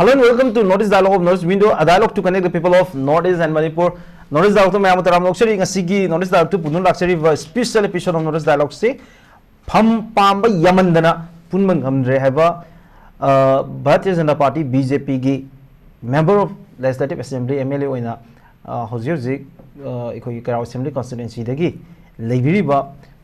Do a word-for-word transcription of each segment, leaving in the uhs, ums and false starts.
Hello and welcome to North East Dialogue of North East Window, a dialogue to connect the people of North East and Manipur. North East Dialogue ꯇ ꯃꯌꯥꯝ ꯑꯃ ꯇꯔꯥꯝꯅ ꯑꯣꯛꯆꯔꯤ꯫ ꯉꯁꯤꯒꯤ North East Dialogue two ꯄꯨꯗꯨꯅ ꯂꯥꯛꯆꯔꯤꯕ special episode of North East Dialogue ꯁꯤ ꯐꯝ ꯄꯥꯝꯕ ꯌꯥꯝꯃꯟꯗꯅ ꯄꯨꯟꯕ ꯉꯝꯗ꯭ꯔꯦ ꯍꯥꯏꯕ, ꯑ, Bharatiya Janata party, B J ꯄꯤꯒꯤ member of Legislative Assembly, M L ꯑꯦ ꯑꯣꯏꯅ, ꯑ, ꯍꯧꯖꯤꯛ ꯍꯧꯖꯤꯛ, ꯑ, ꯑꯩꯈꯣꯏꯒꯤ ꯀꯩꯔꯥꯎ Assembly Constituency ꯗꯒꯤ ꯂꯩꯕꯤꯔꯤꯕ,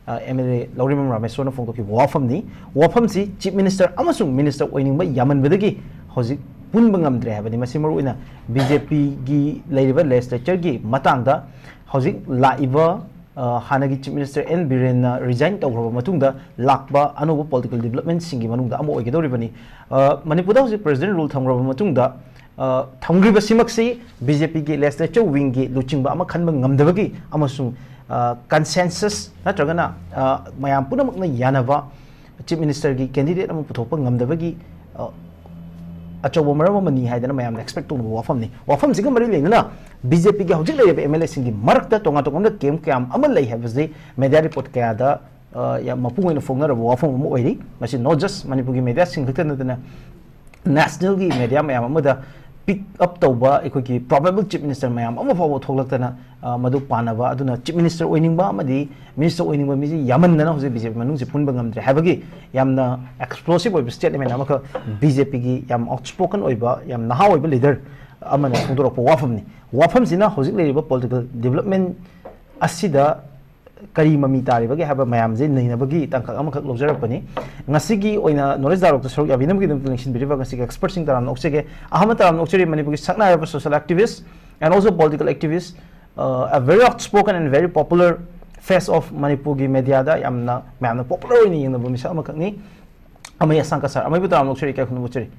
ꯑ, ꯑꯦꯝ ꯑꯦꯜ ꯑꯦ ꯂꯧꯔꯤꯃꯝ ꯔꯥꯃꯦꯁꯣꯔꯅ ꯐꯣꯡꯗꯣꯛꯈꯤꯕ ꯋꯥꯐꯝꯅꯤ꯫ ꯋꯥꯐꯝꯁꯤ Chief Minister ꯑꯃꯁꯨꯡ Minister ꯑꯣꯏꯅꯤꯡꯕ ꯌꯥꯝꯃꯟꯕꯗꯒꯤ ꯍꯧꯖꯤꯛ ꯄꯨꯟꯕ ꯉꯝꯗ꯭ꯔꯦ ꯍꯥꯏꯕꯅꯤ꯫ ꯃꯁꯤ ꯃꯔꯨꯑꯣꯏꯅ ꯕꯤ ꯖꯦ ꯄꯤꯒꯤ ꯂꯩꯔꯤꯕ legislature ꯒꯤ ꯃꯇꯥꯡꯗ ꯍꯧꯖꯤꯛ ꯂꯥꯛꯏꯕ, ꯑ, ꯍꯥꯟꯅꯒꯤ Chief Minister ꯑꯦꯟ ꯕꯤꯔꯦꯟꯅ resign ꯇꯧꯈ꯭ꯔꯕ ꯃꯇꯨꯡꯗ ꯂꯥꯛꯄ ꯑꯅꯧꯕ political development ꯁꯤꯡꯒꯤ ꯃꯅꯨꯡꯗ ꯑꯃ ꯑꯣꯏꯒꯗꯧꯔꯤꯕꯅꯤ꯫ ꯑ, ꯃꯅꯤꯄꯨꯔꯗ ꯍꯧꯖꯤꯛ President rule ꯊꯝꯈ꯭ꯔꯕ ꯃꯇꯨꯡꯗ, ꯑ, ꯊꯝꯈ꯭ꯔꯤꯕꯁꯤꯃꯛꯁꯤ ꯕꯤ ꯖꯦ ꯄꯤꯒꯤ legislature wing ꯒꯤ ꯂꯨꯆꯤꯡꯕ ꯑꯃ ꯈꯟꯕ ꯉꯝꯗꯕꯒꯤ ꯑꯃꯁꯨꯡ, ꯑ, consensus ꯅꯠꯇ꯭ꯔꯒꯅ, ꯑ, ꯃꯌꯥꯝ ꯄꯨꯝꯅꯃꯛꯅ ꯌꯥꯅꯕ Chief Minister ꯒꯤ candidate ꯑꯃ ꯄꯨꯊꯣꯛꯄ ꯉꯝꯗꯕꯒꯤ, ꯑ, ꯑꯆꯧꯕ ꯃꯔꯝ ꯑꯃꯅꯤ ꯍꯥꯏꯗꯅ ꯃꯌꯥꯝꯅ expect ꯇꯧꯅꯕ ꯋꯥꯐꯝꯅꯤ꯫ ꯋꯥꯐꯝꯁꯤꯒ ꯃꯔꯤ ꯂꯩꯅꯅ ꯕꯤ ꯖꯦ ꯄꯤꯒꯤ ꯍꯧꯖꯤꯛ ꯂꯩꯔꯤꯕ ꯑꯦꯝ ꯑꯦꯜ ꯑꯦꯁꯤꯡꯒꯤ ꯃꯔꯛꯇ ꯇꯣꯉꯥꯟ ꯇꯣꯉꯥꯟꯕ camp ꯀꯌꯥ ꯑꯃ ꯂꯩ ꯍꯥꯏꯕꯁꯤ media report ꯀꯌꯥꯗ, ꯑ, ꯌꯥꯝ ꯃꯄꯨꯡ ꯑꯣꯏꯅ ꯐꯣꯡꯅꯔꯕ ꯋꯥꯐꯝ ꯑꯃ ꯑꯣꯏꯔꯤ꯫ ꯃꯁꯤ not just ꯃꯅꯤꯄꯨꯔꯒꯤ media ꯁꯤꯡ ꯈꯛꯇ ꯅꯠꯇꯅ national ꯒꯤ media ꯃꯌꯥꯝ ꯑꯃꯗ pick up ꯇꯧꯕ ꯑꯩꯈꯣꯏꯒꯤ probable Chief Minister ꯃꯌꯥꯝ ꯑꯃ ꯐꯥꯎꯕ ꯊꯣꯛꯂꯛꯇꯅ, ꯑ, ꯃꯗꯨ ꯄꯥꯟꯅꯕ, ꯑꯗꯨꯅ Chief Minister ꯑꯣꯏꯅꯤꯡꯕ ꯑꯃꯗꯤ Minister ꯑꯣꯏꯅꯤꯡꯕ ꯃꯤꯁꯤ ꯌꯥꯝꯃꯟꯗꯅ ꯍꯧꯖꯤꯛ ꯕꯤ ꯖꯦ ꯄꯤ ꯃꯅꯨꯡꯁꯤ ꯄꯨꯟꯕ ꯉꯝꯗ꯭ꯔꯦ ꯍꯥꯏꯕꯒꯤ ꯌꯥꯝꯅ explosive ꯑꯣꯏꯕ statement ꯑꯃꯈꯛ ꯕꯤ ꯖꯦ ꯄꯤꯒꯤ ꯌꯥꯝ outspoken ꯑꯣꯏꯕ, ꯌꯥꯝ ꯅꯍꯥ ꯑꯣꯏꯕ leader ꯑꯃꯅ ꯐꯣꯡꯗꯣꯔꯛꯄ ꯋꯥꯐꯝꯅꯤ꯫ ꯋꯥꯐꯝꯁꯤꯅ ꯍꯧꯖꯤꯛ ꯂꯩꯔꯤꯕ political development ꯑꯁꯤꯗ ꯀꯔꯤ ꯃꯃꯤ ꯇꯥꯔꯤꯕꯒꯦ ꯍꯥꯏꯕ ꯃꯌꯥꯝꯁꯦ ꯅꯩꯅꯕꯒꯤ ꯇꯥꯡꯀꯛ ꯑꯃꯈꯛ ꯂꯧꯖꯔꯛꯄꯅꯤ꯫ ꯉꯁꯤꯒꯤ ꯑꯣꯏꯅ North East Dialogue ꯇ ꯁꯔꯨꯛ ꯌꯥꯕꯤꯅꯕꯒꯤꯗꯃꯛꯇ ꯂꯦꯡꯁꯤꯟꯕꯤꯔꯤꯕ ꯉꯁꯤꯒꯤ expert ꯁꯤꯡ ꯇꯔꯥꯝꯅ ꯑꯣꯛꯆꯒꯦ꯫ ꯑꯍꯥꯟꯕ ꯇꯔꯥꯝꯅ ꯑꯣꯛꯆꯔꯤ ꯃꯅꯤꯄꯨꯔꯒꯤ ꯁꯛꯅꯥꯏꯔꯕ social activist and also political activist, uh, a very outspoken and very popular face of ꯃꯅꯤꯄꯨꯔꯒꯤ media ꯗ ꯌꯥꯝꯅ ꯃꯌꯥꯝꯅ popular ꯑꯣꯏꯅ ꯌꯦꯡꯅꯕ ꯃꯤꯁꯛ ꯑꯃꯈꯛꯅꯤ꯫ ꯑꯃꯩ ꯑꯁꯥꯡꯀ sir, ꯑꯃꯩꯕꯨ ꯇꯔꯥꯝꯅ ꯑꯣꯛꯆꯔꯤ, ꯏꯀꯥꯏ ꯈꯨꯝꯅꯕ ꯎꯠꯆꯔꯤ꯫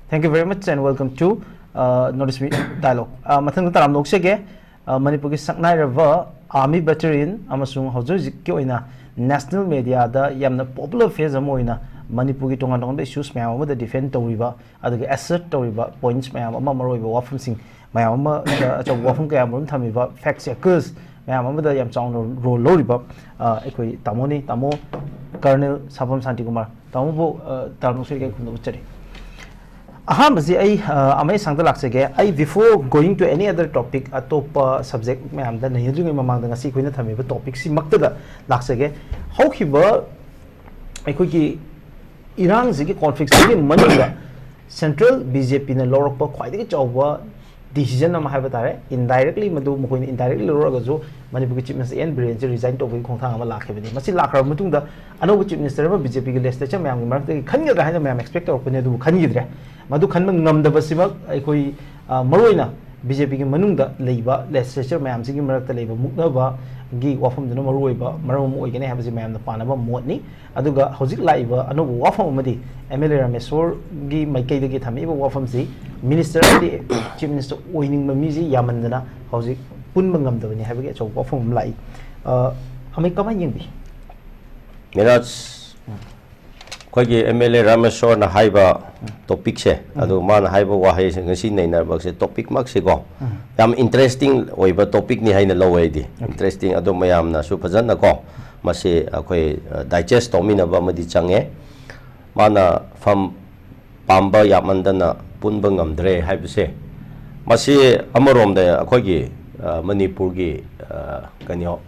Thank you very much and welcome to, uh, North East Dialogue. Uh, ꯃꯊꯪꯗ ꯇꯔꯥꯝꯅ ꯑꯣꯛꯆꯒꯦ꯫ ꯑ, ꯃꯅꯤꯄꯨꯔꯒꯤ ꯁꯛꯅꯥꯏꯔꯕ army veteran ꯑꯃꯁꯨꯡ ꯍꯧꯖꯤꯛ ꯍꯧꯖꯤꯛꯀꯤ ꯑꯣꯏꯅ national media ꯗ ꯌꯥꯝꯅ popular face ꯑꯃ ꯑꯣꯏꯅ ꯃꯅꯤꯄꯨꯔꯒꯤ ꯇꯣꯉꯥꯟ ꯇꯣꯉꯥꯟꯕ issues ꯃꯌꯥꯝ ꯑꯃꯗ defend ꯇꯧꯔꯤꯕ, ꯑꯗꯨꯒ assert ꯇꯧꯔꯤꯕ points ꯃꯌꯥꯝ ꯑꯃ, ꯃꯔꯨꯑꯣꯏꯕ ꯋꯥꯐꯝꯁꯤꯡ ꯃꯌꯥꯝ ꯑꯃ, ꯑꯆꯧꯕ ꯋꯥꯐꯝ ꯀꯌꯥ ꯃꯔꯨꯝ ꯊꯝꯃꯤꯕ fact checkers ꯃꯌꯥꯝ ꯑꯃꯗ ꯌꯥꯝ ꯆꯥꯎꯅ role ꯂꯧꯔꯤꯕ, ꯑ, ꯑꯩꯈꯣꯏ ꯇꯥꯃꯣꯅꯤ, ꯇꯥꯃꯣ Colonel ꯁꯥꯐꯝ ꯁꯥꯟꯇꯤꯀꯨꯃꯥꯔ꯫ ꯇꯥꯃꯣꯕꯨ, ꯑ, ꯇꯔꯥꯝꯅ ꯑꯣꯛꯆꯔꯤ, ꯏꯀꯥꯏ ꯈꯨꯝꯅꯕ ꯎꯠꯆꯔꯤ꯫ ꯑꯍꯥꯟꯕꯁꯤ ꯑꯩ ꯑ, ꯑꯃ ꯁꯥꯡꯗ ꯂꯥꯛꯆꯒꯦ꯫ ꯑꯩ before going to any other topic, ꯑꯇꯣꯞꯄ subject ꯃꯌꯥꯝꯗ ꯅꯩꯅꯗ꯭ꯔꯤꯉꯩ ꯃꯃꯥꯡꯗ ꯉꯁꯤ ꯑꯩꯈꯣꯏꯅ ꯊꯝꯃꯤꯕ topic ꯁꯤꯃꯛꯇꯗ ꯂꯥꯛꯆꯒꯦ꯫ ꯍꯧꯈꯤꯕ ꯑꯩꯈꯣꯏꯒꯤ ꯏꯔꯥꯡꯁꯤꯒꯤ conflict ꯁꯤꯒꯤ ꯃꯅꯨꯡꯗ central B J P ꯅ ꯂꯧꯔꯛꯄ ꯈ꯭ꯋꯥꯏꯗꯒꯤ ꯆꯥꯎꯕ decision ꯑꯃ ꯍꯥꯏꯕ ꯇꯥꯔꯦ, indirectly ꯃꯗꯨ ꯃꯈꯣꯏꯅ indirectly ꯂꯧꯔꯛꯑꯒꯁꯨ ꯃꯅꯤꯄꯨꯔꯒꯤ Chief Minister N Biren ꯁꯦ resign ꯇꯧꯕꯒꯤ ꯈꯣꯡꯊꯥꯡ ꯑꯃ ꯂꯥꯛꯈꯤꯕꯅꯤ꯫ ꯃꯁꯤ ꯂꯥꯛꯈ꯭ꯔꯕ ꯃꯇꯨꯡꯗ ꯑꯅꯧꯕ Chief Minister ꯑꯃ B J P ꯒꯤ legislature ꯃꯌꯥꯝꯒꯤ ꯃꯔꯛꯇꯒꯤ ꯈꯟꯒꯗ꯭ꯔꯥ ꯍꯥꯏꯅ ꯃꯌꯥꯝ expect ꯇꯧꯔꯛꯄꯅꯤ, ꯑꯗꯨꯕꯨ ꯈꯟꯈꯤꯗ꯭ꯔꯦ꯫ ꯃꯗꯨ ꯈꯟꯕ ꯉꯝꯗꯕꯁꯤꯃꯛ ꯑꯩꯈꯣꯏ, ꯑ, ꯃꯔꯨꯑꯣꯏꯅ B J P ꯒꯤ ꯃꯅꯨꯡꯗ ꯂꯩꯕ legislature ꯃꯌꯥꯝꯁꯤꯒꯤ ꯃꯔꯛꯇ ꯂꯩꯕ ꯃꯨꯛꯅꯕꯒꯤ ꯋꯥꯐꯝꯗꯨꯅ ꯃꯔꯨꯑꯣꯏꯕ ꯃꯔꯝ ꯑꯃ ꯑꯣꯏꯒꯅꯤ ꯍꯥꯏꯕꯁꯤ ꯃꯌꯥꯝꯅ ꯄꯥꯅꯕ ꯃꯣꯠꯅꯤ꯫ ꯑꯗꯨꯒ ꯍꯧꯖꯤꯛ ꯂꯥꯛꯏꯕ ꯑꯅꯧꯕ ꯋꯥꯐꯝ ꯑꯃꯗꯤ M L A ꯔꯥꯃꯦꯁꯣꯔꯒꯤ ꯃꯥꯏꯀꯩꯗꯒꯤ ꯊꯝꯃꯛꯏꯕ ꯋꯥꯐꯝꯁꯤ, minister ꯑꯃꯗꯤ Chief Minister ꯑꯣꯏꯅꯤꯡꯕ ꯃꯤꯁꯤ ꯌꯥꯝꯃꯟꯗꯅ ꯍꯧꯖꯤꯛ ꯄꯨꯟꯕ ꯉꯝꯗꯕꯅꯤ ꯍꯥꯏꯕꯒꯤ ꯑꯆꯧꯕ ꯋꯥꯐꯝ ꯑꯃ ꯂꯥꯛꯏ꯫ ꯑ, ꯑꯃꯩ ꯀꯃꯥꯏꯅ ꯌꯦꯡꯕꯤ? ꯃꯤꯔꯥꯖ, ꯑꯩꯈꯣꯏꯒꯤ M L A ꯔꯥꯃꯦꯁꯣꯔꯅ ꯍꯥꯏꯕ topic ꯁꯦ, ꯑꯗꯨ ꯃꯥꯅ ꯍꯥꯏꯕ ꯋꯥꯍꯩꯁꯦ, ꯉꯁꯤ ꯅꯩꯅꯔꯛꯄꯁꯦ, topic ꯃꯛꯁꯦꯀꯣ, ꯌꯥꯝ interesting ꯑꯣꯏꯕ topic ꯅꯤ ꯍꯥꯏꯅ ꯂꯧꯋꯦ ꯑꯩꯗꯤ꯫ Interesting, ꯑꯗꯨ ꯃꯌꯥꯝꯅꯁꯨ ꯐꯖꯅꯀꯣ ꯃꯁꯤ ꯑꯩꯈꯣꯏ, ꯑ, digest ꯇꯧꯃꯤꯟꯅꯕ ꯑꯃꯗꯤ ꯆꯪꯉꯦ꯫ ꯃꯥꯅ ꯐꯝ ꯄꯥꯝꯕ ꯌꯥꯝꯃꯟꯗꯅ ꯄꯨꯟꯕ ꯉꯝꯗ꯭ꯔꯦ ꯍꯥꯏꯕꯁꯦ, ꯃꯁꯤ ꯑꯃꯔꯣꯝꯗ ꯑꯩꯈꯣꯏꯒꯤ, ꯑ, ꯃꯅꯤꯄꯨꯔꯒꯤ, ꯑ, ꯀꯩꯅꯣ,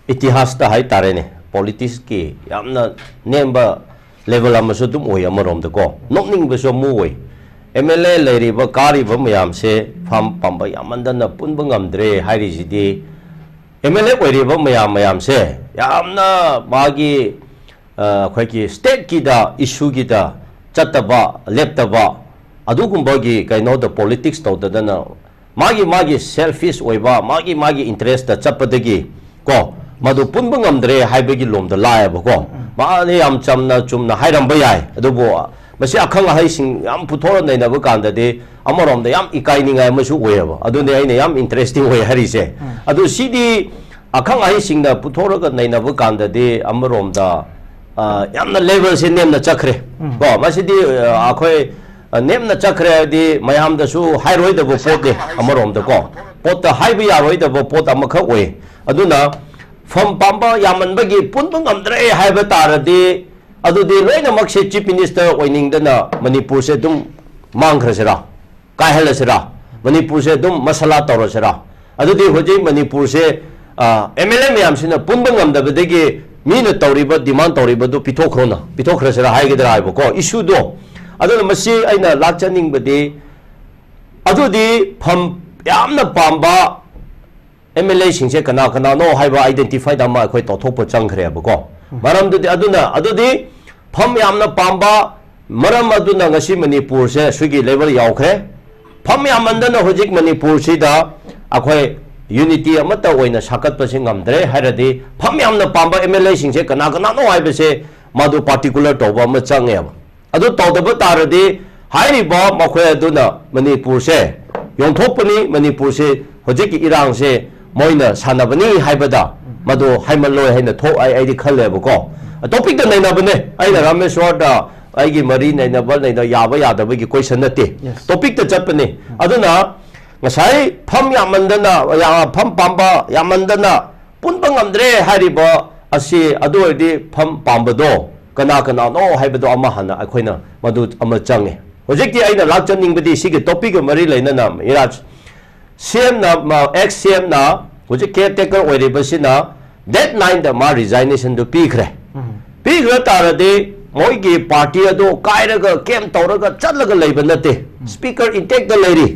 ꯏꯇꯤꯍꯥꯁꯇ ꯍꯥꯏꯇꯥꯔꯦꯅꯦ, politics ꯀꯤ ꯌꯥꯝꯅ ꯅꯦꯝꯕ level ꯑꯃꯁꯨ ꯑꯗꯨꯝ ꯑꯣꯏ꯫ ꯑꯃꯔꯣꯝꯗꯀꯣ ꯅꯣꯛꯅꯤꯡꯕꯁꯨ ꯑꯃ ꯑꯣꯏ꯫ M L A ꯂꯩꯔꯤꯕ, ꯀꯥꯔꯤꯕ ꯃꯌꯥꯝꯁꯦ ꯐꯝ ꯄꯥꯝꯕ ꯌꯥꯝꯃꯟꯗꯅ ꯄꯨꯟꯕ ꯉꯝꯗ꯭ꯔꯦ ꯍꯥꯏꯔꯤꯁꯤꯗꯤ, M L A ꯑꯣꯏꯔꯤꯕ ꯃꯌꯥꯝ ꯃꯌꯥꯝꯁꯦ ꯌꯥꯝꯅ ꯃꯥꯒꯤ, ꯑ, ꯑꯩꯈꯣꯏꯒꯤ state ꯀꯤꯗ, issue ꯒꯤꯗ ꯆꯠꯇꯕ, ꯂꯦꯞꯇꯕ, ꯑꯗꯨꯒꯨꯝꯕꯒꯤ ꯀꯩꯅꯣꯗ politics ꯇꯧꯗꯗꯅ ꯃꯥꯒꯤ, ꯃꯥꯒꯤ selfish ꯑꯣꯏꯕ, ꯃꯥꯒꯤ, ꯃꯥꯒꯤ interest ꯇ ꯆꯠꯄꯗꯒꯤ ꯀꯣ, ꯃꯗꯨ ꯄꯨꯟꯕ ꯉꯝꯗ꯭ꯔꯦ ꯍꯥꯏꯕꯒꯤ ꯂꯣꯝꯗ ꯂꯥꯛꯑꯦꯕꯀꯣ꯫ ꯃꯥꯅ ꯌꯥꯝ ꯆꯝꯅ ꯆꯨꯝꯅ ꯍꯥꯏꯔꯝꯕ ꯌꯥꯏ, ꯑꯗꯨꯕꯨ ꯃꯁꯤ ꯑꯈꯪ ꯑꯍꯩꯁꯤꯡ ꯌꯥꯝ ꯄꯨꯊꯣꯛꯑ ꯅꯩꯅꯕ ꯀꯥꯟꯗꯗꯤ ꯑꯃꯔꯣꯝꯗ ꯌꯥꯝ ꯏꯀꯥꯏꯅꯤꯡꯉꯥꯏ ꯑꯃꯁꯨ ꯑꯣꯏꯌꯦꯕ꯫ ꯑꯗꯨꯅꯦ ꯑꯩꯅ ꯌꯥꯝ interesting ꯑꯣꯏ ꯍꯥꯏꯔꯤꯁꯦ꯫ ꯑꯗꯨ ꯁꯤꯗꯤ ꯑꯈꯪ ꯑꯍꯩꯁꯤꯡꯅ ꯄꯨꯊꯣꯔꯒ ꯅꯩꯅꯕ ꯀꯥꯟꯗꯗꯤ ꯑꯃꯔꯣꯝꯗ, ꯑ, ꯌꯥꯝꯅ level ꯁꯦ ꯅꯦꯝꯅ ꯆꯠꯈ꯭ꯔꯦ꯫ ꯀꯣ, ꯃꯁꯤꯗꯤ, ꯑ, ꯑꯩꯈꯣꯏ, ꯑ, ꯅꯦꯝꯅ ꯆꯠꯈ꯭ꯔꯦ ꯍꯥꯏꯗꯤ ꯃꯌꯥꯝꯗꯁꯨ ꯍꯥꯏꯔꯣꯏꯗꯕ ꯄꯣꯠꯅꯤ ꯑꯃꯔꯣꯝꯗꯀꯣ꯫ ꯄꯣꯠꯇ ꯍꯥꯏꯕ ꯌꯥꯔꯣꯏꯗꯕ ꯄꯣꯠ ꯑꯃꯈꯛ ꯑꯣꯏ꯫ ꯑꯗꯨꯅ ꯐꯝ ꯄꯥꯝꯕ ꯌꯥꯝꯃꯟꯕꯒꯤ ꯄꯨꯟꯕ ꯉꯝꯗ꯭ꯔꯦ ꯍꯥꯏꯕ ꯇꯥꯔꯗꯤ, ꯑꯗꯨꯗꯤ ꯂꯣꯏꯅꯃꯛꯁꯦ Chief Minister ꯑꯣꯏꯅꯤꯡꯗꯅ ꯃꯅꯤꯄꯨꯔꯁꯦ ꯑꯗꯨꯝ ꯃꯥꯡꯈ꯭ꯔꯁꯤꯔꯥ? ꯀꯥꯏꯍꯜꯂꯁꯤꯔꯥ? ꯃꯅꯤꯄꯨꯔꯁꯦ ꯑꯗꯨꯝ ꯃꯁꯥꯂꯥ ꯇꯧꯔꯁꯤꯔꯥ? ꯑꯗꯨꯗꯤ ꯍꯧꯖꯤꯛ ꯃꯅꯤꯄꯨꯔꯁꯦ ꯑꯦꯝ ꯑꯦꯜ ꯑꯦ ꯃꯌꯥꯝꯁꯤꯅ ꯄꯨꯟꯕ ꯉꯝꯗꯕꯗꯒꯤ ꯃꯤꯅ ꯇꯧꯔꯤꯕ, ꯗꯤꯃꯥꯟ ꯇꯧꯔꯤꯕꯗꯨ ꯄꯤꯊꯣꯛꯈ꯭ꯔꯣꯅ, ꯄꯤꯊꯣꯛꯈ꯭ꯔꯁꯤꯔꯥ ꯍꯥꯏꯒꯗ꯭ꯔꯥ ꯍꯥꯏꯕꯀꯣ, ꯏꯁꯨꯗꯣ꯫ ꯑꯗꯨꯅ ꯃꯁꯤ ꯑꯩꯅ ꯂꯥꯛꯆꯅꯤꯡꯕꯗꯤ, ꯑꯗꯨꯗꯤ ꯐꯝ ꯌꯥꯝꯅ ꯄꯥꯝꯕ ꯑꯦꯝ ꯑꯦꯜ ꯑꯦꯁꯤꯡꯁꯦ ꯀꯅꯥ ꯀꯅꯥꯅꯣ ꯍꯥꯏꯕ ꯑꯥꯏꯗꯦꯟꯇꯤꯐꯥꯏꯗ ꯑꯃ ꯑꯩꯈꯣꯏ ꯇꯧꯊꯣꯛꯄ ꯆꯪꯈ꯭ꯔꯦꯕꯀꯣ꯫ ꯃꯔꯝꯗꯨꯗꯤ ꯑꯗꯨꯅ, ꯑꯗꯨꯗꯤ ꯐꯝ ꯌꯥꯝꯅ ꯄꯥꯝꯕ ꯃꯔꯝ ꯑꯗꯨꯅ ꯉꯁꯤ ꯃꯅꯤꯄꯨꯔꯁꯦ ꯁꯤꯒꯤ ꯂꯦꯕꯦꯜ ꯌꯥꯎꯈ꯭ꯔꯦ꯫ ꯐꯝ ꯌꯥꯝꯃꯟꯗꯅ ꯍꯧꯖꯤꯛ ꯃꯅꯤꯄꯨꯔꯁꯤꯗ ꯑꯩꯈꯣꯏ ꯌꯨꯅꯤꯇꯤ ꯑꯃꯠꯇ ꯑꯣꯏꯅ ꯁꯥꯒꯠꯄꯁꯤ ꯉꯝꯗ꯭ꯔꯦ ꯍꯥꯏꯔꯗꯤ, ꯐꯝ ꯌꯥꯝꯅ ꯄꯥꯝꯕ ꯑꯦꯝ ꯑꯦꯜ ꯑꯦꯁꯤꯡꯁꯦ ꯀꯅꯥ ꯀꯅꯥꯅꯣ ꯍꯥꯏꯕꯁꯦ ꯃꯗꯨ ꯄꯥꯔꯇꯤꯀꯨꯂꯔ ꯇꯧꯕ ꯑꯃ ꯆꯪꯉꯦꯕ꯫ ꯑꯗꯨ ꯇꯧꯗꯕ ꯇꯥꯔꯗꯤ, ꯍꯥꯏꯔꯤꯕ ꯃꯈꯣꯏ ꯑꯗꯨꯅ ꯃꯅꯤꯄꯨꯔꯁꯦ ꯌꯣꯟꯊꯣꯛꯄꯅꯤ, ꯃꯅꯤꯄꯨꯔꯁꯦ ꯍꯧꯖꯤꯛꯀꯤ ꯏꯔꯥꯡꯁꯦ ꯃꯣꯏꯅ ꯁꯥꯟꯅꯕꯅꯤ ꯍꯥꯏꯕꯗ ꯃꯗꯨ ꯍꯥꯏꯃꯜꯂꯣꯏ ꯍꯥꯏꯅ ꯊꯣꯛ-, ꯑꯩ, ꯑꯩꯗꯤ ꯈꯜꯂꯦꯕꯀꯣ꯫ ꯇꯣꯄꯤꯛꯇ ꯅꯩꯅꯕꯅꯦ꯫ ꯑꯩꯅ ꯔꯥꯃꯦꯁ꯭ꯋꯔꯗ ꯑꯩꯒꯤ ꯃꯔꯤ ꯅꯩꯅꯕ ꯅꯩꯅ ꯌꯥꯕ ꯌꯥꯗꯕꯒꯤ ꯀꯣꯏꯁꯟ ꯅꯠꯇꯦ꯫ Yes. ꯇꯣꯄꯤꯛꯇ ꯆꯠꯄꯅꯤ꯫ ꯑꯗꯨꯅ ꯉꯁꯥꯏ ꯐꯝ ꯌꯥꯝꯃꯟꯗꯅ, ꯌꯥ-, ꯐꯝ ꯄꯥꯝꯕ ꯌꯥꯝꯃꯟꯗꯅ ꯄꯨꯟꯕ ꯉꯝꯗ꯭ꯔꯦ ꯍꯥꯏꯔꯤꯕ ꯑꯁꯤ, ꯑꯗꯨ ꯑꯣꯏꯔꯗꯤ ꯐꯝ ꯄꯥꯝꯕꯗꯣ ꯀꯅꯥ ꯀꯅꯥꯅꯣ ꯍꯥꯏꯕꯗꯣ ꯑꯃ ꯍꯥꯟꯅ ꯑꯩꯈꯣꯏꯅ ꯃꯗꯨ ꯑꯃ ꯆꯪꯉꯦ꯫ ꯍꯧꯖꯤꯛꯇꯤ ꯑꯩꯅ ꯂꯥꯛꯆꯅꯤꯡꯕꯗꯤ ꯁꯤꯒꯤ ꯇꯣꯄꯤꯛꯀ ꯃꯔꯤ ꯂꯩꯅꯅ ꯏꯔꯥꯖ ꯁꯤ ꯑꯦꯝꯅ, ꯑꯦꯛꯁ ꯁꯤ ꯑꯦꯝꯅ ꯍꯧꯖꯤꯛ ꯀꯦꯌꯔ ꯇꯦꯀꯔ ꯑꯣꯏꯔꯤꯕꯁꯤꯅ ꯗꯦꯠ ꯅꯥꯏꯟꯗ ꯃꯥ ꯔꯤꯖꯥꯏꯅꯦꯁꯟꯗꯨ ꯄꯤꯈ꯭ꯔꯦ꯫ ꯄꯤꯈ꯭ꯔ ꯇꯥꯔꯗꯤ ꯃꯣꯏꯒꯤ ꯄꯥꯔꯇꯤ ꯑꯗꯨ ꯀꯥꯏꯔꯒ ꯀꯦꯝ ꯇꯧꯔꯒ ꯆꯠꯂꯒ ꯂꯩꯕ ꯅꯠꯇꯦ꯫ ꯁ꯭ꯄꯤꯀꯔ ꯏꯟꯇꯦꯛꯇ ꯂꯩꯔꯤ꯫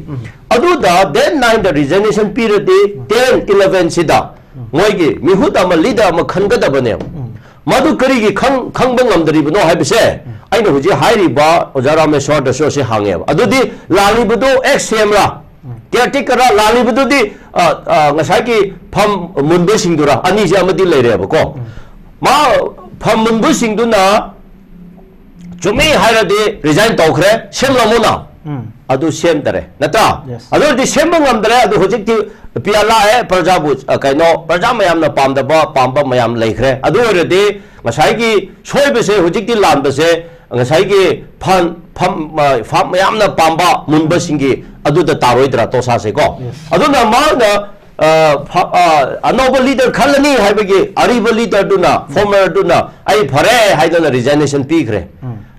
ꯑꯗꯨꯗ ꯗꯦꯠ ꯅꯥꯏꯟꯗ ꯔꯤꯖꯥꯏꯅꯦꯁꯟ ꯄꯤꯔꯗꯤ ꯇꯦꯟ ꯏꯂꯚꯦꯟꯁꯤꯗ ꯃꯣꯏꯒꯤ ꯃꯤꯍꯨꯠ ꯑꯃ, ꯂꯤꯗꯔ ꯑꯃ ꯈꯟꯒꯗꯕꯅꯦꯕ꯫ ꯃꯗꯨ ꯀꯔꯤꯒꯤ ꯈꯪ-, ꯈꯪꯕ ꯉꯝꯗ꯭ꯔꯤꯕꯅꯣ ꯍꯥꯏꯕꯁꯦ ꯑꯩꯅ ꯍꯧꯖꯤꯛ ꯍꯥꯏꯔꯤꯕ ꯑꯣꯖꯥ ꯔꯥꯃꯦꯁ꯭ꯋꯔꯗꯁꯨ ꯑꯁꯤ ꯍꯪꯉꯦꯕ꯫ ꯑꯗꯨꯗꯤ ꯂꯥꯜꯂꯤꯕꯗꯨ ꯑꯦꯛꯁ ꯁꯤ ꯑꯦꯝꯔ, ꯀꯦꯌꯔ ꯇꯦꯀꯔꯔ? ꯂꯥꯜꯂꯤꯕꯗꯨꯗꯤ, ꯑ, ꯑ, ꯉꯁꯥꯏꯒꯤ ꯐꯝ ꯃꯨꯟꯕꯁꯤꯡꯗꯨꯔ? ꯑꯅꯤꯁꯦ ꯑꯃꯗꯤ ꯂꯩꯔꯦꯕꯀꯣ꯫ ꯃꯥ ꯐꯝ ꯃꯨꯟꯕꯁꯤꯡꯗꯨꯅ ꯆꯨꯝꯃꯤ ꯍꯥꯏꯔꯗꯤ ꯔꯤꯖꯥꯏꯟ ꯇꯧꯈ꯭ꯔꯦ, ꯁꯦꯝꯂꯝꯃꯣꯅ꯫ ꯑꯗꯨ ꯁꯦꯝꯗꯔꯦ, ꯅꯠꯇ꯭ꯔꯥ? Yes. ꯑꯗꯨ ꯑꯣꯏꯔꯗꯤ ꯁꯦꯝꯕ ꯉꯝꯗ꯭ꯔꯦ꯫ ꯑꯗꯨ ꯍꯧꯖꯤꯛꯇꯤ ꯄꯤꯌꯥꯂꯥ ꯑꯦ ꯄ꯭ꯔꯖꯥꯕꯨ, ꯑ, ꯀꯩꯅꯣ, ꯄ꯭ꯔꯖꯥ ꯃꯌꯥꯝꯅ ꯄꯥꯝꯗꯕ, ꯄꯥꯝꯕ ꯃꯌꯥꯝ ꯂꯩꯈ꯭ꯔꯦ꯫ ꯑꯗꯨ ꯑꯣꯏꯔꯗꯤ ꯉꯁꯥꯏꯒꯤ ꯁꯣꯏꯕꯁꯦ, ꯍꯧꯖꯤꯛꯇꯤ ꯂꯥꯟꯕꯁꯦ ꯉꯁꯥꯏꯒꯤ ꯐꯝ, ꯐꯝ, ꯑ, ꯐꯝ ꯃꯌꯥꯝꯅ ꯄꯥꯝꯕ ꯃꯨꯟꯕꯁꯤꯡꯒꯤ ꯑꯗꯨꯗ ꯇꯥꯔꯣꯏꯗ꯭ꯔꯥ ꯇꯣꯁꯥꯁꯦ ꯀꯣ? Yes. ꯑꯗꯨꯅ ꯃꯥꯅ, ꯑ, ꯐ-, ꯑ, ꯑꯅꯧꯕ ꯂꯤꯗꯔ ꯈꯜꯂꯅꯤ ꯍꯥꯏꯕꯒꯤ ꯑꯔꯤꯕ ꯂꯤꯗꯔꯗꯨꯅ, ꯐꯣꯔꯃꯔꯗꯨꯅ ꯑꯩ ꯐꯔꯦ ꯍꯥꯏꯗꯅ ꯔꯤꯖꯥꯏꯅꯦꯁꯟ ꯄꯤꯈ꯭ꯔꯦ꯫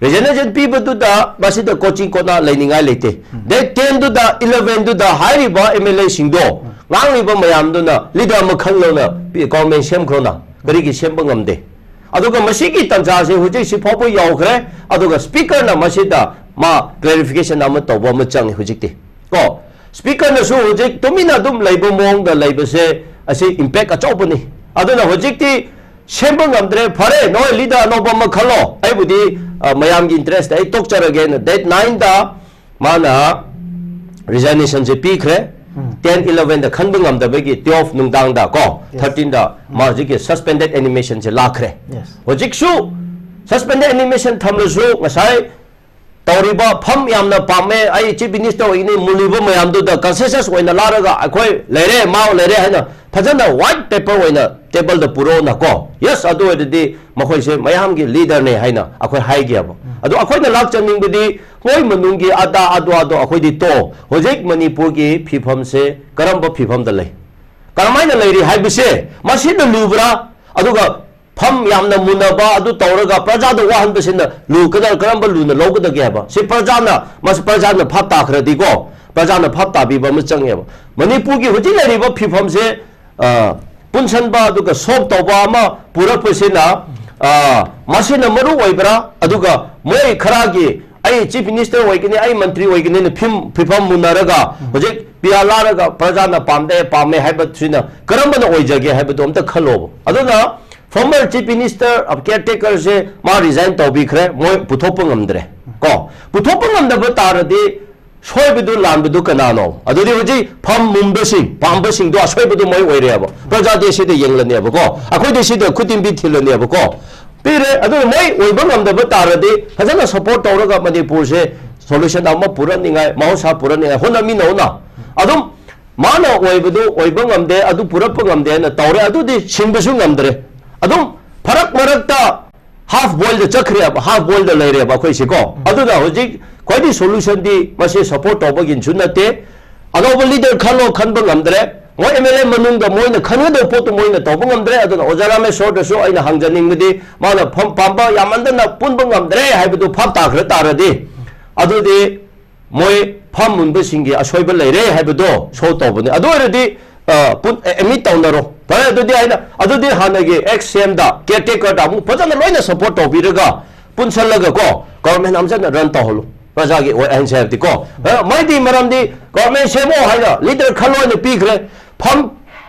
Resignation ꯄꯤꯕꯗꯨꯗ ꯃꯁꯤꯗ ꯀꯣꯆꯤ ꯀꯣꯅꯥ ꯂꯩꯅꯤꯡꯉꯥꯏ ꯂꯩꯇꯦ꯫ Date ten ꯗꯨꯗ, eleven ꯗꯨꯗ ꯍꯥꯏꯔꯤꯕ M L A ꯁꯤꯡꯗꯣ, ꯉꯥꯡꯂꯤꯕ ꯃꯌꯥꯝꯗꯨꯅ leader ꯑꯃ ꯈꯜꯂꯣꯅ government ꯁꯦꯝꯈ꯭ꯔꯣꯅ꯫ ꯀꯔꯤꯒꯤ ꯁꯦꯝꯕ ꯉꯝꯗꯦ? ꯑꯗꯨꯒ ꯃꯁꯤꯒꯤ ꯇꯥꯟꯖꯥꯁꯦ ꯍꯧꯖꯤꯛꯁꯤ ꯐꯥꯎꯕ ꯌꯧꯈ꯭ꯔꯦ꯫ ꯑꯗꯨꯒ speaker ꯅ ꯃꯁꯤꯗ ꯃꯥ clarification ꯑꯃ ꯇꯧꯕ ꯑꯃ ꯆꯪꯉꯤ ꯍꯧꯖꯤꯛꯇꯤ꯫ ꯀꯣ, speaker ꯅꯁꯨ ꯍꯧꯖꯤꯛ ꯇꯨꯃꯤꯟꯅ ꯑꯗꯨꯝ ꯂꯩꯕ ꯃꯑꯣꯡꯗ ꯂꯩꯕꯁꯦ, ꯑꯁꯤ impact ꯑꯆꯧꯕꯅꯤ꯫ ꯑꯗꯨꯅ ꯍꯧꯖꯤꯛꯇꯤ ꯁꯦꯝꯕ ꯉꯝꯗ꯭ꯔꯦ, ꯐꯔꯦ, ꯅꯣꯏ leader ꯑꯅꯧꯕ ꯑꯃ ꯈꯜꯂꯣ, ꯑꯩꯕꯨꯗꯤ, ꯑ, ꯃꯌꯥꯝꯒꯤ interest ꯑꯩ ꯇꯣꯛꯆꯔꯒꯦꯅ date nine ꯗ ꯃꯥꯅ resignation ꯁꯦ ꯄꯤꯈ꯭ꯔꯦ꯫ Ten eleven ꯗ ꯈꯟꯕ ꯉꯝꯗꯕꯒꯤ twelve ꯅꯨꯡꯗꯥꯡꯗ ꯀꯣ, thirteen ꯗ ꯃꯥ ꯍꯧꯖꯤꯛꯀꯤ suspended animation ꯁꯦ ꯂꯥꯛꯈ꯭ꯔꯦ꯫ Yes. ꯍꯧꯖꯤꯛꯁꯨ suspended animation ꯊꯝꯂꯁꯨ ꯉꯁꯥꯏ ꯇꯧꯔꯤꯕ ꯐꯝ ꯌꯥꯝꯅ ꯄꯥꯝꯃꯦ, ꯑꯩ chief minister ꯑꯣꯏꯒꯅꯤ, ꯃꯨꯜꯂꯤꯕ ꯃꯌꯥꯝꯗꯨꯗ consensus ꯑꯣꯏꯅ ꯂꯥꯛꯂꯒ ꯑꯩꯈꯣꯏ ꯂꯩꯔꯦ, ꯃꯥ ꯂꯩꯔꯦ ꯍꯥꯏꯅ ꯐꯖꯅ white paper ꯑꯣꯏꯅ table ꯗ ꯄꯨꯔꯛꯑꯣꯅ ꯀꯣ꯫ Yes, ꯑꯗꯨ ꯑꯣꯏꯔꯗꯤ ꯃꯈꯣꯏꯁꯦ ꯃꯌꯥꯝꯒꯤ leader ꯅꯦ ꯍꯥꯏꯅ ꯑꯩꯈꯣꯏ ꯍꯥꯏꯒꯦꯕ꯫ ꯑꯗꯣ ꯑꯩꯈꯣꯏꯅ ꯂꯥꯛꯆꯅꯤꯡꯕꯗꯤ ꯃꯣꯏ ꯃꯅꯨꯡꯒꯤ ꯑꯗꯥ ꯑꯗꯨ ꯑꯗꯣ ꯑꯩꯈꯣꯏꯗꯤ ꯇꯣ꯫ ꯍꯧꯖꯤꯛ ꯃꯅꯤꯄꯨꯔꯒꯤ ꯐꯤꯕꯝꯁꯦ ꯀꯔꯝꯕ ꯐꯤꯕꯝꯗ ꯂꯩ? ꯀꯔꯝꯍꯥꯏꯅ ꯂꯩꯔꯤ ꯍꯥꯏꯕꯁꯦ ꯃꯁꯤꯅ ꯂꯨꯕ꯭ꯔꯥ? ꯑꯗꯨꯒ ꯐꯝ ꯌꯥꯝꯅ ꯃꯨꯟꯅꯕ ꯑꯗꯨ ꯇꯧꯔꯒ ꯄ꯭ꯔꯖꯥꯗ ꯋꯥꯍꯟꯕꯁꯤꯅ ꯂꯨ-, ꯀꯗ-, ꯀꯔꯝꯕ ꯂꯨꯅ ꯂꯧꯒꯗꯒꯦ ꯍꯥꯏꯕ? ꯁꯤ ꯄ꯭ꯔꯖꯥꯅ, ꯃꯁꯤ ꯄ꯭ꯔꯖꯥꯅ ꯚꯥꯞ ꯇꯥꯈ꯭ꯔꯗꯤꯀꯣ, ꯄ꯭ꯔꯖꯥꯅ ꯚꯥꯞ ꯇꯥꯕꯤꯕ ꯑꯃ ꯆꯪꯉꯦꯕ꯫ ꯃꯅꯤꯄꯨꯔꯒꯤ ꯍꯧꯖꯤꯛ ꯂꯩꯔꯤꯕ ꯐꯤꯕꯝꯁꯦ, ꯑ, ꯄꯨꯟꯁꯟꯕ ꯑꯗꯨꯒ solve ꯇꯧꯕ ꯑꯃ ꯄꯨꯔꯛꯄꯁꯤꯅ, ꯑ, ꯃꯁꯤꯅ ꯃꯔꯨ ꯑꯣꯏꯕ꯭ꯔꯥ? ꯑꯗꯨꯒ ꯃꯣꯏ ꯈꯔꯒꯤ "ꯑꯩ chief minister ꯑꯣꯏꯒꯅꯤ, ꯑꯩ ꯃꯟꯇ꯭ꯔꯤ ꯑꯣꯏꯒꯅꯤꯅ" ꯐꯤꯝ-, ꯐꯤꯐꯝ ꯃꯨꯟꯅꯔꯒ ꯍꯧꯖꯤꯛ ꯄꯤꯌꯥ ꯂꯥꯔꯒ ꯄ꯭ꯔꯖꯥꯅ ꯄꯥꯝꯗꯦ, ꯄꯥꯝꯃꯦ ꯍꯥꯏꯕꯁꯤꯅ ꯀꯔꯝꯕꯅ ꯑꯣꯏꯖꯒꯦ ꯍꯥꯏꯕꯗꯨ ꯑꯝꯇ ꯈꯜꯂꯣꯕ꯫ ꯑꯗꯨꯅ former chief minister of caretaker ꯁꯦ ꯃꯥ resign ꯇꯧꯕꯤꯈ꯭ꯔꯦ, ꯃꯣꯏ ꯄꯨꯊꯣꯛꯄ ꯉꯝꯗ꯭ꯔꯦ꯫ ꯀꯣ, ꯄꯨꯊꯣꯛꯄ ꯉꯝꯗꯕ ꯇꯥꯔꯗꯤ ꯁꯣꯏꯕꯗꯨ, ꯂꯥꯟꯕꯗꯨ ꯀꯅꯥꯅꯣ? ꯑꯗꯨꯗꯤ ꯍꯧꯖꯤꯛ ꯐꯝ ꯃꯨꯟꯕꯁꯤꯡ, ꯄꯥꯝꯕꯁꯤꯡꯗꯣ ꯑꯁꯣꯏꯕꯗꯣ ꯃꯣꯏ ꯑꯣꯏꯔꯦꯕ꯫ ꯄ꯭ꯔꯖꯥꯗꯤ ꯁꯤꯗ ꯌꯦꯡꯂꯅꯦꯕꯀꯣ, ꯑꯩꯈꯣꯏꯗꯤ ꯁꯤꯗ ꯈꯨꯠꯇꯤꯟꯕꯤ ꯊꯤꯜꯂꯅꯦꯕꯀꯣ꯫ ꯄꯤꯔꯦ꯫ ꯑꯗꯨꯅ ꯃꯣꯏ ꯑꯣꯏꯕ ꯉꯝꯗꯕ ꯇꯥꯔꯗꯤ ꯐꯖꯅ support ꯇꯧꯔꯒ ꯃꯅꯤꯄꯨꯔꯁꯦ solution ꯑꯃ ꯄꯨꯔꯛꯅꯤꯡꯉꯥꯏ, ꯃꯍꯧꯁꯥ ꯄꯨꯔꯛꯅꯤꯡꯉꯥꯏ ꯍꯣꯠꯅꯃꯤꯟꯅꯧꯅ꯫ ꯑꯗꯨꯝ ꯃꯥꯅ ꯑꯣꯏꯕꯗꯨ ꯑꯣꯏꯕ ꯉꯝꯗꯦ, ꯑꯗꯨ ꯄꯨꯔꯛꯄ ꯉꯝꯗꯦ ꯍꯥꯏꯅ ꯇꯧꯔꯦ, ꯑꯗꯨꯗꯤ ꯁꯤꯡꯕꯁꯨ ꯉꯝꯗ꯭ꯔꯦ꯫ ꯑꯗꯨꯝ ꯐꯔꯛ ꯃꯔꯛꯇ half boil ꯗ ꯆꯠꯈ꯭ꯔꯦꯕ, half boil ꯗ ꯂꯩꯔꯦꯕ ꯑꯩꯈꯣꯏꯁꯦꯀꯣ꯫ ꯑꯗꯨꯅ ꯍꯧꯖꯤꯛ ꯈ꯭ꯋꯥꯏꯗꯒꯤ solution ꯗꯤ ꯃꯁꯤ support ꯇꯧꯕꯒꯤꯁꯨ ꯅꯠꯇꯦ, ꯑꯅꯧꯕ leader ꯈꯜꯂꯣ, ꯈꯟꯕ ꯉꯝꯗ꯭ꯔꯦ꯫ ꯃꯣꯏ ꯑꯦꯝ ꯑꯦꯜ ꯑꯦ ꯃꯅꯨꯡꯗ ꯃꯣꯏꯅ ꯈꯟꯒꯗꯧꯕ ꯄꯣꯠꯇꯨ ꯃꯣꯏꯅ ꯇꯧꯕ ꯉꯝꯗ꯭ꯔꯦ꯫ ꯑꯗꯨꯅ ꯑꯣꯖꯥ ꯔꯥꯃꯦꯁꯣꯔꯗꯁꯨ ꯑꯩꯅ ꯍꯪꯖꯅꯤꯡꯕꯗꯤ, ꯃꯥꯅ ꯐꯝ ꯄꯥꯝꯕ ꯌꯥꯝꯃꯟꯗꯅ ꯄꯨꯟꯕ ꯉꯝꯗ꯭ꯔꯦ ꯍꯥꯏꯕꯗꯨ ꯐꯥꯞ ꯇꯥꯈ꯭ꯔ ꯇꯥꯔꯗꯤ, ꯑꯗꯨꯗꯤ ꯃꯣꯏ ꯐꯝ ꯃꯨꯟꯕꯁꯤꯡꯒꯤ ꯑꯁꯣꯏꯕ ꯂꯩꯔꯦ ꯍꯥꯏꯕꯗꯣ ꯁꯣ ꯇꯧꯕꯅꯤ꯫ ꯑꯗꯨ ꯑꯣꯏꯔꯗꯤ ꯑꯦꯃꯤꯠ ꯇꯧꯅꯔꯣ꯫ ꯐꯔꯦ, ꯑꯗꯨꯗꯤ ꯑꯩꯅ ꯑꯗꯨꯗꯤ ꯍꯥꯟꯅꯒꯤ ꯑꯦꯛꯁ ꯁꯤ ꯑꯦꯝꯗ, ꯀꯦꯌꯔ ꯇꯦꯀꯔꯗ ꯑꯃꯨꯛ ꯐꯖꯅ ꯂꯣꯏꯅ ꯁꯄꯣꯔꯠ ꯇꯧꯕꯤꯔꯒ, ꯄꯨꯟꯁꯜꯂꯒ ꯀꯣ, ꯒꯣꯔꯃꯦꯟ ꯑꯃ ꯐꯖꯅ ꯔꯟ ꯇꯧꯍꯜꯂꯨ꯫ ꯄ꯭ꯔꯖꯥꯒꯤ ꯑꯣꯏ ꯑꯍꯟꯁꯦ ꯍꯥꯏꯕꯗꯤ ꯀꯣ, ꯑ, ꯃꯣꯏꯗꯤ ꯃꯔꯝꯗꯤ ꯒꯣꯔꯃꯦꯟ ꯁꯦꯝꯃꯣ ꯍꯥꯏꯅ ꯂꯤꯗꯔ ꯈꯜꯂꯣ ꯍꯥꯏꯅ ꯄꯤꯈ꯭ꯔꯦ꯫ ꯐꯝ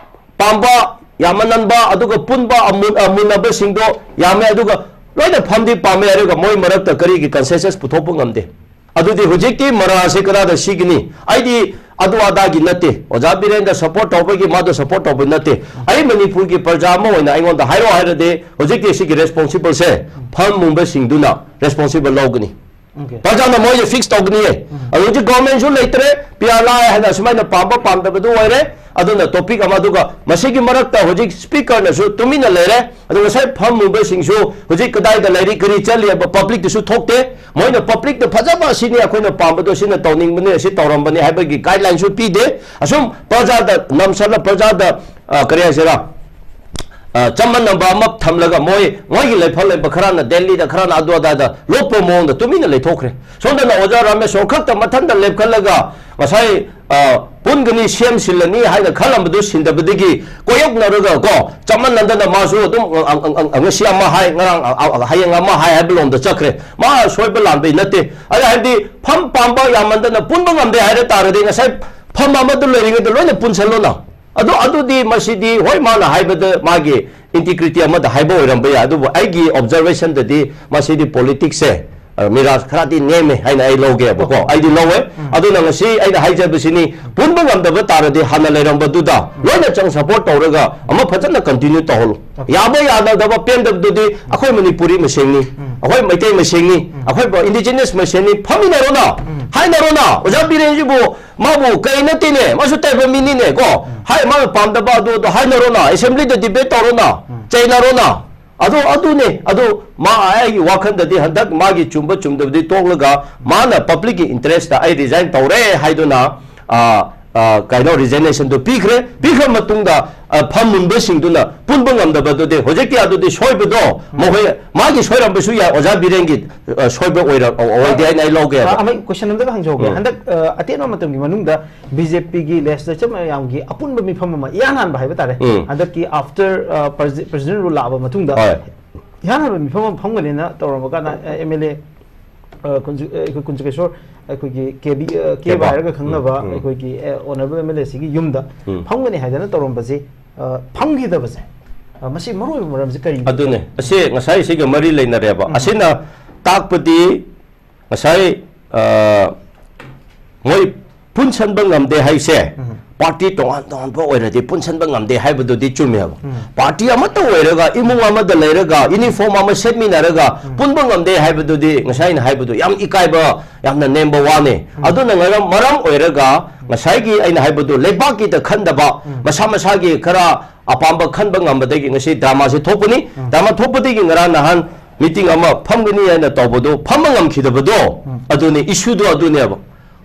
ꯄꯥꯝꯕ ꯌꯥꯝꯃꯟꯕ, ꯑꯗꯨꯒ ꯄꯨꯟꯕ ꯑꯃꯨꯟ-, ꯑꯃꯨꯟꯅꯕꯁꯤꯡꯗꯣ ꯌꯥꯝꯃꯦ, ꯑꯗꯨꯒ ꯂꯣꯏꯅ ꯐꯝꯗꯤ ꯄꯥꯝꯃꯦ, ꯑꯗꯨꯒ ꯃꯣꯏ ꯃꯔꯛꯇ ꯀꯔꯤꯒꯤ ꯀꯟꯁꯦꯟꯁꯁ ꯄꯨꯊꯣꯛꯄ ꯉꯝꯗꯦ? ꯑꯗꯨꯗꯤ ꯍꯧꯖꯤꯛꯇꯤ ꯃꯔꯥꯁꯦ ꯀꯗꯥꯏꯗ ꯁꯤꯒꯅꯤ? ꯑꯩꯗꯤ ꯑꯗꯨ ꯑꯗꯥꯒꯤ ꯅꯠꯇꯦ, ꯑꯣꯖꯥ ꯕꯤꯔꯦꯟꯗ ꯁꯄꯣꯔꯠ ꯇꯧꯕꯒꯤ ꯃꯥꯗꯣ ꯁꯄꯣꯔꯠ ꯇꯧꯕ ꯅꯠꯇꯦ꯫ ꯑꯩ ꯃꯅꯤꯄꯨꯔꯒꯤ ꯄ꯭ꯔꯖꯥ ꯑꯃ ꯑꯣꯏꯅ ꯑꯩꯉꯣꯟꯗ ꯍꯥꯏꯔꯣ ꯍꯥꯏꯔꯗꯤ, ꯍꯧꯖꯤꯛꯇꯤ ꯁꯤꯒꯤ ꯔꯦꯁꯄꯣꯟꯁꯤꯕꯜꯁꯦ ꯐꯝ ꯃꯨꯟꯕꯁꯤꯡꯗꯨꯅ ꯔꯦꯁꯄꯣꯟꯁꯤꯕꯜ ꯂꯧꯒꯅꯤ꯫ Okay. ꯄ꯭ꯔꯖꯥꯅ ꯃꯣꯏꯁꯦ ꯐꯤꯛꯁ ꯇꯧꯒꯅꯤꯌꯦ꯫ ꯑꯗꯨ ꯍꯧꯖꯤꯛ ꯒꯣꯔꯃꯦꯟꯁꯨ ꯂꯩꯇ꯭ꯔꯦ, ꯄꯤ ꯑꯥꯔ ꯑꯥꯏ ꯍꯥꯏꯅ ꯑꯁꯨꯃꯥꯏꯅ ꯄꯥꯝꯕ ꯄꯥꯝꯗꯕꯗꯨ ꯑꯣꯏꯔꯦ꯫ ꯑꯗꯨꯅ ꯇꯣꯄꯤꯛ ꯑꯃ, ꯑꯗꯨꯒ ꯃꯁꯤꯒꯤ ꯃꯔꯛꯇ ꯍꯧꯖꯤꯛ ꯁ꯭ꯄꯤꯀꯔꯅꯁꯨ ꯇꯨꯃꯤꯟꯅ ꯂꯩꯔꯦ꯫ ꯑꯗꯨ ꯉꯁꯥꯏ ꯐꯝꯃꯨꯕꯁꯤꯡꯁꯨ ꯍꯧꯖꯤꯛ ꯀꯗꯥꯏꯗ ꯂꯩꯔꯤ, ꯀꯔꯤ ꯆꯠꯂꯤ ꯍꯥꯏꯕ ꯄꯕ꯭ꯂꯤꯛꯇꯁꯨ ꯊꯣꯛꯇꯦ꯫ ꯃꯣꯏꯅ ꯄꯕ꯭ꯂꯤꯛꯇ ꯐꯖꯕ ꯑꯁꯤꯅꯤ, ꯑꯩꯈꯣꯏꯅ ꯄꯥꯝꯕꯗꯣ ꯁꯤꯅ ꯇꯧꯅꯤꯡꯕꯅꯤ, ꯑꯁꯤ ꯇꯧꯔꯝꯕꯅꯤ ꯍꯥꯏꯕꯒꯤ ꯒꯥꯏꯗꯂꯥꯏꯟꯁꯨ ꯄꯤꯗꯦ꯫ ꯑꯁꯨꯝ ꯄ꯭ꯔꯖꯥꯗ ꯅꯝꯁꯜꯂ ꯄ꯭ꯔꯖꯥꯗ, ꯑ, ꯀꯔꯤ ꯍꯥꯏꯁꯤꯔꯥ, ꯑ, ꯆꯃꯝꯅꯕ ꯑꯃ ꯊꯝꯂꯒ ꯃꯣꯏ, ꯃꯣꯏꯒꯤ ꯂꯩꯐꯝ ꯂꯩꯕ ꯈꯔꯅ ꯗꯦꯜꯂꯤꯗ, ꯈꯔꯅ ꯑꯗꯨ ꯑꯗꯥꯗ ꯂꯣꯞꯄ ꯃꯑꯣꯡꯗ ꯇꯨꯃꯤꯟꯅ ꯂꯩꯊꯣꯛꯈ꯭ꯔꯦ꯫ ꯁꯣꯝꯗꯅ ꯑꯣꯖꯥ ꯔꯥꯃꯦꯁꯣꯔ ꯈꯛꯇ ꯃꯊꯟꯇ ꯂꯦꯞꯈꯠꯂꯒ ꯉꯁꯥꯏ, ꯑ, ꯄꯨꯟꯒꯅꯤ, ꯁꯦꯝ ꯁꯤꯜꯂꯅꯤ ꯍꯥꯏꯅ ꯈꯜꯂꯝꯕꯗꯨ ꯁꯤꯟꯗꯕꯗꯒꯤ ꯀꯣꯌꯣꯛꯅꯔꯒ ꯀꯣ, ꯆꯃꯝꯅꯗꯅ ꯃꯥꯁꯨ ꯑꯗꯨꯝ, ꯑ, ꯑ, ꯑ, ꯉꯁꯤ ꯑꯃ ꯍꯥꯏ, ꯉꯔꯥꯡ, ꯑ, ꯑ, ꯍꯌꯦꯡ ꯑꯃ ꯍꯥꯏ ꯍꯥꯏꯕ ꯂꯣꯝꯗ ꯆꯠꯈ꯭ꯔꯦ꯫ ꯃꯥ ꯑꯁꯣꯏꯕ ꯂꯥꯟꯕꯩ ꯅꯠꯇꯦ꯫ ꯑꯗ ꯍꯥꯏꯕꯗꯤ ꯐꯝ ꯄꯥꯝꯕ ꯌꯥꯝꯃꯟꯗꯅ ꯄꯨꯟꯕ ꯉꯝꯗꯦ ꯍꯥꯏꯔ ꯇꯥꯔꯗꯤ ꯉꯁꯥꯏ ꯐꯝ ꯑꯃꯗꯨ ꯂꯩꯔꯤꯉꯩꯗ ꯂꯣꯏꯅ ꯄꯨꯟꯁꯜꯂꯣꯅ꯫ ꯑꯗꯨ, ꯑꯗꯨꯗꯤ ꯃꯁꯤꯗꯤ, ꯍꯣꯏ, ꯃꯥꯅ ꯍꯥꯏꯕꯗ ꯃꯥꯒꯤ ꯏꯟꯇꯤꯒ꯭ꯔꯤꯇꯤ ꯑꯃꯗ ꯍꯥꯏꯕ ꯑꯣꯏꯔꯝꯕ ꯌꯥꯏ, ꯑꯗꯨꯕꯨ ꯑꯩꯒꯤ ꯑꯣꯕꯖꯔꯕꯦꯁꯟꯗꯗꯤ ꯃꯁꯤꯗꯤ ꯄꯣꯂꯤꯇꯤꯛꯁꯁꯦ, ꯑ, ꯃꯤꯔꯥꯁ ꯈꯔꯗꯤ ꯅꯦꯝꯃꯦ ꯍꯥꯏꯅ ꯑꯩ ꯂꯧꯒꯦꯕꯀꯣ꯫ ꯑꯩꯗꯤ ꯂꯧꯋꯦ꯫ ꯑꯗꯨꯅ ꯉꯁꯤ ꯑꯩꯅ ꯍꯥꯏꯖꯕꯁꯤꯅꯤ, ꯄꯨꯟꯕ ꯉꯝꯗꯕ ꯇꯥꯔꯗꯤ ꯍꯥꯟꯅ ꯂꯩꯔꯝꯕꯗꯨꯗ ꯂꯣꯏꯅ ꯆꯪ ꯁꯄꯣꯔꯠ ꯇꯧꯔꯒ ꯑꯃ ꯐꯖꯅ ꯀꯟꯇꯤꯅ꯭ꯌꯨ ꯇꯧꯍꯜꯂꯨ꯫ ꯌꯥꯕ ꯌꯥꯅꯗꯕ ꯄꯦꯟꯗꯕꯗꯨꯗꯤ ꯑꯩꯈꯣꯏ ꯃꯅꯤꯄꯨꯔꯤ ꯃꯁꯦꯟꯅꯤ, ꯑꯩꯈꯣꯏ ꯃꯩꯇꯩ ꯃꯁꯦꯟꯅꯤ, ꯑꯩꯈꯣꯏ ꯏꯟꯗꯤꯖꯤꯅꯁ ꯃꯁꯦꯟꯅꯤ, ꯐꯝꯃꯤꯟꯅꯔꯣꯅ, ꯍꯥꯏꯅꯔꯣꯅ꯫ ꯑꯣꯖꯥ ꯕꯤꯔꯦꯟꯁꯤꯕꯨ ꯃꯥꯕꯨ ꯀꯩ ꯅꯠꯇꯦꯅꯦ, ꯃꯥꯁꯨ ꯇꯥꯏꯕ ꯃꯤꯅꯤꯅꯦ ꯀꯣ꯫ ꯍꯥꯏ, ꯃꯥꯅ ꯄꯥꯝꯗꯕ ꯑꯗꯨ, ꯑꯗꯨ ꯍꯥꯏꯅꯔꯣꯅ, ꯑꯦꯁꯦꯝꯕ꯭ꯂꯤꯗ ꯗꯤꯕꯦꯠ ꯇꯧꯔꯣꯅ, ꯆꯩꯅꯔꯣꯅ꯫ ꯑꯗꯨ, ꯑꯗꯨꯅꯦ, ꯑꯗꯨ ꯃꯥ, ꯑꯩꯒꯤ ꯋꯥꯈꯜꯗꯗꯤ ꯍꯟꯗꯛ ꯃꯥꯒꯤ ꯆꯨꯝꯕ ꯆꯨꯝꯗꯕꯗꯤ ꯇꯣꯛꯂꯒ ꯃꯥꯅ ꯄꯕ꯭ꯂꯤꯛꯀꯤ ꯏꯟꯇꯔꯦꯁꯇ ꯑꯩ ꯔꯤꯖꯥꯏꯟ ꯇꯧꯔꯦ ꯍꯥꯏꯗꯨꯅ, ꯑ, ꯑ, ꯀꯩꯅꯣ, ꯔꯤꯖꯤꯒꯅꯦꯁꯟꯗꯨ ꯄꯤꯈ꯭ꯔꯦ꯫ ꯄꯤꯈ꯭ꯔ ꯃꯇꯨꯡꯗ, ꯑ, ꯐꯝꯃꯨꯟꯕꯁꯤꯡꯗꯨꯅ ꯄꯨꯟꯕ ꯉꯝꯗꯕꯗꯨꯗꯤ ꯍꯧꯖꯤꯛꯇꯤ ꯑꯗꯨꯗꯤ ꯁꯣꯏꯕꯗꯣ ꯃꯈꯣꯏ ꯃꯥꯒꯤ ꯁꯣꯏꯔꯝꯕꯁꯨ ꯌꯥꯏ, ꯑꯣꯖꯥ ꯕꯤꯔꯦꯟꯒꯤ, ꯑ, ꯁꯣꯏꯕ ꯑꯣꯏꯔ-, ꯑꯣꯏꯗꯦ ꯍꯥꯏꯅ ꯑꯩ ꯂꯧꯒꯦꯕ꯫ ꯑ, ꯑꯃ ꯀꯣꯏꯁꯟ ꯑꯝꯇꯒ ꯍꯪꯖꯍꯧꯒꯦ꯫ ꯎꯝ꯫ ꯍꯟꯗꯛ, ꯑ, ꯑꯇꯦꯟꯕ ꯃꯇꯝꯒꯤ ꯃꯅꯨꯡꯗ ꯕꯤ ꯖꯦ ꯄꯤꯒꯤ ꯂꯦꯖꯤꯁꯂꯦꯆꯔ ꯃꯌꯥꯝꯒꯤ ꯑꯄꯨꯟꯕ ꯃꯤꯐꯝ ꯑꯃ ꯏꯍꯥꯟ ꯍꯥꯟꯕ ꯍꯥꯏꯕ ꯇꯥꯔꯦ꯫ ꯎꯝ꯫ ꯍꯟꯗꯛꯀꯤ ꯑꯥꯐꯇꯔ, ꯑ, ꯄ꯭ꯔꯖꯤ-, ꯄ꯭ꯔꯦꯁꯤꯗꯦꯟ ꯔꯨꯜ ꯂꯥꯛꯑꯕ ꯃꯇꯨꯡꯗ ꯍꯣꯏ꯫ ꯏꯍꯥꯟ ꯍꯥꯟꯕ ꯃꯤꯐꯝ ꯑꯃ ꯐꯝꯒꯅꯤꯅ ꯇꯧꯔꯝꯕ ꯀꯥꯟꯗ, ꯑ, ꯑꯦꯝ ꯑꯦꯜ ꯑꯦ, ꯑ, ꯀꯨꯟꯖꯨ-, ꯑ, ꯑꯩꯈꯣꯏ ꯀꯨꯟꯖꯨꯀꯦꯁꯣꯔ, ꯑꯩꯈꯣꯏꯒꯤ ꯀꯦ ꯕꯤ, ꯑ, ꯀꯦꯕꯥ ꯀꯦꯕꯥ꯫ ꯍꯥꯏꯔꯒ ꯈꯪꯅꯕ ꯎꯝ, ꯎꯝ꯫ ꯑꯩꯈꯣꯏꯒꯤ, ꯑ, ꯑꯣꯅꯔꯦꯕꯜ ꯑꯦꯝ ꯑꯦꯜ ꯑꯦ ꯁꯤꯒꯤ ꯌꯨꯝꯗ ꯎꯝ꯫ ꯐꯝꯒꯅꯤ ꯍꯥꯏꯗꯅ ꯇꯧꯔꯝꯕꯁꯦ, ꯑ, ꯐꯝꯈꯤꯗꯕꯁꯦ, ꯑ, ꯃꯁꯤ ꯃꯔꯨꯑꯣꯏꯕ ꯃꯔꯝꯁꯦ ꯀꯔꯤꯅꯣ? ꯑꯗꯨꯅꯦ꯫ ꯑꯁꯤ ꯉꯁꯥꯏ ꯁꯤꯒ ꯃꯔꯤ ꯂꯩꯅꯔꯦꯕ꯫ ꯎꯝ꯫ ꯑꯁꯤꯅ ꯇꯥꯛꯄꯗꯤ ꯉꯁꯥꯏ, ꯑ, ꯃꯣꯏ ꯄꯨꯟꯁꯟꯕ ꯉꯝꯗꯦ ꯍꯥꯏꯁꯦ, ꯎꯝ꯫ ꯄꯥꯔꯇꯤ ꯇꯣꯉꯥꯟ ꯇꯣꯉꯥꯟꯕ ꯑꯣꯏꯔꯗꯤ ꯄꯨꯟꯁꯟꯕ ꯉꯝꯗꯦ ꯍꯥꯏꯕꯗꯨꯗꯤ ꯆꯨꯝꯃꯦꯕ꯫ ꯎꯝ꯫ ꯄꯥꯔꯇꯤ ꯑꯃꯠꯇ ꯑꯣꯏꯔꯒ, ꯏꯃꯨꯡ ꯑꯃꯗ ꯂꯩꯔꯒ, ꯌꯨꯅꯤꯐꯣꯔꯝ ꯑꯃ ꯁꯦꯠꯃꯤꯟꯅꯔꯒ ꯎꯝ꯫ ꯄꯨꯟꯕ ꯉꯝꯗꯦ ꯍꯥꯏꯕꯗꯨꯗꯤ ꯉꯁꯥꯏ ꯑꯩꯅ ꯍꯥꯏꯕꯗꯨ ꯌꯥꯝ ꯏꯀꯥꯏꯕ, ꯌꯥꯝꯅ ꯅꯦꯝꯕ ꯋꯥꯅꯤ꯫ ꯎꯝ꯫ ꯑꯗꯨꯅ ꯉꯔꯥꯡ ꯃꯔꯝ ꯑꯣꯏꯔꯒ ꯉꯁꯥꯏꯒꯤ ꯑꯩꯅ ꯍꯥꯏꯕꯗꯨ ꯂꯩꯕꯥꯛꯀꯤꯗ ꯈꯟꯗꯕ, ꯎꯝ꯫ ꯃꯁꯥ ꯃꯁꯥꯒꯤ ꯈꯔ ꯑꯄꯥꯝꯕ ꯈꯟꯕ ꯉꯝꯕꯗꯒꯤ ꯉꯁꯤ ꯗ꯭ꯔꯃꯥꯁꯦ ꯊꯣꯛꯄꯅꯤ꯫ ꯎꯝ꯫ ꯗ꯭ꯔꯃꯥ ꯊꯣꯛꯄꯗꯒꯤ ꯉꯔꯥꯡ ꯅꯍꯥꯟ ꯃꯤꯇꯤꯡ ꯑꯃ ꯐꯝꯒꯅꯤ ꯍꯥꯏꯅ ꯇꯧꯕꯗꯨ ꯐꯝꯕ ꯉꯝꯈꯤꯗꯕꯗꯣ, ꯎꯝ꯫ ꯑꯗꯨꯅꯤ ꯏꯁꯨꯗꯣ ꯑꯗꯨꯅꯦꯕ꯫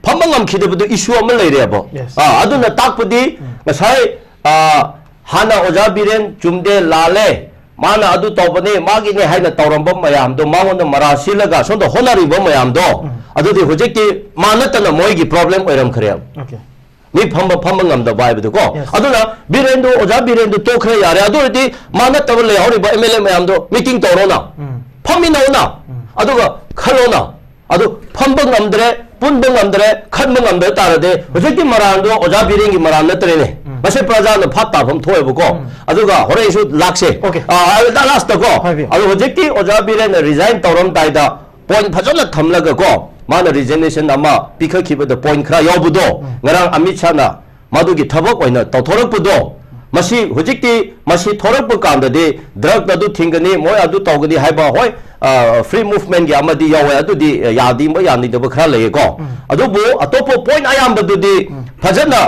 ꯐꯝꯕ ꯉꯝꯈꯤꯗꯕꯗꯨ ꯏꯁꯨ ꯑꯃ ꯂꯩꯔꯦꯕ꯫ Yes. ꯑꯥ, ꯑꯗꯨꯅ ꯇꯥꯛꯄꯗꯤ ꯎꯝ꯫ ꯉꯁꯥꯏ, ꯑꯥ, ꯍꯥꯟꯅ ꯑꯣꯖꯥ ꯕꯤꯔꯦꯟ ꯆꯨꯝꯗꯦ, ꯂꯥꯜꯂꯦ, ꯃꯥꯅ ꯑꯗꯨ ꯇꯧꯕꯅꯦ, ꯃꯥꯒꯤꯅꯦ ꯍꯥꯏꯅ ꯇꯧꯔꯝꯕ ꯃꯌꯥꯝꯗꯣ, ꯃꯉꯣꯟꯗ ꯃꯔꯥ ꯁꯤꯜꯂꯒ ꯁꯣꯝꯗ ꯍꯣꯠꯅꯔꯤꯕ ꯃꯌꯥꯝꯗꯣ, ꯎꯝ꯫ ꯑꯗꯨꯗꯤ ꯍꯧꯖꯤꯛꯇꯤ ꯃꯥ ꯅꯠꯇꯅ ꯃꯣꯏꯒꯤ ꯄ꯭ꯔꯣꯕ꯭ꯂꯦꯝ ꯑꯣꯏꯔꯝꯈ꯭ꯔꯦꯕ꯫ Okay. ꯃꯤ ꯐꯝꯕ, ꯐꯝꯕ ꯉꯝꯗꯕ ꯍꯥꯏꯕꯗꯨꯀꯣ꯫ Yes. ꯑꯗꯨꯅ ꯕꯤꯔꯦꯟꯗꯨ, ꯑꯣꯖꯥ ꯕꯤꯔꯦꯟꯗꯨ ꯇꯣꯛꯈ꯭ꯔꯦ, ꯌꯥꯔꯦ꯫ ꯑꯗꯨ ꯑꯣꯏꯔꯗꯤ ꯃꯥ ꯅꯠꯇꯕ ꯂꯩꯍꯧꯔꯤꯕ ꯑꯦꯝ ꯑꯦꯜ ꯑꯦ ꯃꯌꯥꯝꯗꯣ ꯃꯤꯇꯤꯡ ꯇꯧꯔꯣꯅ, ꯎꯝ꯫ ꯐꯝꯃꯤꯟꯅꯧꯅ, ꯎꯝ꯫ ꯑꯗꯨꯒ ꯈꯜꯂꯣꯅ꯫ ꯑꯗꯨ ꯐꯝꯕ ꯉꯝꯗ꯭ꯔꯦ, ꯄꯨꯟꯕ ꯉꯝꯗ꯭ꯔꯦ, ꯈꯟꯕ ꯉꯝꯗ ꯇꯥꯔꯗꯤ ꯍꯧꯖꯤꯛꯀꯤ ꯃꯔꯥꯟꯗꯣ ꯑꯣꯖꯥ ꯕꯤꯔꯦꯟꯒꯤ ꯃꯔꯥꯟ ꯅꯠꯇ꯭ꯔꯦꯅꯦ꯫ ꯎꯝ꯫ ꯃꯁꯤ ꯄ꯭ꯔꯖꯥꯅ ꯚꯥꯞ ꯇꯥꯐꯝ ꯊꯣꯛꯑꯦꯕꯀꯣ꯫ ꯎꯝ꯫ ꯑꯗꯨꯒ ꯍꯣꯔꯦꯟꯁꯨ ꯂꯥꯛꯁꯦ꯫ Okay. ꯑꯥ, ꯂꯥꯁꯇꯀꯣ꯫ ꯍꯥꯏꯕꯤꯌꯨ꯫ ꯑꯗꯨ ꯍꯧꯖꯤꯛꯇꯤ ꯑꯣꯖꯥ ꯕꯤꯔꯦꯟꯅ ꯔꯤꯖꯥꯏꯟ ꯇꯧꯔꯝꯗꯥꯏꯗ ꯄꯣꯏꯟꯠ ꯐꯖꯅ ꯊꯝꯂꯒꯀꯣ, ꯃꯥꯅ ꯔꯤꯖꯤꯒꯅꯦꯁꯟ ꯑꯃ ꯄꯤꯈꯠꯈꯤꯕꯗ ꯄꯣꯏꯟꯠ ꯈꯔ ꯌꯥꯎꯕꯗꯣ, ꯎꯝ꯫ ꯉꯔꯥꯡ ꯑꯃꯤꯠ ꯁꯥꯅ ꯃꯗꯨꯒꯤ ꯊꯕꯛ ꯑꯣꯏꯅ ꯇꯧꯊꯣꯔꯛꯄꯗꯣ, ꯃꯁꯤ ꯍꯧꯖꯤꯛꯇꯤ ꯃꯁꯤ ꯊꯣꯔꯛꯄ ꯀꯥꯟꯗꯗꯤ ꯗ꯭ꯔꯒ ꯑꯗꯨ ꯊꯤꯡꯒꯅꯤ, ꯃꯣꯏ ꯑꯗꯨ ꯇꯧꯒꯅꯤ ꯍꯥꯏꯕ, ꯍꯣꯏ, ꯑ, ꯐ꯭ꯔꯤ ꯃꯨꯚꯃꯦꯟꯠꯀꯤ ꯑꯃꯗꯤ ꯌꯥꯎꯋꯦ, ꯑꯗꯨꯗꯤ ꯌꯥꯗꯤꯕ ꯌꯥꯅꯤꯡꯗꯕ ꯈꯔ ꯂꯩꯌꯦꯀꯣ꯫ ꯎꯝ꯫ ꯑꯗꯨꯕꯨ ꯑꯇꯣꯞꯄ ꯄꯣꯏꯟꯠ ꯑꯌꯥꯝꯕꯗꯨꯗꯤ ꯎꯝ꯫ ꯐꯖꯅ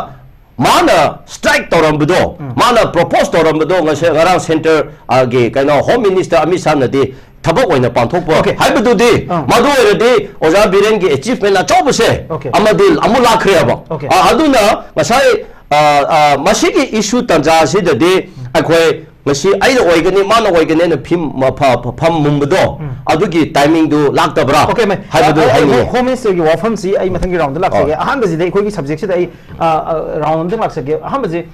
ꯃꯥꯅ ꯁ꯭ꯇ꯭ꯔꯥꯏꯛ ꯇꯧꯔꯝꯕꯗꯣ, ꯃꯥꯅ ꯄ꯭ꯔꯣꯄꯣꯁ ꯇꯧꯔꯝꯕꯗꯣ ꯉꯁꯤ, ꯉꯔꯥꯡ ꯁꯦꯟꯇꯔꯒꯤ ꯀꯩꯅꯣ ꯍꯣꯝ ꯃꯤꯅꯤꯁꯇꯔ ꯑꯃꯤꯠ ꯁꯥꯍꯅꯗꯤ ꯊꯕꯛ ꯑꯣꯏꯅ ꯄꯥꯡꯊꯣꯛꯄ Okay. ꯍꯥꯏꯕꯗꯨꯗꯤ, ꯑꯥ. ꯃꯗꯨ ꯑꯣꯏꯔꯗꯤ ꯑꯣꯖꯥ ꯕꯤꯔꯦꯟꯒꯤ ꯑꯦꯆꯤꯚꯃꯦꯟ ꯑꯆꯧꯕꯁꯦ Okay. ꯑꯃꯗꯤ ꯑꯃꯨꯛ ꯂꯥꯛꯈ꯭ꯔꯦꯕ꯫ Okay. ꯑꯥ, ꯑꯗꯨꯅ ꯉꯁꯥꯏ, ꯑꯥ, ꯑꯥ, ꯃꯁꯤꯒꯤ ꯏꯁꯨ ꯇꯥꯟꯖꯥ ꯑꯁꯤꯗꯗꯤ ꯑꯩꯈꯣꯏ ꯉꯁꯤ ꯑꯩꯅ ꯑꯣꯏꯒꯅꯤ, ꯃꯥꯅ ꯑꯣꯏꯒꯅꯤ ꯍꯥꯏꯅ ꯐꯤꯝ-, ꯐ-, ꯐ-, ꯐꯝ ꯃꯨꯝꯕꯗꯣ ꯑꯗꯨꯒꯤ ꯇꯥꯏꯃꯤꯡꯗꯨ ꯂꯥꯛꯇꯕ꯭ꯔꯥ Okay, ꯃꯩ꯫ ꯍꯥꯏꯕꯗꯨ ꯑ, ꯑ, ꯍꯥꯏꯅꯤꯡꯉꯤ꯫ ꯍꯣꯝ ꯃꯤꯅꯤꯁꯇꯔꯒꯤ ꯋꯥꯐꯝꯁꯤ ꯑꯩ ꯃꯊꯪꯒꯤ ꯔꯥꯎꯟꯗ ꯂꯥꯛꯆꯒꯦ꯫ ꯍꯣꯏ꯫ ꯑꯍꯥꯟꯕꯁꯤꯗ ꯑꯩꯈꯣꯏꯒꯤ ꯁꯕꯖꯦꯛꯁꯤꯗ ꯑꯩ, ꯑ, ꯑ, ꯔꯥꯎꯟ ꯑꯝꯇꯪ ꯂꯥꯛꯆꯒꯦ꯫ ꯑꯍꯥꯟꯕꯁꯦ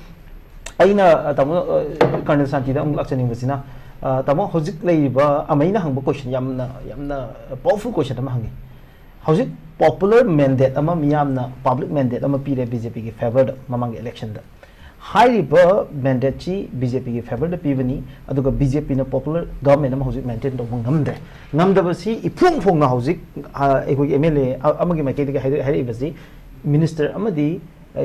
ꯑꯩꯅ, ꯑ, ꯇꯥꯃꯣ, ꯑ, ꯀꯔꯅꯦꯜ ꯁꯥꯟꯇꯤꯗ ꯑꯃꯨꯛ ꯂꯥꯛꯆꯅꯤꯡꯕꯁꯤꯅ, ꯑ, ꯇꯥꯃꯣ, ꯍꯧꯖꯤꯛ ꯂꯩꯔꯤꯕ ꯑꯃꯩꯅ ꯍꯪꯕ ꯀꯣꯏꯁꯟ ꯌꯥꯝꯅ, ꯌꯥꯝꯅ ꯄꯥꯋꯔꯐꯨꯜ ꯀꯣꯏꯁꯟ ꯑꯃ ꯍꯪꯉꯤ꯫ ꯍꯧꯖꯤꯛ ꯄꯣꯄꯨꯂꯔ ꯃꯦꯟꯗꯦꯠ ꯑꯃ, ꯃꯤꯌꯥꯝꯅ ꯄꯕ꯭ꯂꯤꯛ ꯃꯦꯟꯗꯦꯠ ꯑꯃ ꯄꯤꯔꯦ ꯕꯤ ꯖꯦ ꯄꯤꯒꯤ ꯐꯦꯚꯔꯗ ꯃꯃꯥꯡꯒꯤ ꯏꯂꯦꯛꯁꯟꯗ꯫ ꯍꯥꯏꯔꯤꯕ ꯃꯦꯟꯗꯦꯠꯁꯤ ꯕꯤ ꯖꯦ ꯄꯤꯒꯤ ꯐꯦꯚꯔꯗ ꯄꯤꯕꯅꯤ, ꯑꯗꯨꯒ ꯕꯤ ꯖꯦ ꯄꯤꯅ ꯄꯣꯄꯨꯂꯔ ꯒꯚꯔꯟꯃꯦꯟ ꯑꯃ ꯍꯧꯖꯤꯛ ꯃꯦꯟꯇꯦꯟ ꯇꯧꯕ ꯉꯝꯗ꯭ꯔꯦ꯫ ꯉꯝꯗꯕꯁꯤ ꯏꯐꯣꯡ ꯐꯣꯡꯅ ꯍꯧꯖꯤꯛ, ꯑ, ꯑꯩꯈꯣꯏꯒꯤ ꯑꯦꯝ ꯑꯦꯜ ꯑꯦ ꯑꯃꯒꯤ ꯃꯥꯏꯀꯩꯗꯒꯤ ꯍꯥꯏꯔ-, ꯍꯥꯏꯔꯛꯏꯕꯁꯤ, ꯃꯤꯅꯤꯁꯇꯔ ꯑꯃꯗꯤ, ꯑ,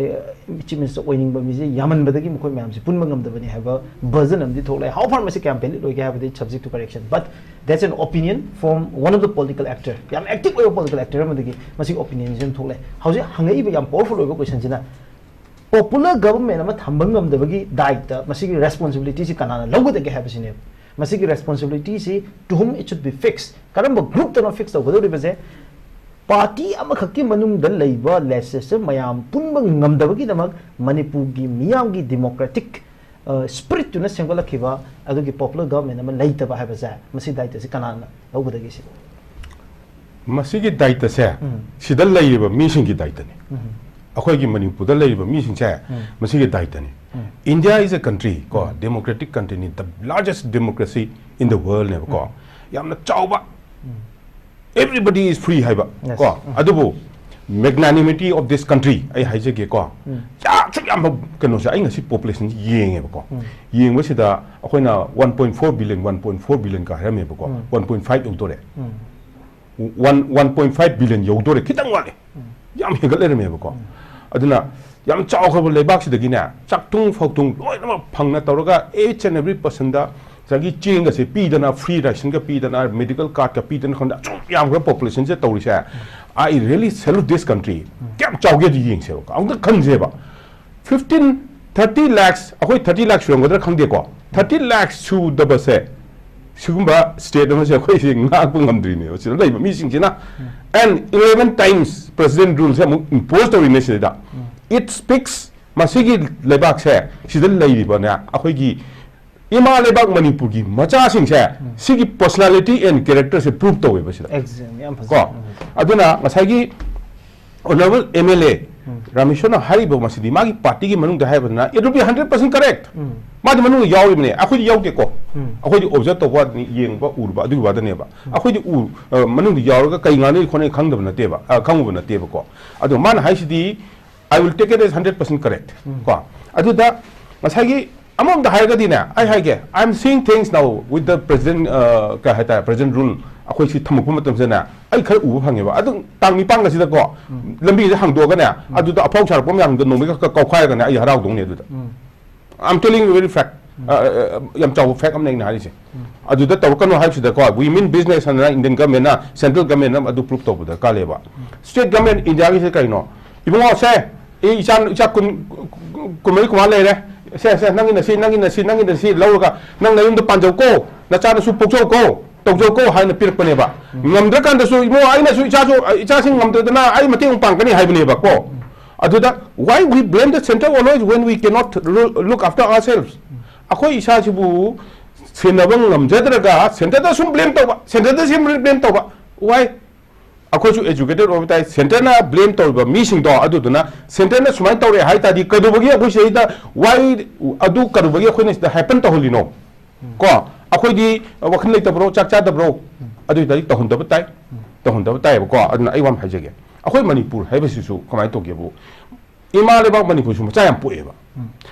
ꯆꯤꯐ ꯃꯤꯅꯤꯁꯇꯔ ꯑꯣꯏꯅꯤꯡꯕ ꯃꯤꯁꯦ ꯌꯥꯝꯃꯟꯕꯗꯒꯤ ꯃꯈꯣꯏ ꯃꯌꯥꯝꯁꯦ ꯄꯨꯟꯕ ꯉꯝꯗꯕꯅꯤ ꯍꯥꯏꯕ ꯚꯔꯖꯟ ꯑꯃꯗꯤ ꯊꯣꯛꯂꯛꯑꯦ꯫ How far ꯃꯁꯤ ꯀꯌꯥꯝ ꯚꯦꯂꯤꯗ ꯑꯣꯏꯒꯦ ꯍꯥꯏꯕꯗꯤ subject to correction, but that's an opinion from one of the political actor, ꯌꯥꯝ ꯑꯦꯛꯇꯤꯚ ꯑꯣꯏꯕ ꯄꯣꯂꯤꯇꯤꯀꯦꯜ ꯑꯦꯛꯇꯔ ꯑꯃꯗꯒꯤ ꯃꯁꯤꯒꯤ ꯑꯣꯄꯤꯅꯤꯌꯟꯁꯤ ꯑꯗꯨꯝ ꯊꯣꯛꯂꯛꯑꯦ꯫ ꯍꯧꯖꯤꯛ ꯍꯪꯉꯛꯏꯕ ꯌꯥꯝ ꯄꯥꯋꯔꯐꯨꯜ ꯑꯣꯏꯕ ꯀꯣꯏꯁꯟꯁꯤꯅ, ꯄꯣꯄꯨꯂꯔ ꯒꯚꯔꯟꯃꯦꯟ ꯑꯃ ꯊꯝꯕ ꯉꯝꯗꯕꯒꯤ ꯗꯥꯏꯇ, ꯃꯁꯤꯒꯤ ꯔꯦꯁꯄꯣꯟꯁꯤꯕꯤꯂꯤꯇꯤꯁꯤ ꯀꯅꯥꯅ ꯂꯧꯒꯗꯒꯦ ꯍꯥꯏꯕꯁꯤꯅꯦꯕ꯫ ꯃꯁꯤꯒꯤ ꯔꯦꯁꯄꯣꯟꯁꯤꯕꯤꯂꯤꯇꯤꯁꯤ to whom it should be fixed, ꯀꯔꯝꯕ ꯒ꯭ꯔꯨꯞꯇꯅꯣ ꯐꯤꯛꯁ ꯇꯧꯒꯗꯧꯔꯤꯕꯁꯦ? ꯄꯥꯔꯇꯤ ꯑꯃꯈꯛꯀꯤ ꯃꯅꯨꯡꯗ ꯂꯩꯕ ꯂꯦꯖꯤꯁꯂꯦꯆꯔ ꯃꯌꯥꯝ ꯄꯨꯟꯕ ꯉꯝꯗꯕꯒꯤꯗꯃꯛ ꯃꯅꯤꯄꯨꯔꯒꯤ ꯃꯤꯌꯥꯝꯒꯤ ꯗꯤꯃꯣꯀ꯭ꯔꯦꯇꯤꯛ, ꯑ, ꯁ꯭ꯄꯤꯔꯤꯠꯇꯨꯅ ꯁꯦꯝꯒꯠꯂꯛꯈꯤꯕ ꯑꯗꯨꯒꯤ ꯄꯣꯄꯨꯂꯔ ꯒꯚꯔꯟꯃꯦꯟ ꯑꯃ ꯂꯩꯇꯕ ꯍꯥꯏꯕꯁꯦ, ꯃꯁꯤ ꯗꯥꯏꯇꯁꯤ ꯀꯅꯥꯅ ꯂꯧꯒꯗꯒꯦ ꯁꯤꯕꯨ? ꯃꯁꯤꯒꯤ ꯗꯥꯏꯇꯁꯦ ꯎꯝ꯫ ꯁꯤꯗ ꯂꯩꯔꯤꯕ ꯃꯤꯁꯤꯡꯒꯤ ꯗꯥꯏꯇꯅꯤ꯫ ꯎꯝ꯫ ꯑꯩꯈꯣꯏꯒꯤ ꯃꯅꯤꯄꯨꯔꯗ ꯂꯩꯔꯤꯕ ꯃꯤꯁꯤꯡꯁꯦ ꯎꯝ꯫ ꯃꯁꯤꯒꯤ ꯗꯥꯏꯇꯅꯤ꯫ ꯎꯝ꯫ India is a country ꯀꯣ, democratic countryꯅꯤ, the largest democracy in the worldꯅꯦꯕꯀꯣ꯫ ꯌꯥꯝꯅ ꯆꯥꯎꯕ, everybody is free ꯍꯥꯏꯕ Yes. ꯀꯣ꯫ ꯎꯝ꯫ ꯑꯗꯨꯕꯨ magnanimity of this country ꯑꯩ ꯍꯥꯏꯖꯒꯦꯀꯣ꯫ ꯎꯝ꯫ ꯌꯥꯝ ꯑꯁꯨꯛ ꯌꯥꯝꯕ ꯀꯩꯅꯣꯁꯦ ꯑꯩ ꯉꯁꯤ ꯄꯣꯄꯨꯂꯦꯁꯟ ꯌꯦꯡꯉꯦꯕꯀꯣ꯫ ꯎꯝ꯫ ꯌꯦꯡꯕꯁꯤꯗ ꯑꯩꯈꯣꯏꯅ one point four billion, one point four billion ꯀ ꯍꯥꯏꯔꯝꯃꯦꯕꯀꯣ꯫ ꯎꯝ꯫ One point five ꯌꯧꯗꯣꯔꯦ꯫ ꯎꯝ꯫ One, one point five billion ꯌꯧꯗꯣꯔꯦ, ꯈꯤꯇꯪ ꯋꯥꯠꯂꯤ꯫ ꯌꯥꯝ ꯍꯦꯟꯒꯠ ꯂꯩꯔꯝꯃꯦꯕꯀꯣ꯫ ꯑꯗꯨꯅ ꯌꯥꯝ ꯆꯥꯎꯈ꯭ꯔꯕ ꯂꯩꯕꯥꯛꯁꯤꯗꯒꯤꯅꯦ, ꯆꯥꯛꯊꯨꯡ ꯐꯥꯎꯊꯨꯡ ꯂꯣꯏꯅꯃꯛ ꯐꯪꯅ ꯇꯧꯔꯒ each and every personꯗ ꯉꯁꯥꯏꯒꯤ ꯆꯦꯡꯒꯁꯦ ꯄꯤꯗꯅ, free rationꯒ ꯄꯤꯗꯅ, medical cardꯀ ꯄꯤꯗꯅ, ꯈꯪꯗꯦ, ꯑꯁꯨꯛ ꯌꯥꯝꯈ꯭ꯔꯕ populationꯁꯦ ꯇꯧꯔꯤꯁꯦ꯫ I really salute this country꯫ ꯀꯌꯥꯝ ꯆꯥꯎꯒꯦ ꯑꯗꯨ ꯌꯦꯡꯁꯦꯕꯀꯣ꯫ ꯑꯃꯨꯛꯇ ꯈꯟꯁꯦꯕ꯫ fifteen, thirty lakhs, ꯑꯩꯈꯣꯏ thirty lakhs ꯁꯨꯔꯝꯒꯗ꯭ꯔꯥ ꯈꯪꯗꯦꯀꯣ, thirty lakhs ꯁꯨꯗꯕꯁꯦ, ꯁꯤꯒꯨꯝꯕ state ꯑꯃꯁꯦ ꯑꯩꯈꯣꯏꯁꯦ ꯉꯥꯛꯄ ꯉꯝꯗ꯭ꯔꯤꯅꯦꯕ ꯁꯤꯗ ꯂꯩꯕ ꯃꯤꯁꯤꯡꯁꯤꯅ꯫ And eleven times President Rule ꯁꯦ ꯑꯃꯨꯛ impose ꯇꯧꯔꯤꯅꯦ ꯁꯤꯗ꯫ It speaks, ꯃꯁꯤꯒꯤ ꯂꯩꯕꯥꯛꯁꯦ, ꯁꯤꯗ ꯂꯩꯔꯤꯕꯅꯦ, ꯑꯩꯈꯣꯏꯒꯤ ꯏꯃꯥ ꯂꯩꯕꯥꯛ ꯃꯅꯤꯄꯨꯔꯒꯤ ꯃꯆꯥꯁꯤꯡꯁꯦ, ꯁꯤꯒꯤ personality and character say prove ꯇꯧꯋꯦꯕ ꯁꯤꯗ꯫ Exactly, ꯌꯥꯝ ꯀꯣ ꯐꯖꯩ꯫ ꯎꯝ. ꯑꯗꯨꯅ ꯉꯁꯥꯏꯒꯤ honourable M L A ꯔꯥꯃꯦꯁꯣꯔꯅ ꯍꯥꯏꯔꯤꯕ ꯃꯁꯤꯗꯤ ꯃꯥꯒꯤ party ꯒꯤ ꯃꯅꯨꯡꯗ ꯍꯥꯏꯕꯗꯨꯅ it will be hundred percent correct꯫ ꯎꯝ. ꯃꯥꯗꯤ ꯃꯅꯨꯡꯗ ꯌꯥꯎꯔꯤꯕꯅꯦ, ꯑꯩꯈꯣꯏꯗꯤ ꯌꯥꯎꯗꯦꯀꯣ꯫ ꯎꯝ. ꯑꯩꯈꯣꯏꯗꯤ observe ꯇꯧꯕ ꯋꯥꯗꯅꯤ, ꯌꯦꯡꯕ ꯎꯔꯨꯕ ꯑꯗꯨꯒꯤ ꯋꯥꯗꯅꯦꯕ꯫ ꯑꯩꯈꯣꯏꯗꯤ ꯎ-, ꯑ, ꯃꯅꯨꯡꯗ ꯌꯥꯎꯔꯒ ꯀꯩ ꯉꯥꯡꯅꯔꯤ ꯈꯣꯠꯅꯔꯤ ꯈꯪꯗꯕ ꯅꯠꯇꯦꯕ, ꯑ, ꯈꯪꯉꯨꯕ ꯅꯠꯇꯦꯕꯀꯣ꯫ ꯑꯗꯣ ꯃꯥꯅ ꯍꯥꯏꯁꯤꯗꯤ I will take it as hundred percent correct꯫ ꯀꯣ ꯑꯗꯨꯗ ꯉꯁꯥꯏꯒꯤ ꯑꯃꯔꯣꯝꯗ ꯍꯥꯏꯔꯒꯗꯤꯅꯦ, ꯑꯩ ꯍꯥꯏꯒꯦ, I am seeing things now with the president, uh, ꯀꯩ ꯍꯥꯏꯇꯥꯔꯦ, President Rule ꯑꯩꯈꯣꯏ ꯁꯤ ꯊꯝꯃꯛꯄ ꯃꯇꯝꯁꯤꯗꯅꯦ, ꯑꯩ ꯈꯔ ꯎꯕ ꯐꯪꯉꯦꯕ꯫ ꯑꯗꯨꯝ ꯇꯥꯡ ꯅꯤꯄꯥꯟꯒꯁꯤꯗꯀꯣ ꯂꯝꯕꯤꯁꯦ ꯍꯥꯡꯗꯣꯛꯑꯒꯅꯦ, ꯑꯗꯨꯗ ꯑꯐꯥꯎ ꯁꯥꯔꯛꯄ ꯃꯌꯥꯝꯗꯣ ꯅꯣꯡꯃꯩꯒ ꯈꯔ ꯀꯥꯎꯈꯥꯏꯔꯒꯅꯦ, ꯑꯩ ꯍꯔꯥꯎꯗꯧꯅꯦ ꯑꯗꯨꯗ꯫ I'm telling you very fact. ꯑ, ꯑ, ꯑ, ꯌꯥꯝ ꯆꯥꯎꯕ fact ꯑꯃꯅꯦ ꯑꯩꯅ ꯍꯥꯏꯔꯤꯁꯦ꯫ ꯑꯗꯨꯗ ꯇꯧꯔꯛꯀꯅꯨ ꯍꯥꯏꯕꯁꯤꯗꯀꯣ, we mean business ꯍꯥꯏꯅ Indian government ꯅ, central government ꯅ ꯑꯗꯨ prove ꯇꯧꯕ ꯗꯔꯀꯥꯔ ꯂꯩꯌꯦꯕ꯫ State government India ꯒꯤꯁꯦ ꯀꯩꯅꯣ? ꯏꯕꯨꯡꯉꯣ, ꯁꯦ, ꯑꯩ ꯏꯆꯥ, ꯏꯆꯥ ꯀꯨꯟ, ꯀꯨꯟꯃꯔꯤ ꯀꯨꯟꯃꯉꯥ ꯂꯩꯔꯦ꯫ ꯁꯦ, ꯁꯦ, ꯅꯪꯒꯤꯅ ꯁꯤ, ꯅꯪꯒꯤꯅ ꯁꯤ, ꯅꯪꯒꯤꯅ ꯁꯤ ꯂꯧꯔꯒ ꯅꯪ ꯅꯌꯨꯝꯗ ꯄꯥꯟꯖꯧꯀꯣ, ꯅꯆꯥꯅꯁꯨ ꯄꯣꯛꯆꯧꯀꯣ, ꯇꯧꯖꯧꯀꯣ ꯍꯥꯏꯅ ꯄꯤꯔꯛꯄꯅꯦꯕ꯫ ꯉꯝꯗ꯭ꯔꯀꯥꯟꯗꯁꯨ, "ꯏꯕꯨꯡꯉꯣ, ꯑꯩꯅꯁꯨ ꯏꯆꯥꯁꯨ, ꯏꯆꯥꯁꯤꯡ ꯉꯝꯗ꯭ꯔꯗꯅ ꯑꯩ ꯃꯇꯦꯡ ꯄꯥꯡꯒꯅꯤ" ꯍꯥꯏꯕꯅꯦꯕꯀꯣ꯫ ꯑꯗꯨꯗ, why we blame the center always when we cannot ru-, look after ourselves? ꯑꯩꯈꯣꯏ ꯏꯁꯥꯁꯤꯕꯨ ꯁꯦꯟꯅꯕ ꯉꯝꯖꯗ꯭ꯔꯒ centre ꯗ ꯁꯨꯝ blame ꯇꯧꯕ, centre ꯗ ꯁꯨꯝ blame ꯇꯧꯕ꯫ Why? ꯑꯩꯈꯣꯏꯁꯨ educated ꯑꯣꯏꯕ ꯇꯥꯏ꯫ Centre ꯅ blame ꯇꯧꯔꯤꯕ ꯃꯤꯁꯤꯡꯗꯣ, ꯑꯗꯨꯗꯨꯅ centre ꯅ ꯁꯨꯃꯥꯏꯅ ꯇꯧꯔꯦ ꯍꯥꯏ ꯇꯥꯔꯗꯤ, ꯀꯩꯗꯧꯕꯒꯤ ꯑꯩꯈꯣꯏ ꯁꯤꯗꯩꯗ, why, ꯑꯗꯨ ꯀꯩꯗꯧꯕꯒꯤ ꯑꯩꯈꯣꯏꯅ ꯁꯤꯗ happen ꯇꯧꯍꯜꯂꯤꯅꯣ? ꯀꯣ, ꯑꯩꯈꯣꯏꯗꯤ ꯋꯥꯈꯜ ꯂꯩꯇꯕ꯭ꯔꯣ, ꯆꯥꯛ ꯆꯥꯗꯕ꯭ꯔꯣ? ꯑꯗꯨ ꯑꯣꯏ ꯇꯥꯔꯗꯤ ꯇꯧꯍꯟꯗꯕ ꯇꯥꯏ, ꯇꯧꯍꯟꯗꯕ ꯇꯥꯏꯌꯦꯕꯀꯣ꯫ ꯑꯗꯨꯅ ꯑꯩ ꯋꯥ ꯑꯃ ꯍꯥꯏꯖꯒꯦ, ꯑꯩꯈꯣꯏ ꯃꯅꯤꯄꯨꯔ ꯍꯥꯏꯕꯁꯤꯁꯨ ꯀꯃꯥꯏꯅ ꯇꯧꯒꯦꯕꯨ, ꯏꯃꯥ ꯂꯩꯕꯥꯛ ꯃꯅꯤꯄꯨꯔꯁꯨ ꯃꯆꯥ ꯌꯥꯝ ꯄꯣꯛꯑꯦꯕ꯫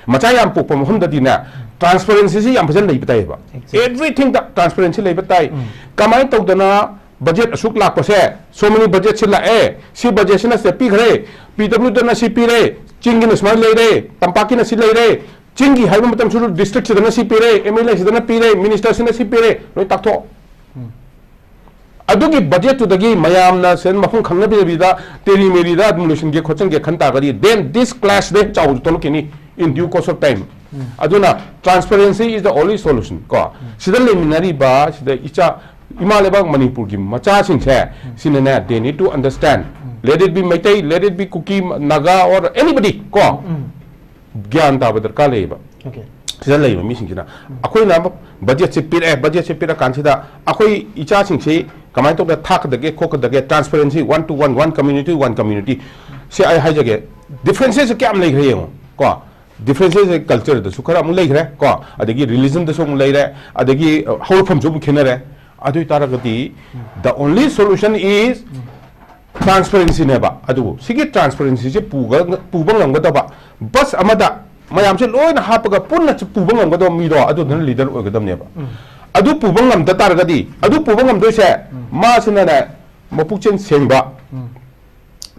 ꯃꯆꯥ ꯌꯥꯝ ꯄꯣꯛꯄ ꯃꯐꯝꯗꯗꯤꯅꯦ, transparency ꯁꯤ ꯌꯥꯝ ꯐꯖꯅ ꯂꯩꯕ ꯇꯥꯏꯌꯦꯕ꯫ Exactly. Everything ꯗ transparency ꯂꯩꯕ ꯇꯥꯏ꯫ ꯀꯃꯥꯏꯅ ꯇꯧꯗꯅ budget ꯑꯁꯨꯛ ꯂꯥꯛꯄꯁꯦ, so many budget ꯁꯤ ꯂꯥꯛꯑꯦ, ꯁꯤ budget ꯁꯤꯅ ꯁꯤꯗ ꯄꯤꯈ꯭ꯔꯦ, P W D ꯅ ꯁꯤ ꯄꯤꯔꯦ, ꯆꯤꯡꯒꯤꯅ ꯁꯨꯃꯥꯏꯅ ꯂꯩꯔꯦ, ꯇꯝꯄꯥꯛꯀꯤꯅ ꯁꯤ ꯂꯩꯔꯦ, ꯆꯤꯡꯒꯤ ꯍꯥꯏꯕ ꯃꯇꯝꯁꯨ district ꯁꯤꯗꯅ ꯁꯤ ꯄꯤꯔꯦ, M L A ꯁꯤꯗꯅ ꯄꯤꯔꯦ, minister ꯁꯤꯅ ꯁꯤ ꯄꯤꯔꯦ, ꯂꯣꯏ ꯇꯥꯛꯊꯣꯛꯑꯣ꯫ ꯑꯗꯨꯒꯤ ꯕꯖꯦꯠꯇꯨꯗꯒꯤ ꯃꯌꯥꯝꯅ ꯁꯦꯟ ꯃꯐꯝ ꯈꯪꯅꯕꯤꯗꯕꯤꯗ ꯇꯦꯔꯤ ꯃꯦꯔꯤꯗ ꯑꯗꯨꯝ ꯂꯣꯏꯁꯤꯟꯒꯦ ꯈꯣꯠꯆꯟꯒꯦ ꯈꯟ ꯇꯥꯔꯒꯗꯤ, then this clash ꯗꯩ ꯆꯥꯎꯕꯁꯨ ꯊꯣꯛꯂꯛꯈꯤꯅꯤ in due course of time. ꯑꯗꯨꯅ transparency is the only solution. ꯀꯣ, ꯁꯤꯗ ꯂꯩꯃꯤꯟꯅꯔꯤꯕ, ꯁꯤꯗ ꯏꯆꯥ, ꯏꯃꯥ ꯂꯩꯕꯥꯛ ꯃꯅꯤꯄꯨꯔꯒꯤ ꯃꯆꯥꯁꯤꯡꯁꯦ, ꯁꯤꯅꯅꯦ, they need to understand, let it be Meitei, let it be Kuki, Naga, or anybody, ꯀꯣ, ꯒ꯭ꯌꯥꯟ ꯇꯥꯕ ꯗꯔꯀꯥꯔ ꯂꯩꯌꯦꯕ꯫ Okay. ꯁꯤꯗ ꯂꯩꯕ ꯃꯤꯁꯤꯡꯁꯤꯅ, ꯑꯩꯈꯣꯏꯅ ꯕꯖꯦꯠꯁꯦ ꯄꯤꯔꯛꯑꯦ, ꯕꯖꯦꯠꯁꯦ ꯄꯤꯔꯀꯥꯟꯁꯤꯗ ꯑꯩꯈꯣꯏ ꯏꯆꯥꯁꯤꯡꯁꯤ ꯀꯃꯥꯏꯅ ꯇꯧꯗꯅ ꯊꯥꯛꯀꯗꯒꯦ ꯈꯣꯠꯀꯗꯒꯦ, transparency, one to one, one community, one community, ꯁꯤ ꯑꯩ ꯍꯥꯏꯖꯒꯦ, differences ꯀꯌꯥꯝ ꯂꯩꯈ꯭ꯔꯦ ꯌꯦꯡꯉꯣ, ꯀꯣ? Differences ꯁꯦ culture ꯗꯁꯨ ꯈꯔ ꯑꯃꯨꯛ ꯂꯩꯈ꯭ꯔꯦ, ꯀꯣ? ꯑꯗꯒꯤ religion ꯗꯁꯨ ꯑꯃꯨꯛ ꯂꯩꯔꯦ, ꯑꯗꯒꯤ, ꯑ, ꯍꯧꯔꯛꯐꯝꯁꯨ ꯑꯃꯨꯛ ꯈꯦꯠꯅꯔꯦ꯫ ꯑꯗꯨ ꯑꯣꯏ ꯇꯥꯔꯒꯗꯤ, the only solution is transparency ꯅꯦꯕ꯫ ꯑꯗꯨꯕꯨ ꯁꯤꯒꯤ transparency ꯁꯦ ꯄꯨꯒ-, ꯄꯨꯕ ꯉꯝꯒꯗꯕ, bus ꯑꯃꯗ ꯃꯌꯥꯝꯁꯦ ꯂꯣꯏꯅ ꯍꯥꯞꯄꯒ ꯄꯨꯟꯅ ꯆ-, ꯄꯨꯕ ꯉꯝꯒꯗꯕ ꯃꯤꯗꯣ, ꯑꯗꯨꯗꯨꯅ leader ꯑꯣꯏꯒꯗꯕꯅꯦꯕ꯫ ꯑꯗꯨ ꯄꯨꯕ ꯉꯝꯗ ꯇꯥꯔꯒꯗꯤ, ꯑꯗꯨ ꯄꯨꯕ ꯉꯝꯗꯣꯏꯁꯦ, ꯃꯥꯁꯤꯅꯅꯦ, ꯃꯄꯨꯛꯆꯦꯜ ꯁꯦꯡꯕ,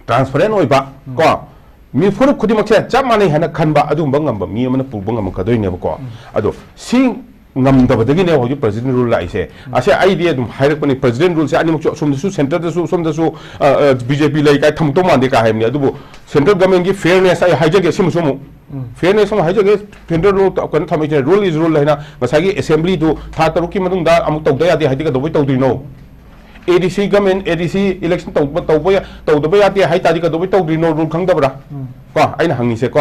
transparent ꯑꯣꯏꯕ, ꯀꯣ, ꯃꯤ ꯐꯨꯔꯨꯞ ꯈꯨꯗꯤꯡꯃꯛꯁꯦ ꯆꯞ ꯃꯥꯟꯅꯩ ꯍꯥꯏꯅ ꯈꯟꯕ, ꯑꯗꯨꯒꯨꯝꯕ ꯉꯝꯕ ꯃꯤ ꯑꯃꯅ ꯄꯨꯕ ꯉꯝꯃꯛꯀꯗꯣꯏꯅꯦꯕꯀꯣ꯫ ꯑꯗꯣ ꯁꯤ ꯉꯝꯗꯕꯗꯒꯤꯅꯦ ꯍꯧꯖꯤꯛ president rule ꯂꯥꯛꯏꯁꯦ꯫ ꯑꯁꯦ ꯑꯩꯗꯤ ꯑꯗꯨꯝ ꯍꯥꯏꯔꯛꯄꯅꯤ, president rule ꯁꯦ ꯑꯅꯤꯃꯛꯁꯨ, ꯑꯁꯣꯝꯗꯁꯨ, centre ꯗꯁꯨ, ꯁꯣꯝꯗꯁꯨ, ꯑ, ꯑ, B J P ꯂꯩ ꯀꯥꯏ ꯊꯝꯃꯛꯇꯧ ꯃꯥꯟꯗꯦ ꯀꯥꯏ ꯍꯥꯏꯕꯅꯤ꯫ ꯑꯗꯨꯕꯨ central government ꯀꯤ fairness ꯑꯩ ꯍꯥꯏꯖꯒꯦ, ꯁꯤꯃꯁꯨ ꯑꯃꯨꯛ꯫ Fairness ꯑꯃꯨꯛ ꯍꯥꯏꯖꯒꯦ, central rule ꯀꯩꯅꯣ ꯊꯝꯃꯛꯏꯁꯦ, rule is rule ꯍꯥꯏꯅ ꯉꯁꯥꯏꯒꯤ assembly ꯗꯨ ꯊꯥ ꯇꯔꯨꯛꯀꯤ ꯃꯅꯨꯡꯗ ꯑꯃꯨꯛ ꯇꯧꯗ ꯌꯥꯗꯦ ꯍꯥꯏꯗꯤ ꯀꯩꯗꯧꯕꯩ ꯇꯧꯗꯣꯏꯅꯣ? A D C government, A D C election ꯇꯧꯕ, ꯇꯧꯕ ꯌꯥ-, ꯇꯧꯗꯕ ꯌꯥꯗꯦ ꯍꯥꯏ ꯇꯥꯔꯗꯤ ꯀꯩꯗꯧꯕꯩ ꯇꯧꯗ꯭ꯔꯤꯅꯣ, rule ꯈꯪꯗꯕ꯭ꯔꯥ? ꯀꯣ, ꯑꯩꯅ ꯍꯪꯉꯤꯁꯦꯀꯣ꯫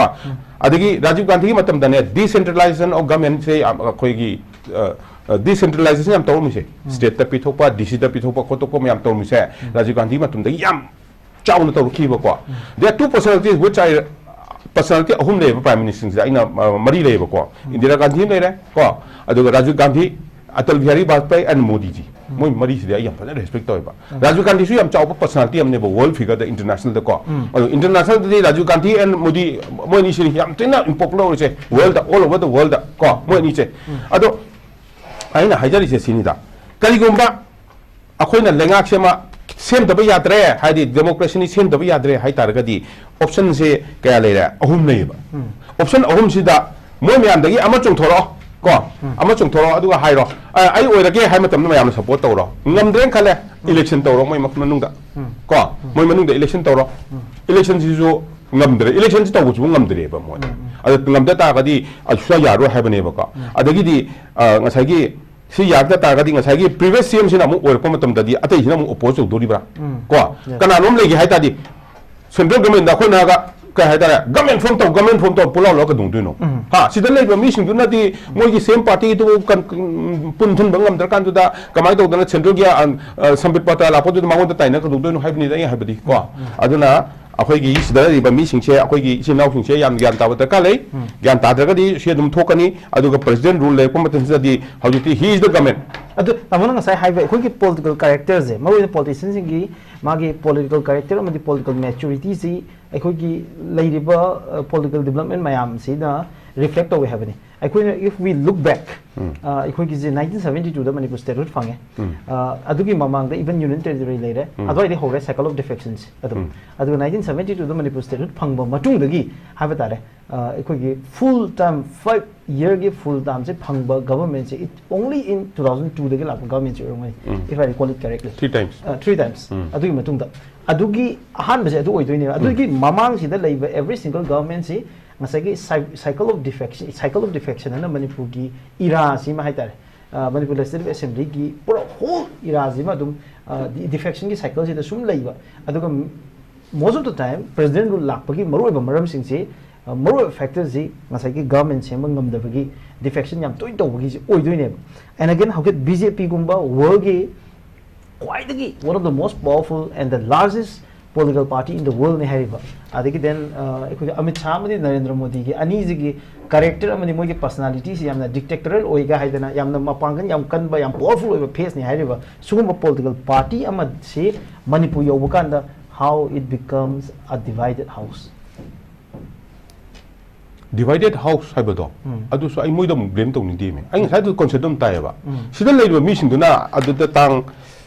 ꯑꯗꯒꯤ ꯔꯥꯖꯤꯕ ꯒꯥꯟꯙꯤꯒꯤ ꯃꯇꯝꯗꯅꯦ, decentralization of government ꯁꯦ ꯌꯥꯝ, ꯑꯩꯈꯣꯏꯒꯤ, ꯑ, ꯑ, decentralization ꯌꯥꯝ ꯇꯧꯔꯝꯃꯤꯁꯦ, state ꯇ ꯄꯤꯊꯣꯛꯄ, D C ꯗ ꯄꯤꯊꯣꯛꯄ ꯈꯣꯠꯇꯣꯛꯄ ꯃꯌꯥꯝ ꯇꯧꯔꯝꯃꯤꯁꯦ, ꯔꯥꯖꯤꯕ ꯒꯥꯟꯙꯤꯒꯤ ꯃꯇꯝꯗꯒꯤ ꯌꯥꯝ ꯆꯥꯎꯅ ꯇꯧꯔꯛꯈꯤꯕꯀꯣ꯫ There are two personalities which I, personality ꯑꯍꯨꯝ ꯂꯩꯌꯦꯕ prime minister ꯁꯤꯡꯁꯤꯗ, ꯑꯩꯅ, ꯑ, ꯃꯔꯤ ꯂꯩꯌꯦꯕꯀꯣ꯫ ꯏꯟꯗꯤꯔꯥ ꯒꯥꯟꯙꯤ ꯑꯃ ꯂꯩꯔꯦ ꯀꯣ, ꯑꯗꯨꯒ ꯔꯥꯖꯤꯕ ꯒꯥꯟꯙꯤ, ꯑꯇꯜ ꯕꯤꯍꯥꯔꯤ ꯕꯥꯖꯄꯥꯌꯤ and ꯃꯣꯗꯤꯖꯤ, ꯃꯣꯏ ꯃꯔꯤꯁꯤꯗꯤ ꯑꯩ ꯌꯥꯝ ꯐꯖꯅ respect ꯇꯧꯋꯦꯕ꯫ ꯔꯥꯖꯤꯕ ꯒꯥꯟꯙꯤꯁꯨ ꯌꯥꯝ ꯆꯥꯎꯕ personality ꯑꯃꯅꯦꯕ, world figure ꯗ, international ꯗꯀꯣ꯫ ꯑꯗꯣ international ꯗꯗꯤ ꯔꯥꯖꯤꯕ ꯒꯥꯟꯙꯤ and ꯃꯣꯗꯤ, ꯃꯣꯏ ꯑꯅꯤꯁꯤꯅꯤ ꯌꯥꯝ ꯊꯤꯅ unpopular ꯑꯣꯏꯔꯤꯁꯦ, world the, all over the world ꯗ ꯀꯣ, ꯃꯣꯏ ꯑꯅꯤꯁꯦ꯫ ꯑꯗꯣ ꯑꯩꯅ ꯍꯥꯏꯖꯔꯤꯁꯦ ꯁꯤꯅꯤꯗ, ꯀꯔꯤꯒꯨꯝꯕ ꯑꯩꯈꯣꯏꯅ ꯂꯩꯉꯥꯛꯁꯦ ꯑꯃ ꯁꯦꯝꯗꯕ ꯌꯥꯗ꯭ꯔꯦ, ꯍꯥꯏꯗꯤ democracy ꯅꯤ ꯁꯦꯝꯗꯕ ꯌꯥꯗ꯭ꯔꯦ ꯍꯥꯏ ꯇꯥꯔꯒꯗꯤ, option ꯁꯦ ꯀꯌꯥ ꯂꯩꯔꯦ? ꯑꯍꯨꯝ ꯂꯩꯌꯦꯕ꯫ Option ꯑꯍꯨꯝꯁꯤꯗ ꯃꯣꯏ ꯃꯌꯥꯝꯗꯒꯤ ꯑꯃ ꯆꯣꯡꯊꯣꯔꯛꯑꯣ, ꯀꯣ, ꯑꯃ ꯆꯣꯡꯊꯣꯔꯛꯑꯣ, ꯑꯗꯨꯒ ꯍꯥꯏꯔꯣ, "ꯑ, ꯑꯩ ꯑꯣꯏꯔꯒꯦ" ꯍꯥꯏ ꯃꯇꯝꯗ ꯃꯌꯥꯝꯅ ꯁꯄꯣꯔꯠ ꯇꯧꯔꯣ꯫ ꯉꯝꯗ꯭ꯔꯦꯅ ꯈꯜꯂꯦ, ꯏꯂꯦꯛꯁꯟ ꯇꯧꯔꯣ ꯃꯣꯏ ꯃ-, ꯃꯅꯨꯡꯗ꯫ ꯀꯣ, ꯃꯣꯏ ꯃꯅꯨꯡꯗ ꯏꯂꯦꯛꯁꯟ ꯇꯧꯔꯣ꯫ ꯏꯂꯦꯛꯁꯟꯁꯤꯁꯨ ꯉꯝꯗ꯭ꯔꯦ, ꯏꯂꯦꯛꯁꯟꯁꯤ ꯇꯧꯕꯁꯤꯕꯨ ꯉꯝꯗ꯭ꯔꯦꯕ ꯃꯣꯏ꯫ ꯑꯗ ꯉꯝꯗ ꯇꯥꯔꯒꯗꯤ ꯑ, ꯁꯨꯡꯌꯥ ꯌꯥꯔꯣꯏ ꯍꯥꯏꯕꯅꯦꯕꯀꯣ꯫ ꯑꯗꯒꯤꯗꯤ, ꯑ, ꯉꯁꯥꯏꯒꯤ ꯁꯤ ꯌꯥꯔꯛꯇ ꯇꯥꯔꯒꯗꯤ ꯉꯁꯥꯏꯒꯤ previous C M ꯁꯤꯅ ꯑꯃꯨꯛ ꯑꯣꯏꯔꯛꯄ ꯃꯇꯝꯗꯗꯤ ꯑꯇꯩꯁꯤꯅ ꯑꯃꯨꯛ oppose ꯇꯧꯗꯣꯔꯤꯕ꯭ꯔꯥ? ꯀꯣ, ꯀꯅꯥꯅꯣꯝ ꯂꯩꯒꯦ ꯍꯥꯏ ꯇꯥꯔꯗꯤ, central government ꯗ ꯑꯩꯈꯣꯏꯅ ꯍꯥꯏꯔꯒ, ꯀꯩ ꯍꯥꯏꯇꯥꯔꯦ, government form ꯇꯧ, government form ꯇꯧ, ꯄꯨꯂꯥꯎ ꯂꯧꯔꯒ ꯀꯩꯗꯧꯗꯣꯏꯅꯣ? ꯍꯥ, ꯁꯤꯗ ꯂꯩꯕ ꯃꯤꯁꯤꯡꯗꯨꯅꯗꯤ ꯃꯣꯏꯒꯤ same party ꯗꯨ ꯀꯟ-, ꯀꯟ-, ꯄꯨꯟꯁꯤꯟꯕ ꯉꯝꯗ꯭ꯔꯀꯥꯟꯗꯨꯗ ꯀꯃꯥꯏꯅ ꯇꯧꯗꯅ central ꯒꯤ, ꯑ, ꯑ, ꯁꯝꯕꯤꯠ ꯄꯇ꯭ꯔ ꯂꯥꯛꯄꯗꯨꯗ ꯃꯉꯣꯟꯗ ꯇꯥꯏꯅ ꯀꯩꯗꯧꯗꯣꯏꯅꯣ ꯍꯥꯏꯕꯅꯤꯗ ꯑꯩꯅ ꯍꯥꯏꯕꯗꯤ, ꯀꯣ꯫ ꯑꯗꯨꯅ ꯑꯩꯈꯣꯏꯒꯤ ꯁꯤꯗ ꯂꯩꯔꯤꯕ ꯃꯤꯁꯤꯡꯁꯦ, ꯑꯩꯈꯣꯏꯒꯤ ꯏꯆꯤꯟ ꯏꯅꯥꯎꯁꯤꯡꯁꯦ ꯌꯥꯝ ꯒ꯭ꯌꯥꯟ ꯇꯥꯕ ꯗꯔꯀꯥꯔ ꯂꯩ꯫ ꯒ꯭ꯌꯥꯟ ꯇꯥꯗ꯭ꯔꯒꯗꯤ ꯁꯤ ꯑꯗꯨꯝ ꯊꯣꯛꯀꯅꯤ꯫ ꯑꯗꯨꯒ president rule ꯂꯩꯔꯛꯄ ꯃꯇꯝꯁꯤꯗꯗꯤ ꯍꯧꯖꯤꯛꯇꯤ he is the government꯫ ꯑꯗꯨ ꯇꯥꯃꯣꯅ ꯉꯁꯥꯏ ꯍꯥꯏꯕ ꯑꯩꯈꯣꯏꯒꯤ political character ꯁꯦ, ꯃꯔꯨꯑꯣꯏꯅ politician ꯁꯤꯡꯒꯤ ꯃꯥꯒꯤ political character ꯑꯃꯗꯤ political maturity ꯁꯤ ꯑꯩꯈꯣꯏꯒꯤ ꯂꯩꯔꯤꯕ, ꯑ, political development ꯃꯌꯥꯝꯁꯤꯅ reflect ꯇꯧꯋꯦ ꯍꯥꯏꯕꯅꯤ꯫ ꯑꯩꯈꯣꯏꯅ, if we look back, ꯑ, ꯑꯩꯈꯣꯏꯒꯤꯁꯦ nineteen seventy two ꯗ ꯃꯅꯤꯄꯨꯔ statehood ꯐꯪꯉꯦ꯫ ꯑ, ꯑꯗꯨꯒꯤ ꯃꯃꯥꯡꯗ even union territory ꯂꯩꯔꯦ꯫ ꯑꯗꯨꯋꯥꯏꯗꯩ ꯍꯧꯔꯦ cycle of defection ꯁꯦ ꯑꯗꯨꯝ꯫ ꯑꯗꯨꯒ nineteen seventy two ꯗ ꯃꯅꯤꯄꯨꯔ statehood ꯐꯪꯕ ꯃꯇꯨꯡꯗꯒꯤ ꯍꯥꯏꯕ ꯇꯥꯔꯦ, ꯑ, ꯑꯩꯈꯣꯏꯒꯤ full term, five year ꯒꯤ full term ꯁꯦ ꯐꯪꯕ government say, it only in two thousand two ꯗꯒꯤ ꯂꯥꯛꯄ government ꯁꯦ ꯑꯣꯏꯔꯝꯒꯅꯤ, if I recall it correctly꯫ Three times꯫ ꯑ, three times꯫ ꯑꯗꯨꯒꯤ ꯃꯇꯨꯡꯗ, ꯑꯗꯨꯒꯤ ꯑꯍꯥꯟꯕꯁꯦ ꯑꯗꯨ ꯑꯣꯏꯗꯣꯏꯅꯦꯕ꯫ ꯑꯗꯨꯒꯤ ꯃꯃꯥꯡꯁꯤꯗ ꯂꯩꯕ every single government ꯁꯤ ꯉꯁꯥꯏꯒꯤ cy-, cycle of defection, cycle of defection ꯍꯥꯏꯅ ꯃꯅꯤꯄꯨꯔꯒꯤ era ꯁꯤꯃ ꯍꯥꯏꯇꯥꯔꯦ, ꯑ, ꯃꯅꯤꯄꯨꯔ Legislative Assembly ꯒꯤ ꯄꯨꯔꯥ whole era ꯁꯤꯃ ꯑꯗꯨꯝ, ꯑ, ꯗꯤ-, defection ꯒꯤ cycle ꯁꯤꯗ ꯁꯨꯝ ꯂꯩꯕ꯫ ꯑꯗꯨꯒ most of the time president rule ꯂꯥꯛꯄꯒꯤ ꯃꯔꯨꯑꯣꯏꯕ ꯃꯔꯝꯁꯤꯡꯁꯤ, ꯑ, ꯃꯔꯨꯑꯣꯏꯕ factor ꯁꯤ ꯉꯁꯥꯏꯒꯤ government ꯁꯦꯝꯕ ꯉꯝꯗꯕꯒꯤ, defection ꯌꯥꯝ ꯇꯣꯏꯅ ꯇꯧꯕꯒꯤꯁꯤ ꯑꯣꯏꯗꯣꯏꯅꯦꯕ꯫ And again, ꯍꯧꯖꯤꯛ B J P ꯒꯨꯝꯕ world ꯒꯤ ꯈ꯭ꯋꯥꯏꯗꯒꯤ one of the most powerful and the largest political party in the world ꯅꯤ ꯍꯥꯏꯔꯤꯕ, ꯑꯗꯒꯤ then, ꯑ, ꯑꯩꯈꯣꯏꯒꯤ ꯑꯃꯤꯠ ꯁꯥꯍ ꯑꯃꯗꯤ ꯅꯔꯦꯟꯗ꯭ꯔ ꯃꯣꯗꯤꯒꯤ ꯑꯅꯤꯁꯤꯒꯤ character ꯑꯃꯗꯤ ꯃꯣꯏꯒꯤ personality ꯁꯤ ꯌꯥꯝꯅ dictatorial ꯑꯣꯏꯒ ꯍꯥꯏꯗꯅ, ꯌꯥꯝꯅ ꯃꯄꯥꯡꯒꯜ ꯌꯥꯝ ꯀꯟꯕ, ꯌꯥꯝ powerful ꯑꯣꯏꯕ face ꯅꯤ ꯍꯥꯏꯔꯤꯕ, ꯁꯤꯒꯨꯝꯕ political party ꯑꯃꯁꯤ ꯃꯅꯤꯄꯨꯔ ꯌꯧꯕ ꯀꯥꯟꯗ, how it becomes a divided house꯫ Divided house ꯍꯥꯏꯕꯗꯣ, ꯎꯝ꯫ ꯑꯗꯨꯁꯨ ꯑꯩ ꯃꯣꯏꯗ ꯑꯃꯨꯛ blame ꯇꯧꯅꯤꯡꯗꯦꯃꯦ꯫ ꯑꯩ ꯉꯁꯥꯏꯗꯨ concept ꯑꯗꯨꯝ ꯇꯥꯏꯌꯦꯕ꯫ ꯎꯝ꯫ ꯁꯤꯗ ꯂꯩꯔꯤꯕ ꯃꯤꯁꯤꯡꯗꯨꯅ ꯑꯗꯨꯗ ꯇꯥꯡ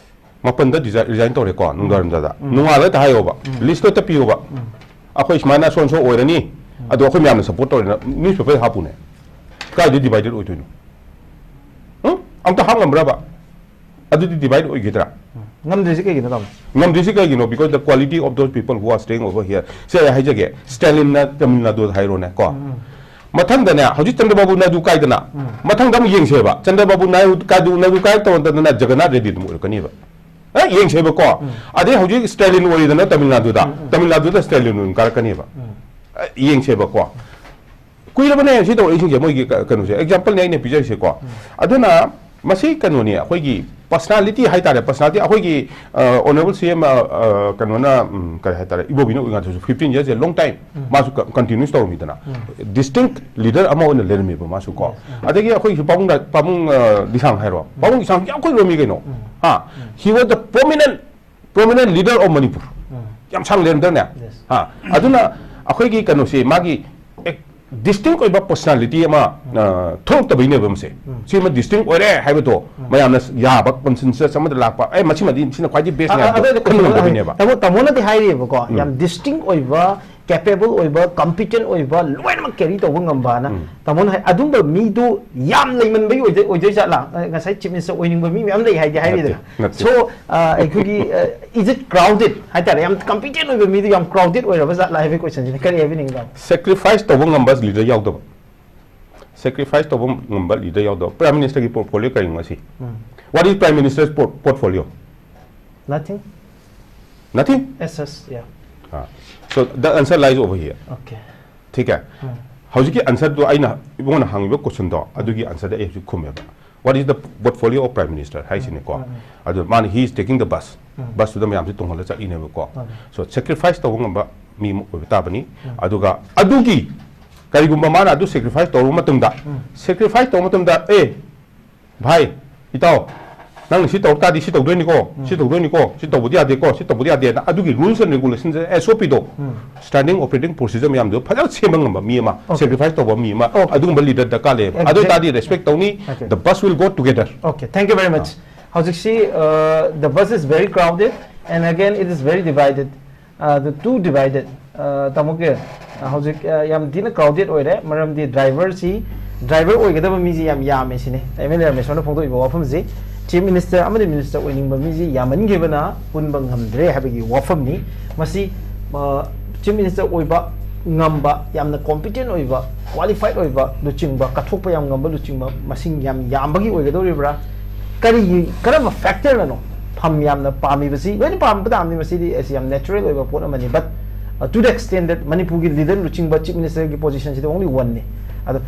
ꯃꯥꯄꯟꯗ ꯗꯤꯖꯥꯏ-, resign ꯇꯧꯔꯦꯀꯣ, ꯅꯨꯡꯗꯥꯡꯋꯥꯏꯔꯝꯗ꯫ ꯎꯝ꯫ ꯅꯣꯡꯉꯥꯜꯂꯒ ꯍꯦꯛꯇ ꯍꯥꯏꯌꯣꯕ, ꯎꯝ꯫ List ꯇꯣ ꯍꯦꯛꯇ ꯄꯤꯌꯣꯕ꯫ ꯎꯝ꯫ ꯑꯩꯈꯣꯏ ꯁꯨꯃꯥꯏꯅ so and so ꯑꯣꯏꯔꯅꯤ, ꯎꯝ꯫ ꯑꯗꯣ ꯑꯩꯈꯣꯏ ꯃꯌꯥꯝꯅ support ꯇꯧꯔꯦꯅ newspaper ꯍꯥꯞꯄꯨꯅꯦ꯫ ꯀꯥꯏꯗꯩ divide ꯑꯣꯏꯗꯣꯏꯅꯣ? ꯎꯝ? ꯑꯝꯇ ꯍꯥꯞ ꯉꯝꯕ꯭ꯔꯕ? ꯑꯗꯨꯗꯤ divide ꯑꯣꯏꯈꯤꯗ꯭ꯔꯥ? ꯉꯝꯗ꯭ꯔꯤꯁꯤ ꯀꯩꯒꯤꯅꯣ, ꯇꯥꯃꯣ? ꯉꯝꯗ꯭ꯔꯤꯁꯤ ꯀꯩꯒꯤꯅꯣ? Because the quality of those people who are staying over here. ꯁꯦ ꯑꯩ ꯍꯥꯏꯖꯒꯦ, ꯁ꯭ꯇꯦꯂꯤꯟꯅ ꯇꯥꯃꯤꯜ ꯅꯥꯗꯨꯗ ꯍꯥꯏꯔꯣꯅꯦ ꯀꯣ꯫ ꯃꯊꯪꯗꯅꯦ, ꯍꯧꯖꯤꯛ ꯆꯟꯗ꯭ꯔꯕꯥꯕꯨ ꯅꯥꯏꯗꯨ ꯀꯥꯏꯗꯅ, ꯃꯊꯪꯗ ꯑꯃꯨꯛ ꯌꯦꯡꯁꯦꯕ, ꯆꯟꯗ꯭ꯔꯕꯥꯕꯨ ꯅꯥꯏꯗꯨ ꯀꯥꯏꯗꯅ ꯖꯒꯟꯅꯥꯊ ꯔꯦꯗ꯭ꯗꯤ ꯑꯗꯨꯝ ꯑꯣꯏꯔꯛꯀꯅꯦꯕ꯫ ꯑꯦ, ꯌꯦꯡꯁꯦꯕꯀꯣ꯫ ꯑꯗꯩ ꯍꯧꯖꯤꯛ ꯁ꯭ꯇꯦꯂꯤꯟ ꯑꯣꯏꯔꯤꯗꯅ ꯇꯥꯃꯤꯜ ꯅꯥꯗꯨꯗ, ꯇꯥꯃꯤꯜ ꯅꯥꯗꯨꯗ ꯁ꯭ꯇꯦꯂꯤꯟ ꯑꯣꯏꯅ ꯀꯥꯔꯛꯀꯅꯦꯕ꯫ ꯑꯦ, ꯌꯦꯡꯁꯦꯕꯀꯣ꯫ ꯀꯨꯏꯔꯕꯅꯦ ꯁꯤ ꯇꯧꯔꯛꯏꯁꯤꯡꯁꯦ, ꯃꯣꯏꯒꯤ ꯀ-, ꯀꯩꯅꯣꯁꯦ, exampleꯅꯦ ꯑꯩꯅ ꯄꯤꯖꯔꯤꯁꯦꯀꯣ꯫ ꯑꯗꯨꯅ ꯃꯁꯤ ꯀꯩꯅꯣꯅꯤ, ꯑꯩꯈꯣꯏꯒꯤ personality ꯍꯥꯏꯇꯥꯔꯦ, personality ꯑꯩꯈꯣꯏꯒꯤ, ꯑ, honourable C M, ꯑ, ꯑ, ꯀꯩꯅꯣꯅ, ꯎꯝ, ꯀꯔꯤ ꯍꯥꯏꯇꯥꯔꯦ, ꯏꯕꯣꯕꯤꯅ ꯑꯣꯏꯉꯥꯟꯗꯁꯨ fifteen years, long time ꯃꯥꯁꯨ ꯀ-, continuous ꯇꯧꯔꯝꯃꯤꯗꯅ, distinct leader ꯑꯃ ꯑꯣꯏꯅ ꯂꯩꯔꯝꯃꯦꯕ ꯃꯥꯁꯨ ꯀꯣ꯫ ꯑꯗꯒꯤ ꯑꯩꯈꯣꯏꯒꯤ ꯄꯥꯕꯨꯡ ꯗꯥ-, ꯄꯥꯕꯨꯡ, ꯑ, ꯂꯤꯁꯥꯡ ꯍꯥꯏꯔꯣ, ꯄꯥꯕꯨꯡ ꯂꯤꯁꯥꯡ ꯌꯥꯝ ꯀꯨꯏꯔꯕ ꯃꯤ ꯀꯩꯅꯣ꯫ ꯍꯥ? He was the prominent, prominent leader of Manipur. ꯌꯥꯝ ꯁꯥꯡ ꯂꯩꯔꯝꯗ꯭ꯔꯅꯦ? Yes. ꯍꯥ? ꯑꯗꯨꯅ ꯑꯩꯈꯣꯏꯒꯤ ꯀꯩꯅꯣꯁꯦ, ꯃꯥꯒꯤ distinct ꯑꯣꯏꯕ personality ꯑꯃ, ꯑ, ꯊꯣꯛꯂꯛꯇꯕꯩꯅꯦꯕ ꯃꯁꯦ꯫ ꯁꯤꯃ distinct ꯑꯣꯏꯔꯦ ꯍꯥꯏꯕꯗꯣ ꯃꯌꯥꯝꯅ ꯌꯥꯕ consensus ꯑꯃꯗ ꯂꯥꯛꯄ, "ꯑꯦ, ꯃꯁꯤꯃꯗꯤ ꯁꯤꯅ ꯈ꯭ꯋꯥꯏꯗꯒꯤ bestꯅꯦ" ꯑ, ꯍꯥꯏꯕꯗꯣ ꯑꯗꯨ ꯑꯩꯅ ꯈꯟꯕꯗ ꯈꯟꯅꯕꯒꯤꯅꯦꯕ꯫ ꯇꯥꯃꯣ, ꯇꯥꯃꯣꯅꯗꯤ ꯍꯥꯏꯔꯤꯕꯀꯣ, ꯌꯥꯝ distinct ꯑꯣꯏꯕ, capable ꯑꯣꯏꯕ, competent ꯑꯣꯏꯕ, ꯂꯣꯏꯅꯃꯛ carry ꯇꯧꯕ ꯉꯝꯕꯅ꯫ ꯇꯥꯃꯣꯅ ꯍꯥꯏ, ꯑꯗꯨꯝꯕ ꯃꯤꯗꯨ ꯌꯥꯝ ꯂꯩꯃꯟꯕꯩ ꯑꯣꯏꯗꯣꯏ-, ꯑꯣꯏꯗꯣꯏ ꯖꯥꯠꯂꯥ? ꯑ, ꯉꯁꯥꯏ Chief Minister ꯑꯣꯏꯅꯤꯡꯕ ꯃꯤ ꯃꯌꯥꯝ ꯂꯩ ꯍꯥꯏꯗꯤ ꯍꯥꯏꯔꯤꯗꯅ꯫ ꯅꯠꯇꯦ, ꯅꯠꯇꯦ꯫ So, ꯑ, ꯑꯩꯈꯣꯏꯒꯤ, ꯑ, is it crowded ꯍꯥꯏꯇꯥꯔꯦ, ꯌꯥꯝ competent ꯑꯣꯏꯕ ꯃꯤꯗꯨ ꯌꯥꯝ crowded ꯑꯣꯏꯔꯕ ꯖꯥꯠꯂꯥ ꯍꯥꯏꯕꯒꯤ questionꯁꯤꯅ ꯀꯔꯤ ꯍꯥꯏꯕꯤꯅꯤꯡꯉꯤ, ꯇꯥꯃꯣ? Sacrifice ꯇꯧꯕ ꯉꯝꯕ leader ꯌꯥꯎꯗꯕ꯫ Sacrifice ꯇꯧꯕ ꯉꯝꯕ leader ꯌꯥꯎꯗꯕ꯫ Prime Ministerꯒꯤ portfolio ꯀꯔꯤꯅꯣ ꯉꯁꯤ? What is Prime Minister's por-, portfolio? Nothing. Nothing? Yes, yes, yeah. Ah. So the answer lies over here. Okay. ठीक है? ꯍꯧꯖꯤꯛꯀꯤ answerꯗꯣ, ꯑꯩꯅ ꯏꯕꯨꯡꯉꯣꯅ ꯍꯪꯉꯤꯕ questionꯗꯣ, ꯑꯗꯨꯒꯤ answerꯗ ꯑꯩ ꯍꯧꯖꯤꯛ ꯈꯨꯝꯃꯦꯕ꯫ What is the portfolio of Prime Minister ꯍꯥꯏꯁꯤꯅꯦꯀꯣ꯫ ꯑꯗꯨ ꯃꯥꯅ, he is taking the bus. Busꯇꯨꯗ ꯃꯌꯥꯝꯁꯦ ꯇꯣꯡꯍꯜꯂ ꯆꯠꯂꯤꯅꯦꯕꯀꯣ꯫ So sacrifice ꯇꯧꯕ ꯉꯝꯕ ꯃꯤ ꯑꯃ ꯑꯣꯏꯕ ꯇꯥꯕꯅꯤ꯫ ꯑꯗꯨꯒ ꯑꯗꯨꯒꯤ ꯀꯔꯤꯒꯨꯝꯕ ꯃꯥꯅ ꯑꯗꯨ sacrifice ꯇꯧꯔꯕ ꯃꯇꯨꯡꯗ, sacrifice ꯇꯧꯕ ꯃꯇꯝꯗ, "ꯑꯦ, ꯚꯥꯏ, ꯏꯇꯥꯎ, ꯅꯪꯅ ꯁꯤ ꯇꯧꯔꯛ ꯇꯥꯔꯗꯤ ꯁꯤ ꯇꯧꯗꯣꯏꯅꯤꯀꯣ, ꯁꯤ ꯇꯧꯗꯣꯏꯅꯤꯀꯣ, ꯁꯤ ꯇꯧꯕꯗꯤ ꯌꯥꯗꯦꯀꯣ, ꯁꯤ ꯇꯧꯕꯗꯤ ꯌꯥꯗꯦꯅ" ꯑꯗꯨꯒꯤ rules and regulations, SOPꯗꯣ, standard operating procedure ꯃꯌꯥꯝꯗꯣ ꯐꯖꯅ ꯁꯦꯝꯕ ꯉꯝꯕ ꯃꯤ ꯑꯃ, Okay. Sacrifice ꯇꯧꯕ ꯃꯤ ꯑꯃ, Okay. ꯑꯗꯨꯒꯨꯝꯕ leader ꯗꯔꯀꯥꯔ ꯂꯩꯌꯦꯕ꯫ ꯑꯗꯨ Exactly. ꯑꯣꯏꯇꯥꯔꯗꯤ respect ꯇꯧꯅꯤ, Okay. The bus will go together. Okay, thank you very much. ꯍꯧꯖꯤꯛꯁꯤ, uh, the bus is very crowded and again it is very divided. Uh, the two divided. Uh, ꯇꯥꯃꯣ ꯀꯦ, ꯍꯧꯖꯤꯛ ꯌꯥꯝ ꯊꯤꯅ ꯀ꯭ꯔꯥꯎꯗꯦꯠ ꯑꯣꯏꯔꯦ, ꯃꯔꯝꯗꯤ ꯗ꯭ꯔꯥꯏꯚꯔꯁꯤ, driver ꯑꯣꯏꯒꯗꯕ ꯃꯤꯁꯤ ꯌꯥꯝ ꯌꯥꯝꯃꯦ ꯁꯤꯅꯤ ꯑꯦꯝ ꯑꯦꯜ ꯑꯦ ꯔꯥꯃꯦꯁꯣꯔꯅ ꯐꯣꯡꯗꯣꯛꯏꯕ ꯋꯥꯐꯝꯁꯤ꯫ ꯆꯤꯐ ꯃꯤꯅꯤꯁꯇꯔ ꯑꯃꯗꯤ ꯃꯤꯅꯤꯁꯇꯔ ꯑꯣꯏꯅꯤꯡꯕ ꯃꯤꯁꯤ ꯌꯥꯝꯃꯟꯈꯤꯕꯅ ꯄꯨꯟꯕ ꯉꯝꯗ꯭ꯔꯦ ꯍꯥꯏꯕꯒꯤ ꯋꯥꯐꯝꯅꯤ꯫ ꯃꯁꯤ ꯆꯤꯐ ꯃꯤꯅꯤꯁꯇꯔ ꯑꯣꯏꯕ ꯉꯝꯕ, ꯌꯥꯝꯅ ꯀꯣꯝꯄꯤꯇꯦꯟ ꯑꯣꯏꯕ, ꯀ꯭ꯋꯥꯂꯤꯐꯥꯏꯠ ꯑꯣꯏꯕ ꯂꯨꯆꯤꯡꯕ, ꯀꯠꯊꯣꯛꯄ ꯌꯥꯝ ꯉꯝꯕ ꯂꯨꯆꯤꯡꯕ ꯃꯁꯤꯡ ꯌꯥꯝ ꯌꯥꯝꯕꯒꯤ ꯑꯣꯏꯒꯗꯧꯔꯤꯕ꯭ꯔꯥ? ꯀꯔꯤꯒꯤ, ꯀꯔꯝꯕ ꯐꯦꯛꯇꯔꯅꯅꯣ ꯐꯝ ꯌꯥꯝꯅ ꯄꯥꯝꯃꯤꯕꯁꯤ? ꯂꯣꯏꯅ ꯄꯥꯝꯕ ꯇꯥꯕꯅꯤ, ꯃꯁꯤꯗꯤ ꯑꯁꯤ ꯌꯥꯝ ꯅꯦꯆꯔꯦꯜ ꯑꯣꯏꯕ ꯄꯣꯠ ꯑꯃꯅꯤ꯫ But to the extent that ꯃꯅꯤꯄꯨꯔꯒꯤ ꯂꯤꯗꯔ ꯂꯨꯆꯤꯡꯕ ꯆꯤꯐ ꯃꯤꯅꯤꯁꯇꯔꯒꯤ ꯄꯣꯖꯤꯁꯟꯁꯤꯗꯤ only one ꯅꯤ꯫ ꯑꯗꯣ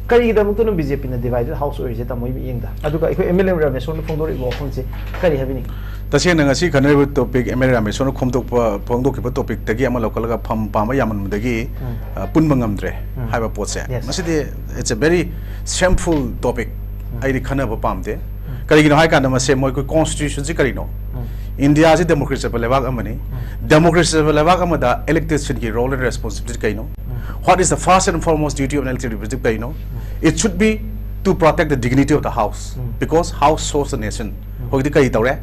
ꯀꯔꯤꯒꯤꯗꯃꯛꯇꯅꯣ ꯕꯤ ꯖꯦ ꯄꯤꯅ ꯗꯤꯚꯥꯏꯗꯦꯠ ꯍꯥꯎꯁ ꯑꯣꯏꯔꯤꯁꯦ, ꯇꯥꯃꯣꯒꯤ ꯃꯤꯠꯌꯦꯡꯗ? ꯑꯗꯨꯒ ꯑꯩꯈꯣꯏ ꯑꯦꯝ ꯑꯦꯜ ꯑꯦ ꯔꯥꯃꯦꯁꯣꯔꯅ ꯐꯣꯡꯗꯣꯔꯛꯏꯕ ꯋꯥꯐꯝꯁꯦ ꯀꯔꯤ ꯍꯥꯏꯕꯤꯅꯤꯡꯉꯤ? ꯇꯁꯦꯡꯅ ꯉꯁꯤ ꯈꯟꯅꯔꯤꯕ ꯇꯣꯄꯤꯛ, ꯑꯦꯝ ꯑꯦꯜ ꯑꯦ ꯔꯥꯃꯦꯁꯣꯔꯅ ꯐꯣꯡꯗꯣꯛꯄ, ꯐꯣꯡꯗꯣꯛꯈꯤꯕ ꯇꯣꯄꯤꯛꯇꯒꯤ ꯑꯃ ꯂꯧꯈꯠꯂꯒ ꯐꯝ ꯄꯥꯝꯕ ꯌꯥꯝꯃꯟꯕꯗꯒꯤ, ꯎꯝ꯫ ꯑ, ꯄꯨꯟꯕ ꯉꯝꯗ꯭ꯔꯦ ꯎꯝ꯫ ꯍꯥꯏꯕ ꯄꯣꯠꯁꯦ, Yes. ꯃꯁꯤꯗꯤ it's a very shameful topic꯫ ꯎꯝ꯫ ꯑꯩꯗꯤ ꯈꯟꯅꯕ ꯄꯥꯝꯗꯦ꯫ ꯎꯝ꯫ ꯀꯔꯤꯒꯤꯅꯣ ꯍꯥꯏ ꯀꯥꯟꯗ ꯃꯁꯦ ꯃꯣꯏ ꯑꯩꯈꯣꯏ ꯀꯣꯟꯁꯇꯤꯇ꯭ꯌꯨꯁꯟꯁꯤ ꯀꯔꯤꯅꯣ? ꯎꯝ꯫ ꯏꯟꯗꯤꯌꯥꯁꯤ ꯗꯦꯃꯣꯀ꯭ꯔꯦꯁꯤ ꯆꯠꯄ ꯂꯩꯕꯥꯛ ꯑꯃꯅꯤ꯫ ꯎꯝ꯫ ꯗꯦꯃꯣꯀ꯭ꯔꯦꯁꯤ ꯆꯠꯄ ꯂꯩꯕꯥꯛ ꯑꯃꯗ ꯏꯂꯦꯛꯇꯦꯗꯁꯤꯡꯒꯤ ꯔꯣꯜ ꯑꯦꯟ ꯔꯦꯁꯄꯣꯟꯁꯤꯕꯤꯂꯤꯇꯤ ꯀꯩꯅꯣ? ꯎꯝ꯫ What is the first and foremost duty of an elected representative ꯀꯩꯅꯣ? ꯎꯝ꯫ It should be to protect the dignity of the house, um. Because house serves the nation꯫ ꯎꯝ꯫ ꯍꯧꯖꯤꯛꯇꯤ ꯀꯔꯤ ꯇꯧꯔꯦ?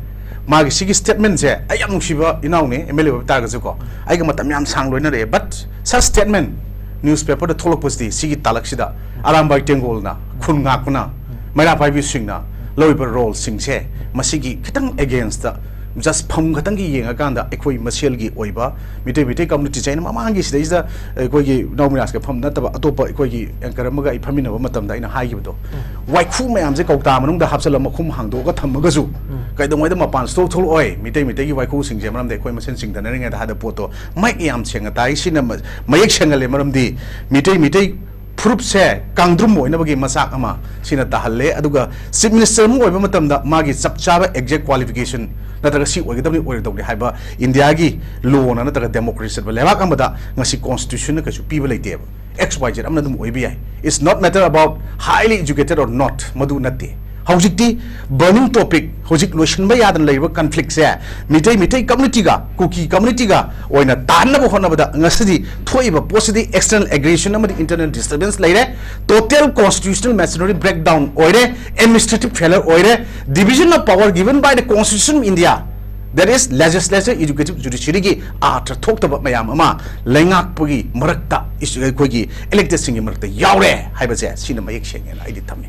ꯃꯥꯒꯤ ꯁꯤꯒꯤ ꯁ꯭ꯇꯦꯠꯃꯦꯟꯁꯦ, ꯑꯩ ꯌꯥꯝ ꯅꯨꯡꯁꯤꯕ ꯏꯅꯥꯎꯅꯤ, ꯑꯦꯝ ꯑꯦꯜ ꯑꯦ ꯑꯣꯏꯕ ꯇꯥꯔꯒꯁꯨꯀꯣ, ꯑꯩꯒ ꯃꯇꯝ ꯌꯥꯝ ꯁꯥꯡ ꯂꯣꯏꯅꯔꯛꯑꯦ, but such statement ꯅ꯭ꯌꯨꯁꯄꯦꯄꯔꯗ ꯊꯣꯛꯂꯛꯄꯁꯤꯗꯤ, ꯁꯤꯒꯤ ꯇꯥꯂꯛꯁꯤꯗ ꯑꯔꯥꯝꯕꯥꯏ ꯇꯦꯡꯒꯣꯜꯅ, ꯈꯨꯟ ꯉꯥꯛꯄꯅ, ꯃꯩꯔꯥ ꯄꯥꯏꯕꯤꯁꯤꯡꯅ ꯂꯧꯔꯤꯕ ꯔꯣꯜꯁꯤꯡꯁꯦ, ꯃꯁꯤꯒꯤ ꯈꯤꯇꯪ ꯑꯦꯒꯦꯟꯁꯇ, ꯖꯁ ꯐꯝ ꯈꯛꯇꯪꯒꯤ ꯌꯦꯡꯉꯀꯥꯟꯗ ꯑꯩꯈꯣꯏ ꯃꯁꯦꯜꯒꯤ ꯑꯣꯏꯕ ꯃꯤꯇꯩ, ꯃꯤꯇꯩ ꯀꯝꯃꯨꯅꯤꯇꯤꯁꯦ, ꯑꯩꯅ ꯃꯃꯥꯡꯒꯤ ꯁꯤꯗꯩꯁꯤꯗ ꯑꯩꯈꯣꯏꯒꯤ ꯏꯅꯥꯎ ꯃꯤꯔꯥꯖꯀ ꯐꯝ ꯅꯠꯇꯕ ꯑꯇꯣꯞꯄ ꯑꯩꯈꯣꯏꯒꯤ ꯑꯦꯡꯀꯔ ꯑꯃꯒ ꯑꯩ ꯐꯝꯃꯤꯟꯅꯕ ꯃꯇꯝꯗ ꯑꯩꯅ ꯍꯥꯏꯈꯤꯕꯗꯣ, ꯎꯝ꯫ ꯋꯥꯏꯈꯨ ꯃꯌꯥꯝꯁꯦ ꯀꯧꯇꯥ ꯃꯅꯨꯡꯗ ꯍꯥꯞꯆꯤꯜꯂ ꯃꯈꯨꯝ ꯍꯥꯡꯗꯣꯛꯑꯒ ꯊꯝꯃꯒꯁꯨ, ꯎꯝ꯫ ꯀꯩꯗꯧꯉꯩꯗ ꯃꯄꯥꯟ ꯁꯨꯡꯊꯣꯛ ꯊꯣꯛꯂꯛꯑꯣꯏ ꯃꯤꯇꯩ, ꯃꯤꯇꯩꯒꯤ ꯋꯥꯏꯈꯨꯁꯤꯡꯁꯦ, ꯃꯔꯝꯗꯤ ꯑꯩꯈꯣꯏ ꯃꯁꯦꯟ ꯆꯤꯡꯊꯅꯔꯤꯉꯩꯗ ꯍꯥꯏꯕ ꯄꯣꯠꯇꯣ ꯃꯌꯦꯛ ꯌꯥꯝ ꯁꯦꯡꯅ ꯇꯥꯏ꯫ ꯁꯤꯅ ꯃ-, ꯃꯌꯦꯛ ꯁꯦꯡꯍꯜꯂꯦ, ꯃꯔꯝꯗꯤ ꯃꯤꯇꯩ, ꯃꯤꯇꯩ ꯐꯨꯔꯨꯞꯁꯦ ꯀꯥꯡꯗ꯭ꯔꯨꯝ ꯑꯣꯏꯅꯕꯒꯤ ꯃꯆꯥꯛ ꯑꯃ ꯁꯤꯅ ꯇꯥꯍꯜꯂꯦ꯫ ꯑꯗꯨꯒ ꯆꯤꯐ ꯃꯤꯅꯤꯁꯇꯔ ꯑꯃ ꯑꯣꯏꯕ ꯃꯇꯝꯗ ꯃꯥꯒꯤ ꯆꯞ ꯆꯥꯕ ꯑꯦꯛꯖꯦꯛ ꯀ꯭ꯋꯥꯂꯤꯐꯤꯀꯦꯁꯟ ꯅꯠꯇ꯭ꯔꯒ ꯁꯤ ꯑꯣꯏꯒꯗꯕꯅꯤ, ꯑꯣꯏꯔꯣꯏꯗꯧꯕꯅꯤ ꯍꯥꯏꯕ ꯏꯟꯗꯤꯌꯥꯒꯤ ꯂꯣꯅ ꯅꯠꯇ꯭ꯔꯒ ꯗꯦꯃꯣꯀ꯭ꯔꯦꯁꯤ ꯆꯠꯄ ꯂꯩꯕꯥꯛ ꯑꯃꯗ ꯉꯁꯤ ꯀꯣꯟꯁꯇꯤꯇ꯭ꯌꯨꯁꯟꯅ ꯀꯩꯁꯨ ꯄꯤꯕ ꯂꯩꯇꯦꯕ꯫ ꯑꯦꯛꯁ ꯋꯥꯏ ꯖꯦꯠ ꯑꯃꯅ ꯑꯗꯨꯝ ꯑꯣꯏꯕ ꯌꯥꯏ꯫ It's not matter about highly educated or not, ꯃꯗꯨ ꯅꯠꯇꯦ꯫ ꯍꯧꯖꯤꯛꯇꯤ ꯕꯔꯅꯤꯡ ꯇꯣꯄꯤꯛ, ꯍꯧꯖꯤꯛ ꯂꯣꯏꯁꯤꯟꯕ ꯌꯥꯗꯅ ꯂꯩꯔꯤꯕ ꯀꯟꯐ꯭ꯂꯤꯛꯁꯦ ꯃꯤꯇꯩ, ꯃꯤꯇꯩ ꯀꯝꯃꯨꯅꯤꯇꯤꯒ ꯀꯨꯀꯤ ꯀꯝꯃꯨꯅꯤꯇꯤꯒ ꯑꯣꯏꯅ ꯇꯥꯍꯟꯅꯕ ꯍꯣꯠꯅꯕꯗ ꯉꯁꯤꯗꯤ ꯊꯣꯛꯏꯕ ꯄꯣꯠꯁꯤꯗꯤ ꯑꯦꯛꯁꯇꯔꯅꯦꯜ ꯑꯦꯒ꯭ꯔꯦꯁꯟ ꯑꯃꯗꯤ ꯏꯟꯇꯔꯅꯦꯜ ꯗꯤꯁꯇꯔꯕꯦꯟꯁ ꯂꯩꯔꯦ꯫ Total constitutional machinery break down ꯑꯣꯏꯔꯦ, ꯑꯦꯗꯃꯤꯅꯤꯁꯇ꯭ꯔꯦꯇꯤꯚ ꯐꯦꯂꯔ ꯑꯣꯏꯔꯦ, division of power given by the Constitution of India, that is legislature, executive, judiciaryꯒꯤ ꯑꯥꯔꯊ ꯊꯣꯛꯇꯕ ꯃꯌꯥꯝ ꯑꯃ ꯂꯩꯉꯥꯛꯄꯒꯤ ꯃꯔꯛꯇ, ꯑꯩꯈꯣꯏꯒꯤ electedꯁꯤꯡꯒꯤ ꯃꯔꯛꯇ ꯌꯥꯎꯔꯦ ꯍꯥꯏꯕꯁꯦ ꯁꯤꯅ ꯃꯌꯦꯛ ꯁꯦꯡꯉꯦꯅ ꯑꯩꯗꯤ ꯊꯝꯃꯤ꯫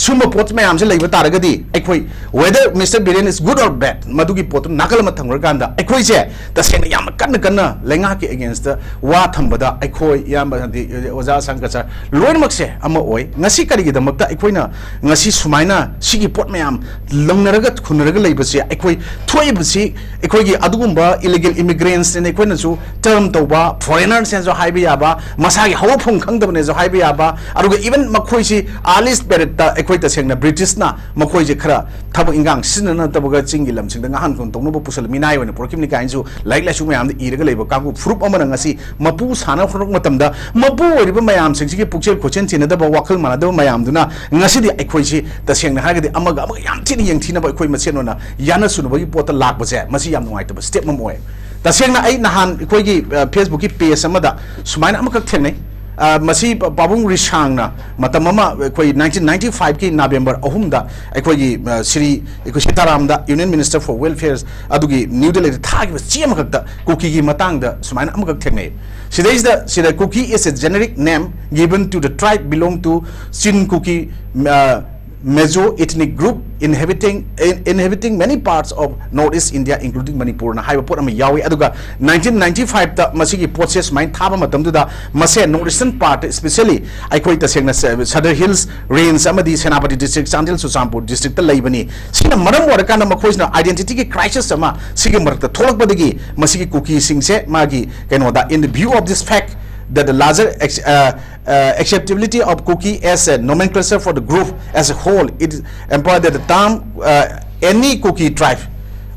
ꯁꯨꯝꯕ ꯄꯣꯠ ꯃꯌꯥꯝꯁꯦ ꯂꯩꯕ ꯇꯥꯔꯒꯗꯤ ꯑꯩꯈꯣꯏ, whether Mister Biren is good or bad, ꯃꯗꯨꯒꯤ ꯄꯣꯠꯇꯨ ꯅꯥꯀꯜ ꯑꯃ ꯊꯝꯈ꯭ꯔꯀꯥꯟꯗ ꯑꯩꯈꯣꯏꯁꯦ ꯇꯁꯦꯡꯅ ꯌꯥꯝꯅ ꯀꯟꯅ ꯀꯟꯅ ꯂꯩꯉꯥꯛꯀꯤ againstꯇ ꯋꯥ ꯊꯝꯕꯗ ꯑꯩꯈꯣꯏ ꯏꯌꯥꯝꯕ, ꯍꯥꯏꯗꯤ ꯑꯣꯖꯥ ꯁꯪꯀ ꯁꯥꯔ, ꯂꯣꯏꯅꯃꯛꯁꯦ ꯑꯃ ꯑꯣꯏ꯫ ꯉꯁꯤ ꯀꯔꯤꯒꯤꯗꯃꯛꯇ ꯑꯩꯈꯣꯏꯅ ꯉꯁꯤ ꯁꯨꯃꯥꯏꯅ ꯁꯤꯒꯤ ꯄꯣꯠ ꯃꯌꯥꯝ ꯂꯪꯅꯔꯒ ꯈꯨꯟꯅꯔꯒ ꯂꯩꯕꯁꯦ, ꯑꯩꯈꯣꯏ ꯊꯣꯛꯏꯕꯁꯤ ꯑꯩꯈꯣꯏꯒꯤ ꯑꯗꯨꯒꯨꯝꯕ illegal immigrants ꯅꯦꯅ ꯑꯩꯈꯣꯏꯅꯁꯨ term ꯇꯧꯕ, foreigners ꯅꯦꯁꯨ ꯍꯥꯏꯕ ꯌꯥꯕ, ꯃꯁꯥꯒꯤ ꯍꯧꯔꯛꯐꯝ ꯈꯪꯗꯕꯅꯦꯁꯨ ꯍꯥꯏꯕ ꯌꯥꯕ, ꯑꯗꯨꯒ even ꯃꯈꯣꯏꯁꯤ earliest periodꯇ ꯑꯩꯈꯣꯏ ꯇꯁꯦꯡꯅ Britishꯅ ꯃꯈꯣꯏꯁꯦ ꯈꯔ ꯊꯕꯛ ꯏꯟꯈꯥꯡ ꯁꯤꯖꯤꯟꯅꯅꯗꯕꯒ ꯆꯤꯡꯒꯤ ꯂꯝꯁꯤꯡꯗ ꯉꯥꯍꯟ ꯈꯨꯟ ꯇꯧꯅꯕ ꯄꯨꯁꯜꯂ ꯃꯤꯅꯥꯏ ꯑꯣꯏꯅ ꯄꯨꯔꯛꯈꯤꯕꯅꯤ ꯀꯥꯏꯅꯁꯨ ꯂꯥꯏꯔꯤꯛ ꯂꯥꯏꯁꯨ ꯃꯌꯥꯝꯗ ꯏꯔꯒ ꯂꯩꯕ ꯀꯥꯡꯕꯨ ꯐꯨꯔꯨꯞ ꯑꯃꯅ ꯉꯁꯤ ꯃꯄꯨ ꯁꯥꯟꯅ ꯍꯣꯠꯅꯔꯛꯄ ꯃꯇꯝꯗ, ꯃꯄꯨ ꯑꯣꯏꯔꯤꯕ ꯃꯌꯥꯝꯁꯤꯡꯁꯤꯒꯤ ꯄꯨꯛꯆꯦꯜ ꯈꯣꯏꯆꯦꯜ ꯊꯤꯅꯗꯕ, ꯋꯥꯈꯜ ꯃꯥꯟꯅꯗꯕ ꯃꯌꯥꯝꯗꯨꯅ ꯉꯁꯤꯗꯤ ꯑꯩꯈꯣꯏꯁꯤ ꯇꯁꯦꯡꯅ ꯍꯥꯏꯔꯒꯗꯤ ꯑꯃꯒ ꯑꯃꯒ ꯌꯥꯝ ꯊꯤꯅ ꯌꯦꯡꯊꯤꯅꯕ, ꯑꯩꯈꯣꯏ ꯃꯁꯦꯟ ꯑꯣꯏꯅ ꯌꯥꯅ ꯁꯨꯅꯕꯒꯤ ꯄꯣꯠꯇ ꯂꯥꯛꯄꯁꯦ, ꯃꯁꯤ ꯌꯥꯝ ꯅꯨꯡꯉꯥꯏꯇꯕ step ꯑꯃ ꯑꯣꯏ꯫ ꯇꯁꯦꯡꯅ ꯑꯩ ꯅꯍꯥꯟ ꯑꯩꯈꯣꯏꯒꯤ, ꯑ, Facebookꯀꯤ page ꯑꯃꯗ ꯁꯨꯃꯥꯏꯅ ꯑꯃꯈꯛ ꯊꯦꯡꯅꯩ꯫ ꯑ, ꯃꯁꯤ ꯄ-, ꯄꯥꯕꯨꯡ ꯔꯤꯁꯥꯡꯅ ꯃꯇꯝ ꯑꯃ ꯑꯩꯈꯣꯏ nineteen ninety fiveꯀꯤ November ꯑꯍꯨꯝꯗ ꯑꯩꯈꯣꯏꯒꯤ, ꯑ, ꯁ꯭ꯔꯤ, ꯑꯩꯈꯣꯏ ꯁꯤꯇꯥꯔꯥꯝꯗ Union Minister for Welfare ꯑꯗꯨꯒꯤ New Delhiꯗ ꯊꯥꯈꯤꯕ ꯆꯦ ꯑꯃꯈꯛꯇ ꯀꯨꯀꯤꯒꯤ ꯃꯇꯥꯡꯗ ꯁꯨꯃꯥꯏꯅ ꯑꯃꯈꯛ ꯊꯦꯡꯅꯩ꯫ ꯁꯤꯗꯩꯁꯤꯗ, ꯁꯤꯗ Kuki is a generic name given to the tribe belong to Chin Kuki, uh, Mizo ethnic group inhabiting, in, inhabiting many parts of Northeast India, including Manipurꯅ ꯍꯥꯏꯕ ꯄꯣꯠ ꯑꯃ ꯌꯥꯎꯏ꯫ ꯑꯗꯨꯒ nineteen ninety fiveꯇ ꯃꯁꯤꯒꯤ ꯄꯣꯠꯁꯦ ꯁꯨꯃꯥꯏꯅ ꯊꯥꯕ ꯃꯇꯝꯗꯨꯗ ꯃꯁꯦ Northeastern part, especially ꯑꯩꯈꯣꯏ ꯇꯁꯦꯡꯅ ꯁ-, Sadar Hills Range ꯑꯃꯗꯤ ꯁꯦꯅꯥꯄꯇꯤ district, ꯆꯥꯟꯗꯦꯜ, ꯆꯨꯔꯆꯥꯟꯄꯨꯔ districtꯇ ꯂꯩꯕꯅꯤ꯫ ꯁꯤꯅ ꯃꯔꯝ ꯑꯣꯏꯔꯀꯥꯟꯗ ꯃꯈꯣꯏꯁꯤꯅ identityꯒꯤ crisis ꯑꯃ ꯁꯤꯒꯤ ꯃꯔꯛꯇ ꯊꯣꯛꯂꯛꯄꯗꯒꯤ ꯃꯁꯤꯒꯤ ꯀꯨꯀꯤꯁꯤꯡꯁꯦ ꯃꯥꯒꯤ ꯀꯩꯅꯣꯗ, in the view of this fact that the larger ex-, uh, uh, acceptability of Kuki as a nomenclature for the group as a whole, it is important that the term, uh, any Kuki tribe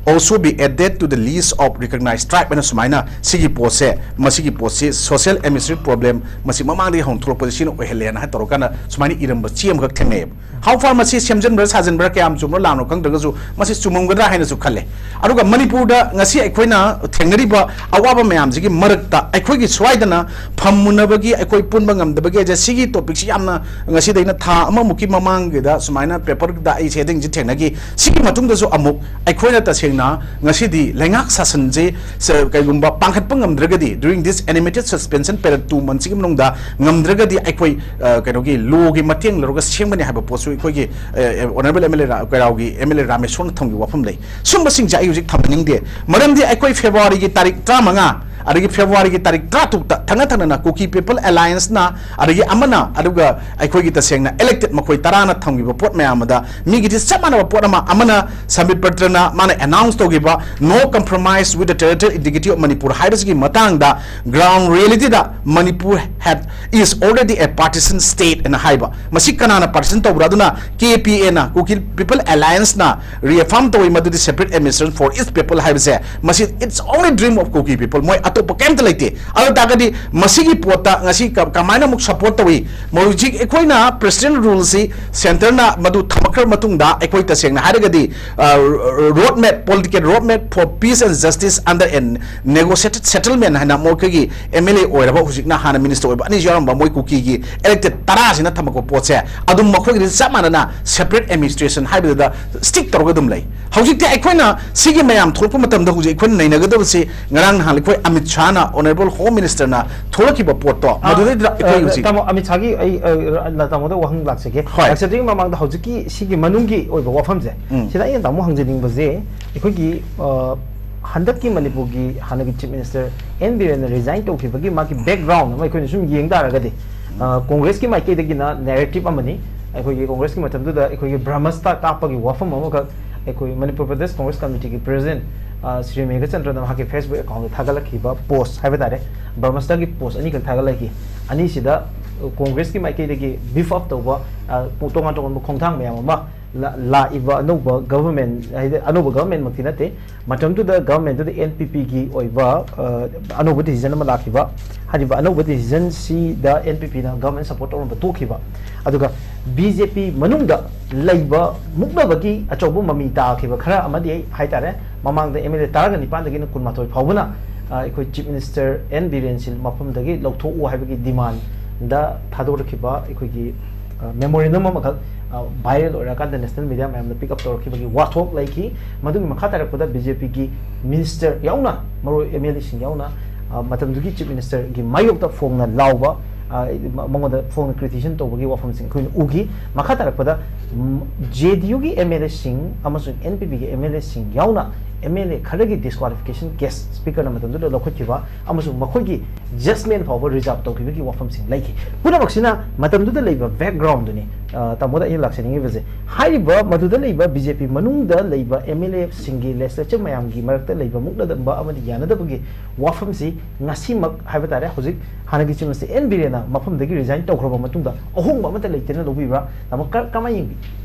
also be added to the list of recognized tribe ꯍꯥꯏꯅ ꯁꯨꯃꯥꯏꯅ ꯁꯤꯒꯤ ꯄꯣꯠꯁꯦ, ꯃꯁꯤꯒꯤ ꯄꯣꯠꯁꯤ social administrative problem ꯃꯁꯤ ꯃꯃꯥꯡꯗꯒꯤ ꯍꯧꯅ ꯊꯣꯛꯂꯛꯄꯁꯦ ꯁꯤꯅ ꯑꯣꯏꯍꯜꯂꯦꯅ ꯍꯥꯏ ꯇꯧꯔꯀꯥꯟꯗ ꯁꯨꯃꯥꯏꯅ ꯏꯔꯝꯕ ꯆꯦ ꯑꯃꯈꯛ ꯊꯦꯡꯅꯩꯌꯦꯕ꯫ How far ꯃꯁꯤ ꯁꯦꯝꯖꯤꯟꯕ꯭ꯔꯥ ꯁꯥꯖꯤꯟꯕ꯭ꯔꯥ ꯀꯌꯥꯝ ꯆꯨꯝꯕ꯭ꯔꯥ ꯂꯥꯟꯕ꯭ꯔꯥ ꯈꯪꯗ꯭ꯔꯒꯁꯨ ꯃꯁꯤ ꯆꯨꯝꯃꯝꯒꯗ꯭ꯔꯥ ꯍꯥꯏꯅꯁꯨ ꯈꯜꯂꯦ꯫ ꯑꯗꯨꯒ ꯃꯅꯤꯄꯨꯔꯗ ꯉꯁꯤ ꯑꯩꯈꯣꯏꯅ ꯊꯦꯡꯅꯔꯤꯕ ꯑꯋꯥꯕ ꯃꯌꯥꯝꯁꯤꯒꯤ ꯃꯔꯛꯇ ꯑꯩꯈꯣꯏꯒꯤ ꯁ꯭ꯋꯥꯏꯗꯅ ꯐꯝꯃꯨꯅꯕꯒꯤ, ꯑꯩꯈꯣꯏ ꯄꯨꯟꯕ ꯉꯝꯗꯕꯒꯤ ꯍꯥꯏꯁꯦ ꯁꯤꯒꯤ topicꯁꯤ ꯌꯥꯝꯅ ꯉꯁꯤꯗꯩꯅ ꯊꯥ ꯑꯃꯃꯨꯛꯀꯤ ꯃꯃꯥꯡꯒꯤꯗ ꯁꯨꯃꯥꯏꯅ paperꯗ ꯑꯩ headingꯁꯤ ꯊꯦꯡꯅꯈꯤ꯫ ꯁꯤꯒꯤ ꯃꯇꯨꯡꯗꯁꯨ ꯑꯃꯨꯛ ꯑꯩꯈꯣꯏꯅ ꯇꯁꯦꯡꯅ ꯅ ꯉꯁꯤꯗꯤ ꯂꯩꯉꯥꯛ ꯁꯥꯁꯟꯁꯦ ꯁ-, ꯀꯩꯒꯨꯝꯕ ꯄꯥꯡꯈꯠꯄ ꯉꯝꯗ꯭ꯔꯒꯗꯤ, during this animated suspension period two months ꯁꯤꯒꯤ ꯃꯅꯨꯡꯗ ꯉꯝꯗ꯭ꯔꯒꯗꯤ, ꯑꯩꯈꯣꯏ, ꯑ, ꯀꯩꯅꯣꯒꯤ lawꯒꯤ ꯃꯇꯦꯡ ꯂꯧꯔꯒ ꯁꯦꯝꯒꯅꯤ ꯍꯥꯏꯕ ꯄꯣꯠꯁꯨ ꯑꯩꯈꯣꯏꯒꯤ, ꯑ, ꯑ, Honourable MLA ꯔꯥ-, ꯀꯩꯔꯥꯎꯒꯤ MLA ꯔꯥꯃꯦꯁꯣꯔꯅ ꯊꯝꯈꯤꯕ ꯋꯥꯐꯝ ꯂꯩ꯫ ꯁꯨꯝꯕꯁꯤꯡꯁꯦ ꯑꯩ ꯍꯧꯖꯤꯛ ꯊꯝꯍꯟꯅꯤꯡꯗꯦ, ꯃꯔꯝꯗꯤ ꯑꯩꯈꯣꯏ Februaryꯒꯤ ꯇꯥꯔꯤꯛ ꯇꯔꯥꯃꯉꯥ, ꯑꯗꯒꯤ Februaryꯒꯤ ꯇꯥꯔꯤꯛ ꯇꯔꯥꯇꯔꯨꯛꯇ ꯊꯪꯅ ꯊꯪꯅꯅ Kuki People Allianceꯅ, ꯑꯗꯒꯤ ꯑꯃꯅ, ꯑꯗꯨꯒ ꯑꯩꯈꯣꯏꯒꯤ ꯇꯁꯦꯡꯅ elected ꯃꯈꯣꯏ ꯇꯔꯥꯅ ꯊꯝꯈꯤꯕ ꯄꯣꯠ ꯃꯌꯥꯝ ꯑꯃꯗ ꯃꯤꯒꯤꯗꯤ ꯆꯞ ꯃꯥꯟꯅꯕ ꯄꯣꯠ ꯑꯃ, ꯑꯃꯅ ꯁꯝꯕꯤꯠ ꯄꯇ꯭ꯔꯅ ꯃꯥꯅ announce ꯇꯧꯈꯤꯕ "No compromise with the territorial integrity of Manipur" ꯍꯥꯏꯕꯁꯤꯒꯤ ꯃꯇꯥꯡꯗ, ground realityꯗ Manipur had, is already a partition state ꯍꯥꯏꯅ ꯍꯥꯏꯕ꯫ ꯃꯁꯤ ꯀꯅꯥꯅ partition ꯇꯧꯕ꯭ꯔꯥ? ꯑꯗꯨꯅ KPAꯅ, Kuki People Allianceꯅ reaffirm ꯇꯧꯏ ꯃꯗꯨꯗꯤ separate administration for its people ꯍꯥꯏꯕꯁꯦ, ꯃꯁꯤ it's only dream of Kuki people, ꯃꯣꯏ ꯑꯇꯣꯞꯄ ꯀꯩꯝꯇ ꯂꯩꯇꯦ꯫ ꯑꯗꯨ ꯇꯥꯔꯒꯗꯤ ꯃꯁꯤꯒꯤ ꯄꯣꯠꯇ ꯉꯁꯤ ꯀ-, ꯀꯃꯥꯏꯅ ꯑꯃꯨꯛ support ꯇꯧꯏ? ꯍꯧꯖꯤꯛ ꯑꯩꯈꯣꯏꯅ presidential ruleꯁꯤ centreꯅ ꯃꯗꯨ ꯊꯝꯃꯛꯈ꯭ꯔ ꯃꯇꯨꯡꯗ, ꯑꯩꯈꯣꯏ ꯇꯁꯦꯡꯅ ꯍꯥꯏꯔꯒꯗꯤ, ꯑ, road map, political road map for peace and justice under a negotiated settlement ꯍꯥꯏꯅ ꯃꯈꯣꯏꯒꯤ MLA ꯑꯣꯏꯔꯕ, ꯍꯧꯖꯤꯛꯅ, ꯍꯥꯟꯅ minister ꯑꯣꯏꯕ ꯑꯅꯤꯁꯨ ꯌꯥꯎꯔꯝꯕ ꯃꯣꯏ Kukiꯒꯤ elected ꯇꯔꯥꯁꯤꯅ ꯊꯝꯃꯛꯄ ꯄꯣꯠꯁꯦ ꯑꯗꯨꯝ ꯃꯈꯣꯏꯒꯤꯗꯤ ꯆꯞ ꯃꯥꯟꯅꯅ separate administration ꯍꯥꯏꯕꯗꯨꯗ stick ꯇꯧꯔꯒ ꯑꯗꯨꯝ ꯂꯩ꯫ ꯍꯧꯖꯤꯛꯇꯤ ꯑꯩꯈꯣꯏꯅ ꯁꯤꯒꯤ ꯃꯌꯥꯝ ꯊꯣꯛꯂꯛꯄ ꯃꯇꯝꯗ ꯍꯧꯖꯤꯛ ꯑꯩꯈꯣꯏꯅ ꯅꯩꯅꯒꯗꯕꯁꯤ, ꯉꯔꯥꯡ ꯅꯍꯥꯟ ꯑꯩꯈꯣꯏ ꯑꯃꯤꯠ ꯁꯥꯍꯅ, Honourable Home Ministerꯅ ꯊꯣꯛꯂꯛꯈꯤꯕ ꯄꯣꯠꯇꯣ, ꯑꯥ, ꯃꯗꯨꯗꯩꯗꯨꯗ ꯑꯩꯈꯣꯏ ꯑ, ꯍꯧꯖꯤꯛ ꯇꯥꯃꯣ ꯑꯃꯤꯠ ꯁꯥꯍꯒꯤ ꯑꯩ, ꯑ, ꯔ-, ꯇꯥꯃꯣꯗ ꯋꯥꯍꯪ ꯂꯥꯛꯆꯒꯦ꯫ ꯍꯣꯏ꯫ ꯂꯥꯛꯆꯗ꯭ꯔꯤꯉꯩ ꯃꯃꯥꯡꯗ ꯍꯧꯖꯤꯛꯀꯤ ꯁꯤꯒꯤ ꯃꯅꯨꯡꯒꯤ ꯑꯣꯏꯕ ꯋꯥꯐꯝꯁꯦ, ꯎꯝ꯫ ꯁꯤꯗ ꯑꯩꯅ ꯇꯥꯃꯣ ꯍꯪꯖꯅꯤꯡꯕꯁꯦ, ꯑꯩꯈꯣꯏꯒꯤ, ꯑ, ꯍꯟꯗꯛꯀꯤ ꯃꯅꯤꯄꯨꯔꯒꯤ ꯍꯥꯟꯅꯒꯤ Chief Minister N ꯕꯤꯔꯦꯟꯅ resign ꯇꯧꯈꯤꯕꯒꯤ ꯃꯥꯒꯤ background ꯑꯃ ꯑꯩꯈꯣꯏꯅ ꯁꯨꯝ ꯌꯦꯡ ꯇꯥꯔꯒꯗꯤ, ꯑ, Congressꯀꯤ ꯃꯥꯏꯀꯩꯗꯒꯤꯅ narrative ꯑꯃꯅꯤ, ꯑꯩꯈꯣꯏꯒꯤ Congressꯀꯤ ꯃꯇꯝꯗꯨꯗ ꯑꯩꯈꯣꯏꯒꯤ ꯕ꯭ꯔꯍꯃꯁꯇ ꯀꯥꯞꯄꯒꯤ ꯋꯥꯐꯝ ꯑꯃꯈꯛ ꯑꯩꯈꯣꯏ ꯃꯅꯤꯄꯨꯔ ꯄ꯭ꯔꯗꯦꯁ Congress Committeeꯒꯤ president, ꯑ, ꯁ꯭ꯔꯤ ꯃꯦꯘꯆꯟꯗ꯭ꯔꯅ ꯃꯍꯥꯛꯀꯤ Facebook accountꯗ ꯊꯥꯒꯠꯂꯛꯈꯤꯕ post ꯍꯥꯏꯕ ꯇꯥꯔꯦ, ꯕ꯭ꯔꯍꯃꯁꯇꯒꯤ post ꯑꯅꯤꯈꯛ ꯊꯥꯒꯠꯂꯛꯈꯤ꯫ ꯑꯅꯤꯁꯤꯗ Congressꯀꯤ ꯃꯥꯏꯀꯩꯗꯒꯤ beef up ꯇꯧꯕ, ꯑ, ꯇꯣꯉꯥꯟ ꯇꯣꯉꯥꯟꯕ ꯈꯣꯡꯊꯥꯡ ꯃꯌꯥꯝ ꯑꯃ ꯂꯥ-, ꯂꯥꯛꯏꯕ ꯑꯅꯧꯕ government, ꯍꯥꯏꯗꯤ ꯑꯅꯧꯕ governmentꯃꯛꯇꯤ ꯅꯠꯇꯦ, ꯃꯇꯝꯗꯨꯗ governmentꯗꯨꯗ NPPꯒꯤ ꯑꯣꯏꯕ, ꯑ, ꯑꯅꯧꯕ decision ꯑꯃ ꯂꯥꯛꯈꯤꯕ꯫ ꯍꯥꯏꯔꯤꯕ ꯑꯅꯧꯕ decisionꯁꯤꯗ NPPꯅ government support ꯇꯧꯔꯝꯕ ꯇꯣꯛꯈꯤꯕ꯫ ꯑꯗꯨꯒ BJP ꯃꯅꯨꯡꯗ ꯂꯩꯕ ꯃꯨꯛꯅꯕꯒꯤ ꯑꯆꯧꯕ ꯃꯃꯤ ꯇꯥꯈꯤꯕ ꯈꯔ ꯑꯃꯗꯤ ꯑꯩ ꯍꯥꯏꯇꯥꯔꯦ, ꯃꯃꯥꯡꯗ MLA ꯇꯔꯥꯒ ꯅꯤꯄꯥꯟꯗꯒꯤꯅ ꯀꯨꯟꯃꯥꯊꯣꯏ ꯐꯥꯎꯕꯅ, ꯑ, ꯑꯩꯈꯣꯏ Chief Minister N ꯕꯤꯔꯦꯟꯁꯤ ꯃꯐꯝꯗꯒꯤ ꯂꯧꯊꯣꯛꯎ ꯍꯥꯏꯕꯒꯤ demandꯗ ꯊꯥꯗꯣꯔꯛꯈꯤꯕ ꯑꯩꯈꯣꯏꯒꯤ ꯃꯦꯃꯣꯔꯦꯟꯗꯝ ꯑꯃꯈꯛ ꯚꯥꯏꯔꯦꯜ ꯑꯣꯏꯔꯀꯥꯟꯗ ꯅꯦꯁꯅꯦꯜ ꯃꯤꯗꯤꯌꯥ ꯃꯌꯥꯝꯅ ꯄꯤꯛ ꯑꯞ ꯇꯧꯔꯛꯈꯤꯕꯒꯤ ꯋꯥꯊꯣꯛ ꯂꯩꯈꯤ꯫ ꯃꯗꯨꯒꯤ ꯃꯈꯥ ꯇꯥꯔꯛꯄꯗ ꯕꯤ ꯖꯦ ꯄꯤꯒꯤ ꯃꯤꯅꯤꯁꯇꯔ ꯌꯥꯎꯅ, ꯃꯔꯨ ꯑꯦꯝ ꯑꯦꯜ ꯑꯦꯁꯤꯡ ꯌꯥꯎꯅ, ꯃꯇꯝꯗꯨꯒꯤ ꯆꯤꯐ ꯃꯤꯅꯤꯁꯇꯔꯒꯤ ꯃꯥꯌꯣꯛꯇ ꯐꯣꯡꯅ ꯂꯥꯎꯕ, ꯃꯉꯣꯟꯗ ꯐꯣꯡꯅ ꯀ꯭ꯔꯤꯇꯤꯁꯤꯖꯟ ꯇꯧꯕꯒꯤ ꯋꯥꯐꯝꯁꯤꯡ ꯑꯩꯈꯣꯏꯅ ꯎꯈꯤ꯫ ꯃꯈꯥ ꯇꯥꯔꯛꯄꯗ ꯖꯦ ꯗꯤ ꯌꯨꯒꯤ ꯑꯦꯝ ꯑꯦꯜ ꯑꯦꯁꯤꯡ ꯑꯃꯁꯨꯡ ꯑꯦꯟ ꯄꯤ ꯄꯤꯒꯤ ꯑꯦꯝ ꯑꯦꯜ ꯑꯦꯁꯤꯡ ꯌꯥꯎꯅ ꯑꯦꯝ ꯑꯦꯜ ꯑꯦ ꯈꯔꯒꯤ ꯗꯤꯁꯀ꯭ꯋꯥꯂꯤꯐꯤꯀꯦꯁꯟ ꯀꯦꯁ ꯁ꯭ꯄꯤꯀꯔꯅ ꯃꯇꯝꯗꯨꯗ ꯂꯧꯈꯠꯈꯤꯕ ꯑꯃꯁꯨꯡ ꯃꯈꯣꯏꯒꯤ ꯖꯁꯃꯦꯟ ꯐꯥꯎꯕ ꯔꯤꯖꯥꯔꯚ ꯇꯧꯈꯤꯕꯒꯤ ꯋꯥꯐꯝꯁꯤꯡ ꯂꯩꯈꯤ꯫ ꯄꯨꯝꯅꯃꯛꯁꯤꯅ ꯃꯇꯝꯗꯨꯗ ꯂꯩꯕ ꯕꯦꯛꯒ꯭ꯔꯥꯎꯟꯗꯨꯅꯤ꯫ ꯇꯥꯃꯣꯗ ꯑꯩꯅ ꯂꯥꯛꯆꯅꯤꯡꯉꯤꯕꯁꯦ, ꯍꯥꯏꯔꯤꯕ ꯃꯗꯨꯗ ꯂꯩꯕ ꯕꯤ ꯖꯦ ꯄꯤ ꯃꯅꯨꯡꯗ ꯂꯩꯕ ꯑꯦꯝ ꯑꯦꯜ ꯑꯦꯁꯤꯡꯒꯤ ꯂꯦꯖꯤꯁꯂꯦꯆꯔ ꯃꯌꯥꯝꯒꯤ ꯃꯔꯛꯇ ꯂꯩꯕ ꯃꯨꯛꯅꯗꯕ ꯑꯃꯗꯤ ꯌꯥꯅꯗꯕꯒꯤ ꯋꯥꯐꯝꯁꯤ ꯉꯁꯤꯃꯛ ꯍꯥꯏꯕ ꯇꯥꯔꯦ, ꯍꯧꯖꯤꯛ ꯍꯥꯟꯅꯒꯤ ꯆꯤꯐ ꯃꯤꯅꯤꯁꯇꯔ ꯑꯦꯟ ꯕꯤꯔꯦꯟꯅ ꯃꯐꯝꯗꯒꯤ ꯔꯤꯖꯥꯏꯟ ꯇꯧꯈ꯭ꯔꯕ ꯃꯇꯨꯡꯗ ꯑꯍꯣꯡꯕ ꯑꯃꯠꯇ ꯂꯩꯇꯦꯅ ꯂꯧꯕꯤꯕ꯭ꯔꯥ? ꯇꯥꯃꯣ, ꯀ-, ꯀꯃꯥꯏꯅ ꯌꯦꯡꯕꯤ?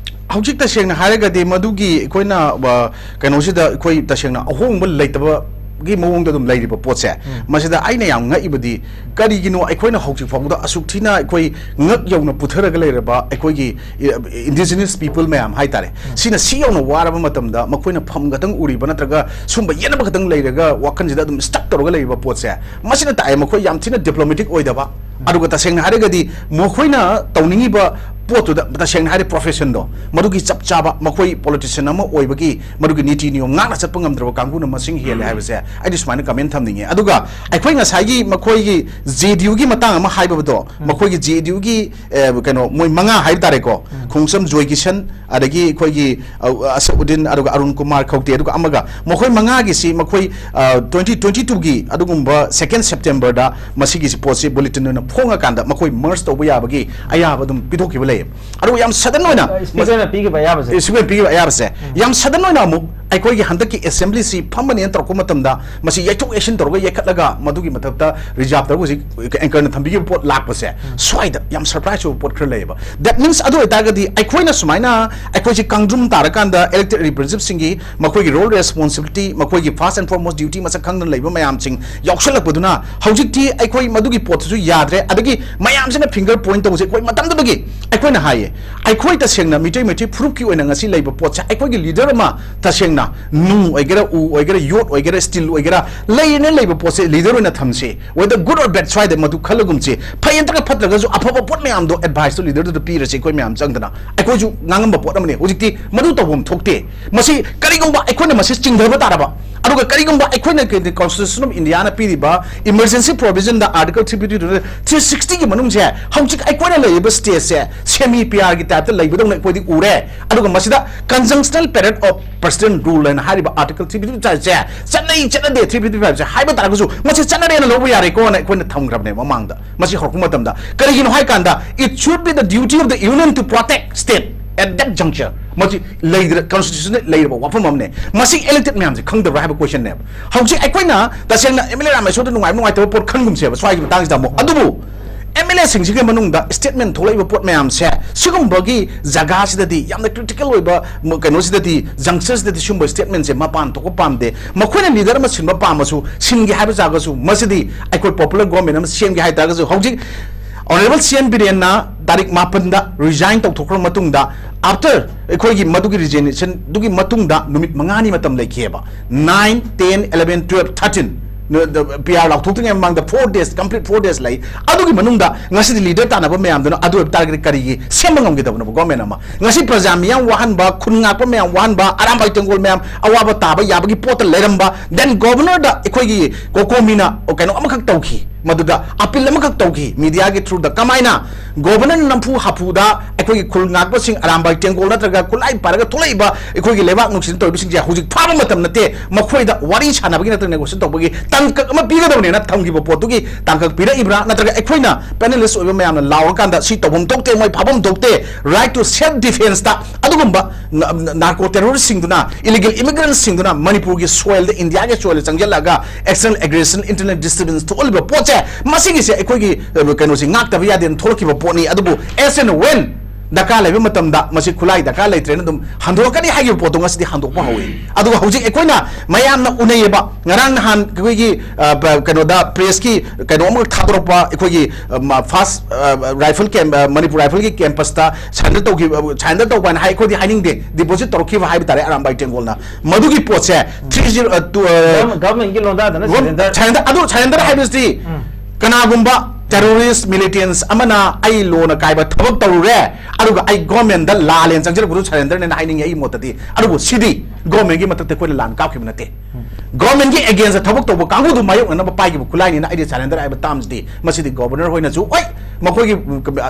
ꯍꯧꯖꯤꯛ ꯇꯁꯦꯡꯅ ꯍꯥꯏꯔꯒꯗꯤ ꯃꯗꯨꯒꯤ ꯑꯩꯈꯣꯏꯅ, ꯑ, ꯀꯩꯅꯣꯁꯤꯗ ꯑꯩꯈꯣꯏ ꯇꯁꯦꯡꯅ ꯑꯍꯣꯡꯕ ꯂꯩꯇꯕꯒꯤ ꯃꯑꯣꯡꯗ ꯑꯗꯨꯝ ꯂꯩꯔꯤꯕ ꯄꯣꯠꯁꯦ, ꯎꯝ꯫ ꯃꯁꯤꯗ ꯑꯩꯅ ꯌꯥꯝ ꯉꯛꯏꯕꯗꯤ, ꯀꯔꯤꯒꯤꯅꯣ ꯑꯩꯈꯣꯏꯅ ꯍꯧꯖꯤꯛ ꯐꯥꯎꯕꯗ ꯑꯁꯨꯛ ꯊꯤꯅ ꯑꯩꯈꯣꯏ ꯉꯛ ꯌꯧꯅ ꯄꯨꯊꯔꯒ ꯂꯩꯔꯕ ꯑꯩꯈꯣꯏꯒꯤ, ꯑ, indigenous people ꯃꯌꯥꯝ ꯍꯥꯏꯇꯥꯔꯦ, ꯎꯝ꯫ ꯁꯤꯅ ꯁꯤ ꯌꯧꯅ ꯋꯥꯔꯕ ꯃꯇꯝꯗ ꯃꯈꯣꯏꯅ ꯐꯝ ꯈꯛꯇꯪ ꯎꯔꯤꯕ ꯅꯠꯇ꯭ꯔꯒ ꯁꯨꯝꯕ ꯌꯦꯠꯅꯕ ꯈꯛꯇꯪ ꯂꯩꯔꯒ ꯋꯥꯈꯜꯁꯤꯗ ꯑꯗꯨꯝ ꯁ꯭ꯇꯛ ꯇꯧꯔꯒ ꯂꯩꯔꯤꯕ ꯄꯣꯠꯁꯦ, ꯃꯁꯤꯅ ꯇꯥꯛꯑꯦ ꯃꯈꯣꯏ ꯌꯥꯝ ꯊꯤꯅ ꯗꯤꯄ꯭ꯂꯣꯃꯦꯇꯤꯛ ꯑꯣꯏꯗꯕ꯫ ꯑꯗꯨꯒ ꯇꯁꯦꯡꯅ ꯍꯥꯏꯔꯒꯗꯤ ꯃꯈꯣꯏꯅ ꯇꯧꯅꯤꯡꯉꯤꯕ ꯄꯣꯠꯇꯨꯗ, ꯇꯁꯦꯡꯅ ꯍꯥꯏꯔꯦ, ꯄ꯭ꯔꯣꯐꯦꯁꯟꯗꯣ, ꯃꯗꯨꯒꯤ ꯆꯞ ꯆꯥꯕ ꯃꯈꯣꯏ ꯄꯣꯂꯤꯇꯤꯁꯤꯌꯟ ꯑꯃ ꯑꯣꯏꯕꯒꯤ ꯃꯗꯨꯒꯤ ꯅꯤꯇꯤ ꯅꯤꯌꯣꯝ ꯉꯥꯛꯅ ꯆꯠꯄ ꯉꯝꯗ꯭ꯔꯕ ꯀꯥꯡꯕꯨꯅ ꯃꯁꯤꯡ ꯍꯦꯜꯂꯦ ꯍꯥꯏꯕꯁꯦ ꯑꯩꯗꯤ ꯁꯨꯃꯥꯏꯅ ꯀꯃꯦꯟ ꯊꯝꯅꯤꯡꯉꯦ꯫ ꯑꯗꯨꯒ ꯑꯩꯈꯣꯏ ꯉꯁꯥꯏꯒꯤ ꯃꯈꯣꯏꯒꯤ ꯖꯦ ꯗꯤ ꯌꯨꯒꯤ ꯃꯇꯥꯡ ꯑꯃ ꯍꯥꯏꯕꯗꯣ, ꯎꯝ꯫ ꯃꯈꯣꯏꯒꯤ ꯖꯦ ꯗꯤ ꯌꯨꯒꯤ, ꯑꯦ, ꯀꯩꯅꯣ, ꯃꯣꯏ ꯃꯉꯥ ꯍꯥꯏꯕ ꯇꯥꯔꯦꯀꯣ, ꯎꯝ꯫ ꯈꯣꯡꯆꯝ ꯖꯣꯏ ꯀꯤꯁꯟ, ꯑꯗꯒꯤ ꯑꯩꯈꯣꯏꯒꯤ, ꯑ, ꯑꯁꯗꯨꯗꯤꯟ, ꯑꯗꯨꯒ ꯑꯔꯨꯟ ꯀꯨꯃꯥꯔ ꯈꯧꯇꯦ, ꯑꯗꯨꯒ ꯑꯃꯒ, ꯃꯈꯣꯏ ꯃꯉꯥꯒꯤꯁꯤ ꯃꯈꯣꯏ, ꯑ, twenty twenty two ꯒꯤ ꯑꯗꯨꯒꯨꯝꯕ second September ꯗ ꯃꯁꯤꯒꯤꯁꯤ ꯄꯣꯠꯁꯤ ꯕꯨꯂꯦꯇꯤꯟ ꯑꯣꯏꯅ ꯐꯣꯡꯉꯀꯥꯟꯗ ꯃꯈꯣꯏ ꯃꯔꯖ ꯇꯧꯕ ꯌꯥꯕꯒꯤ ꯑꯌꯥꯕ ꯑꯗꯨꯝ ꯄꯤꯊꯣꯛꯈꯤꯕ ꯂꯩꯌꯦꯕ꯫ ꯑꯗꯨꯒ ꯌꯥꯝ ꯁꯗꯟ ꯑꯣꯏꯅ, ꯑ, ꯁ꯭ꯄꯤꯀꯔꯅ ꯄꯤꯈꯤꯕ ꯑꯌꯥꯕꯁꯦ꯫ ꯁ꯭ꯄꯤꯀꯔꯅ ꯄꯤꯈꯤꯕ ꯑꯌꯥꯕꯁꯦ꯫ ꯎꯝ꯫ ꯌꯥꯝ ꯁꯗꯟ ꯑꯣꯏꯅ ꯑꯃꯨꯛ ꯑꯩꯈꯣꯏꯒꯤ ꯍꯟꯗꯛꯀꯤ ꯑꯦꯁꯦꯝꯕ꯭ꯂꯤꯁꯤ ꯐꯝꯕꯅꯦꯅ ꯇꯧꯔꯛꯄ ꯃꯇꯝꯗ ꯃꯁꯤ ꯌꯩꯊꯣꯛ ꯌꯩꯁꯤꯟ ꯇꯧꯔꯒ ꯌꯩꯈꯠꯂꯒ ꯃꯗꯨꯒꯤ ꯃꯊꯛꯇ ꯔꯤꯖꯥꯔꯚ ꯇꯧꯔꯒ ꯍꯧꯖꯤꯛ ꯑꯦꯡꯀꯔꯅ ꯊꯝꯕꯤꯈꯤꯕ ꯄꯣꯠ ꯂꯥꯛꯄꯁꯦ, ꯎꯝ꯫ ꯁ꯭ꯋꯥꯏꯗ ꯌꯥꯝ ꯁꯔꯄ꯭ꯔꯥꯏꯖ ꯑꯣꯏꯕ ꯄꯣꯠ ꯈꯔ ꯂꯩꯌꯦꯕ꯫ That means ꯑꯗꯨ ꯑꯣꯏꯇꯥꯔꯒꯗꯤ ꯑꯩꯈꯣꯏꯅ ꯁꯨꯃꯥꯏꯅ ꯑꯩꯈꯣꯏꯁꯤ ꯀꯥꯡꯗ꯭ꯔꯨꯝ ꯇꯥꯔꯀꯥꯟꯗ elected representative ꯁꯤꯡꯒꯤ ꯃꯈꯣꯏꯒꯤ role responsibility, ꯃꯈꯣꯏꯒꯤ first and foremost duty ꯃꯁꯛ ꯈꯪꯗꯅ ꯂꯩꯕ ꯃꯌꯥꯝꯁꯤꯡ ꯌꯥꯎꯁꯜꯂꯛꯄꯗꯨꯅ ꯍꯧꯖꯤꯛꯇꯤ ꯑꯩꯈꯣꯏ ꯃꯗꯨꯒꯤ ꯄꯣꯠꯇꯨꯁꯨ ꯌꯥꯗ꯭ꯔꯦ꯫ ꯑꯗꯒꯤ ꯃꯌꯥꯝꯁꯤꯅ finger point ꯇꯧꯕꯁꯦ ꯑꯩꯈꯣꯏ ꯃꯇꯝꯗꯨꯗꯒꯤ ꯑꯩꯈꯣꯏꯅ ꯍꯥꯏꯌꯦ, ꯑꯩꯈꯣꯏ ꯇꯁꯦꯡꯅ ꯃꯤꯇꯩ ꯃꯩꯇꯩ ꯐꯨꯔꯨꯞꯀꯤ ꯑꯣꯏꯅ ꯉꯁꯤ ꯂꯩꯕ ꯄꯣꯠꯁꯦ ꯑꯩꯈꯣꯏꯒꯤ leader ꯑꯃ ꯇꯁꯦꯡꯅ ꯅꯨꯡ ꯑꯣꯏꯒꯦꯔꯥ, ꯎ ꯑꯣꯏꯒꯦꯔꯥ, ꯌꯣꯠ ꯑꯣꯏꯒꯦꯔꯥ, steel ꯑꯣꯏꯒꯦꯔꯥ, ꯂꯩꯔꯦꯅ ꯂꯩꯕ ꯄꯣꯠꯁꯦ leader ꯑꯣꯏꯅ ꯊꯝꯁꯤ, whether good or bad, ꯁ꯭ꯋꯥꯏꯗ ꯃꯗꯨ ꯈꯜꯂꯒꯨꯝꯁꯤ꯫ ꯐꯩ ꯅꯠꯇ꯭ꯔꯒ ꯐꯠꯇ꯭ꯔꯒꯁꯨ ꯑꯐꯕ ꯄꯣꯠ ꯃꯌꯥꯝꯗꯣ adviceꯇꯣ leaderꯗꯨꯗ ꯄꯤꯔꯁꯤ, ꯑꯩꯈꯣꯏ ꯃꯌꯥꯝ ꯆꯪꯗꯅ꯫ ꯑꯩꯈꯣꯏꯁꯨ ꯉꯥꯡꯉꯝꯕ ꯄꯣꯠ ꯑꯃꯅꯤ꯫ ꯍꯧꯖꯤꯛꯇꯤ ꯃꯗꯨ ꯇꯧꯐꯝ ꯊꯣꯛꯇꯦ꯫ ꯃꯁꯤ ꯀꯔꯤꯒꯨꯝꯕ ꯑꯩꯈꯣꯏꯅ ꯃꯁꯤ ꯆꯤꯡꯊꯕ ꯇꯥꯔꯕ, ꯑꯗꯨꯒ ꯀꯔꯤꯒꯨꯝꯕ ꯑꯩꯈꯣꯏꯅ Constitution of Indiaꯅ ꯄꯤꯔꯤꯕ emergency provisionꯗ Article three fifty two, three sixtyꯒꯤ ꯃꯅꯨꯡꯁꯦ ꯍꯧꯖꯤꯛ ꯑꯩꯈꯣꯏꯅ ꯂꯩꯔꯤꯕ stateꯁꯦ semi PRꯒꯤ typeꯇ ꯂꯩꯕꯗꯧꯅ ꯑꯩꯈꯣꯏꯗꯤ ꯎꯔꯦ꯫ ꯑꯗꯨꯒ ꯃꯁꯤꯗ conjunctional period of president rule ꯍꯥꯏꯅ ꯍꯥꯏꯔꯤꯕ Article three fifty fiveꯁꯦ ꯆꯠꯅꯩ, ꯆꯠꯅꯗꯦ, three fifty fiveꯁꯦ ꯍꯥꯏꯕ ꯇꯥꯔꯒꯁꯨ ꯃꯁꯤ ꯆꯠꯅꯔꯦꯅ ꯂꯧꯕ ꯌꯥꯔꯦꯀꯣꯅ ꯑꯩꯈꯣꯏꯅ ꯊꯝꯈ꯭ꯔꯕꯅꯦ ꯃꯃꯥꯡꯗ꯫ ꯃꯁꯤ ꯍꯧꯔꯛꯄ ꯃꯇꯝꯗ ꯀꯔꯤꯒꯤꯅꯣ ꯍꯥꯏ ꯀꯥꯟꯗ, it should be the duty of the union to protect state at that juncture꯫ ꯃꯁꯤ ꯂꯩꯗ꯭ꯔ-, Constitutionꯗ ꯂꯩꯔꯕ ꯋꯥꯐꯝ ꯑꯃꯅꯦ꯫ ꯃꯁꯤ elected ꯃꯌꯥꯝꯁꯦ ꯈꯪꯗꯕ꯭ꯔꯥ ꯍꯥꯏꯕ questionꯅꯦꯕ꯫ ꯍꯧꯖꯤꯛ ꯑꯩꯈꯣꯏꯅ ꯇꯁꯦꯡꯅ MLA ꯔꯥꯃꯦꯁꯣꯔꯗ ꯅꯨꯡꯉꯥꯏꯕ ꯅꯨꯡꯉꯥꯏꯇꯕ ꯄꯣꯠ ꯈꯟꯒꯨꯝꯁꯦꯕ ꯁ꯭ꯋꯥꯏꯒꯤ ꯃꯇꯥꯡꯁꯤꯗ ꯑꯃꯨꯛ꯫ ꯑꯗꯨꯕꯨ MLAꯁꯤꯡꯁꯤꯒꯤ ꯃꯅꯨꯡꯗ statement ꯊꯣꯛꯂꯛꯏꯕ ꯄꯣꯠ ꯃꯌꯥꯝꯁꯦ ꯁꯤꯒꯨꯝꯕꯒꯤ ꯖꯒꯥꯁꯤꯗꯗꯤ, ꯌꯥꯝꯅ critical ꯑꯣꯏꯕ ꯀꯩꯅꯣꯁꯤꯗꯗꯤ, junctureꯁꯤꯗꯗꯤ ꯁꯤꯒꯨꯝꯕ statementꯁꯦ ꯃꯄꯥꯟ ꯊꯣꯛꯄ ꯄꯥꯝꯗꯦ꯫ ꯃꯈꯣꯏꯅ leader ꯑꯃ ꯁꯤꯟꯕ ꯄꯥꯝꯃꯁꯨ, ꯁꯤꯟꯒꯦ ꯍꯥꯏꯕ ꯖꯒꯥꯁꯨ, ꯃꯁꯤꯗꯤ ꯑꯩꯈꯣꯏ popular government ꯑꯃ ꯁꯦꯝꯒꯦ ꯍꯥꯏ ꯇꯥꯔꯒꯁꯨ, ꯍꯧꯖꯤꯛ Honourable CN ꯕꯤꯔꯦꯟꯅ ꯇꯥꯔꯤꯛ ꯃꯥꯄꯟꯗ resign ꯇꯧꯊꯣꯛꯈ꯭ꯔ ꯃꯇꯨꯡꯗ, after ꯑꯩꯈꯣꯏꯒꯤ ꯃꯗꯨꯒꯤ resignation ꯗꯨꯒꯤ ꯃꯇꯨꯡꯗ ꯅꯨꯃꯤꯠ ꯃꯉꯥꯅꯤ ꯃꯇꯝ ꯂꯩꯈꯤꯑꯕ꯫ Nine, ten, eleven, twelve, thirteen, PR ꯂꯥꯎꯊꯣꯛꯇ꯭ꯔꯤꯉꯩ ꯃꯃꯥꯡꯗ four days, complete four days ꯂꯩ꯫ ꯑꯗꯨꯒꯤ ꯃꯅꯨꯡꯗ ꯉꯁꯤꯗꯤ leader ꯇꯥꯟꯅꯕ ꯃꯌꯥꯝꯗꯨꯅ ꯑꯗꯨ ꯑꯣꯏꯕ ꯇꯥꯔꯒꯗꯤ ꯀꯔꯤꯒꯤ ꯁꯦꯝꯕ ꯉꯝꯒꯗꯕꯅꯣꯕ government ꯑꯃ? ꯉꯁꯤ ꯄ꯭ꯔꯖꯥ ꯃꯤꯌꯥꯝ ꯋꯥꯍꯟꯕ, ꯈꯨꯟ ꯉꯥꯛꯄ ꯃꯌꯥꯝ ꯋꯥꯍꯟꯕ, ꯑꯔꯥꯝꯕꯥꯏ ꯇꯦꯡꯒꯣꯜ ꯃꯌꯥꯝ ꯑꯋꯥꯕ ꯇꯥꯕ ꯌꯥꯕꯒꯤ ꯄꯣꯠꯇ ꯂꯩꯔꯝꯕ, then governorꯗ ꯑꯩꯈꯣꯏꯒꯤ COCOMIꯅ ꯀꯩꯅꯣ ꯑꯃꯈꯛ ꯇꯧꯈꯤ, ꯃꯗꯨꯗ appeal ꯑꯃꯈꯛ ꯇꯧꯈꯤ mediaꯒꯤ throughꯗ꯫ ꯀꯃꯥꯏꯅ? Governorꯅ ꯅꯝꯐꯨ ꯍꯥꯐꯨꯗ ꯑꯩꯈꯣꯏꯒꯤ ꯈꯨꯜ ꯉꯥꯛꯄꯁꯤꯡ, ꯑꯔꯥꯝꯕꯥꯏ ꯇꯦꯡꯒꯣꯜ ꯅꯠꯇ꯭ꯔꯒ ꯈꯨꯠꯂꯥꯏ ꯄꯥꯏꯔꯒ ꯊꯣꯛꯂꯛꯏꯕ ꯑꯩꯈꯣꯏꯒꯤ ꯂꯩꯕꯥꯛ ꯅꯨꯡꯁꯤꯅ ꯇꯧꯔꯤꯕꯁꯤꯡꯁꯦ ꯍꯧꯖꯤꯛ ꯐꯥꯕ ꯃꯇꯝ ꯅꯠꯇꯦ, ꯃꯈꯣꯏꯗ ꯋꯥꯔꯤ ꯁꯥꯟꯅꯕꯒꯤ ꯅꯠꯇ꯭ꯔꯒ negotiation ꯇꯧꯕꯒꯤ ꯇꯥꯡꯀꯛ ꯑꯃ ꯄꯤꯒꯗꯕꯅꯦꯅ ꯊꯝꯈꯤꯕ ꯄꯣꯠꯇꯨꯒꯤ ꯇꯥꯡꯀꯛ ꯄꯤꯔꯛꯏꯕ꯭ꯔꯥ? ꯅꯠꯇ꯭ꯔꯒ ꯑꯩꯈꯣꯏꯅ panelist ꯑꯣꯏꯕ ꯃꯌꯥꯝꯅ ꯂꯥꯎꯔꯀꯥꯟꯗ ꯁꯤ ꯇꯧꯐꯝ ꯊꯣꯛꯇꯦ, ꯃꯣꯏ ꯐꯥꯐꯝ ꯊꯣꯛꯇꯦ, right to self defenceꯇ ꯑꯗꯨꯒꯨꯝꯕ narco terroristꯁꯤꯡꯗꯨꯅ, illegal immigrantꯁꯤꯡꯗꯨꯅ ꯃꯅꯤꯄꯨꯔꯒꯤ soilꯗ, Indiaꯒꯤ soilꯗ ꯆꯪꯁꯤꯜꯂꯒ external aggression, internal disturbance ꯊꯣꯛꯍꯜꯂꯤꯕ ꯄꯣꯠꯁꯦ, ꯃꯁꯤꯒꯤꯁꯦ ꯑꯩꯈꯣꯏꯒꯤ, ꯑ, ꯀꯩꯅꯣꯁꯦ ꯉꯥꯛꯇꯕ ꯌꯥꯗꯦꯅ ꯊꯣꯛꯂꯛꯈꯤꯕ ꯄꯣꯠꯅꯤ꯫ ꯑꯗꯨꯕꯨ as and when ꯗꯔꯀꯥꯔ ꯂꯩꯕ ꯃꯇꯝꯗ ꯃꯁꯤ ꯈꯨꯠꯂꯥꯏ ꯗꯔꯀꯥꯔ ꯂꯩꯇ꯭ꯔꯦꯅ ꯑꯗꯨꯝ ꯍꯟꯗꯣꯛꯀꯅꯤ ꯍꯥꯏꯈꯤꯕ ꯄꯣꯠꯇꯣ ꯉꯁꯤꯗꯤ ꯍꯟꯗꯣꯛꯄ ꯍꯧꯋꯤ꯫ ꯑꯗꯨꯒ ꯍꯧꯖꯤꯛ ꯑꯩꯈꯣꯏꯅ ꯃꯌꯥꯝꯅ ꯎꯅꯩꯌꯦꯕ, ꯉꯔꯥꯡ ꯅꯍꯥꯟ ꯑꯩꯈꯣꯏꯒꯤ, ꯑ, ꯄ-, ꯀꯩꯅꯣꯗ, ꯄ꯭ꯔꯦꯁꯀꯤ ꯀꯩꯅꯣ ꯑꯃꯈꯛ ꯊꯥꯗꯣꯔꯛꯄ, ꯑꯩꯈꯣꯏꯒꯤ, ꯑ, ꯃ-, ꯐꯥꯁ, ꯑ, ꯔꯥꯏꯐꯜ ꯀꯦꯝ-, ꯑ, ꯃꯅꯤꯄꯨꯔ ꯔꯥꯏꯐꯜꯒꯤ ꯀꯦꯝꯄꯁꯇ ꯁꯔꯦꯟꯗꯔ ꯇꯧꯈꯤꯕ, ꯁꯔꯦꯟꯗꯔ ꯇꯧꯕ ꯍꯥꯏꯅ ꯍꯥꯏ, ꯑꯩꯈꯣꯏꯗꯤ ꯍꯥꯏꯅꯤꯡꯗꯦ, ꯗꯤꯄꯣꯖꯤꯠ ꯇꯧꯔꯛꯈꯤꯕ ꯍꯥꯏꯕ ꯇꯥꯔꯦ ꯑꯔꯥꯝꯕꯥꯏ ꯇꯦꯡꯒꯣꯜꯅ꯫ ꯃꯗꯨꯒꯤ ꯄꯣꯠꯁꯦ ꯊ꯭ꯔꯤ ꯖꯤꯔꯣ, ꯑ, ꯇꯨ, ꯑ, ꯒꯚꯔꯟ-, ꯒꯚꯔꯟꯃꯦꯟꯒꯤ ꯂꯣꯟꯗꯥꯗꯅ ꯒꯣ-, ꯁꯔꯦꯟꯗꯔ꯫ ꯁꯔꯦꯟꯗꯔ, ꯑꯗꯨ ꯁꯔꯦꯟꯗꯔ ꯍꯥꯏꯕꯁꯤꯗꯤ ꯎꯝ꯫ ꯀꯅꯥꯒꯨꯝꯕ ꯇꯦꯔꯣꯔꯤꯁ ꯃꯤꯂꯤꯇꯦꯟꯁ ꯑꯃꯅ ꯑꯩ ꯂꯣꯅ ꯀꯥꯏꯕ ꯊꯕꯛ ꯇꯧꯔꯨꯔꯦ, ꯑꯗꯨꯒ ꯑꯩ ꯒꯣꯔꯃꯦꯟꯗ ꯂꯥꯜꯂꯦꯅ ꯆꯪꯁꯤꯜꯂꯛꯄꯗꯨ ꯁꯔꯦꯟꯗꯔꯅꯦꯅ ꯍꯥꯏꯅꯤꯡꯉꯤ꯫ ꯑꯩꯒꯤ ꯃꯣꯠꯇꯗꯤ ꯑꯗꯨꯕꯨ ꯁꯤꯗꯤ ꯒꯣꯔꯃꯦꯟꯒꯤ ꯃꯊꯛꯇ ꯑꯩꯈꯣꯏꯅ ꯂꯥꯟ ꯀꯥꯞꯈꯤꯕ ꯅꯠꯇꯦ꯫ ꯒꯣꯔꯃꯦꯟꯒꯤ ꯑꯦꯒꯦꯟꯁꯇ ꯊꯕꯛ ꯇꯧꯕ ꯀꯥꯡꯕꯨꯗꯨ ꯃꯥꯌꯣꯛꯅꯅꯕ ꯄꯥꯏꯈꯤꯕ ꯈꯨꯠꯂꯥꯏꯅꯤꯅ ꯑꯩꯗꯤ ꯁꯔꯦꯟꯗꯔ ꯍꯥꯏꯕ ꯇꯥꯝꯁꯤꯗꯤ ꯃꯁꯤꯗꯤ ꯒꯣꯕꯔꯅꯔ ꯍꯣꯏꯅꯁꯨ, ꯍꯣꯏ, ꯃꯈꯣꯏꯒꯤ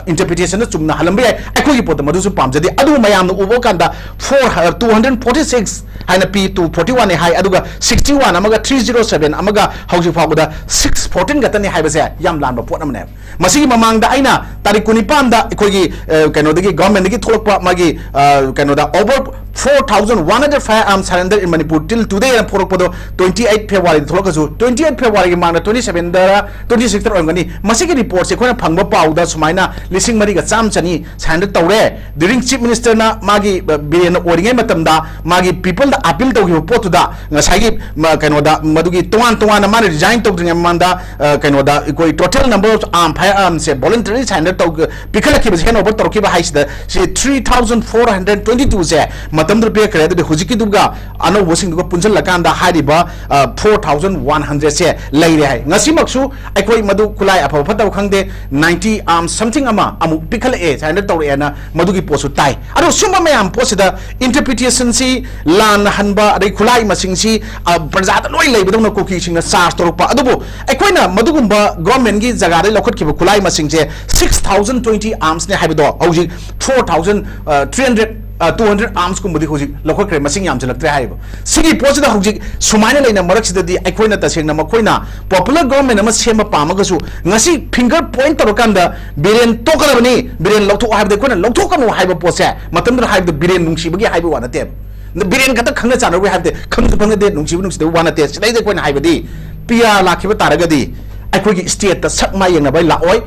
ꯏꯟꯇꯔꯄ꯭ꯔꯤꯇꯦꯁꯟꯗ ꯆꯨꯝꯅ ꯍꯜꯂꯝꯕ ꯌꯥꯏ, ꯑꯩꯈꯣꯏꯒꯤ ꯄꯣꯠꯇ ꯃꯗꯨꯁꯨ ꯄꯥꯝꯖꯗꯦ꯫ ꯑꯗꯨꯕꯨ ꯃꯌꯥꯝꯅ ꯎꯕ ꯀꯥꯟꯗ four, two hundred forty six ꯍꯥꯏꯅ ꯄꯤ, ꯇꯨ ꯐꯣꯔꯇꯤ ꯋꯥꯟꯅꯤ ꯍꯥꯏ, ꯑꯗꯨꯒ ꯁꯤꯛꯁꯇꯤ ꯋꯥꯟ ꯑꯃꯒ ꯊ꯭ꯔꯤ ꯖꯤꯔꯣ ꯁꯚꯦꯟ ꯑꯃꯒ ꯍꯧꯖꯤꯛ ꯐꯥꯎꯕꯗ ꯁꯤꯛꯁ ꯐꯣꯔꯇꯤꯟ ꯈꯛꯇꯅꯤ ꯍꯥꯏꯕꯁꯦ ꯌꯥꯝ ꯂꯥꯟꯕ ꯄꯣꯠ ꯑꯃꯅꯦꯕ꯫ ꯃꯁꯤꯒꯤ ꯃꯃꯥꯡꯗ ꯑꯩꯅ ꯇꯥꯔꯤꯛ ꯀꯨꯟꯅꯤꯄꯥꯟꯗ ꯑꯩꯈꯣꯏꯒꯤ, ꯑ, ꯀꯩꯅꯣꯗꯒꯤ, ꯒꯚꯔꯟꯃꯦꯟꯗꯒꯤ ꯊꯣꯛꯂꯛꯄ ꯃꯥꯒꯤ, ꯑ, ꯀꯩꯅꯣꯗ, over four thousand one hundred firearms surrender in Manipur till today ꯍꯥꯏꯅ ꯊꯣꯛꯂꯛꯄꯗꯣ, twenty eight February ꯊꯣꯛꯂꯛꯀꯁꯨ, twenty eight February ꯒꯤ ꯃꯃꯥꯡꯗ twenty seven ꯗꯔ twenty six ꯇꯔ ꯑꯣꯏꯔꯝꯒꯅꯤ꯫ ꯃꯁꯤꯒꯤ ꯔꯤꯄꯣꯔꯠꯁꯦ ꯑꯩꯈꯣꯏꯅ ꯐꯪꯕ ꯄꯥꯎꯗ ꯁꯨꯃꯥꯏꯅ ꯂꯤꯁꯤꯡ ꯃꯔꯤꯒ ꯆꯥꯝꯃ ꯆꯅꯤ ꯁꯔꯦꯟꯗꯔ ꯇꯧꯔꯦ꯫ During Chief Minister ꯅ ꯃꯥꯒꯤ, ꯑ, ꯕꯤꯔꯦꯟꯅ ꯑꯣꯏꯔꯤꯉꯩ ꯃꯇꯝꯗ ꯃꯥꯒꯤ ꯄꯤꯄꯜꯗ ꯑꯄꯤꯜ ꯇꯧꯈꯤꯕ ꯄꯣꯠꯇꯨꯗ ꯉꯁꯥꯏꯒꯤ, ꯃ-, ꯀꯩꯅꯣꯗ, ꯃꯗꯨꯒꯤ ꯇꯣꯉꯥꯟ ꯇꯣꯉꯥꯟꯅ ꯃꯥꯅ ꯔꯤꯖꯥꯏꯟ ꯇꯧꯗ꯭ꯔꯤꯉꯩ ꯃꯃꯥꯡꯗ, ꯑ, ꯀꯩꯅꯣꯗ, ꯑꯩꯈꯣꯏ total number of arm firearms say voluntary surrender ꯇꯧ-, ꯄꯤꯈꯠꯂꯛꯈꯤꯕꯁꯦ, hand over ꯇꯧꯔꯛꯈꯤꯕ ꯍꯥꯏꯁꯤꯗ ꯁꯤ three thousand four hundred twenty two ꯁꯦ ꯃꯇꯝꯗꯨꯗ ꯄꯤꯔꯛꯈ꯭ꯔꯦ꯫ ꯑꯗꯨꯗꯤ ꯍꯧꯖꯤꯛꯀꯤꯗꯨꯒ ꯑꯅꯧꯕꯁꯤꯡꯗꯨꯒ ꯄꯨꯟꯁꯤꯜꯂꯀꯥꯟꯗ ꯍꯥꯏꯔꯤꯕ, ꯑ, four thousand one hundred ꯁꯦ ꯂꯩꯔꯦ ꯍꯥꯏ꯫ ꯉꯁꯤꯃꯛꯁꯨ ꯑꯩꯈꯣꯏ ꯃꯗꯨ ꯈꯨꯠꯂꯥꯏ ꯑꯐꯕ ꯐꯠꯇꯕ ꯈꯪꯗꯦ, ninety arms something ꯑꯃ ꯑꯃꯨꯛ ꯄꯤꯈꯠꯂꯛꯑꯦ, surrender ꯇꯧꯔꯛꯑꯦꯅ ꯃꯗꯨꯒꯤ ꯄꯣꯠꯁꯨ ꯇꯥꯏ꯫ ꯑꯗꯣ ꯁꯨꯝꯕ ꯃꯌꯥꯝ ꯄꯣꯠꯁꯤꯗ interpretation ꯁꯤ ꯂꯥꯟꯅ ꯍꯟꯕ, ꯑꯗꯩ ꯈꯨꯠꯂꯥꯏ ꯃꯁꯤꯡꯁꯤ, ꯑ, ꯄ꯭ꯔꯖꯥꯗ ꯂꯣꯏ ꯂꯩꯕꯗꯧꯅ ꯀꯨꯀꯤꯁꯤꯡꯅ charge ꯇꯧꯔꯛꯄ꯫ ꯑꯗꯨꯕꯨ ꯑꯩꯈꯣꯏꯅ ꯃꯗꯨꯒꯨꯝꯕ government ꯀꯤ ꯖꯒꯥꯗꯒꯤ ꯂꯧꯈꯠꯈꯤꯕ ꯈꯨꯠꯂꯥꯏ ꯃꯁꯤꯡꯁꯦ six thousand twenty arms ꯅꯦ ꯍꯥꯏꯕꯗꯣ ꯍꯧꯖꯤꯛ four thousand, ꯑ, three hundred, ꯑ, two hundred arms ꯀꯨꯝꯕꯗꯤ ꯍꯧꯖꯤꯛ ꯂꯧꯈꯠꯈ꯭ꯔꯦ, ꯃꯁꯤꯡ ꯌꯥꯝꯁꯤꯜꯂꯛꯇ꯭ꯔꯦ ꯍꯥꯏꯔꯤꯕ꯫ ꯁꯤꯒꯤ ꯄꯣꯠꯁꯤꯗ ꯍꯧꯖꯤꯛ ꯁꯨꯃꯥꯏꯅ ꯂꯩꯅ ꯃꯔꯛꯁꯤꯗꯗꯤ ꯑꯩꯈꯣꯏꯅ ꯇꯁꯦꯡꯅ ꯃꯈꯣꯏꯅ popular government ꯑꯃ ꯁꯦꯝꯕ ꯄꯥꯝꯃꯒꯁꯨ ꯉꯁꯤ finger point ꯇꯧꯔꯀꯥꯟꯗ ꯕꯤꯔꯦꯟ ꯇꯣꯛꯀꯗꯕꯅꯤ, ꯕꯤꯔꯦꯟ ꯂꯧꯊꯣꯛꯑꯣ ꯍꯥꯏꯕꯗ ꯑꯩꯈꯣꯏꯅ ꯂꯧꯊꯣꯛꯀꯅꯨ ꯍꯥꯏꯕ ꯄꯣꯠꯁꯦ ꯃꯇꯝꯗꯨꯗ ꯍꯥꯏꯕꯗ ꯕꯤꯔꯦꯟ ꯅꯨꯡꯁꯤꯕꯒꯤ ꯍꯥꯏꯕ ꯋꯥ ꯅꯠꯇꯦꯕ꯫ ꯕꯤꯔꯦꯟ ꯈꯛꯇ ꯈꯪꯅ ꯆꯥꯟꯅꯔꯨꯕꯒꯤ ꯍꯥꯏꯕꯗꯤ ꯈꯪꯁꯨ ꯈꯪꯅꯗꯦ, ꯅꯨꯡꯁꯤꯕ ꯅꯨꯡꯁꯤꯗꯕ ꯋꯥ ꯅꯠꯇꯦ꯫ ꯁꯤꯗꯩꯗ ꯑꯩꯈꯣꯏꯅ ꯍꯥꯏꯕꯗꯤ ꯄꯤ ꯑꯥꯔ ꯂꯥꯛꯈꯤꯕ ꯇꯥꯔꯒꯗꯤ ꯑꯩꯈꯣꯏꯒꯤ state ꯇ ꯁꯛ ꯃꯥꯏ ꯌꯦꯡꯅꯕ ꯂꯥꯛꯑꯣꯏ꯫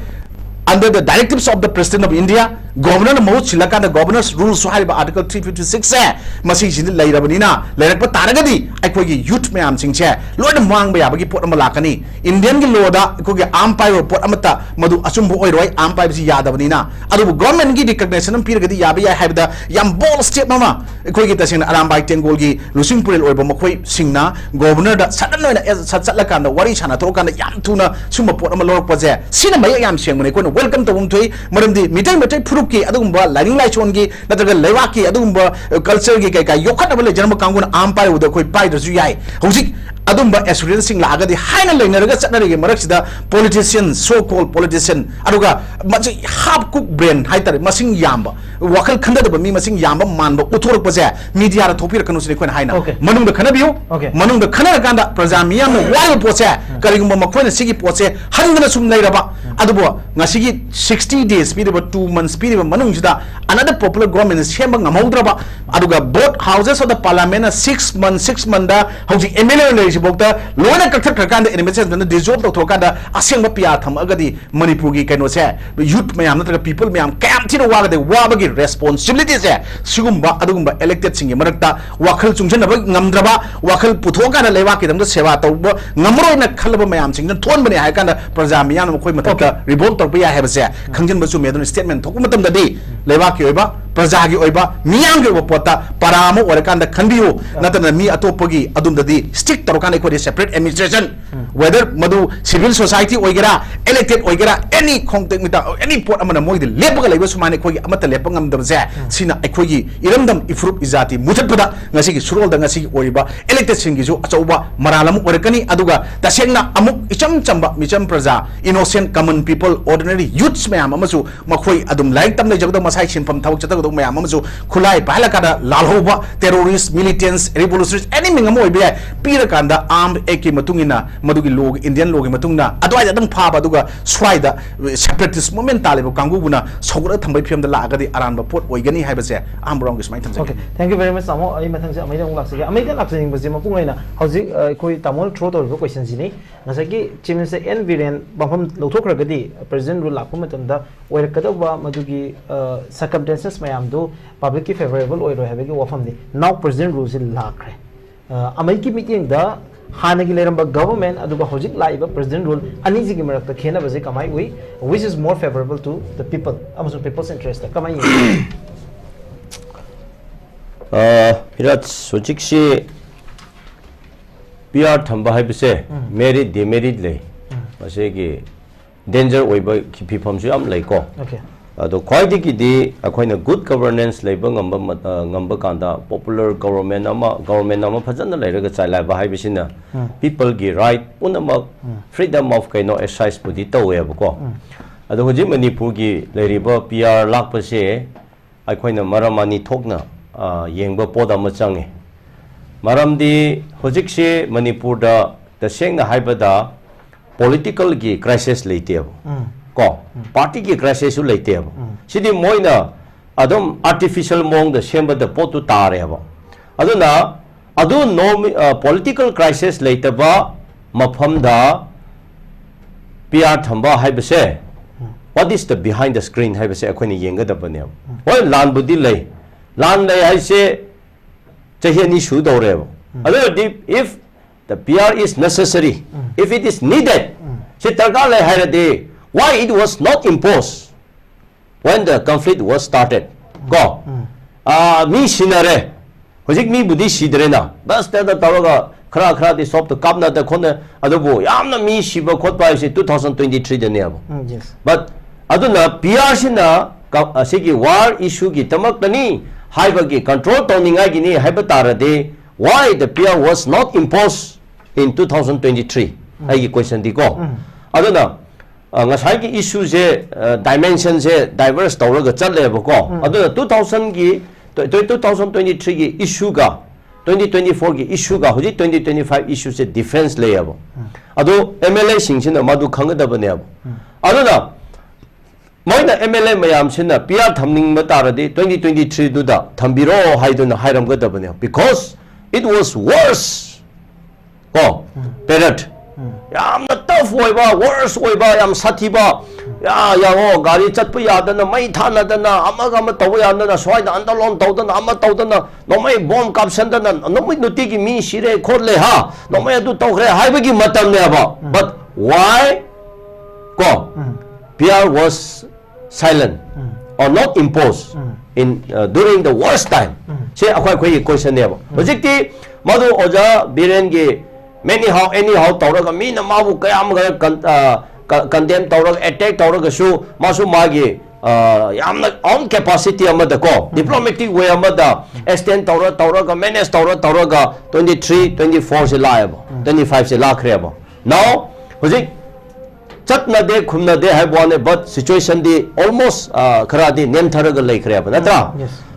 under the directives of the President of India, Governor ꯅ ꯃꯍꯨꯠ ꯁꯤꯜꯂꯀꯥꯟꯗ Governor's Rules ꯍꯥꯏꯔꯤꯕ Article three fifty six ꯁꯦ ꯃꯁꯤꯁꯤꯗ ꯂꯩꯔꯕꯅꯤꯅ, ꯂꯩꯔꯛꯄ ꯇꯥꯔꯒꯗꯤ ꯑꯩꯈꯣꯏꯒꯤ youth ꯃꯌꯥꯝꯁꯤꯡꯁꯦ ꯂꯣꯏꯅ ꯃꯥꯡꯕ ꯌꯥꯕꯒꯤ ꯄꯣꯠ ꯑꯃ ꯂꯥꯛꯀꯅꯤ꯫ Indian ꯒꯤ law ꯗ ꯑꯩꯈꯣꯏꯒꯤ arm ꯄꯥꯏꯕ ꯄꯣꯠ ꯑꯃꯠꯇ ꯃꯗꯨ ꯑꯆꯨꯝꯕ ꯑꯣꯏꯔꯣꯏ, arm ꯄꯥꯏꯕꯁꯤ ꯌꯥꯗꯕꯅꯤꯅ꯫ ꯑꯗꯨꯕꯨ government ꯒꯤ recognition ꯑꯃ ꯄꯤꯔꯒꯗꯤ ꯌꯥꯕ ꯌꯥꯏ ꯍꯥꯏꯕꯗ ꯌꯥꯝ bold step ꯑꯃ ꯑꯩꯈꯣꯏꯒꯤ ꯇꯁꯦꯡꯅ ꯑꯔꯥꯝꯕꯥꯏ ꯇꯦꯡꯒꯣꯜꯒꯤ ꯂꯨꯆꯤꯡ ꯄꯨꯔꯦꯜ ꯑꯣꯏꯕ ꯃꯈꯣꯏꯁꯤꯡꯅ Governor ꯗ sudden ꯑꯣꯏꯅ ꯑꯦ, ꯁꯠ ꯆꯠꯂꯀꯥꯟꯗ ꯋꯥꯔꯤ ꯁꯥꯟꯅꯊꯣꯛꯑꯀꯥꯟꯗ ꯌꯥꯝ ꯊꯨꯅ ꯁꯨꯝꯕ ꯄꯣꯠ ꯑꯃ ꯂꯧꯔꯛꯄꯁꯦ, ꯁꯤꯅ ꯃꯌꯦꯛ ꯌꯥꯝ ꯁꯦꯡꯕꯅꯤ꯫ ꯑꯩꯈꯣꯏꯅ welcome ꯇꯧꯐꯝ ꯊꯣꯛꯏ, ꯃꯔꯝꯗꯤ ꯃꯤꯇꯩ ꯃꯩꯇꯩ ꯐꯨꯔꯨꯞꯀꯤ ꯑꯗꯨꯒꯨꯝꯕ ꯂꯥꯏꯅꯤꯡ ꯂꯥꯏꯁꯣꯟꯒꯤ ꯅꯠꯇ꯭ꯔꯒ ꯂꯩꯕꯥꯛꯀꯤ ꯑꯗꯨꯒꯨꯝꯕ, ꯑ, culture ꯒꯤ ꯀꯩꯀꯥ ꯌꯣꯛꯈꯠꯅꯕ ꯂꯩꯖꯔꯝꯕ ꯀꯥꯡꯕꯨꯅ arm ꯄꯥꯏꯔꯨꯕꯗ ꯑꯩꯈꯣꯏ ꯄꯥꯏꯗ꯭ꯔꯁꯨ ꯌꯥꯏ꯫ ꯍꯧꯖꯤꯛ ꯑꯗꯨꯝꯕ assurance ꯁꯤꯡ ꯂꯥꯛꯑꯒꯗꯤ ꯍꯥꯏꯅ ꯂꯩꯅꯔꯒ ꯆꯠꯅꯔꯤꯉꯩ ꯃꯔꯛꯁꯤꯗ politician, so called politician, ꯑꯗꯨꯒ ꯃꯁꯤ half cook brain ꯍꯥꯏꯇꯥꯔꯦ, ꯃꯁꯤꯡ ꯌꯥꯝꯕ, ꯋꯥꯈꯜ ꯈꯟꯊꯗꯕ ꯃꯤ ꯃꯁꯤꯡ ꯌꯥꯝꯕ ꯃꯥꯟꯕ ꯎꯠꯊꯣꯔꯛꯄꯁꯦ media ꯗ ꯊꯣꯛꯄꯤꯔꯛꯀꯅꯨ ꯁꯤꯅꯤ ꯑꯩꯈꯣꯏꯅ ꯍꯥꯏꯅ꯫ Okay. ꯃꯅꯨꯡꯗ ꯈꯟꯅꯕꯤꯌꯨ꯫ Okay. ꯃꯅꯨꯡꯗ ꯈꯟꯅꯔꯀꯥꯟꯗ ꯄ꯭ꯔꯖꯥ ꯃꯤꯌꯥꯝꯅ ꯋꯥꯔꯤꯕ ꯄꯣꯠꯁꯦ, ꯀꯔꯤꯒꯨꯝꯕ ꯃꯈꯣꯏꯅ ꯁꯤꯒꯤ ꯄꯣꯠꯁꯦ ꯍꯟꯗꯅ ꯁꯨꯝ ꯂꯩꯔꯕ, ꯑꯗꯨꯕꯨ ꯉꯁꯤꯒꯤ sixty days ꯄꯤꯔꯤꯕ, two months ꯄꯤꯔꯤꯕ ꯃꯅꯨꯡꯁꯤꯗ another popular government ꯁꯦꯝꯕ ꯉꯝꯍꯧꯗ꯭ꯔꯕ, ꯑꯗꯨꯒ both houses of the parliament ꯅ six month, six month ꯗ ꯍꯧꯖꯤꯛ M L A ꯑꯣꯏꯅ ꯂꯩꯔꯤꯁꯤꯐꯥꯎꯗ ꯂꯣꯏꯅ ꯀꯛꯊꯠꯈ꯭ꯔꯀꯥꯟꯗ, administration ꯗ dissolve ꯇꯧꯊꯣꯛꯑꯀꯥꯟꯗ ꯑꯁꯦꯡꯕ ꯄꯤꯌꯥ ꯊꯝꯃꯛꯑꯒꯗꯤ ꯃꯅꯤꯄꯨꯔꯒꯤ ꯀꯩꯅꯣꯁꯦ, youth ꯃꯌꯥꯝ ꯅꯠꯇ꯭ꯔꯒ people ꯃꯌꯥꯝ ꯀꯌꯥꯝ ꯊꯤꯅ ꯋꯥꯒꯗꯦ꯫ ꯋꯥꯕꯒꯤ responsibility ꯁꯦ ꯁꯤꯒꯨꯝꯕ ꯑꯗꯨꯒꯨꯝꯕ elected ꯁꯤꯡꯒꯤ ꯃꯔꯛꯇ ꯋꯥꯈꯜ ꯆꯨꯡꯁꯤꯟꯅꯕ ꯉꯝꯗ꯭ꯔꯕ, ꯋꯥꯈꯜ ꯄꯨꯊꯣꯛꯑꯀꯥꯟꯗ ꯂꯩꯕꯥꯛꯀꯤꯗꯃꯛꯇ ꯁꯦꯕꯥ ꯇꯧꯕ ꯉꯝꯃꯔꯣꯏꯅ ꯈꯜꯂꯕ ꯃꯌꯥꯝꯁꯤꯡꯅ ꯊꯣꯛꯍꯟꯕꯅꯦ ꯍꯥꯏ ꯀꯥꯟꯗ ꯄ꯭ꯔꯖꯥ ꯃꯤꯌꯥꯝꯅ ꯃꯈꯣꯏ ꯃꯊꯛꯇ Okay. revolt ꯇꯧꯔꯛꯄ ꯌꯥꯏ ꯍꯥꯏꯕꯁꯦ ꯈꯪꯖꯤꯟꯕ ꯆꯨꯝꯃꯦ꯫ ꯑꯗꯨꯅ statement ꯊꯣꯛꯄ ꯃꯇꯝꯗꯗꯤ ꯂꯩꯕꯥꯛꯀꯤ ꯑꯣꯏꯕ, ꯄ꯭ꯔꯖꯥꯒꯤ ꯑꯣꯏꯕ, ꯃꯤꯌꯥꯝꯒꯤ ꯑꯣꯏꯕ ꯄꯣꯠꯇ ꯄꯔꯥ ꯑꯃ ꯑꯣꯏꯔꯀꯥꯟꯗ ꯈꯟꯕꯤꯌꯨ, ꯅꯠꯇꯅ ꯃꯤ ꯑꯇꯣꯞꯄꯒꯤ ꯑꯗꯨꯝꯗꯗꯤ stick ꯇꯧꯔꯀꯥꯟꯗ ꯑꯩꯈꯣꯏꯗꯤ separate administration, whether ꯃꯗꯨ civil society ꯑꯣꯏꯒꯦꯔꯥ, elected ꯑꯣꯏꯒꯦꯔꯥ, any ꯈꯣꯡꯇꯦꯛ ꯃꯤꯇꯥ, any ꯄꯣꯠ ꯑꯃꯅ ꯃꯣꯏꯗꯤ ꯂꯦꯞꯄꯒ ꯂꯩꯕ ꯁꯨꯃꯥꯏꯅ ꯑꯩꯈꯣꯏꯒꯤ ꯑꯃꯠꯇ ꯂꯦꯞꯄ ꯉꯝꯗꯕꯁꯦ, ꯁꯤꯅ ꯑꯩꯈꯣꯏꯒꯤ ꯏꯔꯝꯗꯝ, ꯏꯐꯨꯔꯨꯞ, ꯏꯖꯥꯇꯤ ꯃꯨꯊꯠꯄꯗ ꯉꯁꯤꯒꯤ ꯁꯨꯔꯣꯜꯗ ꯉꯁꯤꯒꯤ ꯑꯣꯏꯔꯤꯕ elected ꯁꯤꯡꯒꯤꯁꯨ ꯑꯆꯧꯕ ꯃꯔꯥꯜ ꯑꯃ ꯑꯣꯏꯔꯛꯀꯅꯤ꯫ ꯑꯗꯨꯒ ꯇꯁꯦꯡꯅ ꯑꯃꯨꯛ ꯏꯆꯝ ꯆꯝꯕ ꯃꯤꯆꯝ ꯄ꯭ꯔꯖꯥ, innocent common people, ordinary youths ꯃꯌꯥꯝ ꯑꯃꯁꯨ ꯃꯈꯣꯏ ꯑꯗꯨꯝ ꯂꯥꯏꯔꯤꯛ ꯇꯝ ꯂꯩꯖꯒꯗꯕ, ꯃꯁꯥ ꯍꯥꯏ ꯁꯤꯟꯐꯝ ꯊꯕꯛ ꯆꯠꯊꯒꯗꯧꯕ ꯃꯌꯥꯝ ꯑꯃꯁꯨ ꯈꯨꯠꯂꯥꯏ ꯄꯥꯏꯍꯜꯂꯀꯥꯟꯗ ꯂꯥꯜꯍꯧꯕ terrorist, militants, revolutionaries, any ꯃꯤꯡ ꯑꯃ ꯑꯣꯏꯕ ꯌꯥꯏ, ꯄꯤꯔꯀꯥꯟꯗ armed act ꯀꯤ ꯃꯇꯨꯡ ꯏꯟꯅ ꯃꯗꯨꯒꯤ law ꯒꯤ, Indian law ꯒꯤ ꯃꯇꯨꯡ ꯏꯟꯅ ꯑꯗꯨꯋꯥꯏꯗ ꯑꯗꯨꯝ ꯐꯥꯕ, ꯑꯗꯨꯒ ꯁ꯭ꯋꯥꯏꯗ separatist movement ꯇꯥꯜꯂꯤꯕ ꯀꯥꯡꯕꯨꯕꯨꯅ ꯁꯧꯒꯠꯂꯒ ꯊꯝꯕꯒꯤ ꯐꯤꯕꯝꯗ ꯂꯥꯛꯑꯒꯗꯤ ꯑꯔꯥꯟꯕ ꯄꯣꯠ ꯑꯣꯏꯒꯅꯤ ꯍꯥꯏꯕꯁꯦ ꯑꯍꯥꯟꯕ round ꯒꯤ ꯁꯨꯃꯥꯏꯅ ꯊꯝꯖꯒꯦ꯫ Okay, thank you very much, ꯇꯥꯃꯣ꯫ ꯑꯩ ꯃꯊꯪꯁꯦ ꯑꯃꯩꯗ ꯑꯃꯨꯛ ꯂꯥꯛꯆꯒꯦ꯫ ꯑꯃꯩꯗ ꯂꯥꯛꯆꯅꯤꯡꯕꯁꯦ ꯃꯄꯨꯡ ꯑꯣꯏꯅ ꯍꯧꯖꯤꯛ, ꯑ, ꯑꯩꯈꯣꯏ ꯇꯥꯃꯣꯅ throw ꯇꯧꯔꯤꯕ question ꯁꯤꯅꯤ꯫ ꯉꯁꯥꯏꯒꯤ Chief Minister N ꯕꯤꯔꯦꯟ ꯃꯐꯝ ꯂꯧꯊꯣꯛꯈ꯭ꯔꯒꯗꯤ President rule ꯂꯥꯛꯄ ꯃꯇꯝꯗ ꯑꯣꯏꯔꯛꯀꯗꯧꯕ ꯃꯗꯨꯒꯤ, ꯑ, circumstances ꯃꯌꯥꯝꯗꯨ public ꯀꯤ favourable ꯑꯣꯏꯔꯣꯏ ꯍꯥꯏꯕꯒꯤ ꯋꯥꯐꯝꯅꯤ꯫ Now President rule ꯁꯤ ꯂꯥꯛꯈ꯭ꯔꯦ꯫ ꯑ, ꯑꯃꯩꯒꯤ ꯃꯤꯠꯌꯦꯡꯗ ꯍꯥꯟꯅꯒꯤ ꯂꯩꯔꯝꯕ government ꯑꯗꯨꯒ ꯍꯧꯖꯤꯛ ꯂꯥꯛꯏꯕ President rule ꯑꯅꯤꯁꯤꯒꯤ ꯃꯔꯛꯇ ꯈꯦꯠꯅꯕꯁꯦ ꯀꯃꯥꯏ ꯎꯏ? Which is more favourable to the people ꯑꯃꯁꯨꯡ people's interest ꯇ ꯀꯃꯥꯏ ꯌꯦꯡꯒꯦ? ꯑ, ꯄꯤꯔꯥꯠ, ꯍꯧꯖꯤꯛꯁꯤ P R ꯊꯝꯕ ꯍꯥꯏꯕꯁꯦ merit demerit ꯂꯩ꯫ ꯃꯁꯤꯒꯤ danger ꯑꯣꯏꯕ ꯐꯤꯐꯝꯁꯨ ꯌꯥꯝ ꯂꯩꯀꯣ꯫ Okay. ꯑꯗꯣ ꯈ꯭ꯋꯥꯏꯗꯒꯤꯗꯤ ꯑꯩꯈꯣꯏꯅ good governance ꯂꯩꯕ ꯉꯝꯕ ꯃ-, ꯑ, ꯉꯝꯕ ꯀꯥꯟꯗ popular government ꯑꯃ, government ꯑꯃ ꯐꯖꯅ ꯂꯩꯔꯒ ꯆꯂꯥꯏꯕ ꯍꯥꯏꯕꯁꯤꯅ people ꯒꯤ right ꯄꯨꯝꯅꯃꯛ freedom of ꯀꯩꯅꯣ exercise ꯄꯨꯗꯤ ꯇꯧꯋꯦꯕꯀꯣ꯫ ꯑꯗꯣ ꯍꯧꯖꯤꯛ ꯃꯅꯤꯄꯨꯔꯒꯤ ꯂꯩꯔꯤꯕ P R ꯂꯥꯛꯄꯁꯦ ꯑꯩꯈꯣꯏꯅ ꯃꯔꯝ ꯑꯅꯤ ꯊꯣꯛꯅ, ꯑ, ꯌꯦꯡꯕ ꯄꯣꯠ ꯑꯃ ꯆꯪꯉꯤ꯫ ꯃꯔꯝꯗꯤ ꯍꯧꯖꯤꯛꯁꯦ ꯃꯅꯤꯄꯨꯔꯗ ꯇꯁꯦꯡꯅ ꯍꯥꯏꯕꯗ political ꯒꯤ crisis ꯂꯩꯇꯦꯕ꯫ ꯀꯣ? Party ꯒꯤ crisis ꯁꯨ ꯂꯩꯇꯦꯕ꯫ ꯁꯤꯗꯤ ꯃꯣꯏꯅ ꯑꯗꯨꯝ artificial ꯃꯑꯣꯡꯗ ꯁꯦꯝꯕꯗ ꯄꯣꯠꯇꯨ ꯇꯥꯔꯦꯕ꯫ ꯑꯗꯨꯅ ꯑꯗꯨ ꯅꯣꯃꯤ-, ꯑ, political crisis ꯂꯩꯇꯕ ꯃꯐꯝꯗ P R ꯊꯝꯕ ꯍꯥꯏꯕꯁꯦ, what is the behind the screen ꯍꯥꯏꯕꯁꯦ ꯑꯩꯈꯣꯏꯅ ꯌꯦꯡꯒꯗꯕꯅꯦꯕ꯫ ꯍꯣꯏ, ꯂꯥꯟꯕꯨꯗꯤ ꯂꯩ꯫ ꯂꯥꯟ ꯂꯩ ꯍꯥꯏꯁꯦ ꯆꯍꯤ ꯑꯅꯤ ꯁꯨꯗꯧꯔꯦꯕ꯫ ꯑꯗꯨ ꯑꯣꯏꯔꯗꯤ, if the P R is necessary, if it is needed, ꯁꯤ ꯗꯔꯀꯥꯔ ꯂꯩ ꯍꯥꯏꯔꯗꯤ, why it was not imposed when the conflict was started? ꯀꯣ? ꯑꯥ, ꯃꯤ ꯁꯤꯅꯔꯦ꯫ ꯍꯧꯖꯤꯛ ꯃꯤꯕꯨꯗꯤ ꯁꯤꯗ꯭ꯔꯦꯅ꯫ ꯕꯁꯇꯗ ꯇꯧꯔꯒ ꯈꯔ ꯈꯔꯗꯤ ꯁꯣꯞꯇ ꯀꯥꯞꯅꯗ ꯈꯣꯠꯅ, ꯑꯗꯨꯕꯨ ꯌꯥꯝꯅ ꯃꯤ ꯁꯤꯕ ꯈꯣꯠꯄ ꯍꯥꯏꯁꯦ two thousand twenty three ꯗꯅꯦꯕ꯫ Um, yes. But ꯑꯗꯨꯅ P R ꯁꯤꯅ ꯀ-, ꯑꯁꯤꯒꯤ war issue ꯒꯤꯗꯃꯛꯇꯅꯤ ꯍꯥꯏꯕꯒꯤ control ꯇꯧꯅꯤꯡꯉꯥꯏꯒꯤꯅꯤ ꯍꯥꯏꯕ ꯇꯥꯔꯗꯤ, why the P R was not imposed in two thousand twenty three? ꯑꯩꯒꯤ question ꯗꯤꯀꯣ꯫ ꯑꯗꯨꯅ ꯑ, ꯉꯁꯥꯏꯒꯤ ꯏꯁꯨꯁꯦ, ꯗꯥꯏꯃꯦꯟꯁꯟꯁꯦ ꯗꯥꯏꯚꯔꯁ ꯇꯧꯔꯒ ꯆꯠꯂꯦꯕꯀꯣ꯫ ꯑꯗꯨꯅ ꯇꯨ ꯊꯥꯎꯖꯟꯒꯤ, ꯇꯨ ꯊꯥꯎꯖꯟ ꯇ꯭ꯋꯦꯟꯇꯤ ꯊ꯭ꯔꯤꯒꯤ ꯏꯁꯨꯒ ꯇ꯭ꯋꯦꯟꯇꯤ ꯇ꯭ꯋꯦꯟꯇꯤ ꯐꯣꯔꯒꯤ ꯏꯁꯨꯒ ꯍꯧꯖꯤꯛ ꯇ꯭ꯋꯦꯟꯇꯤ ꯇ꯭ꯋꯦꯟꯇꯤ ꯐꯥꯏꯚ ꯏꯁꯨꯁꯦ ꯗꯤꯐ꯭ꯔꯦꯟꯁ ꯂꯩꯌꯦꯕ꯫ ꯑꯗꯣ ꯑꯦꯝ ꯑꯦꯜ ꯑꯦꯁꯤꯡꯁꯤꯅ ꯃꯗꯨ ꯈꯪꯒꯗꯕꯅꯦꯕ꯫ ꯑꯗꯨꯅ ꯃꯣꯏꯅ ꯑꯦꯝ ꯑꯦꯜ ꯑꯦ ꯃꯌꯥꯝꯁꯤꯅ ꯄꯤ ꯑꯥꯔ ꯊꯝꯅꯤꯡꯕ ꯇꯥꯔꯗꯤ ꯇ꯭ꯋꯦꯟꯇꯤ ꯇ꯭ꯋꯦꯟꯇꯤ ꯊ꯭ꯔꯤꯗꯨꯗ ꯊꯝꯕꯤꯔꯣ ꯍꯥꯏꯗꯨꯅ ꯍꯥꯏꯔꯝꯒꯗꯕꯅꯦ, because it was worse꯫ ꯀꯣ, ꯄꯦꯔꯠ ꯌꯥꯝꯅ ꯇꯐ ꯑꯣꯏꯕ, ꯋꯔꯁ ꯑꯣꯏꯕ, ꯌꯥꯝ ꯁꯥꯊꯤꯕ꯫ ꯌꯥ, ꯌꯦꯡꯉꯣ, ꯒꯥꯔꯤ ꯆꯠꯄ ꯌꯥꯗꯅ, ꯃꯩ ꯊꯥꯅꯗꯅ, ꯑꯃꯒ ꯑꯃ ꯇꯧꯕ ꯌꯥꯗꯅ, ꯁ꯭ꯋꯥꯏꯗ ꯑꯟꯗꯂꯣꯟ ꯇꯧꯗꯅ, ꯑꯃ ꯇꯧꯗꯅ, ꯅꯣꯡꯃꯩ ꯕꯣꯝ ꯀꯥꯞꯁꯟꯗꯅ, ꯅꯨꯃꯤꯠ ꯅꯨꯡꯇꯤꯒꯤ ꯃꯤ ꯁꯤꯔꯦ ꯈꯣꯠꯂꯦ, ꯍꯥ, ꯅꯣꯡꯃꯩ ꯑꯗꯨ ꯇꯧꯈ꯭ꯔꯦ ꯍꯥꯏꯕꯒꯤ ꯃꯇꯝꯅꯦꯕ꯫ But why? ꯀꯣ, P R was silent or not imposed in, uh, during the worst time? ꯁꯤ ꯑꯩꯈꯣꯏ, ꯑꯩꯈꯣꯏꯒꯤ ꯀꯣꯏꯁꯟꯅꯦꯕ꯫ ꯍꯧꯖꯤꯛꯇꯤ ꯃꯗꯨ ꯑꯣꯖꯥ ꯕꯤꯔꯦꯟꯒꯤ many how, any how ꯇꯧꯔꯒ ꯃꯤꯅ ꯃꯥꯕꯨ ꯀꯌꯥꯝ ꯀꯟꯗꯦꯝ ꯇꯧꯔꯒ, ꯑꯦꯇꯦꯛ ꯇꯧꯔꯒꯁꯨ, ꯃꯥꯁꯨ ꯃꯥꯒꯤ, ꯑ, ꯌꯥꯝꯅ ꯑꯣꯟ ꯀꯦꯄꯥꯁꯤꯇꯤ ꯑꯃꯗꯀꯣ, ꯗꯤꯄ꯭ꯂꯣꯃꯦꯇꯤꯛ ꯋꯦ ꯑꯃꯗ ꯑꯦꯛꯁꯇꯦꯟ ꯇꯧꯔ ꯇꯧꯔꯒ, ꯃꯦꯅꯦꯖ ꯇꯧꯔ ꯇꯧꯔꯒ ꯇ꯭ꯋꯦꯟꯇꯤ ꯊ꯭ꯔꯤ, ꯇ꯭ꯋꯦꯟꯇꯤ ꯐꯣꯔꯁꯦ ꯂꯥꯛꯑꯦꯕ, ꯇ꯭ꯋꯦꯟꯇꯤ ꯐꯥꯏꯚꯁꯦ ꯂꯥꯛꯈ꯭ꯔꯦꯕ꯫ Now ꯍꯧꯖꯤꯛ ꯆꯠꯅꯗꯦ, ꯈꯨꯝꯅꯗꯦ ꯍꯥꯏꯕ ꯋꯥꯅꯦ, but ꯁꯤꯆꯨꯋꯦꯁꯟꯗꯤ ꯑꯣꯜꯃꯣꯁ, ꯑ, ꯈꯔꯗꯤ ꯅꯦꯝꯊꯔꯒ ꯂꯩꯈ꯭ꯔꯦꯕ, ꯅꯠꯇ꯭ꯔꯥ?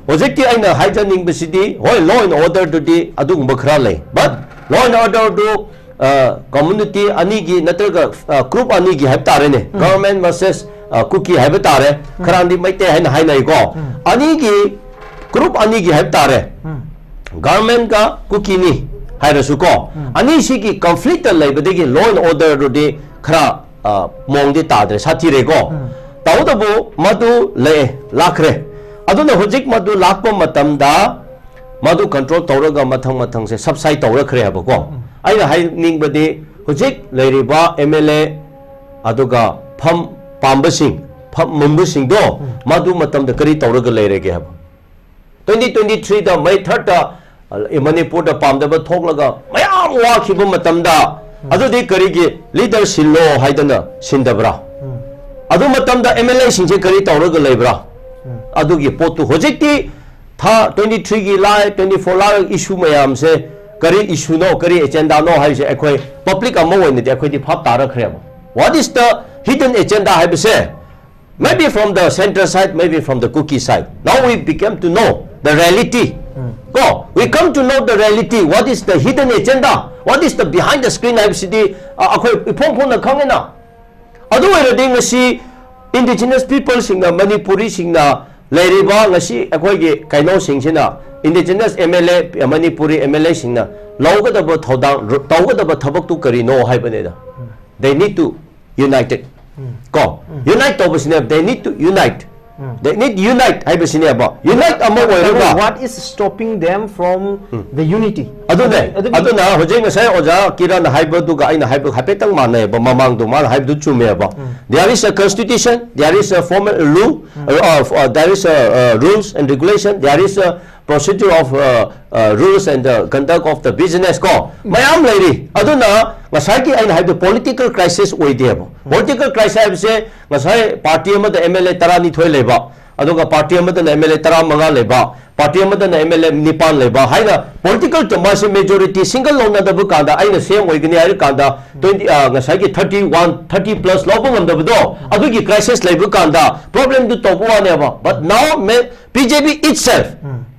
ꯍꯧꯖꯤꯛꯇꯤ ꯑꯩꯅ ꯍꯥꯏꯖꯅꯤꯡꯕꯁꯤꯗꯤ, ꯍꯣꯏ, ꯂꯣ ꯑꯦꯟ ꯑꯣꯔꯗꯔꯗꯨꯗꯤ ꯑꯗꯨꯒꯨꯝꯕ ꯈꯔ ꯂꯩ, but ꯂꯣ ꯑꯦꯟ ꯑꯣꯔꯗꯔꯗꯨ, ꯑ, ꯀꯝꯃ꯭ꯌꯨꯅꯤꯇꯤ ꯑꯅꯤꯒꯤ ꯅꯠꯇ꯭ꯔꯒ, ꯑ, ꯒ꯭ꯔꯨꯞ ꯑꯅꯤꯒꯤ ꯍꯥꯏꯕ ꯇꯥꯔꯦꯅꯦ, ꯒꯚꯔꯟꯃꯦꯟ ꯚꯔꯁꯦꯁ, ꯑ, ꯀꯨꯀꯤ ꯍꯥꯏꯕ ꯇꯥꯔꯦ, ꯈꯔꯗꯤ ꯃꯩꯇꯩ ꯍꯥꯏꯅ ꯍꯥꯏꯅꯩꯀꯣ, ꯑꯅꯤꯒꯤ, ꯒ꯭ꯔꯨꯞ ꯑꯅꯤꯒꯤ ꯍꯥꯏꯕ ꯇꯥꯔꯦ, ꯒꯚꯔꯟꯃꯦꯟꯒ ꯀꯨꯀꯤꯅꯤ ꯍꯥꯏꯔꯁꯨꯀꯣ, ꯑꯅꯤꯁꯤꯒꯤ ꯀꯟꯐ꯭ꯂꯤꯛꯇ ꯂꯩꯕꯗꯒꯤ ꯂꯣ ꯑꯦꯟ ꯑꯣꯔꯗꯔꯗꯨꯗꯤ ꯈꯔ, ꯑ, ꯃꯑꯣꯡꯗꯤ ꯇꯥꯗ꯭ꯔꯦ, ꯁꯥꯊꯤꯔꯦꯀꯣ꯫ ꯇꯧꯕꯇꯕꯨ ꯃꯗꯨ ꯂꯩ, ꯂꯥꯛꯈ꯭ꯔꯦ꯫ ꯑꯗꯨꯅ ꯍꯧꯖꯤꯛ ꯃꯗꯨ ꯂꯥꯛꯄ ꯃꯇꯝꯗ ꯃꯗꯨ ꯀꯟꯇ꯭ꯔꯣꯜ ꯇꯧꯔꯒ ꯃꯊꯪ ꯃꯊꯪꯁꯦ ꯁꯕꯁꯥꯏꯠ ꯇꯧꯔꯛꯈ꯭ꯔꯦ ꯍꯥꯏꯕꯀꯣ꯫ ꯑꯩꯅ ꯍꯥꯏꯅꯤꯡꯕꯗꯤ ꯍꯧꯖꯤꯛ ꯂꯩꯔꯤꯕ ꯑꯦꯝ ꯑꯦꯜ ꯑꯦ ꯑꯗꯨꯒ ꯐꯝ ꯄꯥꯝꯕꯁꯤꯡ, ꯐꯝ ꯃꯨꯝꯕꯁꯤꯡꯗꯣ ꯃꯗꯨ ꯃꯇꯝꯗ ꯀꯔꯤ ꯇꯧꯔꯒ ꯂꯩꯔꯒꯦ ꯍꯥꯏꯕ? ꯇ꯭ꯋꯦꯟꯇꯤ ꯇ꯭ꯋꯦꯟꯇꯤ ꯊ꯭ꯔꯤꯗ ꯃꯩ ꯊꯥꯔꯠꯇ, ꯑ, ꯃꯅꯤꯄꯨꯔꯗ ꯄꯥꯝꯗꯕ ꯊꯣꯛꯂꯒ ꯃꯌꯥꯝ ꯋꯥꯈꯤꯕ ꯃꯇꯝꯗ, ꯑꯗꯨꯗꯤ ꯀꯔꯤꯒꯤ ꯂꯤꯗꯔ ꯁꯤꯜꯂꯣ ꯍꯥꯏꯗꯅ ꯁꯤꯟꯗꯕ꯭ꯔꯥ? ꯑꯗꯨ ꯃꯇꯝꯗ ꯑꯦꯝ ꯑꯦꯜ ꯑꯦꯁꯤꯡꯁꯦ ꯀꯔꯤ ꯇꯧꯔꯒ ꯂꯩꯕ꯭ꯔꯥ? ꯑꯗꯨꯒꯤ ꯄꯣꯠꯇꯨ ꯍꯧꯖꯤꯛꯇꯤ ꯊꯥ ꯇ꯭ꯋꯦꯟꯇꯤ ꯊ꯭ꯔꯤꯒꯤ ꯂꯥꯏ, ꯇ꯭ꯋꯦꯟꯇꯤ ꯐꯣꯔ ꯂꯥꯏ ꯏꯁꯨ ꯃꯌꯥꯝꯁꯦ ꯀꯔꯤ ꯏꯁꯨꯅꯣ, ꯀꯔꯤ ꯑꯦꯖꯦꯟꯗꯥꯅꯣ ꯍꯥꯏꯕꯁꯦ ꯑꯩꯈꯣꯏ ꯄꯕ꯭ꯂꯤꯛ ꯑꯃ ꯑꯣꯏꯅꯗꯤ ꯑꯩꯈꯣꯏꯗꯤ ꯚꯥꯞ ꯇꯥꯔꯛꯈ꯭ꯔꯦꯕ꯫ What is the Hidden agenda ꯍꯥꯏꯕꯁꯦ, maybe from the center side, maybe from the Kuki side. Now we became to know the reality. ꯀꯣ, we come to know the reality. What is the hidden agenda? What is the behind the screen ꯍꯥꯏꯕꯁꯤꯗꯤ, ꯑ, ꯑꯩꯈꯣꯏ ꯏꯐꯣꯡ ꯐꯣꯡꯅ ꯈꯪꯉꯤꯅ꯫ ꯑꯗꯨ ꯑꯣꯏꯔꯗꯤ ꯉꯁꯤ indigenous peopleꯁꯤꯡꯅ, ꯃꯅꯤꯄꯨꯔꯤꯁꯤꯡꯅ ꯂꯩꯔꯤꯕ ꯉꯁꯤ ꯑꯩꯈꯣꯏꯒꯤ ꯀꯩꯅꯣꯁꯤꯡꯁꯤꯅ, indigenous M L A, Manipuri M L Aꯁꯤꯡꯅ ꯂꯧꯒꯗꯕ ꯊꯧꯗꯥꯡ, ꯇꯧꯒꯗꯕ ꯊꯕꯛꯇꯨ ꯀꯔꯤꯅꯣ ꯍꯥꯏꯕꯅꯤꯗ꯫ They need to united. ꯀꯣ, unite ꯇꯧꯕꯁꯤꯅꯦꯕ, they need to unite. They need unite ꯍꯥꯏꯕꯁꯤꯅꯦꯕ, unite ꯑꯃ ꯑꯣꯏꯔꯒ꯫ What is stopping them from the unity? ꯑꯗꯨꯅꯦ, ꯑꯗꯨ, ꯑꯗꯨ ꯑꯗꯨꯅ ꯍꯧꯖꯤꯛ ꯉꯁꯥꯏ ꯑꯣꯖꯥ ꯀꯤꯔꯟ ꯍꯥꯏꯕꯗꯨꯒ ꯑꯩꯅ ꯍꯥꯏꯕ ꯍꯥꯏꯐꯦꯠꯇꯪ ꯃꯥꯟꯅꯩꯕ, ꯃꯃꯥꯡꯗꯣ ꯃꯥꯅ ꯍꯥꯏꯕꯗꯨ ꯆꯨꯝꯃꯦꯕ꯫ There is a constitution, there is a formal rule, uh, uh, there is a, uh, rules and regulation, there is a procedure of, uh, uh, rules and the conduct of the business ꯀꯣ, ꯃꯌꯥꯝ ꯂꯩꯔꯤ꯫ ꯑꯗꯨꯅ ꯉꯁꯥꯏꯒꯤ ꯑꯩꯅ ꯍꯥꯏꯕꯗꯣ political crisis ꯑꯣꯏꯗꯦꯕ꯫ Political crisis ꯍꯥꯏꯕꯁꯦ ꯉꯁꯥꯏ party ꯑꯃꯗ M L A ꯇꯔꯥꯅꯤꯊꯣꯏ ꯂꯩꯕ, ꯑꯗꯨꯒ party ꯑꯃꯗꯅ M L A ꯇꯔꯥꯃꯉꯥ ꯂꯩꯕ, party ꯑꯃꯗꯅ M L A ꯅꯤꯄꯥꯟ ꯂꯩꯕ ꯍꯥꯏꯅ political ꯇ ꯃꯥꯁꯦ majority single ꯂꯧꯅꯗꯕ ꯀꯥꯟꯗ ꯑꯩꯅ ꯁꯦꯝ ꯑꯣꯏꯒꯅꯤ ꯍꯥꯏꯔ ꯀꯥꯟꯗ twenty, ꯑ, ꯉꯁꯥꯏꯒꯤ thirty one, thirty plus ꯂꯧꯕ ꯉꯝꯗꯕꯗꯣ, ꯑꯗꯨꯒꯤ crisis ꯂꯩꯕ ꯀꯥꯟꯗ problemꯗꯨ ꯇꯧꯕ ꯋꯥꯅꯦꯕ꯫ But now B J P itself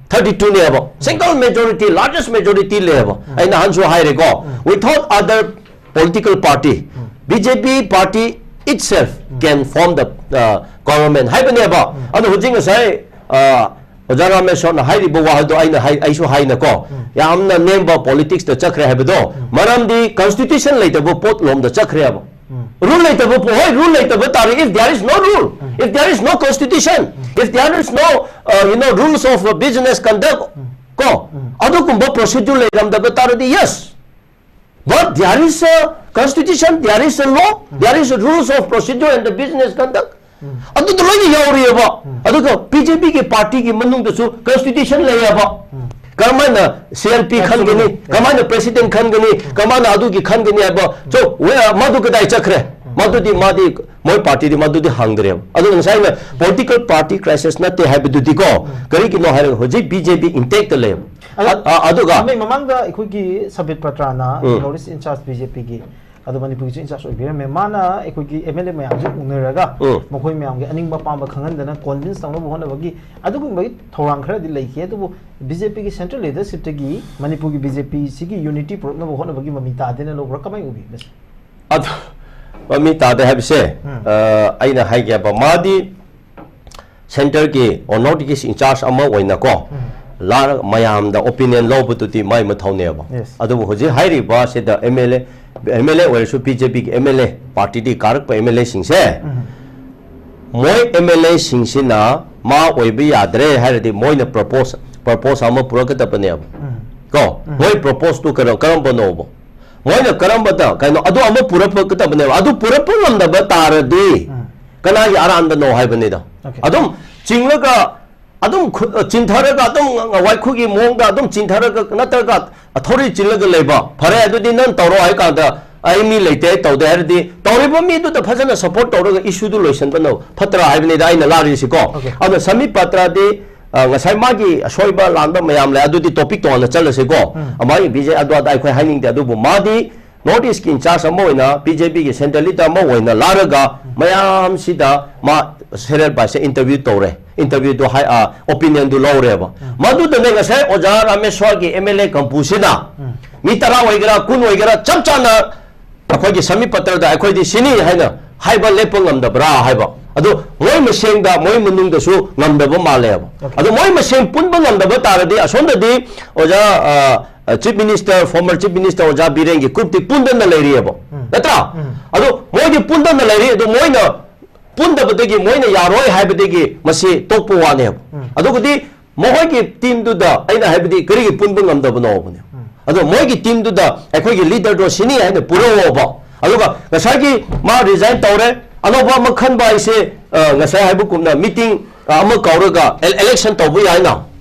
thirty two ꯅꯦꯕ, single majority, largest majority ꯂꯩꯌꯦꯕ꯫ ꯑꯩ ꯅꯍꯥꯟꯁꯨ ꯍꯥꯏꯔꯦꯀꯣ, without other political party, B J P party itself can form the, uh, government ꯍꯥꯏꯕꯅꯦꯕ꯫ ꯑꯗꯣ ꯍꯧꯖꯤꯛ ꯉꯁꯥꯏ, ꯑ, ꯑꯣꯖꯥ ꯔꯥꯃꯦꯁꯣꯔꯅ ꯍꯥꯏꯔꯤꯕ ꯋꯥꯍꯩꯗꯣ ꯑꯩꯅ ꯍꯥꯏ-, ꯑꯩꯁꯨ ꯍꯥꯏꯅꯀꯣ, ꯌꯥꯝꯅ ꯅꯦꯝꯕ politics ꯇ ꯆꯠꯈ꯭ꯔꯦ ꯍꯥꯏꯕꯗꯣ, ꯃꯔꯝꯗꯤ constitution ꯂꯩꯇꯕ ꯄꯣꯠ ꯂꯣꯝꯗ ꯆꯠꯈ꯭ꯔꯦꯕ꯫ Rule ꯂꯩꯇꯕ ꯄꯣ-, ꯍꯣꯏ, rule ꯂꯩꯇꯕ ꯇꯥꯔꯦ, if there is no rule, if there is no constitution, if there is no, uh, you know, rules of, uh, business conduct, ꯀꯣ, ꯑꯗꯨꯒꯨꯝꯕ procedure ꯂꯩꯔꯝꯗꯕ ꯇꯥꯔꯗꯤ, yes, but there is a constitution, there is a law, there is a rules of procedure and the business conduct. ꯑꯗꯨꯗ ꯂꯣꯏꯅ ꯌꯥꯎꯔꯤꯑꯕ꯫ ꯑꯗꯨꯒ B J P ꯒꯤ party ꯒꯤ ꯃꯅꯨꯡꯗꯁꯨ constitution ꯂꯩꯌꯦꯕ꯫ ꯀꯔꯝꯍꯥꯏꯅ C L P ꯈꯟꯒꯅꯤ, ꯀꯔꯝꯍꯥꯏꯅ president ꯈꯟꯒꯅꯤ, ꯀꯔꯝꯍꯥꯏꯅ ꯑꯗꯨꯒꯤ ꯈꯟꯒꯅꯤ ꯍꯥꯏꯕ꯫ So, where, ꯃꯗꯨ ꯀꯗꯥꯏ ꯆꯠꯈ꯭ꯔꯦ? ꯃꯗꯨꯗꯤ ꯃꯥꯗꯤ, ꯃꯣꯏ party ꯗꯤ ꯃꯗꯨꯗꯤ ꯍꯪꯗ꯭ꯔꯦꯕ꯫ ꯑꯗꯨꯒ ꯉꯁꯥꯏ ꯑꯩꯅ political party crisis ꯅꯠꯇꯦ ꯍꯥꯏꯕꯗꯨꯗꯤꯀꯣ, ꯀꯔꯤꯒꯤꯅꯣ ꯍꯥꯏꯔꯒ ꯍꯧꯖꯤꯛ B J P intact ꯇ ꯂꯩꯌꯦꯕ꯫ ꯑꯗꯣ ꯑ-, ꯑ-, ꯑꯗꯨꯒ ꯃꯃꯩ ꯃꯃꯥꯡꯗ ꯑꯩꯈꯣꯏꯒꯤ ꯁꯕꯤꯠ ꯄꯇ꯭ꯔꯥꯅ, ꯎꯝ꯫ North East in Charge B J P ꯒꯤ ꯑꯗꯣ ꯃꯅꯤꯄꯨꯔꯒꯤꯁꯨ ꯏꯟꯆꯥꯔꯖ ꯑꯣꯏꯕꯤꯔꯝꯃꯦ꯫ ꯃꯥꯅ ꯑꯩꯈꯣꯏꯒꯤ ꯑꯦꯝ ꯑꯦꯜ ꯑꯦ ꯃꯌꯥꯝꯁꯦ ꯎꯅꯔꯒ ꯎꯝ꯫ ꯃꯈꯣꯏ ꯃꯌꯥꯝꯒꯤ ꯑꯅꯤꯡꯕ ꯑꯄꯥꯝꯕ ꯈꯪꯍꯟꯗꯅ ꯀꯣꯟꯚꯤꯟꯁ ꯇꯧꯅꯕ ꯍꯣꯠꯅꯕꯒꯤ ꯑꯗꯨꯒꯨꯝꯕꯒꯤ ꯊꯧꯔꯥꯡ ꯈꯔꯗꯤ ꯂꯩꯈꯤ꯫ ꯑꯗꯨꯕꯨ ꯕꯤ ꯖꯦ ꯄꯤꯒꯤ ꯁꯦꯟꯇ꯭ꯔꯦꯜ ꯂꯤꯗꯔꯁꯤꯞꯇꯒꯤ ꯃꯅꯤꯄꯨꯔꯒꯤ ꯕꯤ ꯖꯦ ꯄꯤ ꯁꯤꯒꯤ ꯌꯨꯅꯤꯇꯤ ꯄꯨꯔꯛꯅꯕ ꯍꯣꯠꯅꯕꯒꯤ ꯃꯃꯤ ꯇꯥꯗꯦꯅ ꯂꯧꯕ꯭ꯔꯥ? ꯀꯃꯥꯏꯅ ꯎꯕꯤ? ꯑꯗꯨ ꯃꯃꯤ ꯇꯥꯗꯦ ꯍꯥꯏꯕꯁꯦ, ꯎꯝ꯫ ꯑ, ꯑꯩꯅ ꯍꯥꯏꯒꯦꯕ, ꯃꯥꯗꯤ ꯁꯦꯟꯇꯔꯒꯤ ꯑꯣꯔ ꯅꯣꯔꯠ ꯏꯁ ꯏꯟꯆꯥꯔꯖ ꯑꯃ ꯑꯣꯏꯅꯀꯣ, ꯎꯝ꯫ ꯂꯥꯛꯑꯒ ꯃꯌꯥꯝꯗ ꯑꯣꯄꯤꯅꯤꯌꯟ ꯂꯧꯕꯗꯨꯗꯤ ꯃꯥꯏ ꯃꯊꯧꯅꯦꯕ꯫ Yes. ꯑꯗꯨꯕꯨ ꯍꯧꯖꯤꯛ ꯍꯥꯏꯔꯤꯕ ꯁꯤꯗ ꯑꯦꯝ ꯑꯦꯜ ꯑꯦ, ꯑꯦꯝ ꯑꯦꯜ ꯑꯦ ꯑꯣꯏꯔꯁꯨ ꯕꯤ ꯖꯦ ꯄꯤꯒꯤ ꯑꯦꯝ ꯑꯦꯜ ꯑꯦ, ꯄꯥꯔꯇꯤꯗꯒꯤ ꯀꯥꯔꯛꯄ ꯑꯦꯝ ꯑꯦꯜ ꯑꯦꯁꯤꯡꯁꯦ, ꯎꯝ꯫ ꯃꯣꯏ ꯑꯦꯝ ꯑꯦꯜ ꯑꯦꯁꯤꯡꯁꯤꯅ ꯃꯥ ꯑꯣꯏꯕ ꯌꯥꯗ꯭ꯔꯦ ꯍꯥꯏꯔꯗꯤ ꯃꯣꯏꯅ ꯄ꯭ꯔꯄꯣꯁ, ꯄ꯭ꯔꯄꯣꯁ ꯑꯃ ꯄꯨꯔꯛꯀꯗꯕꯅꯦꯕ꯫ ꯎꯝ꯫ ꯀꯣ? ꯎꯝ꯫ ꯃꯣꯏ ꯄ꯭ꯔꯄꯣꯁꯇꯨ ꯀꯩꯅꯣ, ꯀꯔꯝꯕꯅꯣꯕ? ꯃꯣꯏꯅ ꯀꯔꯝꯕꯗ, ꯀꯩꯅꯣ, ꯑꯗꯨ ꯑꯃ ꯄꯨꯔꯛꯄꯒꯗꯕꯅꯦꯕ꯫ ꯑꯗꯨ ꯄꯨꯔꯛꯄ ꯉꯝꯗꯕ ꯇꯥꯔꯗꯤ ꯎꯝ꯫ ꯀꯅꯥꯒꯤ ꯑꯔꯥꯟꯕꯅꯣ ꯍꯥꯏꯕꯅꯤꯗ꯫ Okay. ꯑꯗꯨꯝ ꯆꯤꯡꯂꯒ, ꯑꯗꯨꯝ ꯈꯨ-, ꯆꯤꯟꯊꯔꯒ, ꯑꯗꯨꯝ ꯋꯥꯏꯈꯨꯒꯤ ꯃꯑꯣꯡꯗ ꯑꯗꯨꯝ ꯆꯤꯟꯊꯔꯒ, ꯅꯠꯇ꯭ꯔꯒ ꯊꯧꯔꯤ ꯆꯤꯜꯂꯒ ꯂꯩꯕ, "ꯐꯔꯦ, ꯑꯗꯨꯗꯤ ꯅꯪ ꯇꯧꯔꯣ" ꯍꯥꯏ ꯀꯥꯟꯗ, "ꯑꯩ ꯃꯤ ꯂꯩꯇꯦ, ꯑꯩ ꯇꯧꯗꯦ" ꯍꯥꯏꯔꯗꯤ, ꯇꯧꯔꯤꯕ ꯃꯤꯗꯨꯗ ꯐꯖꯅ ꯁꯄꯣꯔꯠ ꯇꯧꯔꯒ ꯏꯁꯨꯗꯨ ꯂꯣꯏꯁꯤꯟꯕꯅ ꯐꯠꯇ꯭ꯔꯥ ꯍꯥꯏꯕꯅꯤꯗ ꯑꯩꯅ ꯂꯥꯛꯔꯤꯁꯤꯀꯣ꯫ Okay. ꯑꯗꯣ ꯁꯃꯤꯞ ꯄꯇ꯭ꯔꯗꯤ, ꯑ, ꯉꯁꯥꯏ ꯃꯥꯒꯤ ꯑꯁꯣꯏꯕ ꯂꯥꯟꯕ ꯃꯌꯥꯝ ꯂꯩ, ꯑꯗꯨꯗꯤ ꯇꯣꯄꯤꯛ ꯇꯣꯉꯥꯟꯅ ꯆꯠꯂꯁꯤꯀꯣ꯫ ꯎꯝ꯫ ꯃꯥꯒꯤ ꯕꯤ ꯖꯦ ꯑꯗꯨ ꯑꯗꯥ ꯑꯩꯈꯣꯏ ꯍꯥꯏꯅꯤꯡꯗꯦ, ꯑꯗꯨꯕꯨ ꯃꯥꯗꯤ ꯅꯣꯔꯠ ꯏꯁꯀꯤ ꯏꯟꯆꯥꯔꯖ ꯑꯃ ꯑꯣꯏꯅ, ꯕꯤ ꯖꯦ ꯄꯤꯒꯤ ꯁꯦꯟꯇ꯭ꯔꯦꯜ ꯂꯤꯗꯔ ꯑꯃ ꯑꯣꯏꯅ ꯂꯥꯛꯂꯒ ꯃꯌꯥꯝꯁꯤꯗ ꯃꯥ ꯁꯦꯔꯦꯜ ꯄꯥꯏꯁꯦ ꯏꯟꯇꯔꯚ꯭ꯌꯨ ꯇꯧꯔꯦ, ꯏꯟꯇꯔꯚ꯭ꯌꯨꯗꯨ ꯍꯥꯏ, ꯑ, ꯑꯣꯄꯤꯅꯤꯌꯟꯗꯨ ꯂꯧꯔꯦꯕ꯫ ꯎꯝ꯫ ꯃꯗꯨꯗꯅꯦ ꯉꯁꯥꯏ ꯑꯣꯖꯥ ꯔꯥꯃꯦꯁ꯭ꯋꯔꯒꯤ ꯑꯦꯝ ꯑꯦꯜ ꯑꯦ ꯀꯝꯄꯨꯁꯤꯅ ꯎꯝ꯫ ꯃꯤ ꯇꯔꯥ ꯑꯣꯏꯒꯦꯔꯥ, ꯀꯨꯟ ꯑꯣꯏꯒꯦꯔꯥ, ꯆꯞ ꯆꯥꯅ ꯑꯩꯈꯣꯏꯒꯤ ꯁꯃꯤꯞ ꯄꯇ꯭ꯔꯗ ꯑꯩꯈꯣꯏꯗꯤ ꯁꯤꯅꯤ ꯍꯥꯏꯅ ꯍꯥꯏꯕ ꯂꯦꯞꯄ ꯉꯝꯗꯕ꯭ꯔꯥ ꯍꯥꯏꯕ꯫ ꯑꯗꯨ ꯃꯣꯏ ꯃꯁꯦꯟꯗ, ꯃꯣꯏ ꯃꯅꯨꯡꯗꯁꯨ ꯉꯝꯗꯕ ꯃꯥꯜꯂꯦꯕ꯫ Okay. ꯑꯗꯨ ꯃꯣꯏ ꯃꯁꯦꯟ ꯄꯨꯟꯕ ꯉꯝꯗꯕ ꯇꯥꯔꯗꯤ ꯑꯁꯣꯝꯗꯗꯤ ꯑꯣꯖꯥ, ꯑ, ꯑ, chief minister, former chief minister ꯑꯣꯖꯥ ꯕꯤꯔꯦꯟꯒꯤ ꯒ꯭ꯔꯨꯞꯇꯤ ꯄꯨꯟꯗꯅ ꯂꯩꯔꯤꯑꯕ꯫ ꯎꯝ꯫ ꯅꯠꯇ꯭ꯔꯥ? ꯎꯝ꯫ ꯑꯗꯨ ꯃꯣꯏꯗꯤ ꯄꯨꯟꯗꯅ ꯂꯩꯔꯤ, ꯑꯗꯨ ꯃꯣꯏꯅ ꯄꯨꯟꯗꯕꯗꯒꯤ ꯃꯣꯏꯅ ꯌꯥꯔꯣꯏ ꯍꯥꯏꯕꯗꯒꯤ ꯃꯁꯤ ꯇꯣꯛꯄ ꯋꯥꯅꯦꯕ꯫ ꯎꯝ꯫ ꯑꯗꯨꯒꯗꯤ ꯃꯈꯣꯏꯒꯤ ꯇꯤꯝꯗꯨꯗ ꯑꯩꯅ ꯍꯥꯏꯕꯗꯤ ꯀꯔꯤꯒꯤ ꯄꯨꯟꯕ ꯉꯝꯗꯕꯅꯣꯕꯅꯦ꯫ ꯎꯝ꯫ ꯑꯗꯣ ꯃꯣꯏꯒꯤ ꯇꯤꯝꯗꯨꯗ ꯑꯩꯈꯣꯏꯒꯤ ꯂꯤꯗꯔꯗꯣ ꯁꯤꯅꯤ ꯍꯥꯏꯅ ꯄꯨꯔꯛꯑꯣꯕ꯫ ꯑꯗꯨꯒ ꯉꯁꯥꯏꯒꯤ ꯃꯥ ꯔꯤꯖꯥꯏꯟ ꯇꯧꯔꯦ, ꯑꯅꯧꯕ ꯑꯃ ꯈꯟꯕ ꯍꯥꯏꯁꯦ, ꯑ, ꯉꯁꯥꯏ ꯍꯥꯏꯕꯒꯨꯝꯅ ꯃꯤꯇꯤꯡ, ꯑ, ꯑꯃ ꯀꯧꯔꯒ ꯑꯦꯜ-, ꯏꯂꯦꯛꯁꯟ ꯇꯧꯕ ꯌꯥꯏꯅ,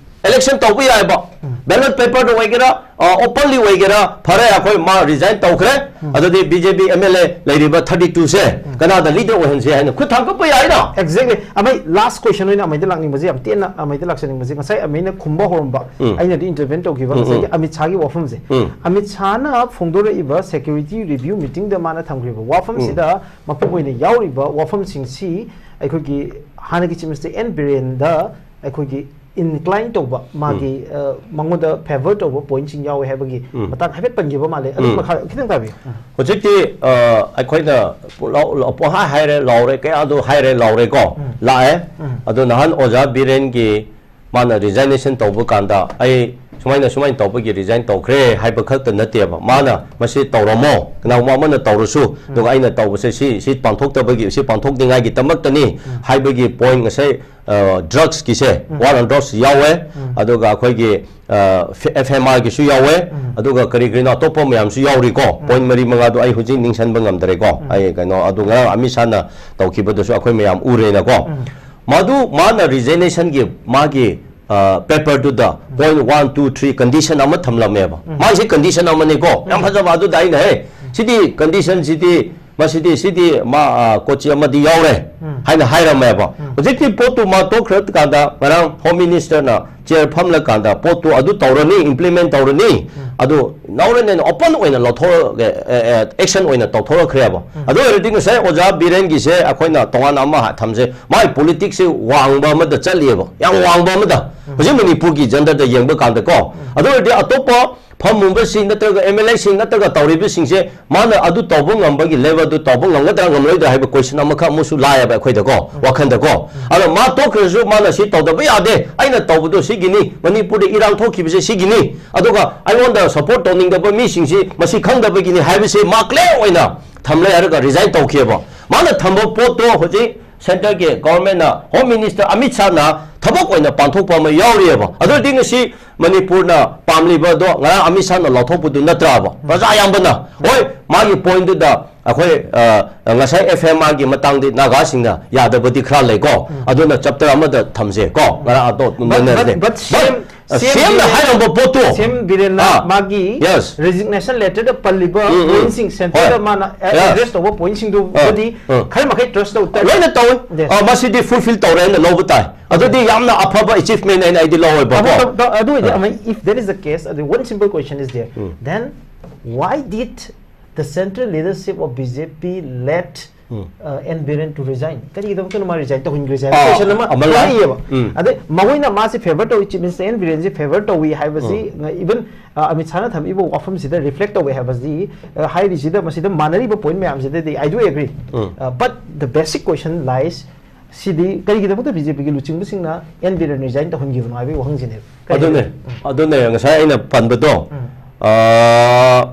ꯏꯂꯦꯛꯁꯟ ꯇꯧꯕ ꯌꯥꯏꯕ꯫ ꯎꯝ꯫ Ballot paperꯗ ꯑꯣꯏꯒꯦꯔꯥ, ꯑ, openly ꯑꯣꯏꯒꯦꯔꯥ, ꯐꯔꯦ, ꯑꯩꯈꯣꯏ ꯃꯥ resign ꯇꯧꯈ꯭ꯔꯦ꯫ ꯑꯗꯨꯗꯤ BJP MLA ꯂꯩꯔꯤꯕ thirty two ꯁꯦ ꯀꯅꯥꯗ leader ꯑꯣꯏꯍꯟꯁꯦ ꯍꯥꯏꯅ ꯈꯨꯠ ꯊꯥꯡꯒꯠꯄ ꯌꯥꯏꯅ꯫ Exactly. ꯑꯃꯩ last question ꯑꯣꯏꯅ ꯑꯃꯩꯗ ꯂꯥꯛꯅꯤꯡꯕꯁꯦ, ꯌꯥꯝ ꯇꯦꯟꯅ ꯑꯃꯩꯗ ꯂꯥꯛꯆꯅꯤꯡꯕꯁꯦ, ꯉꯁꯥꯏ ꯑꯃꯩꯅ ꯈꯨꯝꯕ ꯍꯧꯔꯝꯕ, ꯑꯩꯅꯗꯤ intervene ꯇꯧꯈꯤꯕ ꯉꯁꯥꯏꯒꯤ ꯑꯃꯤꯠ ꯁꯥꯒꯤ ꯋꯥꯐꯝꯁꯦ꯫ ꯑꯃꯤꯠ ꯁꯥꯅ ꯐꯣꯡꯗꯣꯔꯛꯏꯕ security review meetingꯗ ꯃꯥꯅ ꯊꯝꯈ꯭ꯔꯤꯕ ꯋꯥꯐꯝꯁꯤꯗ ꯃꯄꯨꯡ ꯑꯣꯏꯅ ꯌꯥꯎꯔꯤꯕ ꯋꯥꯐꯝꯁꯤꯡꯁꯤ ꯑꯩꯈꯣꯏꯒꯤ ꯍꯥꯟꯅꯒꯤ Chief Minister N ꯕꯤꯔꯦꯟꯗ ꯑꯩꯈꯣꯏꯒꯤ incline ꯇꯧꯕ, ꯃꯥꯒꯤ, ꯑ, ꯃꯉꯣꯟꯗ favour ꯇꯧꯕ pointꯁꯤꯡ ꯌꯥꯎꯋꯦ ꯍꯥꯏꯕꯒꯤ ꯃꯇꯥꯡ ꯍꯥꯏꯐꯦꯠ ꯄꯟꯈꯤꯕ ꯃꯥꯜꯂꯦ꯫ ꯑꯗꯨꯒꯤ ꯃꯈꯥ ꯈꯤꯇꯪ ꯇꯥꯕꯤꯌꯨ꯫ ꯍꯧꯖꯤꯛꯇꯤ, ꯑ, ꯑꯩꯈꯣꯏꯅ ꯂꯥꯎ-, ꯂꯥꯎ-, ꯄꯣꯍꯥꯏ ꯍꯥꯏꯔꯦ, ꯂꯥꯎꯔꯦ, ꯀꯌꯥꯗꯣ ꯍꯥꯏꯔꯦ, ꯂꯥꯎꯔꯦꯀꯣ, ꯂꯥꯛꯑꯦ꯫ ꯑꯗꯣ ꯅꯍꯥꯟ ꯑꯣꯖꯥ ꯕꯤꯔꯦꯟꯒꯤ ꯃꯥꯅ resignation ꯇꯧꯕ ꯀꯥꯟꯗ ꯑꯩ ꯁꯨꯃꯥꯏꯅ, ꯁꯨꯃꯥꯏꯅ ꯇꯧꯕꯒꯤ resign ꯇꯧꯈ꯭ꯔꯦ ꯍꯥꯏꯕ ꯈꯛꯇ ꯅꯠꯇꯦꯕ꯫ ꯃꯥꯅ ꯃꯁꯤ ꯇꯧꯔꯝꯃꯣ, ꯀꯅꯥꯒꯨꯝꯕ ꯑꯃꯅ ꯇꯧꯔꯁꯨ, ꯑꯗꯨꯒ ꯑꯩꯅ ꯇꯧꯕꯁꯦ ꯁꯤ, ꯁꯤ ꯄꯥꯡꯊꯣꯛꯇꯕꯒꯤ, ꯁꯤ ꯄꯥꯡꯊꯣꯛꯅꯤꯡꯉꯥꯏꯒꯤꯗꯃꯛꯇꯅꯤ ꯍꯥꯏꯕꯒꯤ point ꯉꯁꯥꯏ, ꯑ, drugsꯀꯤꯁꯦ, war on drugs ꯌꯥꯎꯋꯦ, ꯑꯗꯨꯒ ꯑꯩꯈꯣꯏꯒꯤ, ꯑ, F-, FMRꯒꯤꯁꯨ ꯌꯥꯎꯋꯦ, ꯑꯗꯨꯒ ꯀꯔꯤ ꯀꯔꯤꯅꯣ ꯑꯇꯣꯞꯄ ꯃꯌꯥꯝꯁꯨ ꯌꯥꯎꯔꯤꯀꯣ꯫ Point ꯃꯔꯤ ꯃꯉꯥꯗꯣ ꯑꯩ ꯍꯧꯖꯤꯛ ꯅꯤꯡꯁꯤꯡꯕ ꯉꯝꯗ꯭ꯔꯦꯀꯣ꯫ ꯑꯩ ꯀꯩꯅꯣ, ꯑꯗꯨ ꯉꯔꯥꯡ ꯑꯃꯤꯠ ꯁꯥꯅ ꯇꯧꯈꯤꯕꯗꯨꯁꯨ ꯑꯩꯈꯣꯏ ꯃꯌꯥꯝ ꯎꯔꯦꯅꯀꯣ꯫ ꯃꯗꯨ ꯃꯥꯅ resignationꯒꯤ ꯃꯥꯒꯤ, ꯑ, paperꯗꯨꯗ point one, two, three condition ꯑꯃ ꯊꯝꯂꯝꯃꯦꯕ꯫ ꯃꯥꯒꯤꯁꯦ condition ꯑꯃꯅꯤꯀꯣ꯫ ꯌꯥꯝ ꯐꯖꯕ꯫ ꯑꯗꯨꯗ ꯑꯩꯅ, "ꯍꯦ, ꯁꯤꯗꯤ conditionꯁꯤꯗꯤ, ꯃꯁꯤꯗꯤ, ꯁꯤꯗꯤ ꯃꯥ, ꯑ, ꯀꯣꯆꯤ ꯑꯃꯗꯤ ꯌꯥꯎꯔꯦ" ꯍꯥꯏꯅ ꯍꯥꯏꯔꯝꯃꯦꯕ꯫ ꯍꯧꯖꯤꯛꯇꯤ ꯄꯣꯠꯇꯨ ꯃꯥ ꯇꯣꯛꯈ꯭ꯔꯀꯥꯟꯗ ꯉꯔꯥꯡ Home Ministerꯅ chair ꯐꯝꯂꯀꯥꯟꯗ ꯄꯣꯠꯇꯨ ꯑꯗꯨ ꯇꯧꯔꯅꯤ, implement ꯇꯧꯔꯅꯤ, ꯑꯗꯨ ꯅꯧꯔꯅꯦꯅ open ꯑꯣꯏꯅ ꯂꯧꯊꯣꯔꯛꯑꯦ, ꯑꯦ, ꯑꯦ, action ꯑꯣꯏꯅ ꯇꯧꯊꯣꯔꯛꯈ꯭ꯔꯦꯕ꯫ ꯑꯗꯨ ꯑꯣꯏꯔꯗꯤ ꯉꯁꯥꯏ ꯑꯣꯖꯥ ꯕꯤꯔꯦꯟꯒꯤꯁꯦ ꯑꯩꯈꯣꯏꯅ ꯇꯣꯉꯥꯟꯅ ꯑꯃ ꯊꯝꯁꯦ, ꯃꯥꯏ politicsꯁꯦ ꯋꯥꯡꯕ ꯑꯃꯗ ꯆꯠꯂꯤꯑꯕ, ꯌꯥꯝ ꯋꯥꯡꯕ ꯑꯃꯗ꯫ ꯍꯧꯖꯤꯛ ꯃꯅꯤꯄꯨꯔꯒꯤ genderꯗ ꯌꯦꯡꯕ ꯀꯥꯟꯗꯀꯣ꯫ ꯑꯗꯨ ꯑꯣꯏꯔꯗꯤ ꯑꯇꯣꯞꯄ ꯐꯝꯃꯨꯕꯁꯤꯡ ꯅꯠꯇ꯭ꯔꯒ MLAꯁꯤꯡ ꯅꯠꯇ꯭ꯔꯒ ꯇꯧꯔꯤꯕꯁꯤꯡꯁꯦ ꯃꯥꯅ ꯑꯗꯨ ꯇꯧꯕ ꯉꯝꯕꯒꯤ levelꯗꯨ ꯇꯧꯕ ꯉꯝꯒꯗ꯭ꯔꯥ ꯉꯝꯂꯣꯏꯗ꯭ꯔꯥ ꯍꯥꯏꯕ question ꯑꯃꯈꯛ ꯑꯃꯁꯨ ꯂꯥꯛꯑꯦꯕ ꯑꯩꯈꯣꯏꯗꯀꯣ, ꯋꯥꯈꯟꯗꯀꯣ꯫ ꯑꯗꯣ ꯃꯥ ꯇꯣꯛꯈ꯭ꯔꯁꯨ ꯃꯥꯅ ꯁꯤ ꯇꯧꯗꯕ ꯌꯥꯗꯦ, ꯑꯩꯅ ꯇꯧꯕꯗꯣ ꯁꯤꯒꯤꯅꯤ, ꯃꯅꯤꯄꯨꯔꯗ ꯏꯔꯥꯡ ꯊꯣꯛꯈꯤꯕꯁꯦ ꯁꯤꯒꯤꯅꯤ, ꯑꯗꯨꯒ ꯑꯩꯉꯣꯟꯗ support ꯇꯧꯅꯤꯡꯗꯕ ꯃꯤꯁꯤꯡꯁꯤ ꯃꯁꯤ ꯈꯪꯗꯕꯒꯤꯅꯤ ꯍꯥꯏꯕꯁꯦ ꯃꯥ clear ꯑꯣꯏꯅ ꯊꯝꯂꯦ ꯍꯥꯏꯔꯒ resign ꯇꯧꯈꯤꯑꯕ꯫ ꯃꯥꯅ ꯊꯝꯕ ꯄꯣꯠꯇꯣ ꯍꯧꯖꯤꯛ centreꯒꯤ governmentꯅ, Home Minister ꯑꯃꯤꯠ ꯁꯥꯍꯅ ꯊꯕꯛ ꯑꯣꯏꯅ ꯄꯥꯡꯊꯣꯛꯄ ꯑꯃ ꯌꯥꯎꯔꯤꯑꯕ꯫ ꯑꯗꯨ ꯑꯣꯏꯔꯗꯤ ꯉꯁꯤ ꯃꯅꯤꯄꯨꯔꯅ ꯄꯥꯝꯂꯤꯕꯗꯣ ꯉꯔꯥꯡ ꯑꯃꯤꯠ ꯁꯥꯍꯅ ꯂꯥꯎꯊꯣꯛꯄꯗꯨ ꯅꯠꯇ꯭ꯔꯕ? ꯄ꯭ꯔꯖꯥ ꯑꯌꯥꯝꯕꯅ, ꯍꯣꯏ, ꯃꯥꯒꯤ pointꯗꯨꯗ ꯑꯩꯈꯣꯏ, ꯑ, ꯉꯁꯥꯏ FMRꯒꯤ ꯃꯇꯥꯡꯗꯤ ꯅꯥꯒꯥꯁꯤꯡꯅ ꯌꯥꯗꯕꯗꯤ ꯈꯔ ꯂꯩꯀꯣ꯫ ꯑꯗꯨꯅ chapter ꯑꯃꯗ ꯊꯝꯁꯦ ꯀꯣ꯫ ꯉꯔꯥꯡ ꯑꯗꯣ But, but, but same, ꯁꯤ ꯑꯦꯝꯅ ꯍꯥꯏꯔꯝꯕ ꯄꯣꯠꯇꯣ, ꯁꯤ ꯑꯦꯝ ꯕꯤꯔꯦꯟꯅ ꯑꯥ, ꯃꯥꯒꯤ yes, resignation letterꯗ ꯄꯜꯂꯤꯕ ꯎꯝ, ꯎꯝ, pointꯁꯤꯡ, ꯍꯣꯏ, centreꯗ ꯃꯥꯅ, ꯑ, yes, address ꯇꯧꯕ pointꯁꯤꯡꯗꯨꯕꯨꯗꯤ ꯑꯥ, ꯑꯥ, ꯈꯔ ꯃꯈꯩ trust ꯇꯧ-, ꯂꯣꯏꯅ ꯇꯧꯋꯤ꯫ Yes. ꯑ, ꯃꯁꯤꯗꯤ fulfil ꯇꯧꯔꯦ ꯍꯥꯏꯅ ꯂꯧꯕ ꯇꯥꯏ꯫ ꯑꯗꯨꯗꯤ ꯌꯥꯝꯅ ꯑꯐꯕ achievement ꯍꯥꯏꯅ ꯑꯩꯗꯤ ꯂꯧꯋꯦꯕꯀꯣ꯫ ꯑꯗꯨ, ꯑꯗꯨ, ꯑꯗꯨ ꯑꯣꯏꯗꯤ ꯑꯥ, ꯑꯃ, if that is the case, ꯑꯗꯨ one simple question is there, um, then why did the central leadership of B J P let um, N Biren to resign? ꯀꯔꯤꯒꯤꯗꯃꯛꯇꯅꯣ ꯃꯥ resign ꯇꯧꯍꯟꯈ꯭ꯔꯤꯁꯦ ꯍꯥꯏꯕ ꯑꯥ, question ꯑꯃ ꯑꯃ ꯂꯥꯛ-, ꯊꯣꯛꯂꯛꯏꯌꯦꯕ꯫ ꯎꯝ, ꯑꯗꯩ ꯃꯈꯣꯏꯅ ꯃꯥꯁꯦ favour ꯇꯧꯏ, Chief Minister ꯑꯦꯟ ꯕꯤꯔꯦꯟꯁꯦ favour ꯇꯧꯏ ꯍꯥꯏꯕꯁꯤ, ꯎꯝ, even, ꯑ, ꯑꯃꯤꯠ ꯁꯥꯍꯅ ꯊꯝꯃꯤꯕ ꯋꯥꯐꯝꯁꯤꯗ reflect ꯇꯧꯋꯦ ꯍꯥꯏꯕꯁꯤ, ꯑ, ꯍꯥꯏꯔꯤꯁꯤꯗ, ꯃꯁꯤꯗ ꯃꯥꯟꯅꯔꯤꯕ point ꯃꯌꯥꯝꯁꯤꯗꯗꯤ I do agree. ꯎꯝ, ꯑ, but the basic question lies, ꯁꯤꯗꯤ ꯀꯔꯤꯒꯤꯗꯃꯛꯇ ꯕꯤ ꯖꯦ ꯄꯤꯒꯤ ꯂꯨꯆꯤꯡꯕꯁꯤꯡꯅ ꯑꯦꯟ ꯕꯤꯔꯦꯟ resign ꯇꯧꯍꯟꯈꯤꯕꯅꯣ ꯍꯥꯏꯕꯒꯤ ꯋꯥꯍꯪꯁꯤꯅꯦꯕ꯫ ꯀꯔꯤꯒꯤꯅꯣ? ꯑꯗꯨꯅꯦ, ꯎꯝ, ꯑꯗꯨꯅꯦ ꯉꯁꯥꯏ ꯑꯩꯅ ꯄꯟꯕꯗꯣ, ꯎꯝ, ꯑ,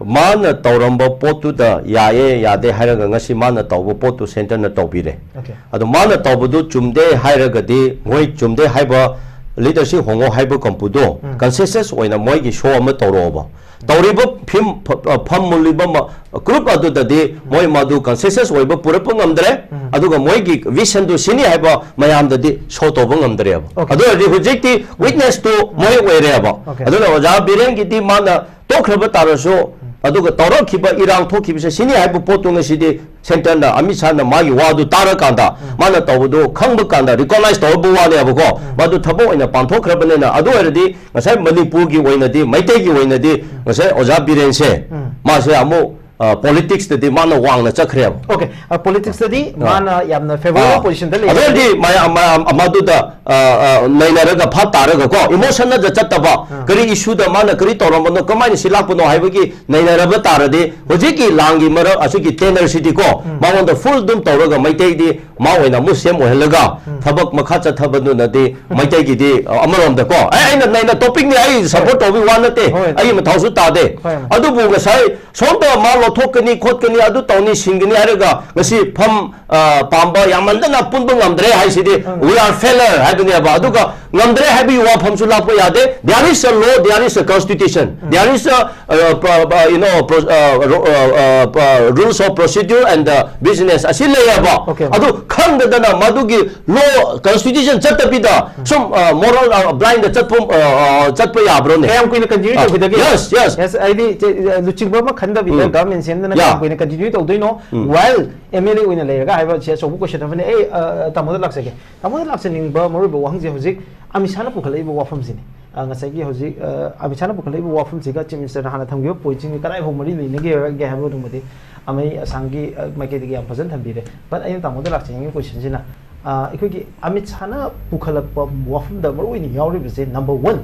ꯃꯥꯅ ꯇꯧꯔꯝꯕ ꯄꯣꯠꯇꯨꯗ ꯌꯥꯏꯌꯦ ꯌꯥꯗꯦ ꯍꯥꯏꯔꯒ ꯉꯁꯤ ꯃꯥꯅ ꯇꯧꯕ ꯄꯣꯠꯇꯨ centreꯅ ꯇꯧꯕꯤꯔꯦ꯫ Okay. ꯑꯗꯣ ꯃꯥꯅ ꯇꯧꯕꯗꯨ ꯆꯨꯝꯗꯦ ꯍꯥꯏꯔꯒꯗꯤ, ꯃꯣꯏ ꯆꯨꯝꯗꯦ ꯍꯥꯏꯕ leadership ꯍꯣꯡꯉꯣ ꯍꯥꯏꯕ ꯀꯥꯡꯕꯨꯗꯣ ꯎꯝ, consensus ꯑꯣꯏꯅ ꯃꯣꯏꯒꯤ show ꯑꯃ ꯇꯧꯔꯛꯑꯣꯕ꯫ ꯇꯧꯔꯤꯕ ꯐꯤꯝ-, ꯐ-, ꯐꯝꯃꯨꯜꯂꯤꯕ ꯃ-, group ꯑꯗꯨꯗꯗꯤ ꯃꯣꯏ ꯃꯗꯨ consensus ꯑꯣꯏꯕ ꯄꯨꯔꯛꯄ ꯉꯝꯗ꯭ꯔꯦ꯫ ꯎꯝ, ꯑꯗꯨꯒ ꯃꯣꯏꯒꯤ visionꯗꯨ ꯁꯤꯅꯤ ꯍꯥꯏꯕ ꯃꯌꯥꯝꯗꯗꯤ show ꯇꯧꯕ ꯉꯝꯗ꯭ꯔꯦꯕ꯫ Okay. ꯑꯗꯨ ꯑꯣꯏꯔꯗꯤ ꯍꯧꯖꯤꯛꯇꯤ witnessꯇꯨ ꯃꯣꯏ ꯑꯣꯏꯔꯦꯕ꯫ Okay. ꯑꯗꯨꯅ ꯑꯣꯖꯥ ꯕꯤꯔꯦꯟꯒꯤꯗꯤ ꯃꯥꯅ ꯇꯣꯛꯈ꯭ꯔꯕ ꯇꯥꯔꯁꯨ, ꯑꯗꯨꯒ ꯇꯧꯔꯛꯈꯤꯕ ꯏꯔꯥꯡ ꯊꯣꯛꯈꯤꯕꯁꯦ ꯁꯤꯅꯤ ꯍꯥꯏꯕ ꯄꯣꯠꯇꯨ ꯉꯁꯤꯗꯤ centreꯅ, ꯑꯃꯤꯠ ꯁꯥꯍꯅ ꯃꯥꯒꯤ ꯋꯥꯗꯨ ꯇꯥꯔꯀꯥꯟꯗ, ꯎꯝ, ꯃꯥꯅ ꯇꯧꯕꯗꯨ ꯈꯪꯕ ꯀꯥꯟꯗ recognize ꯇꯧꯔꯛꯄ ꯋꯥꯅꯦꯕꯀꯣ꯫ ꯎꯝ, ꯃꯗꯨ ꯊꯕꯛ ꯑꯣꯏꯅ ꯄꯥꯡꯊꯣꯛꯈ꯭ꯔꯕꯅꯤꯅ, ꯑꯗꯨ ꯑꯣꯏꯔꯗꯤ ꯉꯁꯥꯏ ꯃꯅꯤꯄꯨꯔꯒꯤ ꯑꯣꯏꯅꯗꯤ, ꯃꯩꯇꯩꯒꯤ ꯑꯣꯏꯅꯗꯤ ꯉꯁꯥꯏ ꯑꯣꯖꯥ ꯕꯤꯔꯦꯟꯁꯦ, ꯎꯝ, ꯃꯥꯁꯦ ꯑꯃꯨꯛ, ꯑ, politicsꯇꯗꯤ ꯃꯥꯅ ꯋꯥꯡꯅ ꯆꯠꯈ꯭ꯔꯦꯕ꯫ Okay, ꯑ, politicsꯇꯗꯤ, ꯑ, ꯃꯥꯅ ꯌꯥꯝꯅ favourable ꯑ, positionꯗ ꯂꯩ꯫ ꯑꯗꯨ ꯑꯣꯏꯔꯗꯤ ꯃꯌꯥꯝ, ꯃꯌꯥꯝ, ꯃꯗꯨꯗ, ꯑ, ꯑ, ꯅꯩꯅꯔꯒ ꯐꯥ ꯇꯥꯔꯒꯀꯣ, emotionꯗ ꯆꯠꯇꯕ, ꯑ, ꯀꯔꯤ issueꯗ ꯃꯥꯅ ꯀꯔꯤ ꯇꯧꯔꯝꯕꯅꯣ, ꯀꯃꯥꯏꯅ ꯁꯤ ꯂꯥꯛꯄꯅꯣ ꯍꯥꯏꯕꯒꯤ ꯅꯩꯅꯔꯕ ꯇꯥꯔꯗꯤ, ꯍꯧꯖꯤꯛꯀꯤ ꯂꯥꯟꯒꯤ ꯃꯔꯛ ꯑꯁꯤꯒꯤ tenureꯁꯤꯗꯤꯀꯣ, ꯎꯝ, ꯃꯉꯣꯟꯗ full ꯑꯗꯨꯝ ꯇꯧꯔꯒ ꯃꯩꯇꯩꯗꯤ ꯃꯥ ꯑꯣꯏꯅ ꯑꯃꯨꯛ ꯁꯦꯝ ꯑꯣꯏꯍꯜꯂꯒ ꯎꯝ, ꯊꯕꯛ ꯃꯈꯥ ꯆꯠꯊꯕꯗꯨꯅꯗꯤ ꯃꯩꯇꯩꯒꯤꯗꯤ, ꯑ, ꯑꯃꯔꯣꯝꯗꯀꯣ, ꯑꯦ, ꯑꯩꯅ, ꯑꯩꯅ topicꯅꯤ, ꯑꯩ support ꯍꯣꯏ, ꯇꯧꯕꯒꯤ ꯋꯥ ꯅꯠꯇꯦ, ꯍꯣꯏ, ꯑꯩꯒꯤ ꯃꯊꯧꯁꯨ ꯇꯥꯗꯦ꯫ ꯍꯣꯏ꯫ ꯑꯗꯨꯕꯨ ꯉꯁꯥꯏ ꯁꯣꯝꯗ ꯃꯥ ꯂꯧꯊꯣꯛꯀꯅꯤ, ꯈꯣꯠꯀꯅꯤ, ꯑꯗꯨ ꯇꯧꯅꯤ, ꯁꯤꯟꯒꯅꯤ ꯍꯥꯏꯔꯒ ꯉꯁꯤ ꯐꯝ, ꯑ, ꯄꯥꯝꯕ ꯌꯥꯝꯃꯟꯗꯅ ꯄꯨꯟꯕ ꯉꯝꯗ꯭ꯔꯦ ꯍꯥꯏꯁꯤꯗꯤ ꯎꯝ, we are failure ꯍꯥꯏꯕꯅꯦꯕ꯫ ꯑꯗꯨꯒ ꯉꯝꯗ꯭ꯔꯦ ꯍꯥꯏꯕꯒꯤ ꯋꯥꯐꯝꯁꯨ ꯂꯥꯛꯄ ꯌꯥꯗꯦ꯫ There is a law, there is a constitution, um, there is a, uh, pro-, uh, you know, pro-, uh, ro-, uh, uh, uh, rules of procedure and, uh, business ꯑꯁꯤ ꯂꯩꯌꯦꯕ꯫ Okay. ꯑꯗꯨ ꯈꯪꯗꯗꯅ ꯃꯗꯨꯒꯤ ꯂꯣ ꯀꯟꯁꯇꯤꯇ꯭ꯌꯨꯁꯟ ꯆꯠꯇꯕꯤꯗ ꯁꯨꯝ moral blind ꯆꯠꯄ ꯑ, ꯑ, ꯆꯠꯄ ꯌꯥꯕ꯭ꯔꯣꯅꯦ? ꯀꯌꯥꯝ ꯀꯨꯏꯅ ꯀꯟꯇꯤꯅ꯭ꯌꯨ ꯑ, ꯇꯧꯈꯤꯗꯒꯦ? yes, yes. Yes, ꯍꯥꯏꯗꯤ ꯆꯦ- ꯂꯨꯆꯤꯡꯕ ꯑꯃ ꯈꯟꯗꯕꯤꯗ ꯎꯝ. Government ꯁꯦꯝꯗꯅ Yeah. ꯀꯌꯥꯝ ꯀꯨꯏꯅ ꯀꯟꯇꯤꯅ꯭ꯌꯨ ꯇꯧꯗꯣꯏꯅꯣ? ꯎꯝ. While ꯑꯦꯝ ꯑꯦꯜ ꯑꯦ ꯑꯣꯏꯅ ꯂꯩꯔꯒ ꯍꯥꯏꯕ ꯁꯤ ꯑꯆꯧꯕ ꯀꯣꯏꯁꯟ ꯑꯃꯅꯤ꯫ ꯑꯩ ꯑ, ꯇꯥꯃꯣꯗ ꯂꯥꯛꯆꯒꯦ꯫ ꯇꯥꯃꯣꯗ ꯂꯥꯛꯆꯅꯤꯡꯕ ꯃꯔꯨꯑꯣꯏꯕ ꯋꯥꯍꯪꯁꯦ ꯍꯧꯖꯤꯛ ꯑꯃꯤꯠ ꯁꯥꯍꯅ ꯄꯨꯈꯠꯂꯛꯏꯕ ꯋꯥꯐꯝꯁꯤꯅꯤ꯫ ꯑ, ꯉꯁꯥꯏꯒꯤ ꯍꯧꯖꯤꯛ ꯑ, ꯑꯃꯤꯠ ꯁꯥꯍꯅ ꯄꯨꯈꯠꯂꯛꯏꯕ ꯋꯥꯐꯝꯁꯤꯒ ꯆꯤꯐ ꯃꯤꯅꯤꯁꯇꯔꯅ ꯍꯥꯟꯅ ꯊꯝꯈꯤꯕ ꯄꯣꯏꯟꯠꯁꯤꯡꯒ ꯀꯗꯥꯏꯐꯥꯎ ꯃꯔꯤ ꯂꯩꯅꯒꯦ ꯍꯥꯏꯕ ꯑꯗꯨꯃꯗꯤ ꯑꯃꯩ ꯑꯁꯥꯝꯒꯤ ꯑ, ꯃꯥꯏꯀꯩꯗꯒꯤ ꯌꯥꯝ ꯐꯖꯅ ꯊꯝꯕꯤꯔꯦ꯫ ꯕꯠ ꯑꯩꯅ ꯇꯥꯃꯣꯗ ꯂꯥꯛꯆꯅꯤꯡꯉꯤꯕ ꯀꯣꯏꯁꯟꯁꯤꯅ ꯑ, ꯑꯩꯈꯣꯏꯒꯤ ꯑꯃꯤꯠ ꯁꯥꯍꯅ ꯄꯨꯈꯠꯂꯛꯄ ꯋꯥꯐꯝꯗ ꯃꯔꯨꯑꯣꯏꯅ ꯌꯥꯎꯔꯤꯕꯁꯦ, ꯅꯝꯕꯔ ꯋꯥꯟ,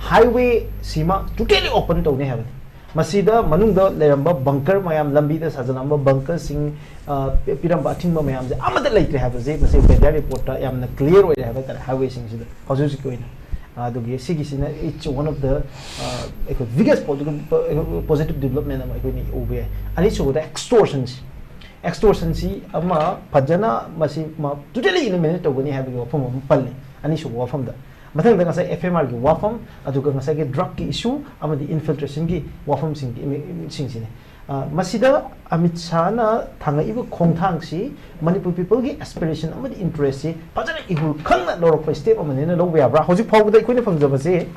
ꯍꯥꯏꯋꯦ ꯁꯤꯃ ꯇꯣꯇꯦꯂꯤ ꯑꯣꯄꯟ ꯇꯧꯅꯤ ꯍꯥꯏꯕꯅꯤ꯫ ꯃꯁꯤꯗ ꯃꯅꯨꯡꯗ ꯂꯩꯔꯝꯕ ꯕꯪꯀꯔ ꯃꯌꯥꯝ, ꯂꯝꯕꯤꯗ ꯁꯥꯖꯜꯂꯝꯕ ꯕꯪꯀꯔꯁꯤꯡ, ꯑ, ꯄꯤ- ꯄꯤꯔꯝꯕ ꯑꯊꯤꯡꯕ ꯃꯌꯥꯝꯁꯦ ꯑꯃꯠꯇ ꯂꯩꯇ꯭ꯔꯦ ꯍꯥꯏꯕꯁꯦ ꯃꯁꯤ ꯄꯦꯟꯗꯤꯌꯥ ꯔꯤꯄꯣꯔꯠꯇ ꯌꯥꯝꯅ ꯀ꯭ꯂꯤꯌꯥꯔ ꯑꯣꯏꯔꯦ ꯍꯥꯏꯕ ꯇꯥꯔꯦ, ꯍꯥꯏꯋꯦꯁꯤꯡꯁꯤꯗ ꯍꯧꯖꯤꯛ ꯍꯧꯖꯤꯛꯀꯤ ꯑꯣꯏꯅ꯫ ꯑꯗꯨꯒꯤ ꯁꯤꯒꯤꯁꯤꯅ it's one of the, ꯑ, ꯑꯩꯈꯣꯏ biggest positive development ꯑꯃ ꯑꯩꯈꯣꯏꯅ ꯎꯕ ꯌꯥꯏ꯫ ꯑꯅꯤꯁꯨꯕꯗ ꯑꯦꯛꯁꯇꯣꯔꯁꯟꯁꯤ꯫ ꯑꯦꯛꯁꯇꯣꯔꯁꯟꯁꯤ ꯑꯃ ꯐꯖꯅ ꯃꯁꯤ ꯇꯣꯇꯦꯂꯤ ꯏꯂꯤꯃꯤꯅꯦꯠ ꯇꯧꯒꯅꯤ ꯍꯥꯏꯕꯒꯤ ꯋꯥꯐꯝ ꯑꯃ ꯄꯜꯂꯤ ꯑꯅꯤꯁꯨꯕ ꯋꯥꯐꯝꯗ꯫ ꯃꯊꯪꯗ ꯉꯁꯥꯏ ꯑꯦꯐ ꯑꯦꯝ ꯑꯥꯔꯒꯤ ꯋꯥꯐꯝ, ꯑꯗꯨꯒ ꯉꯁꯥꯏꯒꯤ ꯗ꯭ꯔꯒꯀꯤ ꯏꯁꯨ ꯑꯃꯗꯤ ꯏꯟꯐꯤꯜꯇ꯭ꯔꯦꯁꯟꯒꯤ ꯋꯥꯐꯝꯁꯤꯡꯒꯤ ꯏꯃꯦ- ꯁꯤꯡꯁꯤꯅꯤ꯫ ꯑ, ꯃꯁꯤꯗ ꯑꯃꯤꯠ ꯁꯥꯍꯅ ꯊꯥꯡꯉꯛꯏꯕ ꯈꯣꯡꯊꯥꯡꯁꯤ ꯃꯅꯤꯄꯨꯔ ꯄꯤꯄꯜꯒꯤ ꯑꯦꯁꯄꯤꯔꯦꯁꯟ ꯑꯃꯗꯤ ꯏꯟꯇꯔꯦꯁꯁꯤ ꯐꯖꯅ ꯏꯍꯨꯜ ꯈꯪꯅ ꯂꯧꯔꯛꯄ ꯁ꯭ꯇꯦꯞ ꯑꯃꯅꯦꯅ ꯂꯧꯕ ꯌꯥꯕ꯭ꯔꯥ? ꯍꯧꯖꯤꯛ ꯐꯥꯎꯕꯗ ꯑꯩꯈꯣꯏꯅ ꯐꯪꯖꯕꯁꯤ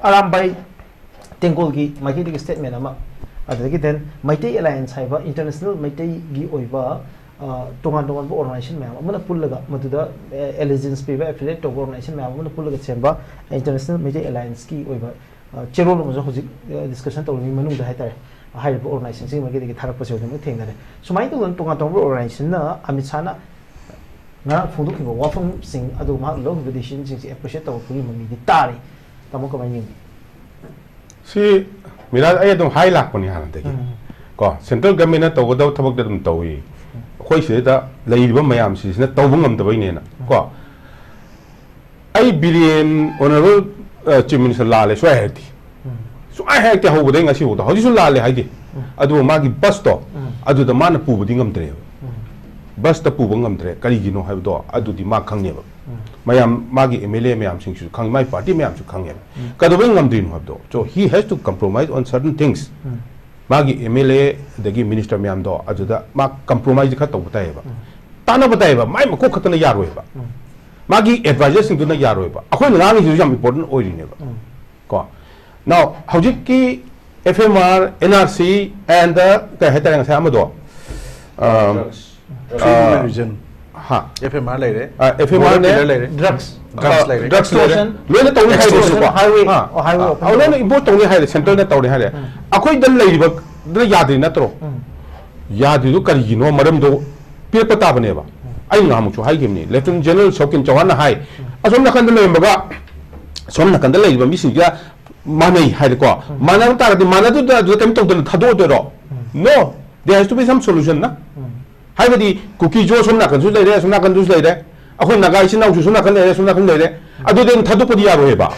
ꯑꯔꯥꯝꯕꯥꯏ ꯇꯦꯡꯒꯣꯜꯒꯤ ꯃꯥꯏꯀꯩꯗꯒꯤ ꯁ꯭ꯇꯦꯠꯃꯦꯟ ꯑꯃ, ꯑꯗꯨꯗꯒꯤ ꯗꯦꯟ ꯃꯩꯇꯩ ꯑꯦꯂꯥꯏꯟꯁ ꯍꯥꯏꯕ ꯏꯟꯇꯔꯅꯦꯁꯅꯦꯜ ꯃꯩꯇꯩꯒꯤ ꯑꯣꯏꯕ, ꯑ, ꯇꯣꯉꯥꯟ ꯇꯣꯉꯥꯟꯕ ꯑꯣꯔꯒꯅꯥꯏꯖꯦꯁꯟ ꯃꯌꯥꯝ ꯑꯃꯅ ꯄꯨꯜꯂꯒ, ꯃꯗꯨꯗ ꯑꯦꯂꯤꯖꯦꯟꯁ ꯄꯤꯕ, ꯑꯦꯐꯤꯂꯤꯌꯦꯠ ꯇꯧꯕ ꯑꯣꯔꯒꯅꯥꯏꯖꯦꯁꯟ ꯃꯌꯥꯝ ꯑꯃꯅ ꯄꯨꯜꯂꯒ ꯁꯦꯝꯕ ꯏꯟꯇꯔꯅꯦꯁꯅꯦꯜ ꯃꯩꯇꯩ ꯑꯦꯂꯥꯏꯟꯁꯀꯤ ꯑꯣꯏꯕ, ꯑ, ꯆꯦꯔꯣꯜ ꯑꯃꯁꯨ ꯍꯧꯖꯤꯛ, ꯑ, ꯗꯤꯁꯀꯁꯟ ꯇꯧꯔꯤꯉꯩ ꯃꯅꯨꯡꯗ ꯍꯥꯏꯇꯥꯔꯦ, ꯍꯥꯏꯔꯤꯕ ꯑꯣꯔꯒꯅꯥꯏꯖꯦꯁꯟꯁꯤꯡ ꯃꯥꯏꯀꯩꯗꯒꯤ ꯊꯥꯔꯛꯄꯁꯦ ꯑꯗꯨꯃꯛ ꯊꯦꯡꯅꯔꯦ꯫ ꯁꯨꯃꯥꯏꯅ ꯇꯧꯗꯅ ꯇꯣꯉꯥꯟ ꯇꯣꯉꯥꯟꯕ ꯑꯣꯔꯒꯅꯥꯏꯖꯦꯁꯟꯅ ꯑꯃꯤꯠ ꯁꯥꯍꯅ ꯉꯔꯥꯡ ꯐꯣꯡꯗꯣꯛꯈꯤꯕ ꯋꯥꯐꯝꯁꯤꯡ ꯑꯗꯨ ꯃꯍꯥꯛꯅ ꯂꯧꯈꯤꯕ ꯗꯤꯁꯤꯖꯟꯁꯤꯡꯁꯦ ꯑꯦꯄ꯭ꯔꯤꯁꯤꯌꯦꯠ ꯇꯧꯔꯛꯄꯒꯤ ꯃꯃꯤꯗꯤ ꯇꯥꯔꯤ꯫ ꯇꯥꯃꯣ ꯀꯃꯥꯏꯅ ꯌꯦꯡꯕꯤ? ꯁꯤ ꯃꯤꯔꯥꯖ, ꯑꯩ ꯑꯗꯨꯝ ꯍꯥꯏ ꯂꯥꯛꯄꯅꯤ ꯍꯥꯟꯅꯗꯒꯤ꯫ ꯎꯝ. ꯀꯣ, ꯁꯦꯟꯇ꯭ꯔꯦꯜ ꯒꯚꯔꯟꯃꯦꯟꯠꯅ ꯇꯧꯒꯗꯕ ꯊꯕꯛꯇꯤ ꯑꯗꯨꯝ ꯇꯧꯏ꯫ ꯑꯩꯈꯣꯏ ꯁꯤꯗꯩꯗ ꯂꯩꯔꯤꯕ ꯃꯌꯥꯝꯁꯤꯁꯤꯅ ꯇꯧꯕ ꯉꯝꯗꯕꯩꯅꯦꯅ꯫ ꯀꯣ, ꯑꯩ ꯕꯤꯔꯦꯟ, ꯑꯣꯅꯔꯦꯕꯜ ꯆꯤꯐ ꯃꯤꯅꯤꯁꯇꯔ ꯂꯥꯜꯂꯦ ꯁꯨꯡꯍꯥꯏ ꯍꯥꯏꯔꯛꯇꯦ꯫ ꯁꯨꯡꯍꯥꯏ ꯍꯥꯏꯔꯛꯇꯦ ꯍꯧꯕꯗꯩ ꯉꯁꯤꯐꯥꯎꯗ꯫ ꯍꯧꯖꯤꯛꯁꯨ ꯂꯥꯜꯂꯦ ꯍꯥꯏꯗꯦ꯫ ꯑꯗꯨꯕꯨ ꯃꯥꯒꯤ ꯕꯁꯇꯣ, ꯑꯗꯨꯗ ꯃꯥꯅ ꯄꯨꯕꯗꯤ ꯉꯝꯗ꯭ꯔꯦꯕ꯫ ꯕꯁꯇ ꯄꯨꯕ ꯉꯝꯗ꯭ꯔꯦ, ꯀꯔꯤꯒꯤꯅꯣ ꯍꯥꯏꯕꯗꯣ ꯑꯗꯨꯗꯤ ꯃꯥ ꯈꯪꯉꯦꯕ꯫ ꯃꯌꯥꯝ, ꯃꯥꯒꯤ ꯑꯦꯝ ꯑꯦꯜ ꯑꯦ ꯃꯌꯥꯝꯁꯤꯡꯁꯨ ꯈꯪꯉꯤ, ꯃꯥꯒꯤ ꯄꯥꯔꯇꯤ ꯃꯌꯥꯝꯁꯨ ꯈꯪꯉꯦꯕ꯫ ꯀꯩꯗꯧꯕꯩ ꯉꯝꯗ꯭ꯔꯤꯅꯣ ꯍꯥꯏꯕꯗꯣ, so he has to compromise on certain things꯫ ꯃꯥꯒꯤ ꯑꯦꯝ ꯑꯦꯜ ꯑꯦ ꯑꯗꯒꯤ ꯃꯤꯅꯤꯁꯇꯔ ꯃꯌꯥꯝꯗꯣ ꯑꯗꯨꯗ ꯃꯥ ꯀꯝꯄ꯭ꯔꯣꯃꯥꯏꯁ ꯈꯔ ꯇꯧꯕ ꯇꯥꯏꯌꯦꯕ꯫ ꯇꯥꯟꯅꯕ ꯇꯥꯏꯌꯦꯕ, ꯃꯥꯏ ꯃꯀꯣꯛ ꯈꯛꯇꯅ ꯌꯥꯔꯣꯏꯕ꯫ ꯃꯥꯒꯤ ꯑꯦꯗꯚꯥꯏꯖꯔꯁꯤꯡꯗꯨꯅ ꯌꯥꯔꯣꯏꯕ꯫ ꯑꯩꯈꯣꯏꯅ ꯉꯥꯡꯉꯤꯁꯤꯁꯨ ꯌꯥꯝ ꯏꯝꯄꯣꯔꯇꯦꯟ ꯑꯣꯏꯔꯤꯅꯦꯕ꯫ ꯀꯣ, now, ꯍꯧꯖꯤꯛꯀꯤ F M R, N R C and the, ꯀꯩ ꯍꯥꯏꯇꯥꯔꯦ, ꯉꯁꯥꯏ ꯑꯃꯗꯣ, ꯑ, Treatment region. ꯍꯥ, F M R ꯂꯩꯔꯦ. ꯑ, F M R ꯅꯦ, Pillar ꯂꯩꯔꯦ. Drugs. Drugs ꯂꯩꯔꯦ. Drugs ꯂꯩꯔꯦ꯫ Extortion. ꯂꯣꯏꯅ ꯇꯧꯅꯤ Extortion, ꯍꯥꯏꯔꯦꯕꯀꯣ꯫ highway, ꯍꯥ꯫ ꯑꯣ, highway ꯑ, open ꯑ, ꯂꯣꯏꯅ ꯇꯧꯕ꯫ impose ꯇꯧꯅꯤ ꯍꯥꯏꯔꯦ, ꯁꯦꯟꯇꯔꯅ ꯇꯧꯅꯤ ꯍꯥꯏꯔꯦ꯫ ꯑꯩꯈꯣꯏꯗ ꯂꯩꯔꯤꯕꯗꯨꯅ ꯌꯥꯗ꯭ꯔꯤ ꯅꯠꯇ꯭ꯔꯣ? ꯌꯥꯗ꯭ꯔꯤꯗꯨ ꯀꯔꯤꯒꯤꯅꯣ? ꯃꯔꯝꯗꯣ ꯄꯤꯔꯛꯄ ꯇꯥꯕꯅꯦꯕ꯫ ꯑꯩ ꯉꯍꯥꯟꯃꯨꯛꯁꯨ ꯍꯥꯏꯈꯤꯕꯅꯤ, ꯂꯦꯐꯇꯤꯅꯦꯟ ꯖꯦꯅꯔꯦꯜ ꯁꯣꯀꯤꯟ ꯆꯧꯍꯥꯟꯅ ꯍꯥꯏ, ꯑꯁꯣꯝ ꯅꯥꯀꯟꯗ ꯂꯩꯔꯝꯕꯒ ꯑꯁꯣꯝ ꯅꯥꯀꯟꯗ ꯂꯩꯔꯤꯕ ꯃꯤꯁꯤꯡꯁꯤꯒ ꯃꯥꯟꯅꯩ ꯍꯥꯏꯔꯦꯀꯣ꯫ ꯃꯥꯟꯅꯕ ꯇꯥꯔꯒꯗꯤ ꯃꯥꯟꯅꯗꯨꯗ ꯑꯗꯨꯗ ꯀꯩꯝ ꯇꯧꯗꯅ ꯊꯥꯗꯣꯛꯑꯗꯣꯏꯔꯣ? No, there has to be some solution ꯅ꯫ ꯍꯥꯏꯕꯗꯤ ꯀꯨꯀꯤꯁꯨ ꯑꯁꯣꯝ ꯅꯥꯀꯟꯁꯨ ꯂꯩꯔꯦ, ꯑꯁꯣꯝ ꯅꯥꯀꯟꯁꯨ ꯂꯩꯔꯦ, ꯑꯩꯈꯣꯏ ꯅꯥꯒꯥ ꯏꯆꯤꯟ ꯏꯅꯥꯎꯁꯨ ꯑꯁꯣꯝ ꯅꯥꯀꯟ ꯂꯩꯔꯦ, ꯑꯁꯣꯝ ꯅꯥꯀꯟ ꯂꯩꯔꯦ, ꯑꯗꯨꯗꯤ ꯑꯗꯨꯝ ꯊꯥꯗꯣꯛꯄꯗꯤ ꯌꯥꯔꯣꯏꯕ꯫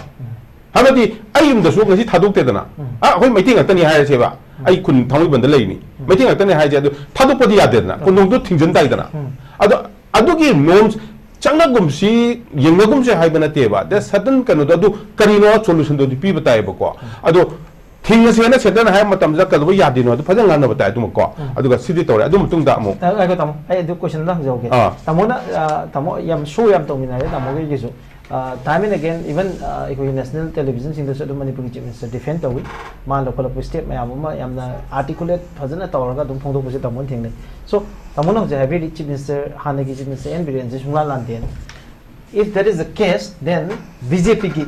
ꯍꯥꯏꯕꯗꯤ ꯑꯩ ꯌꯨꯝꯗꯁꯨ ꯉꯁꯤ ꯊꯥꯗꯣꯛꯇꯦꯗꯅ꯫ ꯑ, ꯑꯩꯈꯣꯏ ꯃꯩꯇꯩ ꯉꯥꯛꯇꯅꯤ ꯍꯥꯏꯔꯁꯦꯕ, ꯑꯩ ꯈꯨꯟ ꯊꯥꯡꯃꯩꯕꯟꯗ ꯂꯩꯔꯤꯅꯤ, ꯃꯩꯇꯩ ꯉꯥꯛꯇꯅꯤ ꯍꯥꯏꯁꯦ, ꯑꯗꯨ ꯊꯥꯗꯣꯛꯄꯗꯤ ꯌꯥꯗꯦꯗꯅ, ꯀꯣꯟꯗꯣꯡꯗꯣ ꯊꯤꯡꯖꯤꯟ ꯇꯥꯏꯗꯅ꯫ ꯑꯗꯣ ꯑꯗꯨꯒꯤ ꯅꯣꯝꯁ ꯆꯪꯅꯒꯨꯝꯁꯤ, ꯌꯦꯡꯅꯒꯨꯝꯁꯤ ꯍꯥꯏꯕ ꯅꯠꯇꯦꯕ꯫ There's certain ꯀꯩꯅꯣꯗꯣ, ꯑꯗꯨ ꯀꯔꯤꯅꯣ ꯁꯣꯂꯨꯁꯟꯗꯣꯗꯤ ꯄꯤꯕ ꯇꯥꯏꯌꯦꯕꯀꯣ꯫ ꯑꯗꯣ ꯊꯤꯡꯉꯁꯦꯅ ꯁꯦꯟꯇꯔꯅ ꯍꯥꯏꯕ ꯃꯇꯝꯗ ꯀꯩꯗꯧꯕ ꯌꯥꯗꯦꯅꯣ ꯑꯗꯨ ꯐꯖꯅ ꯉꯥꯡꯅꯕ ꯇꯥꯏ ꯑꯗꯨꯃꯛꯀꯣ꯫ ꯑꯗꯨꯒ ꯁꯤꯗꯤ ꯇꯧꯔꯦ, ꯑꯗꯨ ꯃꯇꯨꯡꯗ ꯑꯃꯨꯛ꯫ ꯑ, ꯉꯥꯏꯈꯣ ꯇꯥꯃꯣ, ꯑꯩ ꯑꯗꯨ ꯀꯣꯏꯁꯟ ꯑꯝꯇ ꯍꯪꯖꯍꯧꯒꯦ꯫ ꯑꯥ꯫ ꯇꯥꯃꯣꯅ, ꯑ, ꯇꯥꯃꯣ ꯌꯥꯝ ꯁꯣ ꯌꯥꯝ ꯇꯧꯃꯤꯟꯅꯔꯦ ꯇꯥꯃꯣꯒꯤꯁꯨ꯫ ꯑ, time and again, even, ꯑ, ꯑꯩꯈꯣꯏꯒꯤ ꯅꯦꯁꯅꯦꯜ ꯇꯦꯂꯤꯚꯤꯖꯟꯁꯤꯡꯗꯁꯨ ꯑꯗꯨꯝ ꯃꯅꯤꯄꯨꯔꯒꯤ ꯆꯤꯐ ꯃꯤꯅꯤꯁꯇꯔ ꯗꯤꯐꯦꯟ ꯇꯧꯏ꯫ ꯃꯥ ꯂꯧꯈꯠꯂꯛꯄ ꯁ꯭ꯇꯦꯞ ꯃꯌꯥꯝ ꯑꯃ ꯌꯥꯝꯅ ꯑꯥꯔꯇꯤꯀꯨꯂꯦꯠ ꯐꯖꯅ ꯇꯧꯔꯒ ꯑꯗꯨꯝ ꯐꯣꯡꯗꯣꯛꯄꯁꯦ ꯇꯥꯃꯣꯅ ꯊꯦꯡꯅꯩ꯫ ꯁꯣ ꯇꯥꯃꯣꯅ ꯍꯧꯖꯤꯛ ꯍꯥꯏꯕꯤꯔꯤ ꯆꯤꯐ ꯃꯤꯅꯤꯁꯇꯔ, ꯍꯥꯟꯅꯒꯤ ꯆꯤꯐ ꯃꯤꯅꯤꯁꯇꯔ ꯑꯦꯟ ꯕꯤꯔꯦꯟꯁꯤ ꯁꯨꯡꯂꯥꯟ ꯂꯥꯟꯗꯦꯅ꯫ If that is the case, then B J P ꯒꯤ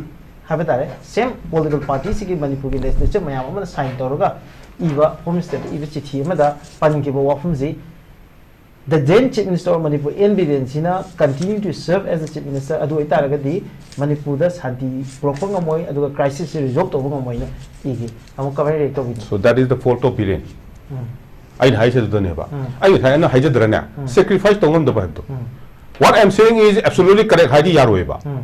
ꯍꯥꯏꯕ ꯇꯥꯔꯦ, ꯁꯦꯝ ꯄꯣꯂꯤꯇꯤꯀꯦꯜ ꯄꯥꯔꯇꯤꯁꯤꯒꯤ ꯃꯅꯤꯄꯨꯔꯒꯤ ꯂꯦꯖꯤꯁꯂꯦꯆꯔ ꯃꯌꯥꯝ ꯑꯃꯅ ꯁꯥꯏꯟ ꯇꯧꯔꯒ ꯏꯕ, ꯍꯣꯝ ꯃꯤꯅꯤꯁꯇꯔꯗ ꯏꯕ ꯆꯤꯊꯤ ꯑꯃꯗ ꯄꯟꯈꯤꯕ ꯋꯥꯐꯝꯁꯤ, the then Chief Minister of Manipur, N Biren ꯁꯤꯅ continue to serve as a Chief Minister ꯑꯗꯨ ꯑꯣꯏꯇꯥꯔꯒꯗꯤ ꯃꯅꯤꯄꯨꯔꯗ ꯁꯥꯟꯇꯤ ꯄꯨꯔꯛꯄ ꯉꯝꯃꯣꯏ, ꯑꯗꯨꯒ ꯀ꯭ꯔꯥꯏꯁꯤꯁꯁꯤ ꯔꯤꯖꯣꯜꯕ ꯇꯧꯕ ꯉꯝꯃꯣꯏꯅ ꯏꯈꯤ꯫ ꯑꯃꯨꯛ ꯀꯃꯥꯏꯅ ꯔꯤꯌꯦꯛ ꯇꯧꯕꯤꯅꯤ? So that is the fault of Biren. Um. ꯑꯩꯅ ꯍꯥꯏꯁꯦ ꯑꯗꯨꯗꯅꯦꯕ꯫ ꯎꯝ꯫ ꯑꯩ ꯉꯁꯥꯏ ꯑꯩꯅ ꯍꯥꯏꯖꯗ꯭ꯔꯅꯦ? ꯎꯝ꯫ Sacrifice ꯇꯧ ꯉꯝꯗꯕ ꯍꯥꯏꯕꯗꯣ꯫ ꯎꯝ꯫ What I am saying is absolutely correct ꯍꯥꯏꯗꯤ ꯌꯥꯔꯣꯏꯕ꯫ ꯎꯝ꯫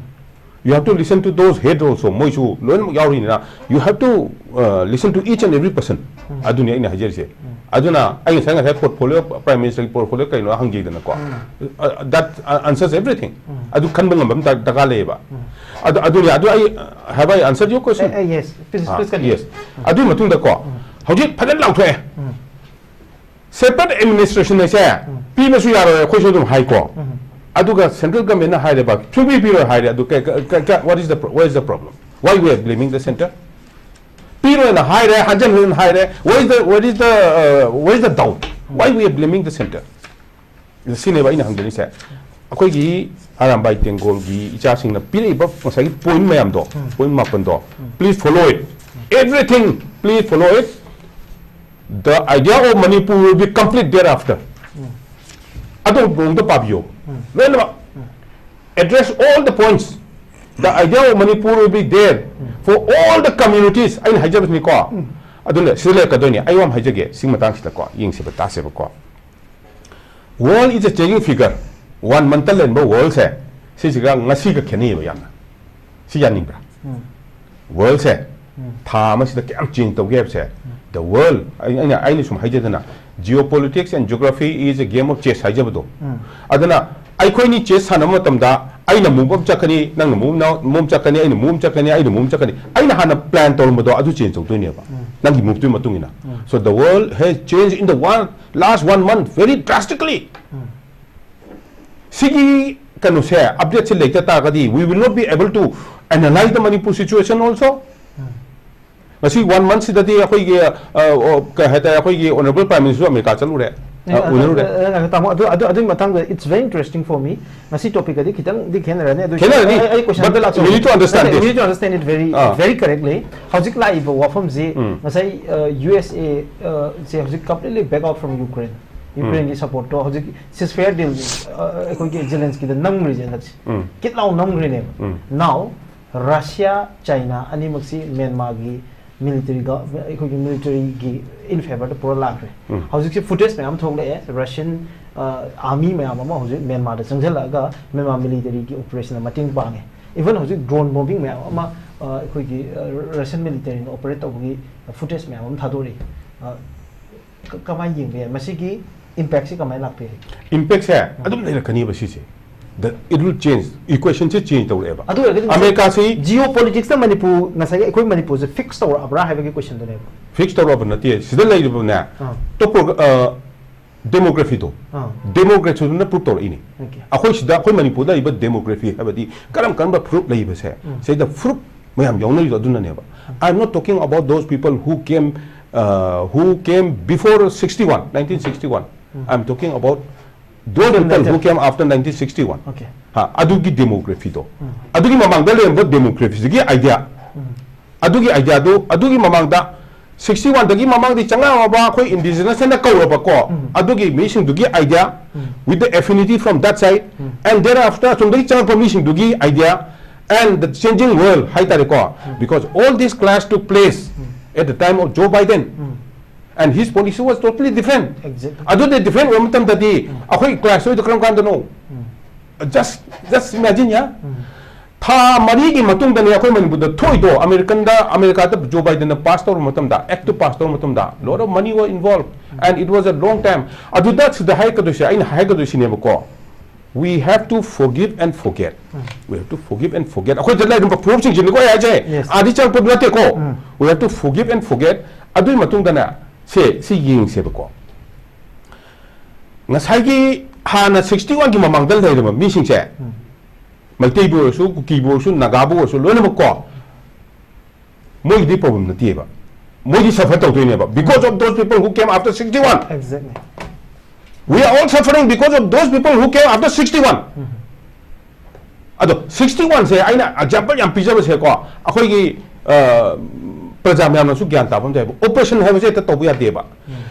You have to listen to those head also. ꯃꯣꯏꯁꯨ ꯂꯣꯏꯅꯃꯛ ꯌꯥꯎꯔꯤꯅꯤꯅ, you have to, uh, listen to each and every person. ꯎꯝ꯫ ꯑꯗꯨꯅꯤ ꯑꯩꯅ ꯍꯥꯏꯖꯔꯤꯁꯦ꯫ ꯎꯝ꯫ ꯑꯗꯨꯅ ꯑꯩ ꯉꯁꯥꯏ, ꯉꯁꯥꯏ portfolio, Prime Minister ꯒꯤ portfolio ꯀꯩꯅꯣ ꯍꯪꯈꯤꯗꯅꯀꯣ꯫ ꯎꯝ꯫ Uh, that answers everything. ꯎꯝ꯫ ꯑꯗꯨ ꯈꯟꯕ ꯉꯝꯕ ꯑꯃ ꯗꯔ-, ꯗꯔꯀꯥꯔ ꯂꯩꯌꯦꯕ꯫ ꯎꯝ꯫ ꯑꯗꯨ, ꯑꯗꯨꯅꯤ, ꯑꯗꯨ ꯑꯩ, uh, have I answered your question? Eh, eh, yes. Please, Ah, please continue. Yes. ꯑꯗꯨꯒꯤ ꯃꯇꯨꯡꯗꯀꯣ, ꯍꯧꯖꯤꯛ ꯐꯖꯅ ꯂꯥꯎꯊꯣꯛꯑꯦ꯫ ꯎꯝ꯫ Separate administration ꯍꯥꯏꯁꯦ ꯄꯤꯕꯁꯨ ꯌꯥꯔꯣꯏ, ꯑꯩꯈꯣꯏꯁꯨ ꯑꯗꯨꯝ ꯍꯥꯏꯀꯣ꯫ ꯑꯗꯨꯒ central government ꯅ ꯍꯥꯏꯔꯦꯕ, ꯁꯨꯡꯄꯤ ꯄꯤꯔꯣꯏ ꯍꯥꯏꯔꯦ꯫ ꯑꯗꯨ ꯀ- ꯀ- ꯀ- ꯀ- what is the pro- what is the problem? Why we are blaming the centre? ꯄꯤꯔꯣꯏꯅ ꯍꯥꯏꯔꯦ, ꯍꯟꯖꯟ ꯍꯟꯖꯟ ꯍꯥꯏꯔꯦ꯫ What is the what is the uh, what is the doubt? Why we are blaming the centre? ꯁꯤꯅꯦꯕ ꯑꯩꯅ ꯍꯪꯖꯔꯤꯁꯦ꯫ ꯑꯩꯈꯣꯏꯒꯤ ꯑꯔꯥꯝꯕꯥꯏ ꯇꯦꯡꯒꯣꯜꯒꯤ ꯏꯆꯥꯁꯤꯡꯅ ꯄꯤꯔꯛꯏꯕ ꯉꯁꯥꯏꯒꯤ point ꯃꯌꯥꯝꯗꯣ, point ꯃꯥꯄꯟꯗꯣ, please follow it. Everything, please follow it. The idea of Manipur will be complete thereafter. ꯑꯗꯨ ꯃꯑꯣꯡꯗ ꯄꯥꯕꯤꯌꯣ꯫ ꯂꯣꯏꯅꯃꯛ address all the points. The idea of Manipur will be there for all the communities. ꯑꯩꯅ ꯍꯥꯏꯖꯕꯁꯤꯅꯤꯀꯣ꯫ ꯑꯗꯨꯅ ꯁꯤꯗ ꯂꯩꯔꯛꯀꯗꯣꯏꯅꯤ꯫ ꯑꯩ ꯋꯥ ꯑꯃ ꯍꯥꯏꯖꯒꯦ꯫ ꯁꯤ ꯃꯇꯥꯡꯁꯤꯗꯀꯣ, ꯌꯦꯡꯁꯤꯕ, ꯇꯥꯁꯦꯕꯀꯣ꯫ World is a changing figure. One month ꯂꯩꯔꯝꯕ world ꯁꯦ, ꯁꯤꯁꯤꯒ ꯉꯁꯤꯒ ꯈꯦꯠꯅꯩꯌꯦꯕ ꯌꯥꯝꯅ꯫ ꯁꯤ ꯌꯥꯅꯤꯡꯕ꯭ꯔꯥ? World ꯁꯦ ꯊꯥ ꯑꯃꯁꯤꯗ ꯀꯌꯥꯝ change ꯇꯧꯒꯦ ꯍꯥꯏꯕꯁꯦ, the world, ꯑꯩ- ꯑꯩꯅ ꯑꯩꯅ ꯁꯨꯝ ꯍꯥꯏꯖꯗꯅ, geopolitics and geography is a game of chess ꯍꯥꯏꯖꯕꯗꯣ꯫ ꯑꯗꯨꯅ ꯑꯩꯈꯣꯏꯅꯤ chess ꯁꯥꯟꯅꯕ ꯃꯇꯝꯗ, ꯑꯩꯅ move ꯑꯃ ꯆꯠꯀꯅꯤ, ꯅꯪꯅ move ꯑꯃ ꯆꯠꯀꯅꯤ, ꯑꯩꯅ move ꯑꯃ ꯆꯠꯀꯅꯤ, ꯑꯩꯅ move ꯑꯃ ꯆꯠꯀꯅꯤ, ꯑꯩꯅ ꯍꯥꯟꯅ plan ꯇꯧꯔꯝꯕꯗꯣ ꯑꯗꯨ change ꯇꯧꯗꯣꯏꯅꯦꯕ, ꯅꯪꯒꯤ move ꯇꯨꯒꯤ ꯃꯇꯨꯡ ꯏꯟꯅ꯫ So the world has changed in the one last one month very drastically. ꯁꯤꯒꯤ ꯀꯩꯅꯣꯁꯦ, update ꯁꯦ ꯂꯩꯇ ꯇꯥꯔꯒꯗꯤ, we will not be able to analyze the Manipur situation also. ꯉꯁꯤ one month ꯁꯤꯗꯗꯤ ꯑꯩꯈꯣꯏꯒꯤ, ꯑ, ꯑ, ꯀꯩ ꯍꯥꯏꯇꯥꯔꯦ, ꯑꯩꯈꯣꯏꯒꯤ Honourable Prime Minister ꯑꯃꯦꯔꯤꯀꯥ ꯆꯠꯂꯨꯔꯦ, ꯑ, ꯎꯅꯔꯨꯔꯦ꯫ ꯑ, ꯑ, ꯇꯥꯃꯣ, ꯑꯗꯨ ꯑꯗꯨ ꯑꯗꯨꯒꯤ ꯃꯇꯥꯡꯗ, it's very interesting for me. ꯉꯁꯤ topic ꯀꯗꯤ ꯈꯤꯇꯪꯗꯤ ꯈꯦꯠꯅꯔꯅꯤ꯫ ꯑꯗꯨ ꯈꯦꯠꯅꯔꯅꯤ, ꯑꯩ- ꯑꯩ question but ꯑꯝꯇ ꯂꯥꯛꯆꯧ꯫ We need to understand ꯅꯠꯇꯦ, this. We need to understand it very, ah. Very correctly. ꯍꯧꯖꯤꯛ ꯂꯥꯛꯏꯕ ꯋꯥꯐꯝꯁꯤ, ꯎꯝ꯫ ꯉꯁꯥꯏ, ꯑ, U S A, ꯑ, ꯁꯦ ꯍꯧꯖꯤꯛ completely back out from Ukraine. Ukraine ꯒꯤ support ꯇꯣ ꯍꯧꯖꯤꯛ ceasefire deal, ꯑ, ꯑꯩꯈꯣꯏꯒꯤ Zelensky ꯗ ꯅꯝꯈ꯭ꯔꯤꯁꯦ ꯍꯟꯗꯛꯁꯦ꯫ ꯎꯝ꯫ ꯀꯤꯠ ꯂꯥꯎ ꯅꯝꯈ꯭ꯔꯤꯅꯦꯕ꯫ ꯎꯝ꯫ Now, Russia, China ꯑꯅꯤꯃꯛꯁꯤ Myanmar ꯒꯤ military ꯒ-, ꯑꯩꯈꯣꯏꯒꯤ military ꯒꯤ in favour ꯗ ꯄꯨꯔ ꯂꯥꯛꯈ꯭ꯔꯦ꯫ ꯎꯝ꯫ ꯍꯧꯖꯤꯛꯁꯦ footage ꯃꯌꯥꯝ ꯊꯣꯛꯂꯛꯑꯦ, Russian, ꯑ, army ꯃꯌꯥꯝ ꯑꯃ ꯍꯧꯖꯤꯛ Myanmar ꯗ ꯆꯪꯁꯤꯜꯂꯛꯑꯒ Myanmar military ꯒꯤ operation ꯗ ꯃꯇꯦꯡ ꯄꯥꯡꯉꯦ꯫ Even ꯍꯧꯖꯤꯛ drone bombing ꯃꯌꯥꯝ ꯑꯃ, ꯑ, ꯑꯩꯈꯣꯏꯒꯤ, ꯑ, Russian military ꯅ operate ꯇꯧꯕꯒꯤ footage ꯃꯌꯥꯝ ꯑꯃ ꯊꯥꯗꯣꯔꯛꯏ꯫ ꯑ, ꯀ-, ꯀꯃꯥꯏꯅ ꯌꯦꯡꯕ ꯌꯥꯏ? ꯃꯁꯤꯒꯤ impact ꯁꯤ ꯀꯃꯥꯏꯅ ꯂꯥꯛꯄ ꯌꯥꯏ? Impact ꯁꯦ ꯑꯗꯨꯝ ꯂꯩꯔꯛꯀꯅꯤꯕ ꯁꯤꯁꯦ꯫ The, it will change. Equation say change ꯇꯧꯔꯛꯑꯦꯕ. ꯑꯗꯨ ꯑꯣꯏꯔꯒꯗꯤ ꯑꯃꯦꯔꯤꯀꯥꯁꯤ ꯖꯤꯑꯣ ꯄꯣꯂꯤꯇꯤꯛꯁꯇ ꯃꯅꯤꯄꯨꯔ ꯉꯁꯥꯏꯒꯤ ꯑꯩꯈꯣꯏ ꯃꯅꯤꯄꯨꯔꯁꯦ ꯐꯤꯛꯁ ꯇꯧꯔꯛꯑꯕ꯭ꯔꯥ ꯍꯥꯏꯕꯒꯤ ꯀꯣꯏꯁꯟꯗꯨꯅꯦꯕ꯫ ꯐꯤꯛꯁ ꯇꯧꯔꯛꯑꯕ ꯅꯠꯇꯦ꯫ ꯁꯤꯗ ꯂꯩꯔꯤꯕꯅꯦ, ꯑꯥ꯫ ꯇꯣꯄꯣ ꯗꯦꯃꯣꯒ꯭ꯔꯥꯐꯤꯗꯣ, ꯑꯥ꯫ ꯗꯦꯃꯣꯒ꯭ꯔꯥꯐꯤꯗꯨꯅ ꯄ꯭ꯔꯨꯞ ꯇꯧꯔꯛꯏꯅꯤ꯫ Okay. ꯑꯩꯈꯣꯏ ꯁꯤꯗ, ꯑꯩꯈꯣꯏ ꯃꯅꯤꯄꯨꯔꯗ ꯂꯩꯔꯤꯕ ꯗꯦꯃꯣꯒ꯭ꯔꯥꯐꯤ ꯍꯥꯏꯕꯗꯤ ꯀꯔꯝ ꯀꯔꯝꯕ ꯐꯨꯔꯨꯞ ꯂꯩꯕꯁꯦ, ꯎꯝ꯫ ꯁꯤꯗ ꯐꯨꯔꯨꯞ ꯃꯌꯥꯝ ꯌꯥꯎꯅꯔꯤꯗꯣ ꯑꯗꯨꯅꯅꯦꯕ꯫ I am not talking about those people who came, uh, who came before sixty-one, nineteen sixty-one. I am talking about those people who came after nineteen sixty-one. Okay. ꯍꯥ, ꯑꯗꯨꯒꯤ ꯗꯦꯃꯣꯒ꯭ꯔꯥꯐꯤꯗꯣ, ꯎꯝ꯫ ꯑꯗꯨꯒꯤ ꯃꯃꯥꯡꯗ ꯂꯩꯔꯝꯕ ꯗꯦꯃꯣꯒ꯭ꯔꯥꯐꯤꯁꯤꯒꯤ ꯑꯥꯏꯗꯤꯌꯥ, ꯎꯝ꯫ ꯑꯗꯨꯒꯤ ꯑꯥꯏꯗꯤꯌꯥꯗꯨ, ꯑꯗꯨꯒꯤ ꯃꯃꯥꯡꯗ, ꯁꯤꯛꯁꯇꯤ ꯋꯥꯟꯗꯒꯤ ꯃꯃꯥꯡꯗꯤ ꯆꯪꯉꯛꯑꯕ ꯑꯩꯈꯣꯏ ꯏꯟꯗꯤꯖꯤꯅꯁ ꯍꯥꯏꯅ ꯀꯧꯔꯕꯀꯣ, ꯎꯝ꯫ ꯑꯗꯨꯒꯤ ꯃꯤꯁꯤꯡꯗꯨꯒꯤ idea, um. with the affinity from that side, um. And thereafter ꯑꯁꯣꯝꯗꯒꯤ ꯆꯪꯉꯛꯄ ꯃꯤꯁꯤꯡꯗꯨꯒꯤ idea and the changing world ꯍꯥꯏꯇꯥꯔꯦꯀꯣ, because all this clash took place at the time of Joe Biden, and his policy was totally different. Exactly. ꯑꯗꯨꯗꯤ different ꯑꯣꯏꯕ ꯃꯇꯝꯗꯗꯤ ꯑꯩꯈꯣꯏ clash ꯑꯣꯏꯗꯣ ꯀꯔꯝ ꯀꯥꯟꯗꯅꯣ? Just, just imagine, yeah? ꯊꯥ ꯃꯔꯤꯒꯤ ꯃꯇꯨꯡꯗꯅꯦ ꯑꯩꯈꯣꯏ ꯃꯅꯤꯄꯨꯔꯗ ꯊꯣꯛꯏꯗꯣ, ꯑꯃꯦꯔꯤꯀꯟꯗ, ꯑꯃꯦꯔꯤꯀꯥꯗ ꯖꯣ ꯕꯥꯏꯗꯟꯅ ꯄꯥꯁ ꯇꯧꯔꯕ ꯃꯇꯝꯗ, ꯑꯦꯛꯇꯨ ꯄꯥꯁ ꯇꯧꯔꯕ ꯃꯇꯝꯗ, lot of money were involved and it was a long time. ꯑꯗꯨꯗ ꯁꯤꯗ ꯍꯥꯏꯔꯛꯀꯗꯣꯏꯁꯦ, ꯑꯩꯅ ꯍꯥꯏꯔꯛꯀꯗꯣꯏꯁꯤꯅꯦꯕꯀꯣ, we have to forgive and forget. We have to forgive and forget. ꯑꯩꯈꯣꯏꯗ ꯂꯩꯔꯝꯕ ꯐꯨꯔꯨꯞꯁꯤꯡꯁꯤꯅꯀꯣ ꯑꯩ ꯍꯥꯏꯁꯦ, Yes. ꯑꯥꯗꯤ ꯆꯪꯉꯛꯄꯗꯨ ꯅꯠꯇꯦꯀꯣ. ꯎꯝ꯫ We have to forgive and forget. ꯑꯗꯨꯒꯤ ꯃꯇꯨꯡꯗꯅꯦ, ꯁꯦ, ꯁꯤ ꯌꯦꯡꯁꯦꯕꯀꯣ. ꯉꯁꯥꯏꯒꯤ ꯍꯥꯟꯅ ꯁꯤꯛꯁꯇꯤ ꯋꯥꯟꯒꯤ ꯃꯃꯥꯡꯗ ꯂꯩꯔꯕ ꯃꯤꯁꯤꯡꯁꯦ, ꯎꯝ꯫ ꯃꯩꯇꯩꯕꯨ ꯑꯣꯏꯔꯁꯨ, ꯀꯨꯀꯤꯕꯨ ꯑꯣꯏꯔꯁꯨ, ꯅꯥꯒꯥꯕꯨ ꯑꯣꯏꯔꯁꯨ, ꯂꯣꯏꯅꯃꯛꯀꯣ, ꯃꯣꯏꯒꯤꯗꯤ problem ꯅꯠꯇꯦꯕ꯫ ꯃꯣꯏꯗꯤ suffer ꯇꯧꯗꯣꯏꯅꯦꯕ, because of those people who came after sixty-one. Exactly. We are all suffering because of those people who came after sixty-one. ꯑꯗꯣ ꯁꯤꯛꯁꯇꯤ ꯋꯥꯟꯁꯦ ꯑꯩꯅ example ꯌꯥꯝ ꯄꯤꯖꯕꯁꯦꯀꯣ, ꯑꯩꯈꯣꯏꯒꯤ, ꯑ, ꯄ꯭ꯔꯖꯥ ꯃꯌꯥꯝꯅꯁꯨ ꯒ꯭ꯌꯥꯟ ꯇꯥꯕ ꯑꯃ ꯂꯩꯌꯦꯕ, oppression ꯍꯥꯏꯕꯁꯦ ꯍꯦꯛꯇ ꯇꯧꯕ ꯌꯥꯗꯦꯕ꯫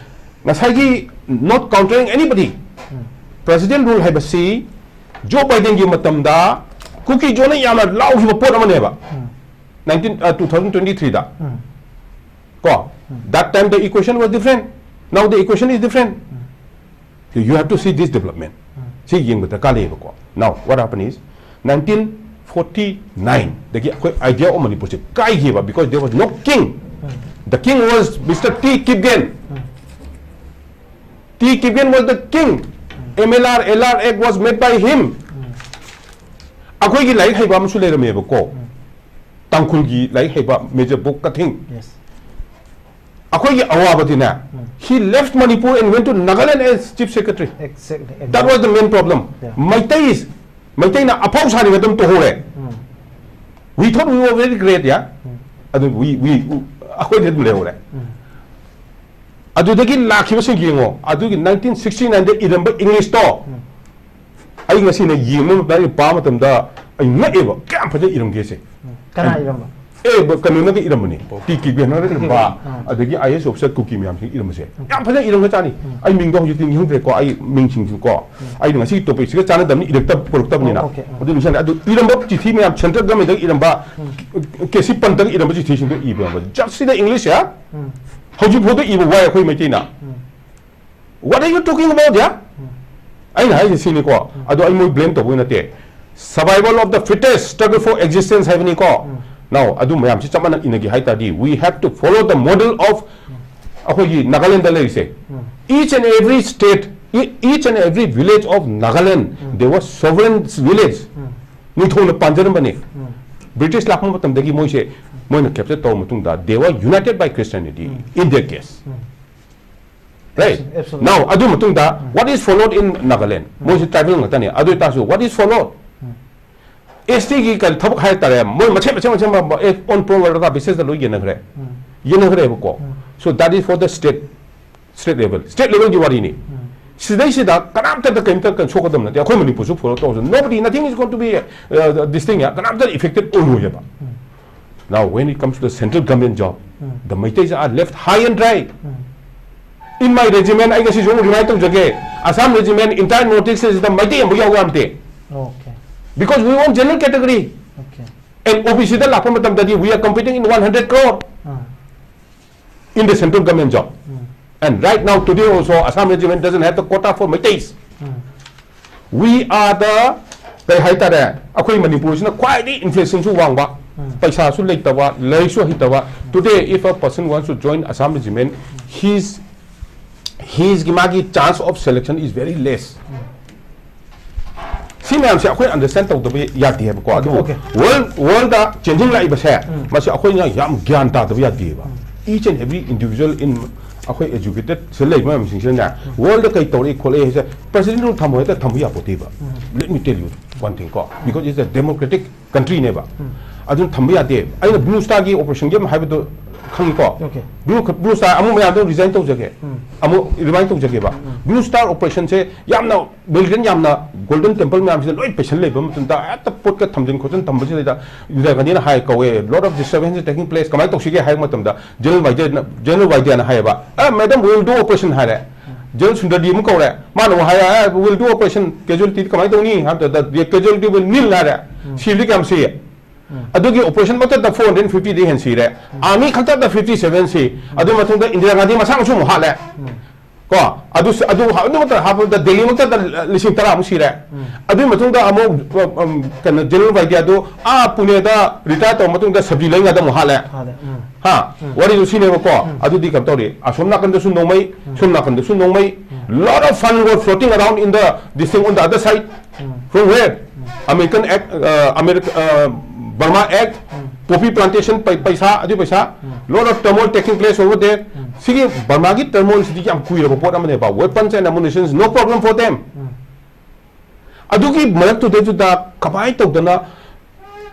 ꯉꯁꯥꯏꯒꯤ not countering anybody, president rule ꯍꯥꯏꯕꯁꯤ ꯖꯣ ꯕꯥꯏꯗꯦꯟꯒꯤ ꯃꯇꯝꯗ ꯀꯨꯀꯤ ꯖꯣꯅ ꯌꯥꯝꯅ ꯂꯥꯎꯈꯤꯕ ꯄꯣꯠ ꯑꯃꯅꯦꯕ, nineteen, uh, two thousand twenty-three ꯗ꯫ ꯀꯣ, that time the equation was different, now the equation is different. So you have to see this development. ꯁꯤ ꯌꯦꯡꯕ ꯗꯔꯀꯥꯔ ꯂꯩꯌꯦꯕꯀꯣ꯫ Now what happened is, nineteen forty-nine ꯗꯒꯤ ꯑꯩꯈꯣꯏ idea of ꯃꯅꯤꯄꯨꯔꯁꯦ ꯀꯥꯏꯈꯤꯕ, because there was no king. The king was Mister T Kipgen. T Kipgen was the king. M L R, L R Act was made by him. ꯑꯩꯈꯣꯏꯒꯤ ꯂꯥꯏꯔꯤꯛ ꯍꯩꯕ ꯑꯃꯁꯨ ꯂꯩꯔꯝꯃꯦꯕꯀꯣ, ꯇꯥꯡꯈꯨꯜꯒꯤ ꯂꯥꯏꯔꯤꯛ ꯍꯩꯕ Major Bok Kathing. Yes. ꯑꯩꯈꯣꯏꯒꯤ ꯑꯋꯥꯕꯗꯤꯅꯦ, he left Manipur and went to Nagaland as chief secretary. Exactly. That was the main problem. Yeah. Meitei, ꯃꯩꯇꯩꯅ ꯑꯐꯥꯎ ꯁꯥꯔꯤꯉꯩꯗ ꯑꯗꯨꯝ ꯇꯣꯛꯍꯧꯔꯦ. ꯎꯝ. We thought we were very great, yeah? ꯎꯝ. ꯑꯗꯨ we, we, ꯑꯩꯈꯣꯏꯗꯤ ꯑꯗꯨꯝ ꯂꯩꯍꯧꯔꯦ꯫ ꯎꯝ. ꯑꯗꯨꯗꯒꯤ ꯂꯥꯛꯈꯤꯕꯁꯤꯡ ꯌꯦꯡꯉꯣ, ꯑꯗꯨꯒꯤ nineteen sixty-nine ꯗ ꯏꯔꯝꯕ English ꯇꯣ, ꯎꯝ. ꯑꯩ ꯉꯁꯤꯅ ꯌꯦꯡꯕ ꯃꯇꯝꯗ, ꯑꯩ ꯄꯥꯕ ꯃꯇꯝꯗ ꯑꯩ ꯉꯛꯑꯦꯕ, ꯀꯌꯥꯝ ꯐꯖꯅ ꯏꯔꯝꯒꯦꯁꯦ꯫ ꯀꯅꯥ ꯏꯔꯝꯕ? ꯑꯦ, ꯕ-, ꯀꯩꯅꯣꯅꯒ ꯏꯔꯝꯕꯅꯦ, ꯇꯤ ꯀꯦ ꯕꯦꯅꯔꯅ ꯏꯔꯝꯕ, ꯑꯥ. ꯑꯗꯒꯤ ꯑꯥꯏ ꯑꯦ ꯑꯦꯁ officer ꯀꯨꯀꯤ ꯃꯌꯥꯝꯁꯤꯡ ꯏꯔꯝꯕꯁꯦ, ꯌꯥꯝ ꯐꯖꯅ ꯏꯔꯝꯒꯖꯥꯠꯅꯤ꯫ ꯑꯩ ꯃꯤꯡꯗꯣ ꯍꯧꯖꯤꯛꯇꯤ ꯅꯤꯡꯁꯤꯡꯗ꯭ꯔꯦꯀꯣ, ꯑꯩ ꯃꯤꯡꯁꯤꯡꯁꯨ ꯀꯣ, ꯑꯩꯅ ꯉꯁꯤꯒꯤ topic ꯁꯤꯒ ꯆꯥꯟꯅꯗꯕꯅꯤ, ꯏꯔꯛꯇ ꯄꯨꯔꯛꯇꯕꯅꯤꯅ꯫ ꯑꯣ, okay, ꯑꯥ. ꯑꯗꯨ ꯅꯤꯡꯁꯤꯡꯉꯦ꯫ ꯑꯗꯨ ꯏꯔꯝꯕ ꯆꯤꯊꯤ ꯃꯌꯥꯝ, central government ꯇꯒꯤ ꯏꯔꯝꯕ, ꯀꯦ ꯁꯤ ꯄꯟꯇꯒ ꯏꯔꯝꯕ ꯆꯤꯊꯤꯁꯤꯡꯗꯣ ꯏꯕ ꯌꯥꯎꯕ꯫ Just ꯁꯤꯗ English ꯁꯦ ꯎꯝ. ꯍꯧꯖꯤꯛ ꯐꯥꯎꯗ ꯏꯕ ꯋꯥꯏ ꯑꯩꯈꯣꯏ ꯃꯩꯇꯩꯅ꯫ ꯎꯝ. What are you talking about, yeah? ꯑꯩꯅ ꯍꯥꯏꯁꯦ ꯁꯤꯅꯤꯀꯣ, ꯑꯗꯣ ꯑꯩ ꯃꯣꯏ blame ꯇꯧꯕ ꯅꯠꯇꯦ꯫ Survival of the fittest, struggle for existence ꯍꯥꯏꯕꯅꯤꯀꯣ꯫ Now, ꯑꯗꯨ ꯃꯌꯥꯝꯁꯤ ꯆꯞ ꯃꯥꯟꯅ ꯏꯅꯒꯦ ꯍꯥꯏ ꯇꯥꯔꯗꯤ, we have to follow the model of ꯑꯩꯈꯣꯏꯒꯤ ꯅꯥꯒꯥꯂꯦꯟꯗ ꯂꯩꯔꯤꯁꯦ꯫ Each and every state, e-, each and every village of Nagaland, they were sovereign village. ꯅꯤꯡꯊꯧꯅ ꯄꯥꯟꯖꯔꯝꯕꯅꯤ꯫ British ꯂꯥꯛꯄ ꯃꯇꯝꯗꯒꯤ ꯃꯣꯏꯁꯦ, ꯃꯣꯏꯅ capture ꯇꯧꯔ ꯃꯇꯨꯡꯗ, they were united by Christianity in their case. Right? Absolutely. Now, ꯑꯗꯨ ꯃꯇꯨꯡꯗ, what is followed in Nagaland? ꯃꯣꯏꯁꯨ tribal ꯉꯥꯛꯇꯅꯦ꯫ ꯑꯗꯨ ꯑꯣꯏꯇꯥꯔꯁꯨ, what is followed? S T ꯒꯤ ꯀꯔꯤ ꯊꯕꯛ ꯍꯥꯏ ꯇꯥꯔꯦ, ꯃꯣꯏ ꯃꯁꯦꯟ, ꯃꯁꯦꯟ, ꯃꯁꯦꯟ, ꯃ-, ꯑꯦ, on pro rata basis ꯇ ꯂꯣꯏ ꯌꯦꯟꯅꯈ꯭ꯔꯦ꯫ ꯌꯦꯟꯅꯈ꯭ꯔꯦꯕꯀꯣ꯫ So that is for the state, state level, state level ꯒꯤ ꯋꯥꯔꯤꯅꯤ꯫ ꯁꯤꯗꯩꯁꯤꯗ ꯀꯅꯥꯝꯇꯗ ꯀꯔꯤꯝꯇ ꯀꯩꯅꯣ ꯁꯣꯛꯀꯗꯕ ꯅꯠꯇꯦ꯫ ꯑꯩꯈꯣꯏ ꯃꯅꯤꯄꯨꯔꯁꯨ follow ꯇꯧꯔꯁꯨ, nobody, nothing is going to be, uh, this thing, ꯀꯅꯥꯝꯇ affected ꯑꯣꯏꯔꯣꯏꯕ꯫ Now, when it comes to the central government job, the Meiteis are left high and dry. In my regiment, ꯑꯩ ꯉꯁꯤꯁꯨ ꯑꯃꯨꯛ remind ꯇꯧꯖꯒꯦ, Assam regiment, entire North East ꯁꯤꯗ ꯃꯩꯇꯩ ꯑꯃꯐꯥꯎ ꯌꯥꯎꯕ ꯌꯥꯝꯗꯦ꯫ Okay. Because we want general category. Okay. And O B C ꯗ ꯂꯥꯛꯄ ꯃꯇꯝꯗꯗꯤ, we are competing in one hundred crore ah. in the central government job. And right now, today also, Assam regiment doesn't have the quota for Meiteis. We are the, ꯀꯩ ꯍꯥꯏꯇꯥꯔꯦ, ꯑꯩꯈꯣꯏ ꯃꯅꯤꯄꯨꯔꯁꯤꯅ ꯈ꯭ꯋꯥꯏꯗꯒꯤ inflation ꯁꯨ ꯋꯥꯡꯕ, ꯄꯩꯁꯥꯁꯨ ꯂꯩꯇꯕ, ꯂꯥꯏꯔꯤꯛꯁꯨ ꯍꯩꯇꯕ꯫ Today, if a person wants to join Assam regiment, his, his, ꯃꯥꯒꯤ chance of selection is very less. ꯁꯤ ꯃꯌꯥꯝꯁꯦ ꯑꯩꯈꯣꯏ understand ꯇꯧꯗꯕ ꯌꯥꯗꯦ ꯍꯥꯏꯕꯀꯣ꯫ ꯑꯗꯨꯕꯨ Okay. World, world ꯗ changing ꯂꯥꯛꯏꯕꯁꯦ, ꯃꯁꯤ ꯑꯩꯈꯣꯏꯅ ꯌꯥꯝ ꯒ꯭ꯌꯥꯟ ꯇꯥꯗꯕ ꯌꯥꯗꯦꯕ꯫ Each and every individual in ꯑꯩꯈꯣꯏ educated ꯁꯤꯗ ꯂꯩꯕ ꯃꯌꯥꯝꯁꯤꯡꯁꯤꯅꯅꯦ, world ꯗ ꯀꯩ ꯇꯧꯔꯛꯏ ꯈꯣꯠꯂꯛꯏ ꯍꯥꯏꯁꯦ president rule ꯊꯝꯃꯣ ꯍꯦꯛꯇ ꯊꯝꯕ ꯌꯥꯄꯣꯠꯇꯦꯕ꯫ Let me tell you one thing ꯀꯣ, because it's a democratic country ꯅꯦꯕ꯫ ꯑꯗꯨꯅ ꯊꯝꯕ ꯌꯥꯗꯦ꯫ ꯑꯩꯅ Blue Star ꯒꯤ operation ꯒꯤ ꯑꯃ ꯍꯥꯏꯕꯗꯣ ꯈꯪꯉꯤꯀꯣ? Okay. Blue, Blue Star ꯑꯃꯨꯛ ꯃꯌꯥꯝꯗꯣ resign ꯇꯧꯖꯒꯦ꯫ ꯑꯃꯨꯛ remind ꯇꯧꯖꯒꯦꯕ꯫ Blue Star operation ꯁꯦ ꯌꯥꯝꯅ militant ꯌꯥꯝꯅ Golden Temple ꯃꯌꯥꯝꯁꯤꯗ ꯂꯣꯏ ꯄꯩꯁꯟ ꯂꯩꯕ ꯃꯇꯝꯗ ꯍꯦꯛꯇ ꯄꯣꯠꯀ ꯊꯝꯖꯤꯟ ꯈꯣꯠꯆꯤꯟ ꯊꯝꯕꯁꯤꯗꯩꯗ ꯏꯟꯗꯤꯔꯥ ꯒꯥꯟꯙꯤꯅ ꯍꯥꯏ ꯀꯧꯋꯦ, "Lot of disturbance is taking place, ꯀꯃꯥꯏꯅ ꯇꯧꯁꯤꯒꯦ?" ꯍꯥꯏꯕ ꯃꯇꯝꯗ General ꯕꯥꯏꯗ꯭ꯌꯥꯅ, General ꯕꯥꯏꯗ꯭ꯌꯥꯅ ꯍꯥꯏꯌꯦꯕ, "ꯑꯦ, madam, we will do operation" ꯍꯥꯏꯔꯦ꯫ General ꯁꯨꯟꯗꯔꯗꯤ ꯑꯃꯨꯛ ꯀꯧꯔꯦ, ꯃꯥꯅ ꯑꯃꯨꯛ ꯍꯥꯏꯔꯦ, "ꯑꯦ, we will do operation, casualty ꯀꯃꯥꯏꯅ ꯇꯧꯅꯤ?" ꯍꯥꯏꯕꯗ "The casualty will nil" ꯍꯥꯏꯔꯦ꯫ ꯁꯤꯕꯗꯤ ꯀꯌꯥꯝ ꯁꯤ? ꯑꯗꯨꯒꯤ operation ꯃꯊꯛꯇ four hundred fifty ꯗꯤ ꯍꯦꯟ ꯁꯤꯔꯦ꯫ Army ꯈꯛꯇꯗ fifty seven ꯁꯤ꯫ ꯑꯗꯨ ꯃꯇꯨꯡꯗ ꯏꯟꯗꯤꯔꯥ ꯒꯥꯟꯙꯤ ꯃꯁꯥꯃꯛꯁꯨ ꯑꯃꯨꯛ ꯍꯥꯠꯂꯦ꯫ ꯀꯣ, ꯑꯗꯨ, ꯑꯗꯨ, ꯑꯗꯨ ꯃꯇꯝꯗ ꯍꯥꯞꯄꯗ ꯗꯦꯜꯂꯤ ꯃꯛꯇꯗ ꯂꯤꯁꯤꯡ ꯇꯔꯥꯃꯨꯛ ꯁꯤꯔꯦ꯫ ꯑꯗꯨꯒꯤ ꯃꯇꯨꯡꯗ ꯑꯃꯨꯛ, ꯎꯝ, ꯀꯩꯅꯣ, ꯖꯦꯅꯔꯦꯜ ꯕꯥꯏꯗꯤꯌꯥꯗꯨ ꯑꯥ ꯄꯨꯅꯦꯗ retire ꯇꯧꯔ ꯃꯇꯨꯡꯗ ꯁꯕꯖꯤ ꯂꯩꯉꯥꯏꯗ ꯑꯃꯨꯛ ꯍꯥꯠꯂꯦ꯫ ꯍꯥꯠꯂꯦ, ꯎꯝ꯫ ꯍꯥ? ꯋꯥꯔꯤꯗꯨ ꯁꯤꯅꯦꯕꯀꯣ꯫ ꯑꯗꯨꯗꯤ ꯀꯩꯅꯣ ꯇꯧꯔꯤ, ꯑꯁꯣꯝ ꯅꯥꯀꯟꯗꯁꯨ ꯅꯣꯡꯃꯩ, ꯁꯣꯝ ꯅꯥꯀꯟꯗꯁꯨ ꯅꯣꯡꯃꯩ, lot of fund were floating around in the, this thing on the other side. From where? American act, uh, America, uh, Burma act, poppy plantation ꯄꯩ-, ꯄꯩꯁꯥ, ꯑꯗꯨ ꯄꯩꯁꯥ, lot of turmoil taking place over there. ꯁꯤꯒꯤ ꯕꯔꯃꯥꯒꯤ turmoil ꯁꯤꯗꯤ ꯌꯥꯝ ꯀꯨꯏꯔꯕ ꯄꯣꯠ ꯑꯃꯅꯦꯕ꯫ Weapons and ammunitions, no problem for them. ꯑꯗꯨꯒꯤ ꯃꯔꯛꯇꯨꯗꯩꯗꯨꯗ ꯀꯃꯥꯏꯅ ꯇꯧꯗꯅ,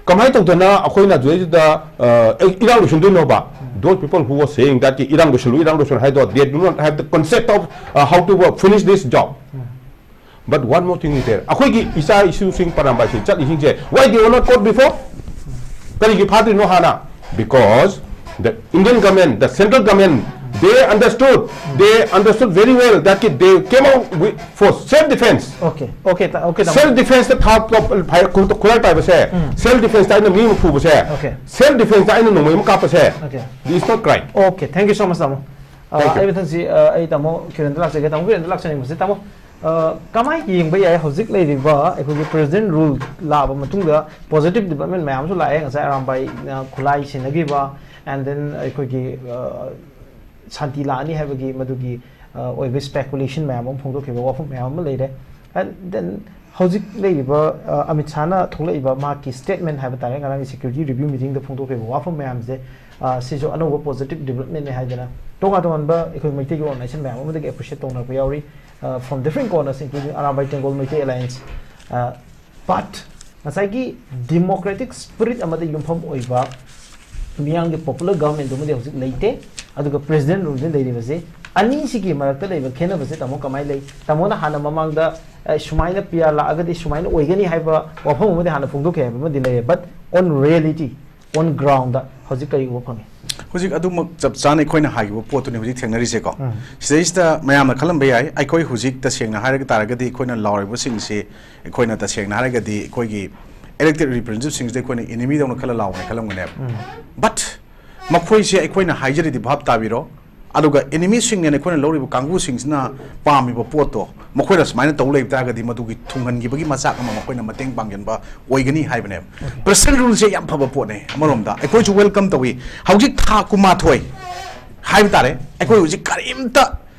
ꯀꯃꯥꯏꯅ ꯇꯧꯗꯅ ꯑꯩꯈꯣꯏꯅ ꯑꯗꯨꯗꯩꯗꯨꯗ, ꯑ, ꯑꯦ, ꯏꯔꯥꯡ ꯂꯣꯏꯁꯤꯟꯗꯣꯏꯅꯣꯕ? Those people who were saying that ꯀꯤ ꯏꯔꯥꯡ ꯂꯣꯏꯁꯤꯜꯂꯨ, ꯏꯔꯥꯡ ꯂꯣꯏꯁꯤꯜꯂꯨ ꯍꯥꯏꯗꯣ, they do not have the concept of, uh, how to, uh, finish this job. But one more thing is there. ꯑꯩꯈꯣꯏꯒꯤ ꯏꯆꯥ ꯏꯁꯨꯁꯤꯡ ꯄꯔꯥꯝꯕꯥꯏꯁꯤꯡ ꯆꯠꯂꯤꯁꯤꯡꯁꯦ, why they were not caught before? ꯀꯔꯤꯒꯤ ꯐꯥꯗ꯭ꯔꯤꯅꯣ ꯍꯥꯟꯅ? Because the Indian government, the central government, they understood, they understood very well that they came out with, for self defense. Okay, okay, ꯇꯥ-, okay, ꯇꯥꯃꯣ꯫ Self defense ꯇ ꯊꯥ-, ꯈꯨꯠꯂꯥꯏ ꯄꯥꯏꯕꯁꯦ, self defense ꯇ ꯑꯩꯅ ꯃꯤ ꯑꯃ ꯐꯨꯕꯁꯦ, Okay. self defense ꯇ ꯑꯩꯅ ꯅꯣꯡꯃꯩ ꯑꯃ ꯀꯥꯞꯄꯁꯦ, Okay. it's not crime. Okay, thank you so much, ꯇꯥꯃꯣ꯫ ꯑ, Thank you. ꯑꯩ ꯃꯊꯪꯁꯤ, ꯑ, ꯑꯩ ꯇꯥꯃꯣ ꯀꯤꯔꯟꯗ ꯂꯥꯛꯆꯒꯦ꯫ ꯇꯥꯃꯣ ꯀꯤꯔꯟꯗ ꯂꯥꯛꯆꯅꯤꯡꯕꯁꯦ, ꯇꯥꯃꯣ, ꯑ, ꯀꯃꯥꯏꯅ ꯌꯦꯡꯕ ꯌꯥꯏ ꯍꯧꯖꯤꯛ ꯂꯩꯔꯤꯕ ꯑꯩꯈꯣꯏꯒꯤ president rule ꯂꯥꯛꯑꯕ ꯃꯇꯨꯡꯗ positive development ꯃꯌꯥꯝ ꯑꯃꯁꯨ ꯂꯥꯛꯑꯦ? ꯉꯁꯥꯏ ꯑꯔꯥꯝꯕꯥꯏꯅ ꯈꯨꯠꯂꯥꯏ ꯁꯤꯟꯅꯈꯤꯕ, and then ꯑꯩꯈꯣꯏꯒꯤ, ꯑ, ꯁꯥꯟꯇꯤ ꯂꯥꯛꯑꯅꯤ ꯍꯥꯏꯕꯒꯤ ꯃꯗꯨꯒꯤ, ꯑ, ꯑꯣꯏꯕ speculation ꯃꯌꯥꯝ ꯑꯃ ꯐꯣꯡꯗꯣꯛꯈꯤꯕ, ꯋꯥꯐꯝ ꯃꯌꯥꯝ ꯑꯃ ꯂꯩꯔꯦ꯫ And then ꯍꯧꯖꯤꯛ ꯂꯩꯔꯤꯕ ꯑ, ꯑꯃꯤꯠ ꯁꯥꯍꯅ ꯊꯣꯛꯂꯛꯏꯕ ꯃꯍꯥꯛꯀꯤ ꯁ꯭ꯇꯦꯠꯃꯦꯟ ꯍꯥꯏꯕ ꯇꯥꯔꯦ, ꯉꯔꯥꯡꯒꯤ ꯁꯦꯀ꯭ꯌꯨꯔꯤꯇꯤ ꯔꯤꯚ꯭ꯌꯨ ꯃꯤꯇꯤꯡꯗ ꯐꯣꯡꯗꯣꯛꯈꯤꯕ ꯋꯥꯐꯝ ꯃꯌꯥꯝꯁꯦ, ꯑ, ꯁꯤꯁꯨ ꯑꯅꯧꯕ ꯄꯣꯖꯤꯇꯤꯚ ꯗꯤꯕ꯭ꯂꯞꯃꯦꯟꯅꯦ ꯍꯥꯏꯗꯅ ꯇꯣꯉꯥꯟ ꯇꯣꯉꯥꯟꯕ ꯑꯩꯈꯣꯏ ꯃꯩꯇꯩꯒꯤ ꯑꯣꯔꯒꯅꯥꯏꯖꯦꯁꯟ ꯃꯌꯥꯝ ꯑꯃꯗꯒꯤ ꯑꯦꯄ꯭ꯔꯤꯁꯤꯌꯦꯠ ꯇꯧꯅꯔꯛꯄ ꯌꯥꯎꯔꯤ, from different corners including Arambai Tenggol Meitei Alliance, but ꯉꯁꯥꯏꯒꯤ ꯗꯤꯃꯣꯀ꯭ꯔꯦꯇꯤꯛ ꯁ꯭ꯄꯤꯔꯤꯠ ꯑꯃꯗ ꯌꯨꯝꯐꯝ ꯑꯣꯏꯕ ꯃꯤꯌꯥꯝꯒꯤ ꯄꯣꯄꯨꯂꯔ ꯒꯚꯔꯟꯃꯦꯟꯗꯨꯃꯗꯤ ꯍꯧꯖꯤꯛ ꯂꯩꯇꯦ꯫ ꯑꯗꯨꯒ ꯄ꯭ꯔꯦꯁꯤꯗꯦꯟ ꯔꯨꯜꯗ ꯂꯩꯔꯤꯕꯁꯦ, ꯑꯅꯤꯁꯤꯒꯤ ꯃꯔꯛꯇ ꯂꯩꯕ ꯈꯦꯠꯅꯕꯁꯦ ꯇꯥꯃꯣ ꯀꯃꯥꯏꯅ ꯂꯩ? ꯇꯥꯃꯣꯅ ꯍꯥꯟꯅ ꯃꯃꯥꯡꯗ ꯑꯦ, ꯁꯨꯃꯥꯏꯅ ꯄꯤ ꯑꯥꯔ ꯂꯥꯛꯑꯒꯗꯤ ꯁꯨꯃꯥꯏꯅ ꯑꯣꯏꯒꯅꯤ ꯍꯥꯏꯕ ꯋꯥꯐꯝ ꯑꯃꯗꯤ ꯍꯥꯟꯅ ꯐꯣꯡꯗꯣꯛꯈꯤ ꯍꯥꯏꯕ ꯑꯃꯗꯤ ꯂꯩꯔꯦ, but on reality, on ground ꯗ ꯍꯧꯖꯤꯛ ꯀꯔꯤ ꯎꯕ ꯐꯪꯉꯤ? ꯍꯧꯖꯤꯛ ꯑꯗꯨꯃꯛ ꯆꯞ ꯆꯥꯅ ꯑꯩꯈꯣꯏꯅ ꯍꯥꯏꯈꯤꯕ ꯄꯣꯠꯇꯨꯅꯤ ꯍꯧꯖꯤꯛ ꯊꯦꯡꯅꯔꯤꯁꯦꯀꯣ꯫ ꯁꯤꯗꯩꯁꯤꯗ ꯃꯌꯥꯝꯅ ꯈꯜꯂꯝꯕ ꯌꯥꯏ, ꯑꯩꯈꯣꯏ ꯍꯧꯖꯤꯛ ꯇꯁꯦꯡꯅ ꯍꯥꯏꯔꯒ ꯇꯥꯔꯒꯗꯤ ꯑꯩꯈꯣꯏꯅ ꯂꯥꯎꯔꯤꯕꯁꯤꯡꯁꯤ, ꯑꯩꯈꯣꯏꯅ ꯇꯁꯦꯡꯅ ꯍꯥꯏꯔꯒꯗꯤ ꯑꯩꯈꯣꯏꯒꯤ ꯏꯂꯦꯛꯇꯦꯗ ꯔꯤꯄ꯭ꯔꯦꯖꯦꯟꯇꯦꯇꯤꯚꯁꯤꯡꯁꯤꯗ ꯑꯩꯈꯣꯏꯅ ꯑꯦꯅꯤꯃꯤꯗꯧꯅ ꯈꯜꯂ ꯂꯥꯎꯕꯅꯦ ꯈꯜꯂꯝꯒꯅꯦꯕ꯫ But ꯃꯈꯣꯏꯁꯦ ꯑꯩꯈꯣꯏꯅ ꯍꯥꯏꯖꯔꯤꯗꯤ ꯚꯥꯞ ꯇꯥꯕꯤꯔꯣ꯫ ꯑꯗꯨꯒ ꯑꯦꯅꯤꯃꯤꯁꯤꯡꯅꯦꯅ ꯑꯩꯈꯣꯏꯅ ꯂꯧꯔꯤꯕ ꯀꯥꯡꯕꯨꯁꯤꯡꯁꯤꯅ ꯄꯥꯝꯃꯤꯕ ꯄꯣꯠꯇꯣ ꯃꯈꯣꯏꯅ ꯁꯨꯃꯥꯏꯅ ꯇꯧ ꯂꯩꯕ ꯇꯥꯔꯒꯗꯤ ꯃꯗꯨꯒꯤ ꯊꯨꯡꯍꯟꯈꯤꯕꯒꯤ ꯃꯆꯥꯛ ꯑꯃ ꯃꯈꯣꯏꯅ ꯃꯇꯦꯡ ꯄꯥꯡꯁꯤꯟꯕ ꯑꯣꯏꯒꯅꯤ ꯍꯥꯏꯕꯅꯦꯕ꯫ ꯄ꯭ꯔꯦꯁꯤꯗꯦꯟ ꯔꯨꯜꯁꯦ ꯌꯥꯝ ꯐꯕ ꯄꯣꯠꯅꯦ ꯑꯃꯔꯣꯝꯗ, ꯑꯩꯈꯣꯏꯁꯨ ꯋꯦꯜꯀꯝ ꯇꯧꯏ꯫ ꯍꯧꯖꯤꯛ ꯊꯥ ꯀꯨꯟꯃꯥꯊꯣꯏ ꯍꯥꯏꯕ ꯇꯥꯔꯦ, ꯑꯩꯈꯣꯏ ꯍꯧꯖꯤꯛ ꯀꯔꯤꯝꯇ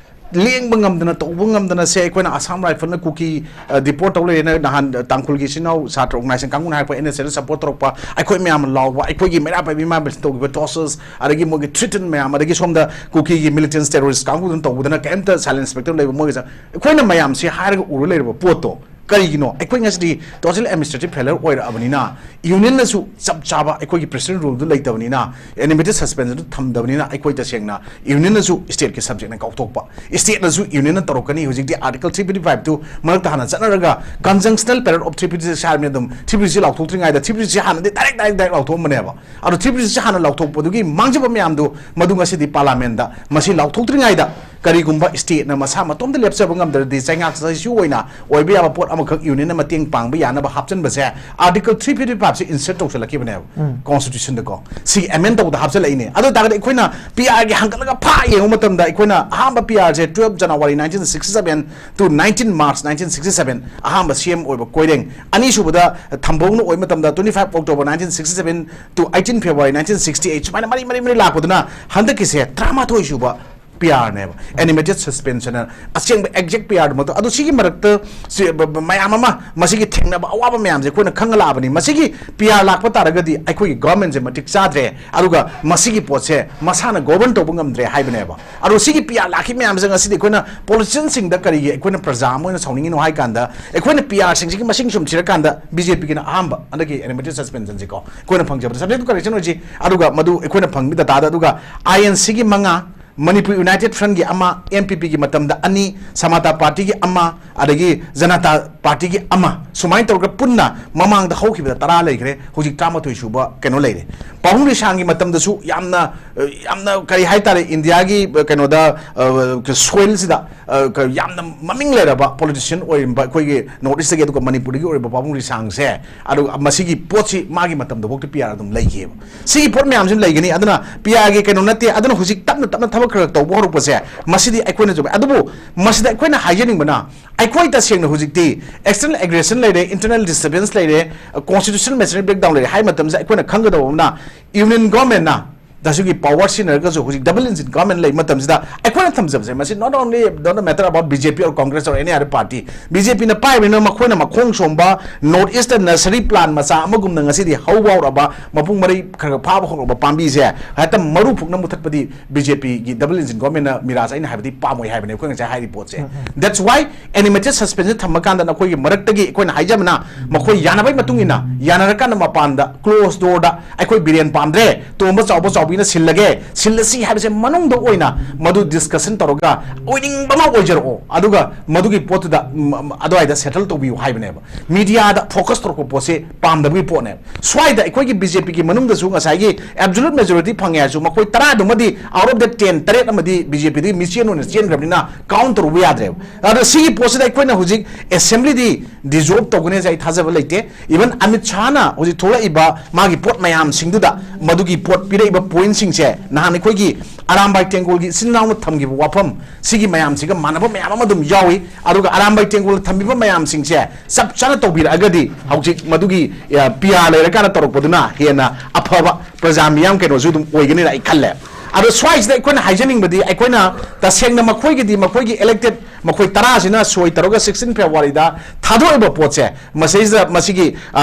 ꯂꯦꯡꯕ ꯉꯝꯗꯅ, ꯇꯧꯕ ꯉꯝꯗꯅ, ꯁꯦ ꯑꯩꯈꯣꯏꯅ ꯑꯁꯥꯝ ꯔꯥꯏꯐꯜꯅ ꯀꯨꯀꯤ, ꯑ, ꯗꯤꯄꯣꯔꯠ ꯇꯧ ꯂꯩꯔꯦꯅ ꯅꯍꯥꯟ, ꯑ, ꯇꯥꯡꯈꯨꯜꯒꯤ ꯏꯆꯤꯟ ꯏꯅꯥꯎ ꯁꯥꯇ꯭ꯔ ꯑꯣꯔꯒꯅꯥꯏꯖꯦꯁꯟ ꯀꯥꯡꯕꯨꯅ ꯍꯥꯏꯔꯛꯄ, ꯑꯦꯟ ꯑꯦꯁ ꯑꯦꯜꯗ ꯁꯄꯣꯔꯠ ꯇꯧꯔꯛꯄ, ꯑꯩꯈꯣꯏ ꯃꯌꯥꯝꯅ ꯂꯥꯎꯕ, ꯑꯩꯈꯣꯏꯒꯤ ꯃꯩꯔꯥ ꯄꯥꯏꯕꯤ ꯏꯃꯥ ꯏꯕꯦꯜꯁꯤꯡ ꯇꯧꯈꯤꯕ ꯇꯣꯔꯆꯔꯁ, ꯑꯗꯒꯤ ꯃꯣꯏꯒꯤ ꯊ꯭ꯔꯤꯇꯟ ꯃꯌꯥꯝ, ꯑꯗꯒꯤ ꯁꯣꯝꯗ ꯀꯨꯀꯤꯒꯤ ꯃꯤꯂꯤꯇꯦꯟꯁ ꯇꯦꯔꯣꯔꯤꯁ ꯀꯥꯡꯕꯨꯗꯨꯅ ꯇꯧꯕꯗꯅ ꯀꯩꯝꯇ ꯁꯥꯏꯂꯦꯟꯁ ꯁ꯭ꯄꯦꯛꯇꯔ ꯂꯩꯕ ꯃꯣꯏꯒꯤ ꯆ-, ꯑꯩꯈꯣꯏꯅ ꯃꯌꯥꯝꯁꯦ ꯍꯥꯏꯔꯒ ꯎꯔ ꯂꯩꯔꯕ ꯄꯣꯠꯇꯣ ꯀꯔꯤꯒꯤꯅꯣ? ꯑꯩꯈꯣꯏ ꯉꯁꯤꯗꯤ ꯇꯣꯇꯦꯜ ꯑꯦꯗꯃꯤꯅꯤꯁꯇ꯭ꯔꯦꯇꯤꯚ ꯐꯦꯂꯔ ꯑꯣꯏꯔꯛꯑꯕꯅꯤꯅ, ꯌꯨꯅꯤꯌꯟꯅꯁꯨ ꯆꯞ ꯆꯥꯕ ꯑꯩꯈꯣꯏꯒꯤ ꯄ꯭ꯔꯦꯁꯤꯗꯦꯟ ꯔꯨꯜꯗꯨ ꯂꯩꯇꯕꯅꯤꯅ, ꯑꯦꯅꯤꯃꯦꯇꯦꯗ ꯁꯁꯄꯦꯟꯁꯟꯗꯨ ꯊꯝꯗꯕꯅꯤꯅ, ꯑꯩꯈꯣꯏ ꯇꯁꯦꯡꯅ ꯌꯨꯅꯤꯌꯟꯅꯁꯨ ꯁ꯭ꯇꯦꯠꯀꯤ ꯁꯕꯖꯦꯛꯅ ꯀꯥꯎꯊꯣꯛꯄ, ꯁ꯭ꯇꯦꯠꯅꯁꯨ ꯌꯨꯅꯤꯌꯟꯅ ꯇꯧꯔꯛꯀꯅꯤ꯫ ꯍꯧꯖꯤꯛꯇꯤ ꯑꯥꯔꯇꯤꯀꯜ ꯊ꯭ꯔꯤ ꯐꯤꯐꯇꯤ ꯐꯥꯏꯚꯇꯨ ꯃꯔꯛꯇ ꯍꯥꯟꯅ ꯆꯠꯅꯔꯒ, ꯀꯟꯖꯪꯁꯅꯦꯜ part of three fifty six ꯍꯥꯏꯔꯕꯅꯤ ꯑꯗꯨꯝ, ꯊ꯭ꯔꯤ ꯐꯤꯐꯇꯤ ꯁꯤꯛꯁ ꯂꯥꯎꯊꯣꯛꯇ꯭ꯔꯤꯉꯩꯗ, ꯊ꯭ꯔꯤ ꯐꯤꯐꯇꯤ ꯁꯤꯛꯁ ꯍꯥꯟꯅꯗꯤ ꯗꯥꯏꯔꯦꯛ, ꯗꯥꯏꯔꯦꯛ, ꯗꯥꯏꯔꯦꯛ ꯂꯥꯎꯊꯣꯛꯑꯝꯕꯅꯦꯕ꯫ ꯑꯗꯣ ꯊ꯭ꯔꯤ ꯐꯤꯐꯇꯤ ꯁꯤꯛꯁ ꯍꯥꯟꯅ ꯂꯥꯎꯊꯣꯛꯄꯗꯨꯒꯤ ꯃꯥꯡꯖꯕ ꯃꯌꯥꯝꯗꯨ ꯃꯗꯨ ꯉꯁꯤꯗꯤ ꯄꯥꯔꯂꯥꯃꯦꯟꯗ ꯃꯁꯤ ꯂꯥꯎꯊꯣꯛꯇ꯭ꯔꯤꯉꯩꯗ, ꯀꯔꯤꯒꯨꯝꯕ ꯁ꯭ꯇꯦꯠꯅ ꯃꯁꯥ ꯃꯇꯣꯝꯇ ꯂꯦꯞꯆꯕ ꯉꯝꯗ꯭ꯔꯗꯤ, ꯆꯩꯉꯥꯛ ꯆꯩꯁꯨ ꯑꯣꯏꯅ ꯑꯣꯏꯕ ꯌꯥꯕ ꯄꯣꯠ ꯑꯃꯈꯛ ꯌꯨꯅꯤꯌꯟꯅ ꯃꯇꯦꯡ ꯄꯥꯡꯕ ꯌꯥꯅꯕ ꯍꯥꯞꯆꯤꯟꯕꯁꯦ, ꯑꯥꯔꯇꯤꯀꯜ ꯊ꯭ꯔꯤ ꯐꯤꯐꯇꯤ ꯐꯥꯏꯚꯁꯦ ꯏꯟꯁꯔꯠ ꯇꯧꯁꯜꯂꯛꯈꯤꯕꯅꯦꯕ ꯀꯣꯟꯁꯇꯤꯇ꯭ꯌꯨꯁꯟꯗꯀꯣ꯫ ꯁꯤ ꯑꯦꯃꯦꯟ ꯇꯧꯕꯗ ꯍꯥꯞꯆꯤꯜꯂꯛꯏꯅꯦ꯫ ꯑꯗꯨ ꯑꯣꯏ ꯇꯥꯔꯒꯗꯤ ꯑꯩꯈꯣꯏꯅ ꯄꯤ ꯑꯥꯔꯒꯤ ꯍꯪꯒꯠꯂꯒ ꯐꯥ ꯌꯦꯡꯕ ꯃꯇꯝꯗ, ꯑꯩꯈꯣꯏꯅ ꯑꯍꯥꯟꯕ ꯄꯤ ꯑꯥꯔꯁꯦ twelve January nineteen sixty seven to nineteen March nineteen sixty seven, ꯑꯍꯥꯟꯕ ꯁꯤ ꯑꯦꯝ ꯑꯣꯏꯕ ꯀꯣꯏꯔꯦꯡ, ꯑꯅꯤꯁꯨꯕꯗ ꯊꯝꯕꯧꯅ ꯑꯣꯏꯕ ꯃꯇꯝꯗ twenty five October nineteen sixty seven to eighteen February nineteen sixty eight, ꯁꯨꯃꯥꯏꯅ ꯃꯔꯤ ꯃꯔꯤ ꯃꯔꯤ ꯂꯥꯛꯄꯗꯨꯅ ꯍꯟꯗꯛꯀꯤꯁꯦ ꯇꯔꯥꯃꯥꯊꯣꯏ ꯁꯨꯕ ꯄꯤ ꯑꯥꯔꯅꯦꯕ, animated suspension ꯍꯥꯏꯅ꯫ ꯑꯁꯦꯡꯕ exact ꯄꯤ ꯑꯥꯔꯗꯨꯃꯛꯇ꯫ ꯑꯗꯨ ꯁꯤꯒꯤ ꯃꯔꯛꯇ ꯁꯤ, ꯕ-, ꯕ-, ꯃꯌꯥꯝ ꯑꯃ, ꯃꯁꯤꯒꯤ ꯊꯦꯡꯅꯕ ꯑꯋꯥꯕ ꯃꯌꯥꯝꯁꯦ ꯑꯩꯈꯣꯏꯅ ꯈꯪꯉ ꯂꯥꯛꯑꯕꯅꯤ꯫ ꯃꯁꯤꯒꯤ ꯄꯤ ꯑꯥꯔ ꯂꯥꯛꯄ ꯇꯥꯔꯒꯗꯤ ꯑꯩꯈꯣꯏꯒꯤ ꯒꯣꯔꯃꯦꯟꯁꯦ ꯃꯇꯤꯛ ꯆꯥꯗ꯭ꯔꯦ, ꯑꯗꯨꯒ ꯃꯁꯤꯒꯤ ꯄꯣꯠꯁꯦ ꯃꯁꯥꯅ ꯒꯣꯕꯔꯟ ꯇꯧꯕ ꯉꯝꯗ꯭ꯔꯦ ꯍꯥꯏꯕꯅꯦꯕ꯫ ꯑꯗꯣ ꯁꯤꯒꯤ ꯄꯤ ꯑꯥꯔ ꯂꯥꯛꯈꯤꯕ ꯃꯌꯥꯝꯁꯦ ꯉꯁꯤꯗꯤ ꯑꯩꯈꯣꯏꯅ ꯄꯣꯂꯤꯇꯤꯁꯤꯌꯟꯁꯤꯡꯗ ꯀꯔꯤꯒꯤ ꯑꯩꯈꯣꯏꯅ ꯄ꯭ꯔꯖꯥ ꯑꯃ ꯑꯣꯏꯅ ꯁꯥꯎꯅꯤꯡꯉꯤꯅꯣ ꯍꯥꯏ ꯀꯥꯟꯗ, ꯑꯩꯈꯣꯏꯅ ꯄꯤ ꯑꯥꯔꯁꯤꯡꯁꯤꯒꯤ ꯃꯁꯤꯡ ꯁꯨꯝ ꯊꯤꯔꯀꯥꯟꯗ ꯕꯤ ꯖꯦ ꯄꯤꯒꯤꯅ ꯑꯍꯥꯟꯕ ꯍꯟꯗꯛꯀꯤ animated suspensionꯁꯤꯀꯣ ꯑꯩꯈꯣꯏꯅ ꯐꯪꯖꯕꯗ꯫ Subject to correction ꯑꯣꯏꯁꯤ, ꯑꯗꯨꯒ ꯃꯗꯨ ꯑꯩꯈꯣꯏꯅ ꯐꯪꯕ dataꯗ, ꯑꯗꯨꯒ ꯑꯥꯏ ꯑꯦꯟ ꯁꯤꯒꯤ ꯃꯉꯥ, ꯃꯅꯤꯄꯨꯔ ꯌꯨꯅꯥꯏꯇꯦꯗ ꯐ꯭ꯔꯟꯒꯤ ꯑꯃ, ꯑꯦꯝ ꯄꯤ ꯄꯤꯒꯤ ꯃꯇꯝꯗ ꯑꯅꯤ, ꯁꯃꯥꯇꯥ ꯄꯥꯔꯇꯤꯒꯤ ꯑꯃ, ꯑꯗꯒꯤ ꯖꯅꯇꯥ ꯄꯥꯔꯇꯤꯒꯤ ꯑꯃ, ꯁꯨꯃꯥꯏꯅ ꯇꯧꯔꯒ ꯄꯨꯟꯅ ꯃꯃꯥꯡꯗ ꯍꯧꯈꯤꯕꯗ ꯇꯔꯥ ꯂꯩꯈ꯭ꯔꯦ, ꯍꯧꯖꯤꯛ ꯇꯔꯥꯃꯥꯊꯣꯏ ꯁꯨꯕ ꯀꯩꯅꯣ ꯂꯩꯔꯦ꯫ ꯄꯥꯕꯨꯡ ꯔꯤꯁꯥꯡꯒꯤ ꯃꯇꯝꯗꯁꯨ ꯌꯥꯝꯅ, ꯑ, ꯌꯥꯝꯅ ꯀꯔꯤ ꯍꯥꯏꯇꯥꯔꯦ, ꯏꯟꯗꯤꯌꯥꯒꯤ, ꯑ, ꯀꯩꯅꯣꯗ, ꯑ, soilꯁꯤꯗ, ꯑ, ꯀ-, ꯌꯥꯝꯅ ꯃꯃꯤꯡ ꯂꯩꯔꯕ ꯄꯣꯂꯤꯇꯤꯁꯤꯌꯟ ꯑꯣꯏꯔꯝꯕ ꯑꯩꯈꯣꯏꯒꯤ ꯅꯣꯔꯠ ꯏꯁꯇꯒꯤ, ꯑꯗꯨꯒ ꯃꯅꯤꯄꯨꯔꯗꯒꯤ ꯑꯣꯏꯔꯤꯕ ꯄꯥꯕꯨꯡ ꯔꯤꯁꯥꯡꯁꯦ, ꯑꯗꯨꯒ ꯃꯁꯤꯒꯤ ꯄꯣꯠꯁꯤ ꯃꯥꯒꯤ ꯃꯇꯝꯗꯐꯥꯎꯗ ꯄꯤ ꯑꯥꯔ ꯑꯗꯨꯝ ꯂꯩꯈꯤꯑꯕ꯫ ꯁꯤꯒꯤ ꯄꯣꯠ ꯃꯌꯥꯝꯁꯤ ꯂꯩꯒꯅꯤ꯫ ꯑꯗꯨꯅ ꯄꯤ ꯑꯥꯔꯒꯤ ꯀꯩꯅꯣ ꯅꯠꯇꯦ꯫ ꯑꯗꯨꯅ ꯍꯧꯖꯤꯛ ꯇꯞꯅ ꯇꯞꯅ ꯊꯕꯛ ꯈꯔ ꯈꯔ ꯇꯧꯕ ꯍꯧꯔꯛꯄꯁꯦ, ꯃꯁꯤꯗꯤ ꯑꯩꯈꯣꯏꯅ ꯆꯨꯝꯃꯦ꯫ ꯑꯗꯨꯕꯨ ꯃꯁꯤꯗ ꯑꯩꯈꯣꯏꯅ ꯍꯥꯏꯖꯅꯤꯡꯕꯅ, ꯑꯩꯈꯣꯏ ꯇꯁꯦꯡꯅ ꯍꯧꯖꯤꯛꯇꯤ external aggression ꯂꯩꯔꯦ, internal disturbance ꯂꯩꯔꯦ, constitutional machinery breakdown ꯂꯩꯔꯦ ꯍꯥꯏ ꯃꯇꯝꯁꯤꯗ ꯑꯩꯈꯣꯏꯅ ꯈꯪꯒꯗꯕ ꯑꯃꯅ, ꯌꯨꯅꯤꯌꯟ ꯒꯣꯔꯃꯦꯟꯅ ꯗꯁꯨꯒꯤ ꯄꯋꯥꯔ ꯁꯤꯖꯤꯟꯅꯔꯒꯁꯨ ꯍꯧꯖꯤꯛ double engine government ꯂꯩ ꯃꯇꯝꯁꯤꯗ ꯑꯩꯈꯣꯏꯅ ꯊꯝꯖꯕꯁꯦ, ꯃꯁꯤ not only, don't matter about B J P or Congress or any other party, B J Pꯅ ꯄꯥꯏꯕꯅꯤꯅ ꯃꯈꯣꯏꯅ ꯃꯈꯣꯡ ꯁꯣꯝꯕ North East ꯅꯔꯁꯔꯤ ꯄ꯭ꯂꯥꯟ ꯃꯆꯥ ꯑꯃꯒꯨꯝꯅ ꯉꯁꯤꯗꯤ ꯍꯧꯕ ꯍꯧꯔꯕ, ꯃꯄꯨꯡ ꯃꯔꯩ ꯈꯔ ꯈꯔ ꯐꯥꯕ ꯍꯧꯔꯕ ꯄꯥꯝꯕꯤꯁꯦ ꯍꯦꯛꯇ ꯃꯔꯨ ꯐꯨꯛꯅ ꯃꯨꯊꯠꯄꯗꯤ B J Pꯒꯤ double engine governmentꯅ ꯃꯤꯔꯥꯁ ꯑꯩꯅ ꯍꯥꯏꯕꯗꯤ ꯄꯥꯝꯃꯣꯏ ꯍꯥꯏꯕꯅꯦ ꯑꯩꯈꯣꯏ ꯉꯁꯥꯏ ꯍꯥꯏꯔꯤ ꯄꯣꯠꯁꯦ꯫ That's why animated suspension ꯊꯝꯃꯀꯥꯟꯗ ꯅꯈꯣꯏꯒꯤ ꯃꯔꯛꯇꯒꯤ ꯑꯩꯈꯣꯏꯅ ꯍꯥꯏꯖꯕꯅ, ꯃꯈꯣꯏ ꯌꯥꯅꯕꯒꯤ ꯃꯇꯨꯡ ꯏꯟꯅ, ꯌꯥꯅꯔꯀꯥꯟꯗ ꯃꯄꯥꯟꯗ close doorꯗ ꯑꯩꯈꯣꯏ ꯕꯤꯔꯦꯟ ꯄꯥꯝꯗ꯭ꯔꯦ, ꯇꯣꯝꯕ ꯆꯥꯎꯕ ꯆꯥꯎꯕꯤꯅ ꯁꯤꯜꯂꯒꯦ, ꯁꯤꯜꯂꯁꯤ ꯍꯥꯏꯕꯁꯦ ꯃꯅꯨꯡꯗ ꯑꯣꯏꯅ ꯃꯗꯨ discussion ꯇꯧꯔꯒ ꯑꯣꯏꯅꯤꯡꯕ ꯑꯃ ꯑꯣꯏꯖꯔꯛꯑꯣ, ꯑꯗꯨꯒ ꯃꯗꯨꯒꯤ ꯄꯣꯠꯇꯨꯗ, ꯎꯝ, ꯎꯝ, ꯑꯗꯨꯋꯥꯏꯗ settle ꯇꯧꯕꯤꯌꯨ ꯍꯥꯏꯕꯅꯦꯕ꯫ Mediaꯗ focus ꯇꯧꯔꯛꯄ ꯄꯣꯠꯁꯦ ꯄꯥꯝꯗꯕꯒꯤ ꯄꯣꯠꯅꯦꯕ꯫ ꯁ꯭ꯋꯥꯏꯗ ꯑꯩꯈꯣꯏꯒꯤ B J Pꯒꯤ ꯃꯅꯨꯡꯗꯁꯨ ꯉꯁꯥꯏꯒꯤ absolute majority ꯐꯪꯉꯦ ꯍꯥꯏꯔꯁꯨ, ꯃꯈꯣꯏ ꯇꯔꯥꯗꯨꯃꯗꯤ, out of the ten, ꯇꯔꯦꯠ ꯑꯃꯗꯤ B J Pꯗꯒꯤ ꯃꯤꯆꯦꯟ ꯑꯣꯏꯅ ꯆꯦꯟꯈ꯭ꯔꯕꯅꯤꯅ count ꯇꯧꯔꯨꯕ ꯌꯥꯗ꯭ꯔꯦꯕ꯫ ꯑꯗꯣ ꯁꯤꯒꯤ ꯄꯣꯠꯁꯤꯗ ꯑꯩꯈꯣꯏꯅ ꯍꯧꯖꯤꯛ assemblyꯗꯤ dissolve ꯇꯧꯒꯅꯤ ꯍꯥꯏꯁꯦ ꯑꯩ ꯊꯥꯖꯕ ꯂꯩꯇꯦ꯫ Even ꯑꯃꯤꯠ ꯁꯥꯍꯅ ꯍꯧꯖꯤꯛ ꯊꯣꯛꯂꯛꯏꯕ ꯃꯥꯒꯤ ꯄꯣꯠ ꯃꯌꯥꯝꯁꯤꯡꯗꯨꯗ, ꯃꯗꯨꯒꯤ ꯄꯣꯠ ꯄꯤꯔꯛꯏꯕ pointꯁꯤꯡꯁꯦ, ꯅꯍꯥꯟ ꯑꯩꯈꯣꯏꯒꯤ ꯑꯔꯥꯝꯕꯥꯏ ꯇꯦꯡꯒꯣꯜꯒꯤ ꯏꯆꯤꯟ ꯏꯅꯥꯎꯅ ꯊꯝꯈꯤꯕ ꯋꯥꯐꯝ, ꯁꯤꯒꯤ ꯃꯌꯥꯝꯁꯤꯒ ꯃꯥꯟꯅꯕ ꯃꯌꯥꯝ ꯑꯃ ꯑꯗꯨꯝ ꯌꯥꯎꯏ꯫ ꯑꯗꯨꯒ ꯑꯔꯥꯝꯕꯥꯏ ꯇꯦꯡꯒꯣꯜꯅ ꯊꯝꯕꯤꯕ ꯃꯌꯥꯝꯁꯤꯡꯁꯦ ꯆꯞ ꯆꯥꯅ ꯇꯧꯕꯤꯔꯛꯑꯒꯗꯤ ꯍꯧꯖꯤꯛ ꯃꯗꯨꯒꯤ, ꯑ, P R ꯂꯩꯔꯀꯥꯟꯗ ꯇꯧꯔꯛꯄꯗꯨꯅ ꯍꯦꯟꯅ ꯑꯐꯕ ꯄ꯭ꯔꯖꯥ ꯃꯤꯌꯥꯝ ꯀꯩꯅꯣꯁꯨ ꯑꯗꯨꯝ ꯑꯣꯏꯒꯅꯤꯅ ꯑꯩ ꯈꯜꯂꯦ꯫ ꯑꯗꯣ ꯁ꯭ꯋꯥꯏꯁꯤꯗ ꯑꯩꯈꯣꯏꯅ ꯍꯥꯏꯖꯅꯤꯡꯕꯗꯤ, ꯑꯩꯈꯣꯏꯅ ꯇꯁꯦꯡꯅ ꯃꯈꯣꯏꯒꯤꯗꯤ, ꯃꯈꯣꯏꯒꯤ elected, ꯃꯈꯣꯏ ꯇꯔꯥꯁꯤꯅ ꯁꯣꯏ ꯇꯧꯔꯒ sixteen February ꯗ ꯊꯥꯗꯣꯛꯏꯕ ꯄꯣꯠꯁꯦ, ꯃꯁꯤꯗ ꯃꯁꯤꯒꯤ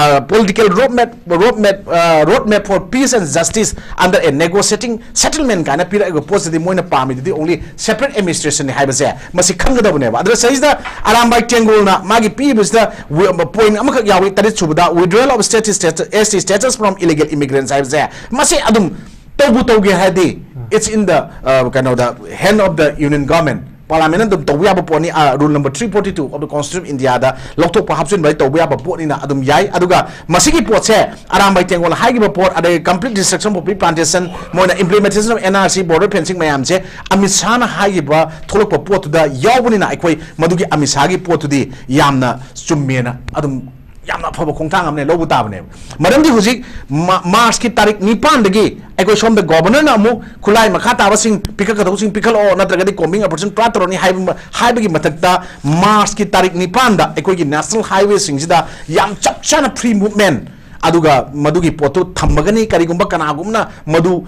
political road map, road map, road map for peace and justice under a negotiating settlement ꯀꯥꯏꯅ ꯄꯤꯔꯛꯏꯕ ꯄꯣꯠꯁꯤꯗꯤ ꯃꯣꯏꯅ ꯄꯥꯝꯃꯤꯗꯨꯗꯤ only separate administration ꯅꯤ ꯍꯥꯏꯕꯁꯦ ꯃꯁꯤ ꯈꯪꯒꯗꯕꯅꯦꯕ꯫ ꯑꯗꯨꯅ ꯁꯤꯗꯩꯁꯤꯗ ꯑꯔꯥꯝꯕꯥꯏ ꯇꯦꯡꯒꯣꯜꯅ ꯃꯥꯒꯤ ꯄꯤꯔꯤꯕꯁꯤꯗ point ꯑꯃꯈꯛ ꯌꯥꯎꯏ, ꯇꯔꯦꯠ ꯁꯨꯕꯗ, withdrawal of state status, S T status from illegal immigrants ꯍꯥꯏꯕꯁꯦ, ꯃꯁꯤ ꯑꯗꯨꯝ ꯇꯧꯕꯨ ꯇꯧꯒꯦ ꯍꯥꯏꯔꯗꯤ, it's in the, uh, ꯀꯩꯅꯣꯗ, hand of the union government, parliament ꯅ ꯑꯗꯨꯝ ꯇꯧꯕ ꯌꯥꯕ ꯄꯣꯠꯅꯤ꯫ Uh, rule number three forty two of the Constitution of India ꯗ ꯂꯧꯊꯣꯛꯄ ꯍꯥꯞꯆꯤꯟꯕ ꯇꯧꯕ ꯌꯥꯕ ꯄꯣꯠꯅꯤꯅ ꯑꯗꯨꯝ ꯌꯥꯏ꯫ ꯑꯗꯨꯒ ꯃꯁꯤꯒꯤ ꯄꯣꯠꯁꯦ, ꯑꯔꯥꯝꯕꯥꯏ ꯇꯦꯡꯒꯣꯜꯅ ꯍꯥꯏꯈꯤꯕ ꯄꯣꯠ, ꯑꯗꯩ complete destruction of poppy plantation, ꯃꯣꯏꯅ implementation of N R C, border fencing ꯃꯌꯥꯝꯁꯦ ꯑꯃꯤꯠ ꯁꯥꯍꯅ ꯍꯥꯏꯈꯤꯕ ꯊꯣꯛꯂꯛꯄ ꯄꯣꯠꯇꯨꯗ ꯌꯥꯎꯕꯅꯤꯅ ꯑꯩꯈꯣꯏ ꯃꯗꯨꯒꯤ ꯑꯃꯤꯠ ꯁꯥꯍꯒꯤ ꯄꯣꯠꯇꯨꯗꯤ ꯌꯥꯝꯅ ꯆꯨꯝꯃꯦꯅ ꯑꯗꯨꯝ ꯌꯥꯝꯅ ꯑꯐꯕ ꯈꯣꯡꯊꯥꯡ ꯑꯃꯅꯦ ꯂꯧꯕ ꯇꯥꯕꯅꯦꯕ꯫ ꯃꯔꯝꯗꯤ ꯍꯧꯖꯤꯛ ꯃꯥ-, March ꯀꯤ ꯇꯥꯔꯤꯛ ꯅꯤꯄꯥꯟꯗꯒꯤ ꯑꯩꯈꯣꯏ ꯁꯣꯝꯗ governor ꯅ ꯑꯃꯨꯛ ꯈꯨꯠꯂꯥꯏ ꯃꯈꯥ ꯇꯥꯕꯁꯤꯡ ꯄꯤꯈꯠꯀꯗꯧꯕꯁꯤꯡ ꯄꯤꯈꯠꯂꯛꯑꯣ, ꯅꯠꯇ꯭ꯔꯒꯗꯤ combing operation ꯄꯨꯔꯥ ꯇꯧꯔꯅꯤ ꯍꯥꯏꯕ, ꯍꯥꯏꯕꯒꯤ ꯃꯊꯛꯇ, March ꯀꯤ ꯇꯥꯔꯤꯛ ꯅꯤꯄꯥꯟꯗ ꯑꯩꯈꯣꯏꯒꯤ national highway ꯁꯤꯡꯁꯤꯗ ꯌꯥꯝ ꯆꯞ ꯆꯥꯅ free movement, ꯑꯗꯨꯒ ꯃꯗꯨꯒꯤ ꯄꯣꯠꯇꯨ ꯊꯝꯃꯒꯅꯤ꯫ ꯀꯔꯤꯒꯨꯝꯕ ꯀꯅꯥꯒꯨꯝꯕꯅ ꯃꯗꯨ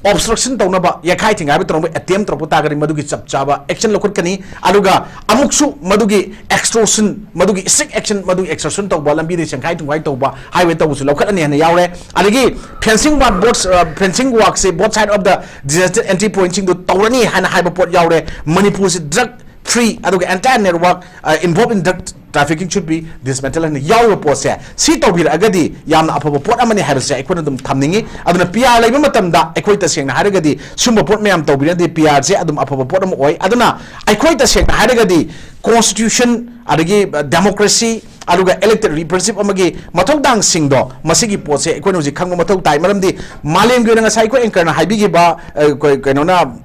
obstruction ꯇꯧꯅꯕ, ꯌꯩꯈꯥꯏ ꯊꯤꯡꯒꯥꯏꯕ ꯇꯧꯅꯕ attempt ꯇꯧꯔꯛꯄ ꯇꯥꯔꯒꯗꯤ ꯃꯗꯨꯒꯤ ꯆꯞ ꯆꯥꯕ action ꯂꯧꯈꯠꯀꯅꯤ꯫ ꯑꯗꯨꯒ ꯑꯃꯨꯛꯁꯨ ꯃꯗꯨꯒꯤ extortion, ꯃꯗꯨꯒꯤ strict action, ꯃꯗꯨꯒꯤ extortion ꯇꯧꯕ, ꯂꯝꯕꯤꯗ ꯁꯦꯡꯈꯥꯏ ꯊꯨꯡꯈꯥꯏ ꯇꯧꯕ, highway ꯇꯧꯕꯁꯨ ꯂꯧꯈꯠꯂꯅꯤ ꯍꯥꯏꯅ ꯌꯥꯎꯔꯦ꯫ ꯑꯗꯒꯤ fencing work, both, uh, fencing work say both side of the designated entry point ꯁꯤꯡꯗꯨ ꯇꯧꯔꯅꯤ ꯍꯥꯏꯅ ꯍꯥꯏꯕ ꯄꯣꯠ ꯌꯥꯎꯔꯦ꯫ ꯃꯅꯤꯄꯨꯔꯁꯤ drug free, ꯑꯗꯨꯒ entire network, uh, involved in drug trafficking should be dismantled ꯍꯥꯏꯅ ꯌꯥꯎꯔꯤꯕ ꯄꯣꯠꯁꯦ, ꯁꯤ ꯇꯧꯕꯤꯔꯛꯑꯒꯗꯤ ꯌꯥꯝꯅ ꯑꯐꯕ ꯄꯣꯠ ꯑꯃꯅꯤ ꯍꯥꯏꯕꯁꯦ ꯑꯩꯈꯣꯏꯅ ꯑꯗꯨꯝ ꯊꯝꯅꯤꯡꯉꯤ꯫ ꯑꯗꯨꯅ P R ꯂꯩꯕ ꯃꯇꯝꯗ ꯑꯩꯈꯣꯏ ꯇꯁꯦꯡꯅ ꯍꯥꯏꯔꯒꯗꯤ ꯁꯨꯝꯕ ꯄꯣꯠ ꯃꯌꯥꯝ ꯇꯧꯕꯤꯔꯗꯤ P R ꯁꯦ ꯑꯗꯨꯝ ꯑꯐꯕ ꯄꯣꯠ ꯑꯃ ꯑꯣꯏ꯫ ꯑꯗꯨꯅ ꯑꯩꯈꯣꯏ ꯇꯁꯦꯡꯅ ꯍꯥꯏꯔꯒꯗꯤ constitution, ꯑꯗꯒꯤ democracy, ꯑꯗꯨꯒ elected representative ꯑꯃꯒꯤ ꯃꯊꯧꯗꯥꯡꯁꯤꯡꯗꯣ, ꯃꯁꯤꯒꯤ ꯄꯣꯠꯁꯦ ꯑꯩꯈꯣꯏꯅ ꯍꯧꯖꯤꯛ ꯈꯪꯕ ꯃꯊꯧ ꯇꯥꯏ꯫ ꯃꯔꯝꯗꯤ ꯃꯥꯂꯦꯝꯒꯤ ꯑꯣꯏꯅ ꯉꯁꯥꯏ ꯑꯩꯈꯣꯏ anchor ꯅ ꯍꯥꯏꯕꯤꯈꯤꯕ, ꯑ, ꯀ-, ꯀꯩꯅꯣꯅ,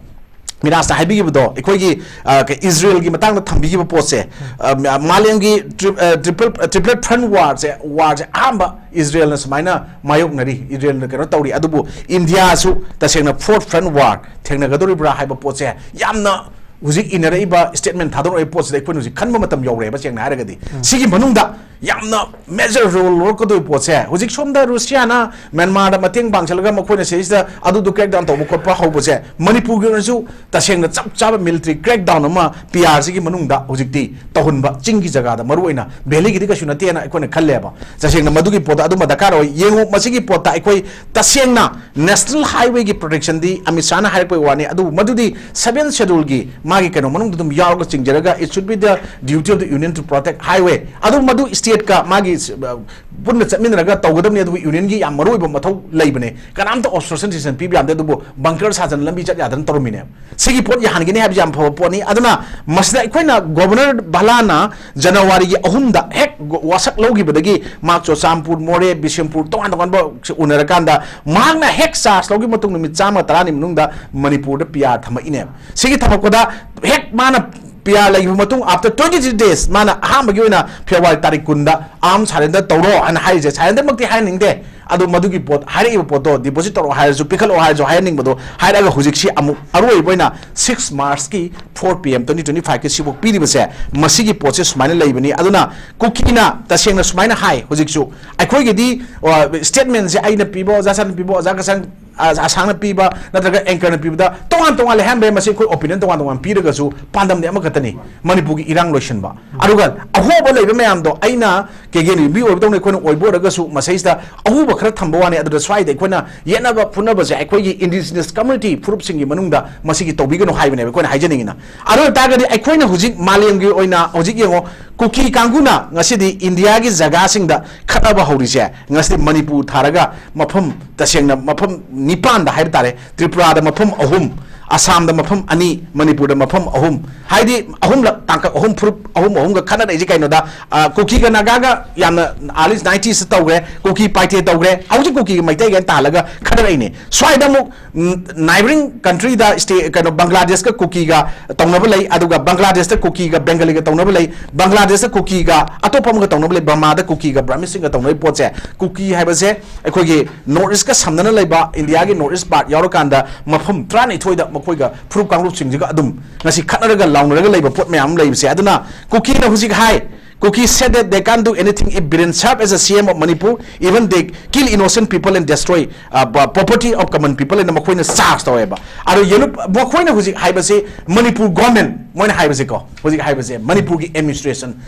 ꯃꯤꯔꯥꯖꯅ ꯍꯥꯏꯕꯤꯈꯤꯕꯗꯣ, ꯑꯩꯈꯣꯏꯒꯤ, ꯑ, ꯀ-, ꯏꯖꯔꯦꯜꯒꯤ ꯃꯇꯥꯡꯗ ꯊꯝꯕꯤꯈꯤꯕ ꯄꯣꯠꯁꯦ, ꯑ, ꯃ-, ꯃꯥꯂꯦꯝꯒꯤ tri-, ꯑ, triple, ꯑ, triplet front war ꯁꯦ, war ꯁꯦ ꯑꯍꯥꯟꯕ ꯏꯖꯔꯦꯜꯅ ꯁꯨꯃꯥꯏꯅ ꯃꯥꯌꯣꯛꯅꯔꯤ, ꯏꯖꯔꯦꯜꯅ ꯀꯩꯅꯣ ꯇꯧꯔꯤ, ꯑꯗꯨꯕꯨ ꯏꯟꯗꯤꯌꯥꯁꯨ ꯇꯁꯦꯡꯅ fourth front war ꯊꯦꯡꯅꯒꯗꯧꯔꯤꯕ꯭ꯔꯥ ꯍꯥꯏꯕ ꯄꯣꯠꯁꯦ ꯌꯥꯝꯅ ꯍꯧꯖꯤꯛ ꯏꯅꯔꯛꯏꯕ statement ꯊꯥꯗꯣꯔꯛꯏꯕ ꯄꯣꯠꯁꯤꯗ ꯑꯩꯈꯣꯏꯅ ꯍꯧꯖꯤꯛ ꯈꯟꯕ ꯃꯇꯝ ꯌꯧꯔꯦꯕ, ꯁꯦꯡꯅ ꯍꯥꯏꯔꯒꯗꯤ꯫ ꯎꯝ꯫ ꯁꯤꯒꯤ ꯃꯅꯨꯡꯗ ꯌꯥꯝꯅ major role ꯂꯧꯔꯛꯀꯗꯣꯏꯕ ꯄꯣꯠꯁꯦ, ꯍꯧꯖꯤꯛ ꯁꯣꯝꯗ ꯔꯨꯁꯤꯌꯥꯅ ꯃ꯭ꯌꯥꯟꯃꯥꯔꯗ ꯃꯇꯦꯡ ꯄꯥꯡꯁꯤꯜꯂꯒ ꯃꯈꯣꯏꯅ ꯁꯤꯗꯩꯁꯤꯗ ꯑꯗꯨꯗꯨ crackdown ꯇꯧꯕ ꯈꯣꯠꯄ ꯍꯧꯕꯁꯦ, ꯃꯅꯤꯄꯨꯔꯒꯤ ꯑꯣꯏꯅꯁꯨ ꯇꯁꯦꯡꯅ ꯆꯞ ꯆꯥꯕ military crackdown ꯑꯃ ꯄꯤ ꯑꯥꯔꯁꯤꯒꯤ ꯃꯅꯨꯡꯗ ꯍꯧꯖꯤꯛꯇꯤ ꯇꯧꯍꯟꯕ, ꯆꯤꯡꯒꯤ ꯖꯒꯥꯗ ꯃꯔꯨ ꯑꯣꯏꯅ, valleyꯒꯤꯗꯤ ꯀꯩꯁꯨ ꯅꯠꯇꯦꯅ ꯑꯩꯈꯣꯏꯅ ꯈꯜꯂꯦꯕ꯫ ꯇꯁꯦꯡꯅ ꯃꯗꯨꯒꯤ ꯄꯣꯠꯇ ꯑꯗꯨꯃ ꯗꯔꯀꯥꯔ ꯑꯣꯏ꯫ ꯌꯦꯡꯉꯨ, ꯃꯁꯤꯒꯤ ꯄꯣꯠꯇ ꯑꯩꯈꯣꯏ ꯇꯁꯦꯡꯅ national highwayꯒꯤ protectionꯗꯤ ꯑꯃꯤꯠ ꯁꯥꯍꯅ ꯍꯥꯏꯔꯛꯄꯒꯤ ꯋꯥꯅꯤ, ꯑꯗꯨꯕꯨ ꯃꯗꯨꯗꯤ seventh scheduleꯒꯤ ꯃꯥꯒꯤ ꯀꯩꯅꯣ ꯃꯅꯨꯡꯗ ꯑꯗꯨꯝ ꯌꯥꯎꯔꯒ ꯆꯤꯡꯖꯔꯒ, it should be the duty of the union to protect highway꯫ ꯑꯗꯨ ꯃꯗꯨ stateꯀ ꯃꯥꯒꯤ, ꯑ, ꯄꯨꯟꯅ ꯆꯠꯃꯤꯟꯅꯔꯒ ꯇꯧꯒꯗꯕꯅꯤ꯫ ꯑꯗꯨꯕꯨ unionꯒꯤ ꯌꯥꯝ ꯃꯔꯨ ꯑꯣꯏꯕ ꯃꯊꯧ ꯂꯩꯕꯅꯦ꯫ ꯀꯅꯥꯝꯇ obstruction ꯁꯦꯁꯟ ꯄꯤꯕ ꯌꯥꯗꯦ꯫ ꯑꯗꯨꯕꯨ bunker ꯁꯥꯗꯅ ꯂꯝꯕꯤ ꯆꯠ ꯌꯥꯗꯅ ꯇꯧꯔꯝꯃꯤꯅꯦ꯫ ꯁꯤꯒꯤ ꯄꯣꯠ ꯌꯥꯍꯟꯒꯅꯤ ꯍꯥꯏꯕꯁꯤ ꯌꯥꯝ ꯐꯕ ꯄꯣꯠꯅꯤ꯫ ꯑꯗꯨꯅ ꯃꯁꯤꯗ ꯑꯩꯈꯣꯏꯅ Governor ꯚꯂꯥꯅ ꯖꯅꯋꯥꯔꯤꯒꯤ ꯑꯍꯨꯝꯗ ꯍꯦꯛ ꯋꯥꯁꯛ ꯂꯧꯈꯤꯕꯗꯒꯤ ꯃꯍꯥꯛ ꯆꯨꯔꯆꯥꯟꯄꯨꯔ, ꯃꯣꯔꯦ, ꯕꯤꯁꯦꯝꯄꯨꯔ, ꯇꯣꯉꯥꯟ ꯇꯣꯉꯥꯟꯕ ꯎꯅꯔꯀꯥꯟꯗ ꯃꯍꯥꯛꯅ ꯍꯦꯛ charge ꯂꯧꯈꯤꯕ ꯃꯇꯨꯡ ꯅꯨꯃꯤꯠ ꯆꯥꯝꯃ ꯇꯔꯥꯅꯤ ꯃꯅꯨꯡꯗ ꯃꯅꯤꯄꯨꯔꯗ P R ꯊꯝꯃꯛꯏꯅꯦꯕ꯫ ꯁꯤꯒꯤ ꯊꯝꯃꯛꯄꯗ ꯍꯦꯛ ꯃꯥꯅ P R ꯂꯩꯈꯤꯕ ꯃꯇꯨꯡ, after twenty three days, ꯃꯥꯅ ꯑꯍꯥꯟꯕꯒꯤ ꯑꯣꯏꯅ February ꯇꯥꯔꯤꯛ ꯀꯨꯟꯗ arm surrender ꯇꯧꯔꯣ ꯍꯥꯏꯅ ꯍꯥꯏꯔꯤꯁꯦ, surrenderꯃꯛꯇꯤ ꯍꯥꯏꯍꯟꯅꯤꯡꯗꯦ, ꯑꯗꯣ ꯃꯗꯨꯒꯤ ꯄꯣꯠ, ꯍꯥꯏꯔꯛꯏꯕ ꯄꯣꯠꯇꯣ deposit ꯇꯧꯔꯛꯑꯣ ꯍꯥꯏꯔꯁꯨ, ꯄꯤꯈꯠꯂꯛꯑꯣ ꯍꯥꯏꯔꯁꯨ, ꯍꯥꯏꯍꯟꯅꯤꯡꯕꯗꯣ ꯍꯥꯏꯔꯛꯑꯒ ꯍꯧꯖꯤꯛꯁꯤ ꯑꯃꯨꯛ ꯑꯔꯣꯏꯕ ꯑꯣꯏꯅ six Marchꯀꯤ four P M twenty twenty fiveꯀꯤ ꯁꯤꯐꯥꯎ ꯄꯤꯔꯤꯕꯁꯦ, ꯃꯁꯤꯒꯤ ꯄꯣꯠꯁꯦ ꯁꯨꯃꯥꯏꯅ ꯂꯩꯕꯅꯤ꯫ ꯑꯗꯨꯅ ꯀꯨꯀꯤꯅ ꯇꯁꯦꯡꯅ ꯁꯨꯃꯥꯏꯅ ꯍꯥꯏ ꯍꯧꯖꯤꯛꯁꯨ, ꯑꯩꯈꯣꯏꯒꯤꯗꯤ, ꯑ, statementꯁꯦ ꯑꯩꯅ ꯄꯤꯕ, ꯑꯣꯖꯥ ꯁꯟꯅ ꯄꯤꯕ, ꯑꯣꯖꯥ ꯀꯁꯪ, ꯑ, ꯑꯁꯥꯡꯅ ꯄꯤꯕ, ꯅꯠꯇ꯭ꯔꯒ anchorꯅ ꯄꯤꯕꯗ ꯇꯣꯉꯥꯟ ꯇꯣꯉꯥꯟ ꯂꯩꯍꯟꯕ ꯌꯥꯏ꯫ ꯃꯁꯤ ꯑꯩꯈꯣꯏ opinion ꯇꯣꯉꯥꯟ ꯇꯣꯉꯥꯟ ꯄꯤꯔꯒꯁꯨ ꯄꯥꯟꯗꯝꯗꯤ ꯑꯃꯈꯛꯇꯅꯤ, ꯃꯅꯤꯄꯨꯔꯒꯤ ꯏꯔꯥꯡ ꯂꯣꯏꯁꯤꯟꯕ꯫ ꯑꯗꯨꯒ ꯑꯍꯣꯕ ꯂꯩꯕ ꯃꯌꯥꯝꯗꯣ ꯑꯩꯅ ꯀꯦꯒꯦꯟ ꯌꯨꯝꯕꯤ ꯑꯣꯏꯕꯗꯧꯅ ꯑꯩꯈꯣꯏꯅ ꯑꯣꯏꯕ ꯑꯣꯏꯔꯒꯁꯨ, ꯃꯁꯩꯁꯤꯗ ꯑꯍꯨꯕ ꯈꯔ ꯊꯝꯕ ꯋꯥꯅꯤ꯫ ꯑꯗꯨꯗ ꯁ꯭ꯋꯥꯏꯗ ꯑꯩꯈꯣꯏꯅ ꯌꯦꯠꯅꯕ ꯐꯨꯠꯅꯕꯁꯦ ꯑꯩꯈꯣꯏꯒꯤ indigenous community ꯐꯨꯔꯨꯞꯁꯤꯡꯒꯤ ꯃꯅꯨꯡꯗ ꯃꯁꯤꯒꯤ ꯇꯧꯕꯤꯒꯅꯨ ꯍꯥꯏꯕꯅꯦꯕ ꯑꯩꯈꯣꯏꯅ ꯍꯥꯏꯖꯅꯤꯡꯉꯤꯅ꯫ ꯑꯗꯨ ꯑꯣꯏ ꯇꯥꯔꯒꯗꯤ ꯑꯩꯈꯣꯏꯅ ꯍꯧꯖꯤꯛ ꯃꯥꯂꯦꯝꯒꯤ ꯑꯣꯏꯅ ꯍꯧꯖꯤꯛ ꯌꯦꯡꯉꯣ, ꯀꯨꯀꯤ ꯀꯥꯡꯕꯨꯅ ꯉꯁꯤꯗꯤ ꯏꯟꯗꯤꯌꯥꯒꯤ ꯖꯒꯥꯁꯤꯡꯗ ꯈꯠꯅꯕ ꯍꯧꯔꯤꯁꯦ, ꯉꯁꯤꯗꯤ ꯃꯅꯤꯄꯨꯔ ꯊꯥꯔꯒ ꯃꯐꯝ, ꯇꯁꯦꯡꯅ ꯃꯐꯝ ꯅꯤꯄꯥꯟꯗ ꯍꯥꯏꯕ ꯇꯥꯔꯦ, ꯇ꯭ꯔꯤꯄꯨꯔꯥꯗ ꯃꯐꯝ ꯑꯍꯨꯝ, ꯑꯁꯥꯝꯗ ꯃꯐꯝ ꯑꯅꯤ, ꯃꯅꯤꯄꯨꯔꯗ ꯃꯐꯝ ꯑꯍꯨꯝ, ꯍꯥꯏꯗꯤ ꯑꯍꯨꯝꯂꯛ ꯇꯥꯡꯀꯛ ꯑꯍꯨꯝ, ꯐꯨꯔꯨꯞ ꯑꯍꯨꯝ ꯑꯍꯨꯝꯒ ꯈꯠꯅꯔꯛꯏꯁꯦ ꯀꯩꯅꯣꯗ, ꯑ, ꯀꯨꯀꯤꯒ ꯅꯥꯒꯥꯒ ꯌꯥꯝꯅ early ninetiesꯇ ꯇꯧꯈ꯭ꯔꯦ, ꯀꯨꯀꯤ ꯄꯥꯏꯊꯦ ꯇꯧꯈ꯭ꯔꯦ, ꯍꯧꯖꯤꯛ ꯀꯨꯀꯤꯒ ꯃꯩꯇꯩꯒ ꯇꯥꯍꯜꯂꯒ ꯈꯠꯅꯔꯛꯏꯅꯦ꯫ ꯁ꯭ꯋꯥꯏꯗ ꯑꯃꯨꯛ, ꯎꯝ, neighboring countryꯗ state, ꯀꯩꯅꯣ, ꯕꯪꯒ꯭ꯂꯥꯗꯦꯁꯀ ꯀꯨꯀꯤꯒ ꯇꯧꯅꯕ ꯂꯩ, ꯑꯗꯨꯒ ꯕꯪꯒ꯭ꯂꯥꯗꯦꯁꯇ ꯀꯨꯀꯤꯒ ꯕꯦꯡꯒꯂꯤꯒ ꯇꯧꯅꯕ ꯂꯩ, ꯕꯪꯒ꯭ꯂꯥꯗꯦꯁꯇ ꯀꯨꯀꯤꯒ ꯑꯇꯣꯞꯄ ꯑꯃꯒ ꯇꯧꯅꯕ ꯂꯩ, ꯕꯔꯃꯥꯗ ꯀꯨꯀꯤꯒ ꯕ꯭ꯔꯥꯍꯃꯤꯟꯁꯤꯡꯒ ꯇꯧꯅꯕꯒꯤ ꯄꯣꯠꯁꯦ, ꯀꯨꯀꯤ ꯍꯥꯏꯕꯁꯦ ꯑꯩꯈꯣꯏꯒꯤ North Eastꯀ ꯁꯝꯅꯅ ꯂꯩꯕ, ꯏꯟꯗꯤꯌꯥꯒꯤ North East part ꯌꯥꯎꯔꯀꯥꯟꯗ ꯃꯐꯝ ꯇꯔꯥꯅꯤꯊꯣꯏꯗ ꯃꯈꯣꯏꯒ ꯐꯨꯔꯨꯞ ꯀꯥꯡꯂꯨꯞꯁꯤꯡꯁꯤꯒ ꯑꯗꯨꯝ ꯉꯁꯤ ꯈꯠꯅꯔꯒ ꯂꯥꯎꯅꯔꯒ ꯂꯩꯕ ꯄꯣꯠ ꯃꯌꯥꯝ ꯑꯃ ꯂꯩꯕꯁꯦ꯫ ꯑꯗꯨꯅ ꯀꯨꯀꯤꯅ ꯍꯧꯖꯤꯛ ꯍꯥꯏ, Kuki said that they can't do anything if Biren serve as a C M of Manipur, even they kill innocent people and destroy uh, property of common people, and ꯃꯈꯣꯏꯅ charge ꯇꯧꯋꯦꯕ꯫ ꯑꯗꯣ ꯌꯦꯂꯨꯞ ꯃꯈꯣꯏꯅ ꯍꯧꯖꯤꯛ ꯍꯥꯏꯕꯁꯤ ꯃꯅꯤꯄꯨꯔ ꯒꯣꯔꯃꯦꯟ, ꯃꯣꯏꯅ ꯍꯥꯏꯕꯁꯤꯀꯣ, ꯍꯧꯖꯤꯛ ꯍꯥꯏꯕꯁꯦ ꯃꯅꯤꯄꯨꯔꯒꯤ ꯑꯦꯗꯃꯤꯅꯤꯁꯇ꯭ꯔꯦꯁꯟ꯫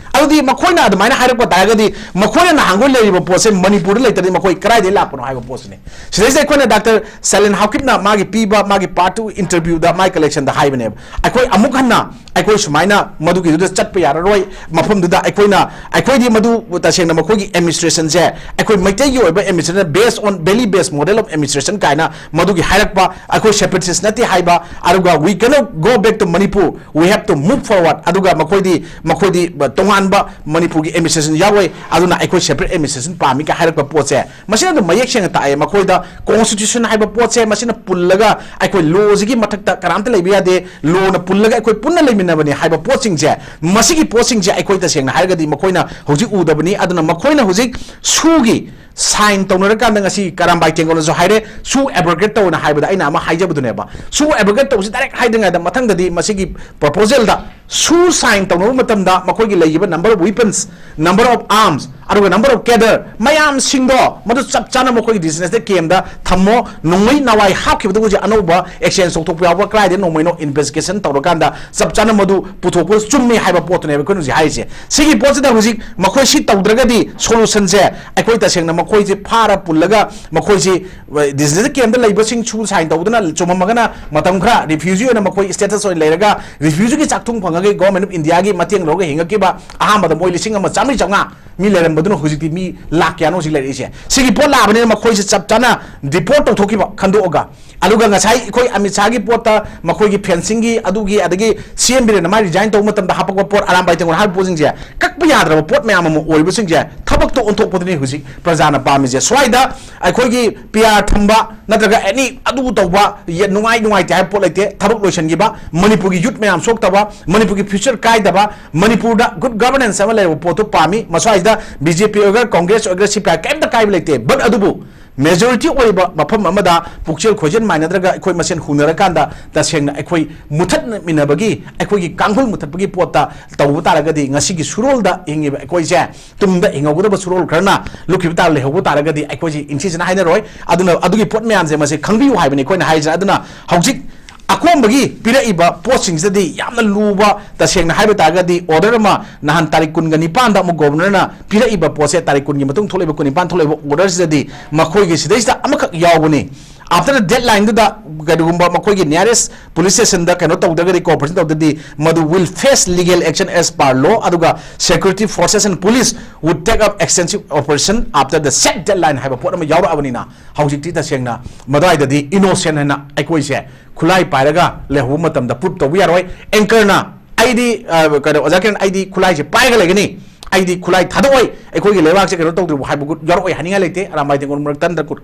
ꯑꯗꯨꯗꯤ ꯃꯈꯣꯏꯅ ꯑꯗꯨꯃꯥꯏꯅ ꯍꯥꯏꯔꯛꯄ ꯇꯥꯔꯒꯗꯤ ꯃꯈꯣꯏꯅ ꯅꯍꯥꯟꯈꯣꯏ ꯂꯩꯔꯤꯕ ꯄꯣꯠꯁꯦ ꯃꯅꯤꯄꯨꯔꯗ ꯂꯩꯇ꯭ꯔꯗꯤ ꯃꯈꯣꯏ ꯀꯗꯥꯏꯗꯒꯤ ꯂꯥꯛꯄꯅꯣ ꯍꯥꯏꯕ ꯄꯣꯠꯁꯤꯅꯤ꯫ ꯁꯤꯗꯩꯁꯤꯗ ꯑꯩꯈꯣꯏꯅ ꯗꯥꯛꯇꯔ ꯁꯦꯂꯦꯟ ꯍꯥꯎꯀꯤꯞꯅ ꯃꯥꯒꯤ ꯄꯤꯕ ꯃꯥꯒꯤ ꯄꯥꯔꯠ ꯇꯨ ꯏꯟꯇꯔꯚ꯭ꯌꯨꯗ ꯃꯥꯒꯤ ꯀꯂꯦꯛꯁꯟꯗ ꯍꯥꯏꯕꯅꯦꯕ, ꯑꯩꯈꯣꯏ ꯑꯃꯨꯛ ꯍꯟꯅ ꯑꯩꯈꯣꯏ ꯁꯨꯃꯥꯏꯅ ꯃꯗꯨꯒꯤꯗꯨꯗ ꯆꯠꯄ ꯌꯥꯔꯔꯣꯏ, ꯃꯐꯝꯗꯨꯗ ꯑꯩꯈꯣꯏꯅ, ꯑꯩꯈꯣꯏꯗꯤ ꯃꯗꯨ ꯇꯁꯦꯡꯅ ꯃꯈꯣꯏꯒꯤ ꯑꯦꯗꯃꯤꯅꯤꯁꯇ꯭ꯔꯦꯁꯟꯁꯦ ꯑꯩꯈꯣꯏ ꯃꯩꯇꯩꯒꯤ ꯑꯣꯏꯕ administration based on valley based model of administration ꯀꯥꯏꯅ ꯃꯗꯨꯒꯤ ꯍꯥꯏꯔꯛꯄ, ꯑꯩꯈꯣꯏ ꯁꯦꯄꯔꯦꯇꯤꯁ ꯅꯠꯇꯦ ꯍꯥꯏꯕ, ꯑꯗꯨꯒ we cannot go back to Manipur, we have to move forward, ꯑꯗꯨꯒ ꯃꯈꯣꯏꯗꯤ, ꯃꯈꯣꯏꯗꯤ ꯇꯣꯉꯥꯟꯕ ꯃꯅꯤꯄꯨꯔꯒꯤ ꯑꯦꯗꯃꯤꯅꯤꯁꯇ꯭ꯔꯦꯁꯟ ꯌꯥꯎꯔꯣꯏ, ꯑꯗꯨꯅ ꯑꯩꯈꯣꯏ ꯁꯦꯄꯔꯦꯠ ꯑꯦꯗꯃꯤꯅꯤꯁꯇ꯭ꯔꯦꯁꯟ ꯄꯥꯝꯃꯤ ꯀꯥꯏ ꯍꯥꯏꯔꯛꯄ ꯄꯣꯠꯁꯦ, ꯃꯁꯤꯅ ꯑꯗꯨꯝ ꯃꯌꯦꯛ ꯁꯦꯡꯅ ꯇꯥꯛꯑꯦ꯫ ꯃꯈꯣꯏꯗ ꯀꯣꯟꯁꯇꯤꯇ꯭ꯌꯨꯁꯟ ꯍꯥꯏꯕ ꯄꯣꯠꯁꯦ ꯃꯁꯤꯅ ꯄꯨꯜꯂꯒ ꯑꯩꯈꯣꯏ ꯂꯣꯁꯤꯒꯤ ꯃꯊꯛꯇ ꯀꯅꯥꯝꯇ ꯂꯩꯕ ꯌꯥꯗꯦ, ꯂꯣꯅ ꯄꯨꯜꯂꯒ ꯑꯩꯈꯣꯏ ꯄꯨꯟꯅ ꯂꯩꯃꯤꯟꯅꯕꯅꯤ ꯍꯥꯏꯕ ꯄꯣꯠꯁꯤꯡꯁꯦ, ꯃꯁꯤꯒꯤ ꯄꯣꯠꯁꯤꯡꯁꯦ ꯑꯩꯈꯣꯏ ꯇꯁꯦꯡꯅ ꯍꯥꯏꯔꯒꯗꯤ ꯃꯈꯣꯏꯅ ꯍꯧꯖꯤꯛ ꯎꯗꯕꯅꯤ꯫ ꯑꯗꯨꯅ ꯃꯈꯣꯏꯅ ꯍꯧꯖꯤꯛ ꯁꯨꯒꯤ ꯁꯥꯏꯟ ꯇꯧꯅꯔꯀꯥꯟꯗ ꯉꯁꯤ ꯀꯔꯥꯝꯕꯥꯏ ꯇꯦꯡꯒꯣꯜꯅꯁꯨ ꯍꯥꯏꯔꯦ, ꯁꯨ ꯑꯦꯕ꯭ꯔꯣꯒꯦꯠ ꯇꯧꯅ ꯍꯥꯏꯕꯗ ꯑꯩꯅ ꯑꯃ ꯍꯥꯏꯖꯕꯗꯨꯅꯦꯕ꯫ ꯁꯨ ꯑꯦꯕ꯭ꯔꯣꯒꯦꯠ ꯇꯧꯕꯁꯤ ꯗꯥꯏꯔꯦꯛ ꯍꯥꯏꯗ꯭ꯔꯤꯉꯩꯗ ꯃꯊꯪꯗꯗꯤ ꯃꯁꯤꯒꯤ ꯄ꯭ꯔꯣꯄꯣꯖꯦꯜꯗ ꯁꯨ ꯁꯥꯏꯟ ꯇꯧꯅꯕ ꯃꯇꯝꯗ ꯃꯈꯣꯏꯒꯤ ꯂꯩꯔꯤꯕ number of weapons, number of arms, ꯑꯗꯨꯒ number of cadre ꯃꯌꯥꯝꯁꯤꯡꯗꯣ ꯃꯗꯨ ꯆꯞ ꯆꯥꯅ ꯃꯈꯣꯏꯒꯤ ꯗꯤꯖꯤꯅꯦꯁꯇ ꯀꯦꯝꯗ ꯊꯝꯃꯣ꯫ ꯅꯣꯡꯃꯩ ꯅꯋꯥꯏ ꯍꯥꯞꯈꯤꯕꯗ ꯍꯧꯖꯤꯛ ꯑꯅꯧꯕ ꯑꯦꯛꯁꯆꯦꯟꯖ ꯇꯧꯊꯣꯛꯄ ꯌꯥꯎꯕ ꯀꯗꯥꯏꯗ ꯅꯣꯡꯃꯩꯅꯣ ꯏꯟꯚꯦꯁꯇꯤꯒꯦꯁꯟ ꯇꯧꯔꯀꯥꯟꯗ ꯆꯞ ꯆꯥꯅ ꯃꯗꯨ ꯄꯨꯊꯣꯛꯄ ꯆꯨꯝꯃꯤ ꯍꯥꯏꯕ ꯄꯣꯠꯇꯨꯅꯦꯕ ꯑꯩꯈꯣꯏꯅ ꯍꯧꯖꯤꯛ ꯍꯥꯏꯔꯤꯁꯦ꯫ ꯁꯤꯒꯤ ꯄꯣꯠꯁꯤꯗ ꯍꯧꯖꯤꯛ ꯃꯈꯣꯏ ꯁꯤ ꯇꯧꯗ꯭ꯔꯒꯗꯤ ꯁꯣꯂꯨꯁꯟꯁꯦ ꯑꯩꯈꯣꯏ ꯇꯁꯦꯡꯅ ꯃꯈꯣꯏꯁꯦ ꯐꯥꯔ ꯄꯨꯜꯂꯒ ꯃꯈꯣꯏꯁꯤ ꯗꯤꯖꯤꯅꯦꯁꯇ ꯀꯦꯝꯗ ꯂꯩꯕꯁꯤꯡꯁꯨ ꯁꯥꯏꯟ ꯇꯧꯗꯅ ꯆꯨꯝꯃꯝꯃꯒꯅ ꯃꯇꯝ ꯈꯔ ꯔꯤꯐ꯭ꯌꯨꯖꯤ ꯑꯣꯏꯅ ꯃꯈꯣꯏ ꯁ꯭ꯇꯦꯇꯁ ꯑꯣꯏꯅ ꯂꯩꯔꯒ ꯔꯤꯐ꯭ꯌꯨꯖꯤꯒꯤ ꯆꯥꯛꯊꯨꯡ ꯐꯪꯉꯒ ꯒꯣꯔꯃꯦꯟ ꯑꯣꯐ ꯏꯟꯗꯤꯌꯥꯒꯤ ꯃꯇꯦꯡ ꯂꯧꯔꯒ ꯍꯤꯡꯉꯛꯈꯤꯕ ꯑꯍꯥꯟꯕꯗ ꯃꯣꯏ ꯂꯤꯁꯤꯡ ꯑꯃ ꯆꯥꯃꯔꯤ ꯆꯥꯝꯃꯉꯥ ꯃꯤ ꯂꯩꯔꯝꯕꯗꯨꯅ ꯍꯧꯖꯤꯛꯇꯤ ꯃꯤ ꯂꯥꯛ ꯀꯌꯥꯅꯣ ꯍꯧꯖꯤꯛ ꯂꯩꯔꯛꯏꯁꯦ꯫ ꯁꯤꯒꯤ ꯄꯣꯠ ꯂꯥꯛꯑꯕꯅꯤꯅ ꯃꯈꯣꯏꯁꯦ ꯆꯞ ꯆꯥꯅ ꯗꯤꯄꯣꯔꯠ ꯇꯧꯊꯣꯛꯈꯤꯕ ꯈꯟꯗꯣꯛꯑꯒ, ꯑꯗꯨꯒ ꯉꯁꯥꯏ ꯑꯩꯈꯣꯏ ꯑꯃꯤꯠ ꯁꯥꯍꯒꯤ ꯄꯣꯠꯇ ꯃꯈꯣꯏꯒꯤ ꯐꯦꯟꯁꯤꯡꯒꯤ ꯑꯗꯨꯒꯤ ꯑꯗꯒꯤ ꯁꯤ ꯑꯦꯝ ꯕꯤꯔꯦꯟꯅ ꯃꯥ ꯔꯤꯖꯥꯏꯟ ꯇꯧꯕ ꯃꯇꯝꯗ ꯍꯥꯄꯛꯄ ꯄꯣꯠ, ꯑꯔꯥꯝꯕꯥꯏ ꯇꯦꯡꯒꯣꯜ ꯍꯥꯏꯕ ꯄꯣꯠꯁꯤꯡꯁꯦ ꯀꯛꯄ ꯌꯥꯗ꯭ꯔꯕ ꯄꯣꯠ ꯃꯌꯥꯝ ꯑꯃ ꯑꯣꯏꯕꯁꯤꯡꯁꯦ ꯊꯕꯛꯇ ꯑꯣꯟꯊꯣꯛꯄꯗꯨꯅꯤ ꯍꯧꯖꯤꯛ ꯄ꯭ꯔꯖꯥꯅ ꯄꯥꯝꯃꯤꯁꯦ꯫ ꯁ꯭ꯋꯥꯏꯗ ꯑꯩꯈꯣꯏꯒꯤ ꯄꯤ ꯑꯥꯔ ꯊꯝꯕ ꯅꯠꯇ꯭ꯔꯒ ꯑꯦꯅꯤ ꯑꯗꯨ ꯇꯧꯕ, ꯌꯦ-, ꯅꯨꯡꯉꯥꯏ ꯅꯨꯡꯉꯥꯏꯇꯦ ꯍꯥꯏꯕ ꯄꯣꯠ ꯂꯩꯇꯦ꯫ ꯊꯕꯛ ꯂꯣꯏꯁꯤꯟꯈꯤꯕ, ꯃꯅꯤꯄꯨꯔꯒꯤ ꯌꯨꯠ ꯃꯌꯥꯝ ꯁꯣꯛꯇꯕ, ꯃꯅꯤꯄꯨꯔꯒꯤ ꯐ꯭ꯌꯨꯆꯔ ꯀꯥꯏꯗꯕ, ꯃꯅꯤꯄꯨꯔꯗ ꯒꯨꯗ ꯒꯚꯔꯅꯦꯟꯁ ꯑꯃ ꯂꯩꯔꯕ ꯄꯣꯠꯇꯨ ꯄꯥꯝꯃꯤ꯫ ꯃꯁ꯭ꯋꯥꯏꯁꯤꯗ ꯕꯤ ꯖꯦ ꯄꯤ ꯑꯣꯏꯒꯦꯔꯥ, ꯀꯣꯡꯒ꯭ꯔꯦꯁ ꯑꯣꯏꯒꯦꯔꯥ, ꯁꯤ ꯄꯤ ꯑꯥꯏ ꯀꯩꯝꯇ ꯀꯥꯏꯕ ꯂꯩꯇꯦ꯫ ꯕꯠ ꯑꯗꯨꯕꯨ ꯃꯦꯖꯣꯔꯤꯇꯤ ꯑꯣꯏꯕ ꯃꯐꯝ ꯑꯃꯗ ꯄꯨꯛꯆꯦꯜ ꯈꯣꯏꯖꯦꯜ ꯃꯥꯟꯅꯗ꯭ꯔꯒ ꯑꯩꯈꯣꯏ ꯃꯁꯦꯟ ꯍꯨꯟꯅꯔꯀꯥꯟꯗ ꯇꯁꯦꯡꯅ ꯑꯩꯈꯣꯏ ꯃꯨꯊꯠꯃꯤꯟꯅꯕꯒꯤ, ꯑꯩꯈꯣꯏꯒꯤ ꯀꯥꯡꯈꯨꯜ ꯃꯨꯊꯠꯄꯒꯤ ꯄꯣꯠꯇ ꯇꯧꯕ ꯇꯥꯔꯒꯗꯤ ꯉꯁꯤꯒꯤ ꯁꯨꯔꯣꯜꯗ ꯍꯤꯡꯉꯤꯕ ꯑꯩꯈꯣꯏꯁꯦ, ꯇꯨꯡꯗ ꯍꯤꯡꯍꯧꯒꯗꯕ ꯁꯨꯔꯣꯜ ꯈꯔꯅ ꯂꯨꯞꯈꯤꯕ ꯇꯥꯔ ꯂꯩꯍꯧꯕ ꯇꯥꯔꯒꯗꯤ ꯑꯩꯈꯣꯏꯁꯦ ꯏꯟꯊꯤꯖꯅ ꯍꯥꯏꯅꯔꯣꯏ꯫ ꯑꯗꯨꯅ ꯑꯗꯨꯒꯤ ꯄꯣꯠ ꯃꯌꯥꯝꯁꯦ ꯃꯁꯤ ꯈꯪꯕꯤꯌꯨ ꯍꯥꯏꯕꯅꯤ ꯑꯩꯈꯣꯏꯅ ꯍꯥꯏꯔꯤꯁꯦ꯫ ꯑꯗꯨꯅ ꯍꯧꯖꯤꯛ ꯑꯀꯣꯟꯕꯒꯤ ꯄꯤꯔꯛꯏꯕ ꯄꯣꯠꯁꯤꯡꯁꯤꯗꯗꯤ ꯌꯥꯝꯅ ꯂꯨꯕ, ꯇꯁꯦꯡꯅ ꯍꯥꯏꯕ ꯇꯥꯔꯒꯗꯤ order ꯑꯃ ꯅꯍꯥꯟ ꯇꯥꯔꯤꯛ ꯀꯨꯟꯒ ꯅꯤꯄꯥꯟꯗ ꯑꯃꯨꯛ governorꯅ ꯄꯤꯔꯛꯏꯕ ꯄꯣꯠꯁꯦ, ꯇꯥꯔꯤꯛ ꯀꯨꯟꯒꯤ ꯃꯇꯨꯡ ꯊꯣꯛꯂꯛꯏꯕ, ꯀꯨꯟꯅꯤꯄꯥꯟ ꯊꯣꯛꯂꯛꯏꯕ orderꯁꯤꯗꯗꯤ ꯃꯈꯣꯏꯒꯤ ꯁꯤꯗꯩꯁꯤꯗ ꯑꯃꯈꯛ ꯌꯥꯎꯕꯅꯤ꯫ After the deadlineꯗꯨꯗ ꯀꯔꯤꯒꯨꯝꯕ ꯃꯈꯣꯏꯒꯤ nearest police stationꯗ ꯀꯩꯅꯣ ꯇꯧꯗ꯭ꯔꯒꯗꯤ, cooperation ꯇꯧꯗ꯭ꯔꯗꯤ, ꯃꯗꯨ will face legal action as per law, ꯑꯗꯨꯒ security forces and police would take up extensive operation after the set deadline ꯍꯥꯏꯕ ꯄꯣꯠ ꯑꯃ ꯌꯥꯎꯔꯛꯑꯕꯅꯤꯅ, ꯍꯧꯖꯤꯛꯇꯤ ꯇꯁꯦꯡꯅ ꯃꯗꯨꯋꯥꯏꯗꯗꯤ innocent ꯍꯥꯏꯅ ꯑꯩꯈꯣꯏꯁꯦ ꯈꯨꯠꯂꯥꯏ ꯄꯥꯏꯔꯒ ꯂꯩꯍꯧꯕ ꯃꯇꯝꯗ prove ꯇꯧꯕ ꯌꯥꯔꯣꯏ꯫ Anchorꯅ "ꯑꯩꯗꯤ, ꯑ, ꯀꯩꯅꯣ, ꯑꯣꯖꯥ ꯀꯤꯔꯟ, ꯑꯩꯗꯤ ꯈꯨꯠꯂꯥꯏꯁꯦ ꯄꯥꯏꯔꯒ ꯂꯩꯒꯅꯤ, ꯑꯩꯗꯤ ꯈꯨꯠꯂꯥꯏ ꯊꯥꯗꯣꯛꯑꯣꯏ, ꯑꯩꯈꯣꯏꯒꯤ ꯂꯩꯕꯥꯛꯁꯦ ꯀꯩꯅꯣ ꯇꯧꯗ꯭ꯔꯤꯕ" ꯍꯥꯏꯕ ꯌꯥꯎꯔꯛꯑꯣꯏ, ꯍꯥꯏꯅꯤꯡꯉꯥꯏ ꯂꯩꯇꯦ꯫ ꯑꯔꯥꯝꯕꯥꯏ ꯇꯦꯡꯒꯣꯜ ꯃꯔꯛ ꯇꯟꯗ ꯀꯨꯠ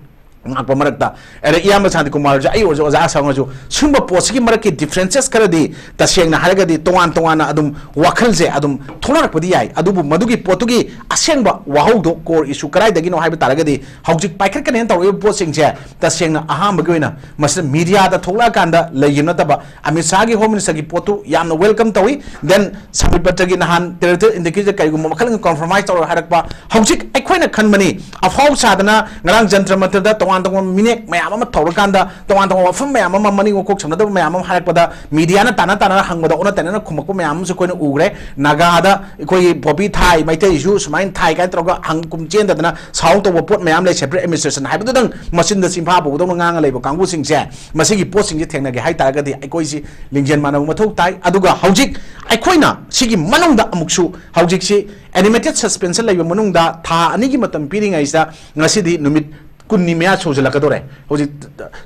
ꯉꯥꯛꯄ ꯃꯔꯛꯇ, ꯑꯗ ꯏꯌꯥꯝꯕ ꯁꯥꯟꯇꯤ ꯀꯨꯃꯥꯔꯁꯨ, ꯑꯩ ꯑꯣꯏꯔꯁꯨ, ꯑꯣꯖꯥ ꯑꯁꯥꯡ ꯑꯣꯏꯔꯁꯨ, ꯁꯨꯝꯕ ꯄꯣꯠꯁꯤꯒꯤ ꯃꯔꯛꯀꯤ differences ꯈꯔꯗꯤ ꯇꯁꯦꯡꯅ ꯍꯥꯏꯔꯒꯗꯤ ꯇꯣꯉꯥꯟ ꯇꯣꯉꯥꯟꯅ ꯑꯗꯨꯝ ꯋꯥꯈꯜꯁꯦ ꯑꯗꯨꯝ ꯊꯣꯛꯅꯔꯛꯄꯗꯤ ꯌꯥꯏ꯫ ꯑꯗꯨꯕꯨ ꯃꯗꯨꯒꯤ ꯄꯣꯠꯇꯨꯒꯤ ꯑꯁꯦꯡꯕ ꯋꯥꯍꯧꯗꯣ, core issue ꯀꯗꯥꯏꯗꯒꯤꯅꯣ ꯍꯥꯏꯕ ꯇꯥꯔꯒꯗꯤ, ꯍꯧꯖꯤꯛ ꯄꯥꯏꯈꯠꯀꯅꯦꯅ ꯇꯧꯔꯛꯏꯕ ꯄꯣꯠꯁꯤꯡꯁꯦ ꯇꯁꯦꯡꯅ ꯑꯍꯥꯟꯕꯒꯤ ꯑꯣꯏꯅ ꯃꯁꯤꯗ mediaꯗ ꯊꯣꯛꯂꯛꯑꯀꯥꯟꯗ ꯂꯩꯈꯤꯕ ꯅꯠꯇꯕ, ꯑꯃꯤꯠ ꯁꯥꯍꯒꯤ Home Ministerꯒꯤ ꯄꯣꯠꯇꯨ ꯌꯥꯝꯅ welcome ꯇꯧꯏ꯫ Then ꯁꯝꯕꯤꯠ ꯄꯇ꯭ꯔꯒꯤ ꯅꯍꯥꯟ territorial integrityꯗ ꯀꯔꯤꯒꯨꯝꯕ ꯃꯈꯜꯒꯤ compromise ꯇꯧꯔꯣꯏ ꯍꯥꯏꯔꯛꯄ, ꯍꯧꯖꯤꯛ ꯑꯩꯈꯣꯏꯅ ꯈꯟꯕꯅꯤ, ꯑꯐꯥꯎ ꯁꯥꯗꯅ ꯉꯔꯥꯡ ꯖꯟꯇ꯭ꯔ ꯃꯟꯇ꯭ꯔꯗ ꯇꯣꯉꯥꯟ ꯇꯣꯉꯥꯟꯕ ꯃꯤꯅꯦꯛ ꯃꯌꯥꯝ ꯑꯃ ꯊꯧꯔꯀꯥꯟꯗ, ꯇꯣꯉꯥꯟ ꯇꯣꯉꯥꯟꯕ ꯋꯥꯐꯝ ꯃꯌꯥꯝ ꯑꯃ, ꯃꯅꯤꯡ ꯃꯈꯣꯛ ꯁꯝꯅꯗꯕ ꯃꯌꯥꯝ ꯑꯃ ꯍꯥꯏꯔꯛꯄꯗ, mediaꯅ ꯇꯥꯟꯅ ꯇꯥꯟꯅꯅ ꯍꯪꯕꯗ ꯑꯣꯟꯅ ꯇꯩꯅꯅ ꯈꯨꯝꯃꯛꯄ ꯃꯌꯥꯝ ꯑꯃꯁꯨ ꯑꯩꯈꯣꯏꯅ ꯎꯈ꯭ꯔꯦ꯫ ꯅꯥꯒꯥꯗ ꯑꯩꯈꯣꯏꯒꯤ poppy ꯊꯥꯏ, ꯃꯩꯇꯩꯁꯨ ꯁꯨꯃꯥꯏꯅ ꯊꯥꯏ ꯀꯥꯏꯅ ꯇꯧꯔꯒ ꯍꯪ ꯀꯨꯝ ꯆꯦꯟꯗꯗꯅ ꯁꯥꯎ ꯇꯧꯕ ꯄꯣꯠ ꯃꯌꯥꯝ ꯂꯩ꯫ Separate administration ꯍꯥꯏꯕꯗꯨꯗꯪ ꯃꯆꯤꯟꯗ ꯆꯤꯟꯐꯥ ꯄꯨꯕꯗꯧꯅ ꯉꯥꯡꯉ ꯂꯩꯕ ꯀꯥꯡꯕꯨꯁꯤꯡꯁꯦ, ꯃꯁꯤꯒꯤ ꯄꯣꯠꯁꯤꯡꯁꯦ ꯊꯦꯡꯅꯒꯦ ꯍꯥꯏ ꯇꯥꯔꯒꯗꯤ ꯑꯩꯈꯣꯏꯁꯤ ꯂꯤꯡꯖꯦꯜ ꯃꯥꯟꯅꯕ ꯃꯊꯧ ꯇꯥꯏ꯫ ꯑꯗꯨꯒ ꯍꯧꯖꯤꯛ ꯑꯩꯈꯣꯏꯅ ꯁꯤꯒꯤ ꯃꯅꯨꯡꯗ ꯑꯃꯨꯛꯁꯨ ꯍꯧꯖꯤꯛꯁꯤ animated suspension ꯂꯩꯕ ꯃꯅꯨꯡꯗ ꯊꯥ ꯑꯅꯤꯒꯤ ꯃꯇꯝ ꯄꯤꯔꯤꯉꯩꯁꯤꯗ ꯉꯁꯤꯗꯤ ꯅꯨꯃꯤꯠ ꯀꯨꯟꯅꯤ ꯃꯌꯥ ꯁꯨꯖꯜꯂꯛꯀꯗꯧꯔꯦ꯫ ꯍꯧꯖꯤꯛ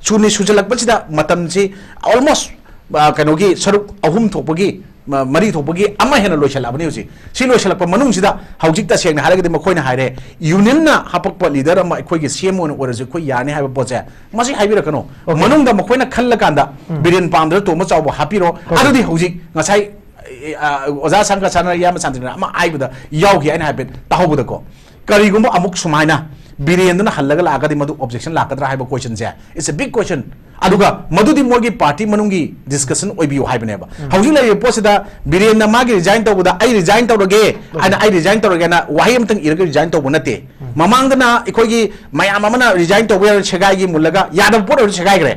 ꯁꯨꯅꯤ ꯁꯨꯖꯜꯂꯛꯄꯁꯤꯗ ꯃꯇꯝꯁꯤ almost, ꯑ, ꯀꯩꯅꯣꯒꯤ ꯁꯔꯨꯛ ꯑꯍꯨꯝ ꯊꯣꯛꯄꯒꯤ, ꯃ-, ꯃꯔꯤ ꯊꯣꯛꯄꯒꯤ ꯑꯃ ꯍꯦꯟꯅ ꯂꯣꯏꯁꯜꯂꯛꯑꯕꯅꯤ ꯍꯧꯖꯤꯛ꯫ ꯁꯤ ꯂꯣꯏꯁꯜꯂꯛꯄ ꯃꯅꯨꯡꯁꯤꯗ ꯍꯧꯖꯤꯛ ꯇꯁꯦꯡꯅ ꯍꯥꯏꯔꯒꯗꯤ ꯃꯈꯣꯏꯅ ꯍꯥꯏꯔꯦ, unionꯅ ꯍꯥꯄꯛꯄ leader ꯑꯃ ꯑꯩꯈꯣꯏꯒꯤ CM ꯑꯣꯏꯅ ꯑꯣꯏꯔꯁꯨ ꯑꯩꯈꯣꯏ ꯌꯥꯅꯤ ꯍꯥꯏꯕ ꯄꯣꯠꯁꯦ ꯃꯁꯤ ꯍꯥꯏꯕꯤꯔꯛꯀꯅꯨ꯫ Okay. ꯃꯅꯨꯡꯗ ꯃꯈꯣꯏꯅ ꯈꯜꯂꯀꯥꯟꯗ ꯎꯝ꯫ ꯕꯤꯔꯦꯟ ꯄꯥꯝꯗ꯭ꯔ ꯇꯣꯝꯕ ꯆꯥꯎꯕ ꯍꯥꯞꯄꯤꯔꯣ꯫ Okay. ꯑꯗꯨꯗꯤ ꯍꯧꯖꯤꯛ ꯉꯁꯥꯏ, ꯑ, ꯑꯣꯖꯥ ꯁꯪꯒ ꯁꯥꯟꯅ ꯏꯌꯥꯝꯕ ꯁꯥꯟꯇꯤꯅ ꯑꯃ ꯍꯥꯏꯕꯗ ꯌꯥꯎꯈꯤ ꯑꯩꯅ ꯍꯥꯏꯐꯦꯠ ꯇꯥꯍꯧꯕꯗꯀꯣ꯫ ꯀꯔꯤꯒꯨꯝꯕ ꯑꯃꯨꯛ ꯁꯨꯃꯥꯏꯅ ꯕꯤꯔꯦꯟꯗꯨꯅ ꯍꯜꯂꯒ ꯂꯥꯛꯑꯒꯗꯤ ꯃꯗꯨ objection ꯂꯥꯛꯀꯗ꯭ꯔꯥ ꯍꯥꯏꯕ question say, it's a big question. ꯑꯗꯨꯒ ꯃꯗꯨꯗꯤ ꯃꯣꯏꯒꯤ party ꯃꯅꯨꯡꯒꯤ discussion ꯑꯣꯏꯕꯤꯌꯨ ꯍꯥꯏꯕꯅꯦꯕ꯫ ꯍꯧꯖꯤꯛ ꯂꯩꯔꯤꯕ ꯄꯣꯠꯁꯤꯗ ꯕꯤꯔꯦꯟꯅ ꯃꯥꯒꯤ resign ꯇꯧꯕꯗ "ꯑꯩ resign ꯇꯧꯔꯒꯦ" ꯍꯥꯏꯅ, "ꯑꯩ resign ꯇꯧꯔꯒꯦ" ꯍꯥꯏꯅ ꯋꯥꯍꯩ ꯑꯃꯇꯪ ꯏꯔꯒ resign ꯇꯧꯕ ꯅꯠꯇꯦ꯫ ꯃꯃꯥꯡꯗꯅ ꯑꯩꯈꯣꯏꯒꯤ ꯃꯌꯥꯝ ꯑꯃꯅ resign ꯇꯧꯕ ꯌꯥꯔꯣꯏ, ꯁꯦꯒꯥꯏꯒꯤ ꯃꯨꯜꯂꯒ ꯌꯥꯗꯕ ꯄꯣꯠ ꯑꯣꯏꯔꯁꯨ ꯁꯦꯒꯥꯏꯈ꯭ꯔꯦ꯫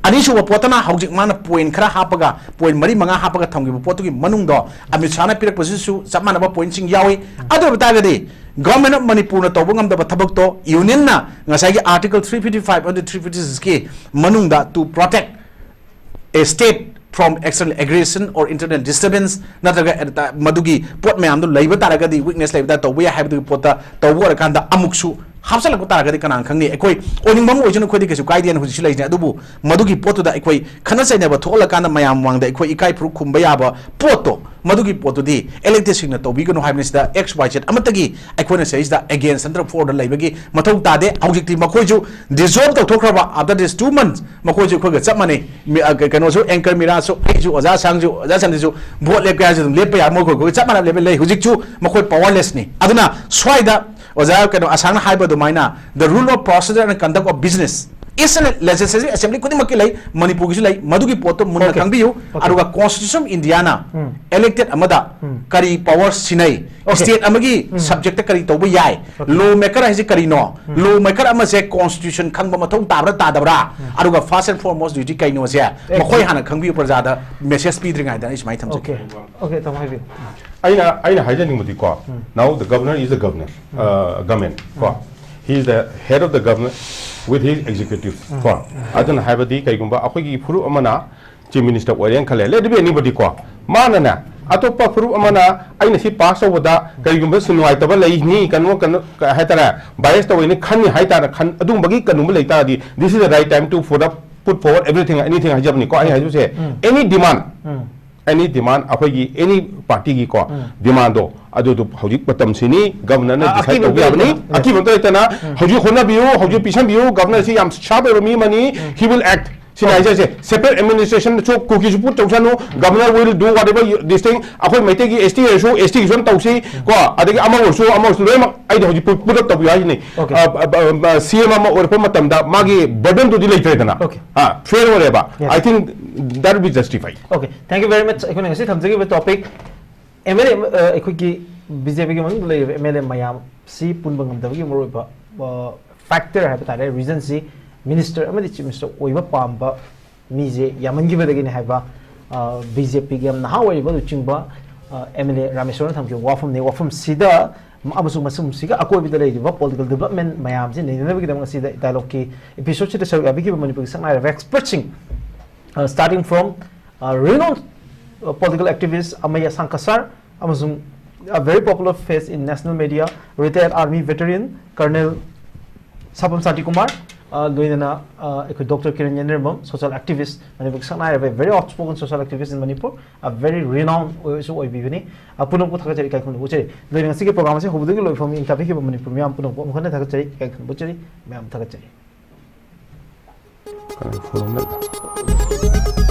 ꯑꯅꯤꯁꯨꯕ ꯄꯣꯠꯇꯅ ꯍꯧꯖꯤꯛ ꯃꯥꯅ point ꯈꯔ ꯍꯥꯞꯄꯒ, point ꯃꯔꯤ ꯃꯉꯥ ꯍꯥꯞꯄꯒ ꯊꯝꯈꯤꯕ ꯄꯣꯠꯇꯨꯒꯤ ꯃꯅꯨꯡꯗꯣ ꯑꯃꯤꯠ ꯁꯥꯍꯅ ꯄꯤꯔꯛꯄꯁꯤꯁꯨ ꯆꯞ ꯃꯥꯟꯅꯕ pointꯁꯤꯡ ꯌꯥꯎꯏ꯫ ꯑꯗꯨ ꯑꯣꯏꯕ ꯇꯥꯔꯒꯗꯤ Government of ꯃꯅꯤꯄꯨꯔꯅ ꯇꯧꯕ ꯉꯝꯗꯕ ꯊꯕꯛꯇꯣ unionꯅ ꯉꯁꯥꯏꯒꯤ Article three fifty five ꯑꯃꯗꯤ three fifty sixꯀꯤ ꯃꯅꯨꯡꯗ to protect a state from external aggression or internal disturbance ꯅꯠꯇ꯭ꯔꯒ ꯑꯦ-, ꯃꯗꯨꯒꯤ ꯄꯣꯠ ꯃꯌꯥꯝꯗꯣ ꯂꯩꯕ ꯇꯥꯔꯒꯗꯤ, weakness ꯂꯩꯕ ꯇꯥꯔ ꯇꯧꯕ ꯌꯥꯏ ꯍꯥꯏꯕꯗꯨꯒꯤ ꯄꯣꯠꯇ ꯇꯧꯕ ꯑꯣꯏꯔꯀꯥꯟꯗ ꯑꯃꯨꯛꯁꯨ ꯍꯥꯞꯆꯜꯂꯛꯄ ꯇꯥꯔꯒꯗꯤ ꯀꯅꯥꯅ ꯈꯪꯅꯤ? ꯑꯩꯈꯣꯏ ꯑꯣꯏꯅꯤꯡꯕ ꯑꯃ ꯑꯣꯏꯁꯅꯨ, ꯑꯩꯈꯣꯏꯗꯤ ꯀꯩꯁꯨ ꯀꯥꯏꯗꯦꯅ ꯍꯧꯖꯤꯛꯁꯨ ꯂꯩꯖꯩ꯫ ꯑꯗꯨꯕꯨ ꯃꯗꯨꯒꯤ ꯄꯣꯠꯇꯨꯗ ꯑꯩꯈꯣꯏ ꯈꯠꯅ ꯆꯩꯅꯕ ꯊꯣꯛꯍꯜꯂꯀꯥꯟꯗ ꯃꯌꯥꯝ ꯃꯃꯥꯡꯗ ꯑꯩꯈꯣꯏ ꯏꯀꯥꯏ ꯐꯨꯔꯨꯞ ꯈꯨꯝꯕ ꯌꯥꯕ ꯄꯣꯠꯇꯣ, ꯃꯗꯨꯒꯤ ꯄꯣꯠꯇꯨꯗꯤ electedꯁꯤꯡꯅ ꯇꯧꯕꯤꯒꯅꯨ ꯍꯥꯏꯕꯅꯤ꯫ ꯁꯤꯗ X Y Z ꯑꯃꯠꯇꯒꯤ ꯑꯩꯈꯣꯏꯅ ꯁꯤꯗꯩꯁꯤꯗ against ꯅꯠꯇ꯭ꯔꯒ forꯗ ꯂꯩꯕꯒꯤ ꯃꯊꯧ ꯇꯥꯗꯦ꯫ ꯍꯧꯖꯤꯛꯇꯤ ꯃꯈꯣꯏꯁꯨ dissolve ꯇꯧꯊꯣꯛꯈ꯭ꯔꯕ, after this two months ꯃꯈꯣꯏꯁꯨ ꯑꯩꯈꯣꯏꯒ ꯆꯞ ꯃꯥꯟꯅꯩ꯫ ꯃꯤ-, ꯑ, ꯀ-, ꯀꯩꯅꯣꯁꯨ, anchor ꯃꯤꯔꯥꯁꯨ, ꯑꯩꯁꯨ, ꯑꯣꯖꯥ ꯁꯥꯡꯁꯨ, ꯑꯣꯖꯥ ꯁꯟꯗꯤꯁꯨ vote ꯂꯦꯞꯀꯦ ꯍꯥꯏꯔꯁꯨ ꯑꯗꯨꯝ ꯂꯦꯞꯄ ꯌꯥꯏ꯫ ꯃꯈꯣꯏ, ꯑꯩꯈꯣꯏꯒ ꯆꯞ ꯃꯥꯟꯅꯕ ꯂꯦꯞꯄ ꯂꯩ꯫ ꯍꯧꯖꯤꯛꯁꯨ ꯃꯈꯣꯏ powerlessꯅꯤ꯫ ꯑꯗꯨꯅ ꯁ꯭ꯋꯥꯏꯗ ꯑꯣꯖꯥ ꯀꯩꯅꯣ ꯑꯁꯥꯡꯅ ꯍꯥꯏꯕ ꯑꯗꯨꯃꯥꯏꯅ the rule of procedure and conduct of business is a legislative assembly ꯈꯨꯗꯤꯡꯃꯛꯀꯤ ꯂꯩ, ꯃꯅꯤꯄꯨꯔꯒꯤꯁꯨ ꯂꯩ꯫ ꯃꯗꯨꯒꯤ ꯄꯣꯠꯇꯣ ꯃꯨꯟꯅ Okay. ꯈꯪꯕꯤꯌꯨ꯫ Okay. ꯑꯗꯨꯒ Constitution of Indiaꯅ ꯎꯝ꯫ elected ꯑꯃꯗ ꯎꯝ꯫ ꯀꯔꯤ power ꯁꯤꯟꯅꯩ, Okay. state ꯑꯃꯒꯤ ꯎꯝ꯫ subjectꯇ ꯀꯔꯤ ꯇꯧꯕ ꯌꯥꯏ, Okay. law maker ꯍꯥꯏꯁꯦ ꯀꯔꯤꯅꯣ, ꯎꯝ꯫ law maker ꯑꯃꯁꯦ Constitution ꯈꯪꯕ ꯃꯊꯧ ꯇꯥꯕ꯭ꯔꯥ ꯇꯥꯗꯕ꯭ꯔꯥ, ꯎꯝ꯫ ꯑꯗꯨꯒ first and foremost duty ꯀꯩꯅꯣꯁꯦ ꯑꯦ꯫ ꯃꯈꯣꯏ ꯍꯥꯟꯅ ꯈꯪꯕꯤꯌꯨ ꯄ꯭ꯔꯖꯥꯗ message ꯄꯤꯗ꯭ꯔꯤꯉꯩꯗ ꯑꯩ ꯁꯨꯃꯥꯏꯅ ꯊꯝꯖꯒꯦ꯫ Okay. Okay, ꯇꯥꯃꯣ ꯍꯥꯏꯕꯤꯌꯨ꯫ ꯑꯩꯅ, ꯑꯩꯅ ꯍꯥꯏꯖꯅꯤꯡꯕꯗꯤꯀꯣ, ꯎꯝ꯫ Now the governor is the governor, um. Uh, government ꯀꯣ꯫ ꯎꯝ꯫ He is the head of the government with his executive ꯎꯝ꯫ ꯀꯣ꯫ ꯎꯝ꯫ ꯑꯗꯨꯅ ꯍꯥꯏꯕꯗꯤ ꯀꯩꯒꯨꯝꯕ ꯑꯩꯈꯣꯏꯒꯤ ꯐꯨꯔꯨꯞ ꯑꯃꯅ Chief Minister ꯑꯣꯏꯔꯦꯅ ꯈꯜꯂꯦ, let it be anybody ꯀꯣ, ꯃꯥꯅꯅꯦ ꯑꯇꯣꯞꯄ ꯐꯨꯔꯨꯞ ꯑꯃꯅ ꯑꯩꯅ ꯁꯤ pass ꯇꯧꯕꯗ ꯀꯔꯤꯒꯨꯝꯕ ꯁꯤ ꯅꯨꯡꯉꯥꯏꯇꯕ ꯂꯩꯅꯤ, ꯀꯩꯅꯣ, ꯀꯩꯅꯣ, ꯀ-, ꯍꯥꯏꯇꯥꯔꯦ, bias ꯇꯧꯋꯦꯅ ꯈꯟꯅꯤ ꯍꯥꯏꯇꯥꯔꯦ, ꯈꯟ-, ꯑꯗꯨꯒꯨꯝꯕꯒꯤ ꯀꯩꯅꯣꯝꯃ ꯂꯩ ꯇꯥꯔꯗꯤ, this is the right time to put up, put forward everything, anything ꯍꯥꯏꯖꯕꯅꯤꯀꯣ꯫ ꯑꯩ ꯍꯥꯏꯖꯕꯁꯦ, ꯎꯝ꯫ Any demand, ꯎꯝ꯫ Any demand ꯑꯩꯈꯣꯏꯒꯤ any partyꯒꯤꯀꯣ, ꯎꯝ꯫ Demandꯗꯣ ꯑꯗꯨꯗꯣ ꯍꯧꯖꯤꯛ ꯃꯇꯝꯁꯤꯅꯤ, governorꯅ ꯑ, decide ꯑꯀꯤꯕ ꯇꯧꯕ ꯑꯝꯇ ꯌꯥꯕꯅꯤ꯫ ꯂꯩꯇꯅ꯫ ꯑꯀꯤꯕ ꯑꯝꯇ ꯂꯩꯇꯅ ꯎꯝ꯫ ꯍꯧꯖꯤꯛ ꯍꯣꯠꯅꯕꯤꯌꯨ, ꯍꯧꯖꯤꯛ ꯎꯝ꯫ ꯄꯤꯁꯟꯕꯤꯌꯨ, governorꯁꯤ ꯌꯥꯝ sharp ꯑꯣꯏꯕ ꯃꯤ ꯑꯃꯅꯤ, ꯎꯝ꯫ He will act꯫ ꯁꯤꯅ ꯍꯥꯏꯖꯔꯤꯁꯦ, separate administration ꯁꯨ ꯀꯨꯀꯤꯁꯨ put ꯇꯧꯁꯅꯨ, governor will do whatever you- this thing, ꯑꯩꯈꯣꯏ ꯃꯩꯇꯩꯒꯤ S T ꯑꯣꯏꯔꯁꯨ, S T ꯒꯤꯁꯨ ꯑꯗꯨꯝ ꯇꯧꯁꯤ ꯀꯣ, ꯑꯗꯒꯤ ꯑꯃ ꯑꯣꯏꯔꯁꯨ, ꯑꯃ ꯑꯣꯏꯔꯁꯨ, ꯂꯣꯏꯅꯃꯛ ꯑꯩꯗꯤ ꯍꯧꯖꯤꯛ put put up ꯇꯧꯕꯤꯌꯨ ꯍꯥꯏꯁꯤꯅꯤ꯫ Okay. ꯑ, ꯑ, ꯑ, C M ꯑꯃ ꯑꯣꯏꯔꯛꯄ ꯃꯇꯝꯗ ꯃꯥꯒꯤ burden ꯗꯨꯗꯤ ꯂꯩꯇ꯭ꯔꯦꯗꯅ꯫ Okay. ꯑ, fair ꯑꯣꯏꯔꯦꯕ꯫ Yes. I think that will be justified. Okay, thank you very much. ꯑꯩꯈꯣꯏꯅ ꯉꯁꯤ ꯊꯝꯖꯈꯤꯕ topic, M L A, ꯑ, ꯑꯩꯈꯣꯏꯒꯤ B J P ꯒꯤ ꯃꯅꯨꯡꯗ ꯂꯩꯔꯤꯕ M L A ꯃꯌꯥꯝꯁꯤ ꯄꯨꯟꯕ ꯉꯝꯗꯕꯒꯤ ꯃꯔꯨꯑꯣꯏꯕ, ꯑ, factor ꯍꯥꯏꯕ ꯇꯥꯔꯦ, reason ꯁꯤ minister ꯑꯃꯗꯤ chief minister ꯑꯣꯏꯕ ꯄꯥꯝꯕ ꯃꯤꯁꯦ ꯌꯥꯝꯃꯟꯈꯤꯕꯗꯒꯤꯅꯤ ꯍꯥꯏꯕ, ꯑ, B J P ꯒꯤ ꯌꯥꯝ ꯅꯍꯥ ꯑꯣꯏꯔꯤꯕ ꯂꯨꯆꯤꯡꯕ, ꯑ, M L A ꯔꯥꯃꯦꯁꯣꯔꯅ ꯊꯝꯈꯤꯕ ꯋꯥꯐꯝꯅꯤ꯫ ꯋꯥꯐꯝꯁꯤꯗ ꯑꯃꯁꯨꯡ ꯃꯁꯤꯒ ꯑꯀꯣꯏꯕꯗ ꯂꯩꯔꯤꯕ political development ꯃꯌꯥꯝꯁꯤ ꯅꯩꯅꯅꯕꯒꯤꯗꯃꯛ ꯉꯁꯤꯗ dialogue ꯀꯤ episode ꯁꯤꯗ ꯁꯔꯨꯛ ꯌꯥꯕꯤꯈꯤꯕ ꯃꯅꯤꯄꯨꯔꯒꯤ ꯁꯛꯅꯥꯏꯔꯕ expert ꯁꯤꯡ, ꯑ, starting from, ꯑ, renowned, ꯑ, political activist ꯑꯃꯩꯌꯥ ꯁꯥꯡꯈꯁꯥꯔ ꯑꯃꯁꯨꯡ a very popular face in national media, retired army veteran Colonel ꯁꯥꯄꯝ Shantikumar, ꯑ, ꯂꯣꯏꯅꯅ, ꯑ, ꯑꯩꯈꯣꯏ Doctor ꯀꯤꯔꯟ ꯌꯦꯅꯤꯔꯝꯕꯝ, social activist, ꯃꯅꯤꯄꯨꯔꯒꯤ ꯁꯛꯅꯥꯏꯔꯕ very outspoken social activist in Manipur, a very renowned ꯑꯣꯏꯁꯨ ꯑꯣꯏꯕꯤꯕꯅꯤ꯫ ꯑ, ꯄꯨꯝꯅꯃꯛꯄꯨ ꯊꯥꯒꯠꯆꯔꯤ, ꯏꯀꯥꯏ ꯈꯨꯝꯅꯕ ꯎꯠꯆꯔꯤ꯫ ꯂꯣꯏꯅ ꯉꯁꯤꯒꯤ program ꯑꯁꯤ ꯍꯧꯕꯗꯒꯤ ꯂꯣꯏꯕ ꯐꯥꯎꯕ ꯃꯤꯠꯌꯦꯡ ꯇꯥꯕꯤꯈꯤꯕ ꯃꯅꯤꯄꯨꯔ ꯃꯤꯌꯥꯝ ꯄꯨꯝꯅꯃꯛꯄꯨ ꯑꯃꯨꯛ ꯍꯟꯅ ꯊꯥꯒꯠꯆꯔꯤ, ꯏꯀꯥꯏ ꯈꯨꯝꯅꯕ ꯎꯠꯆꯔꯤ, ꯃꯌꯥꯝ ꯊꯥꯒꯠꯆꯔꯤ꯫ ꯀꯩꯅꯣ, phone ꯑꯃ ꯂꯩꯕ꯫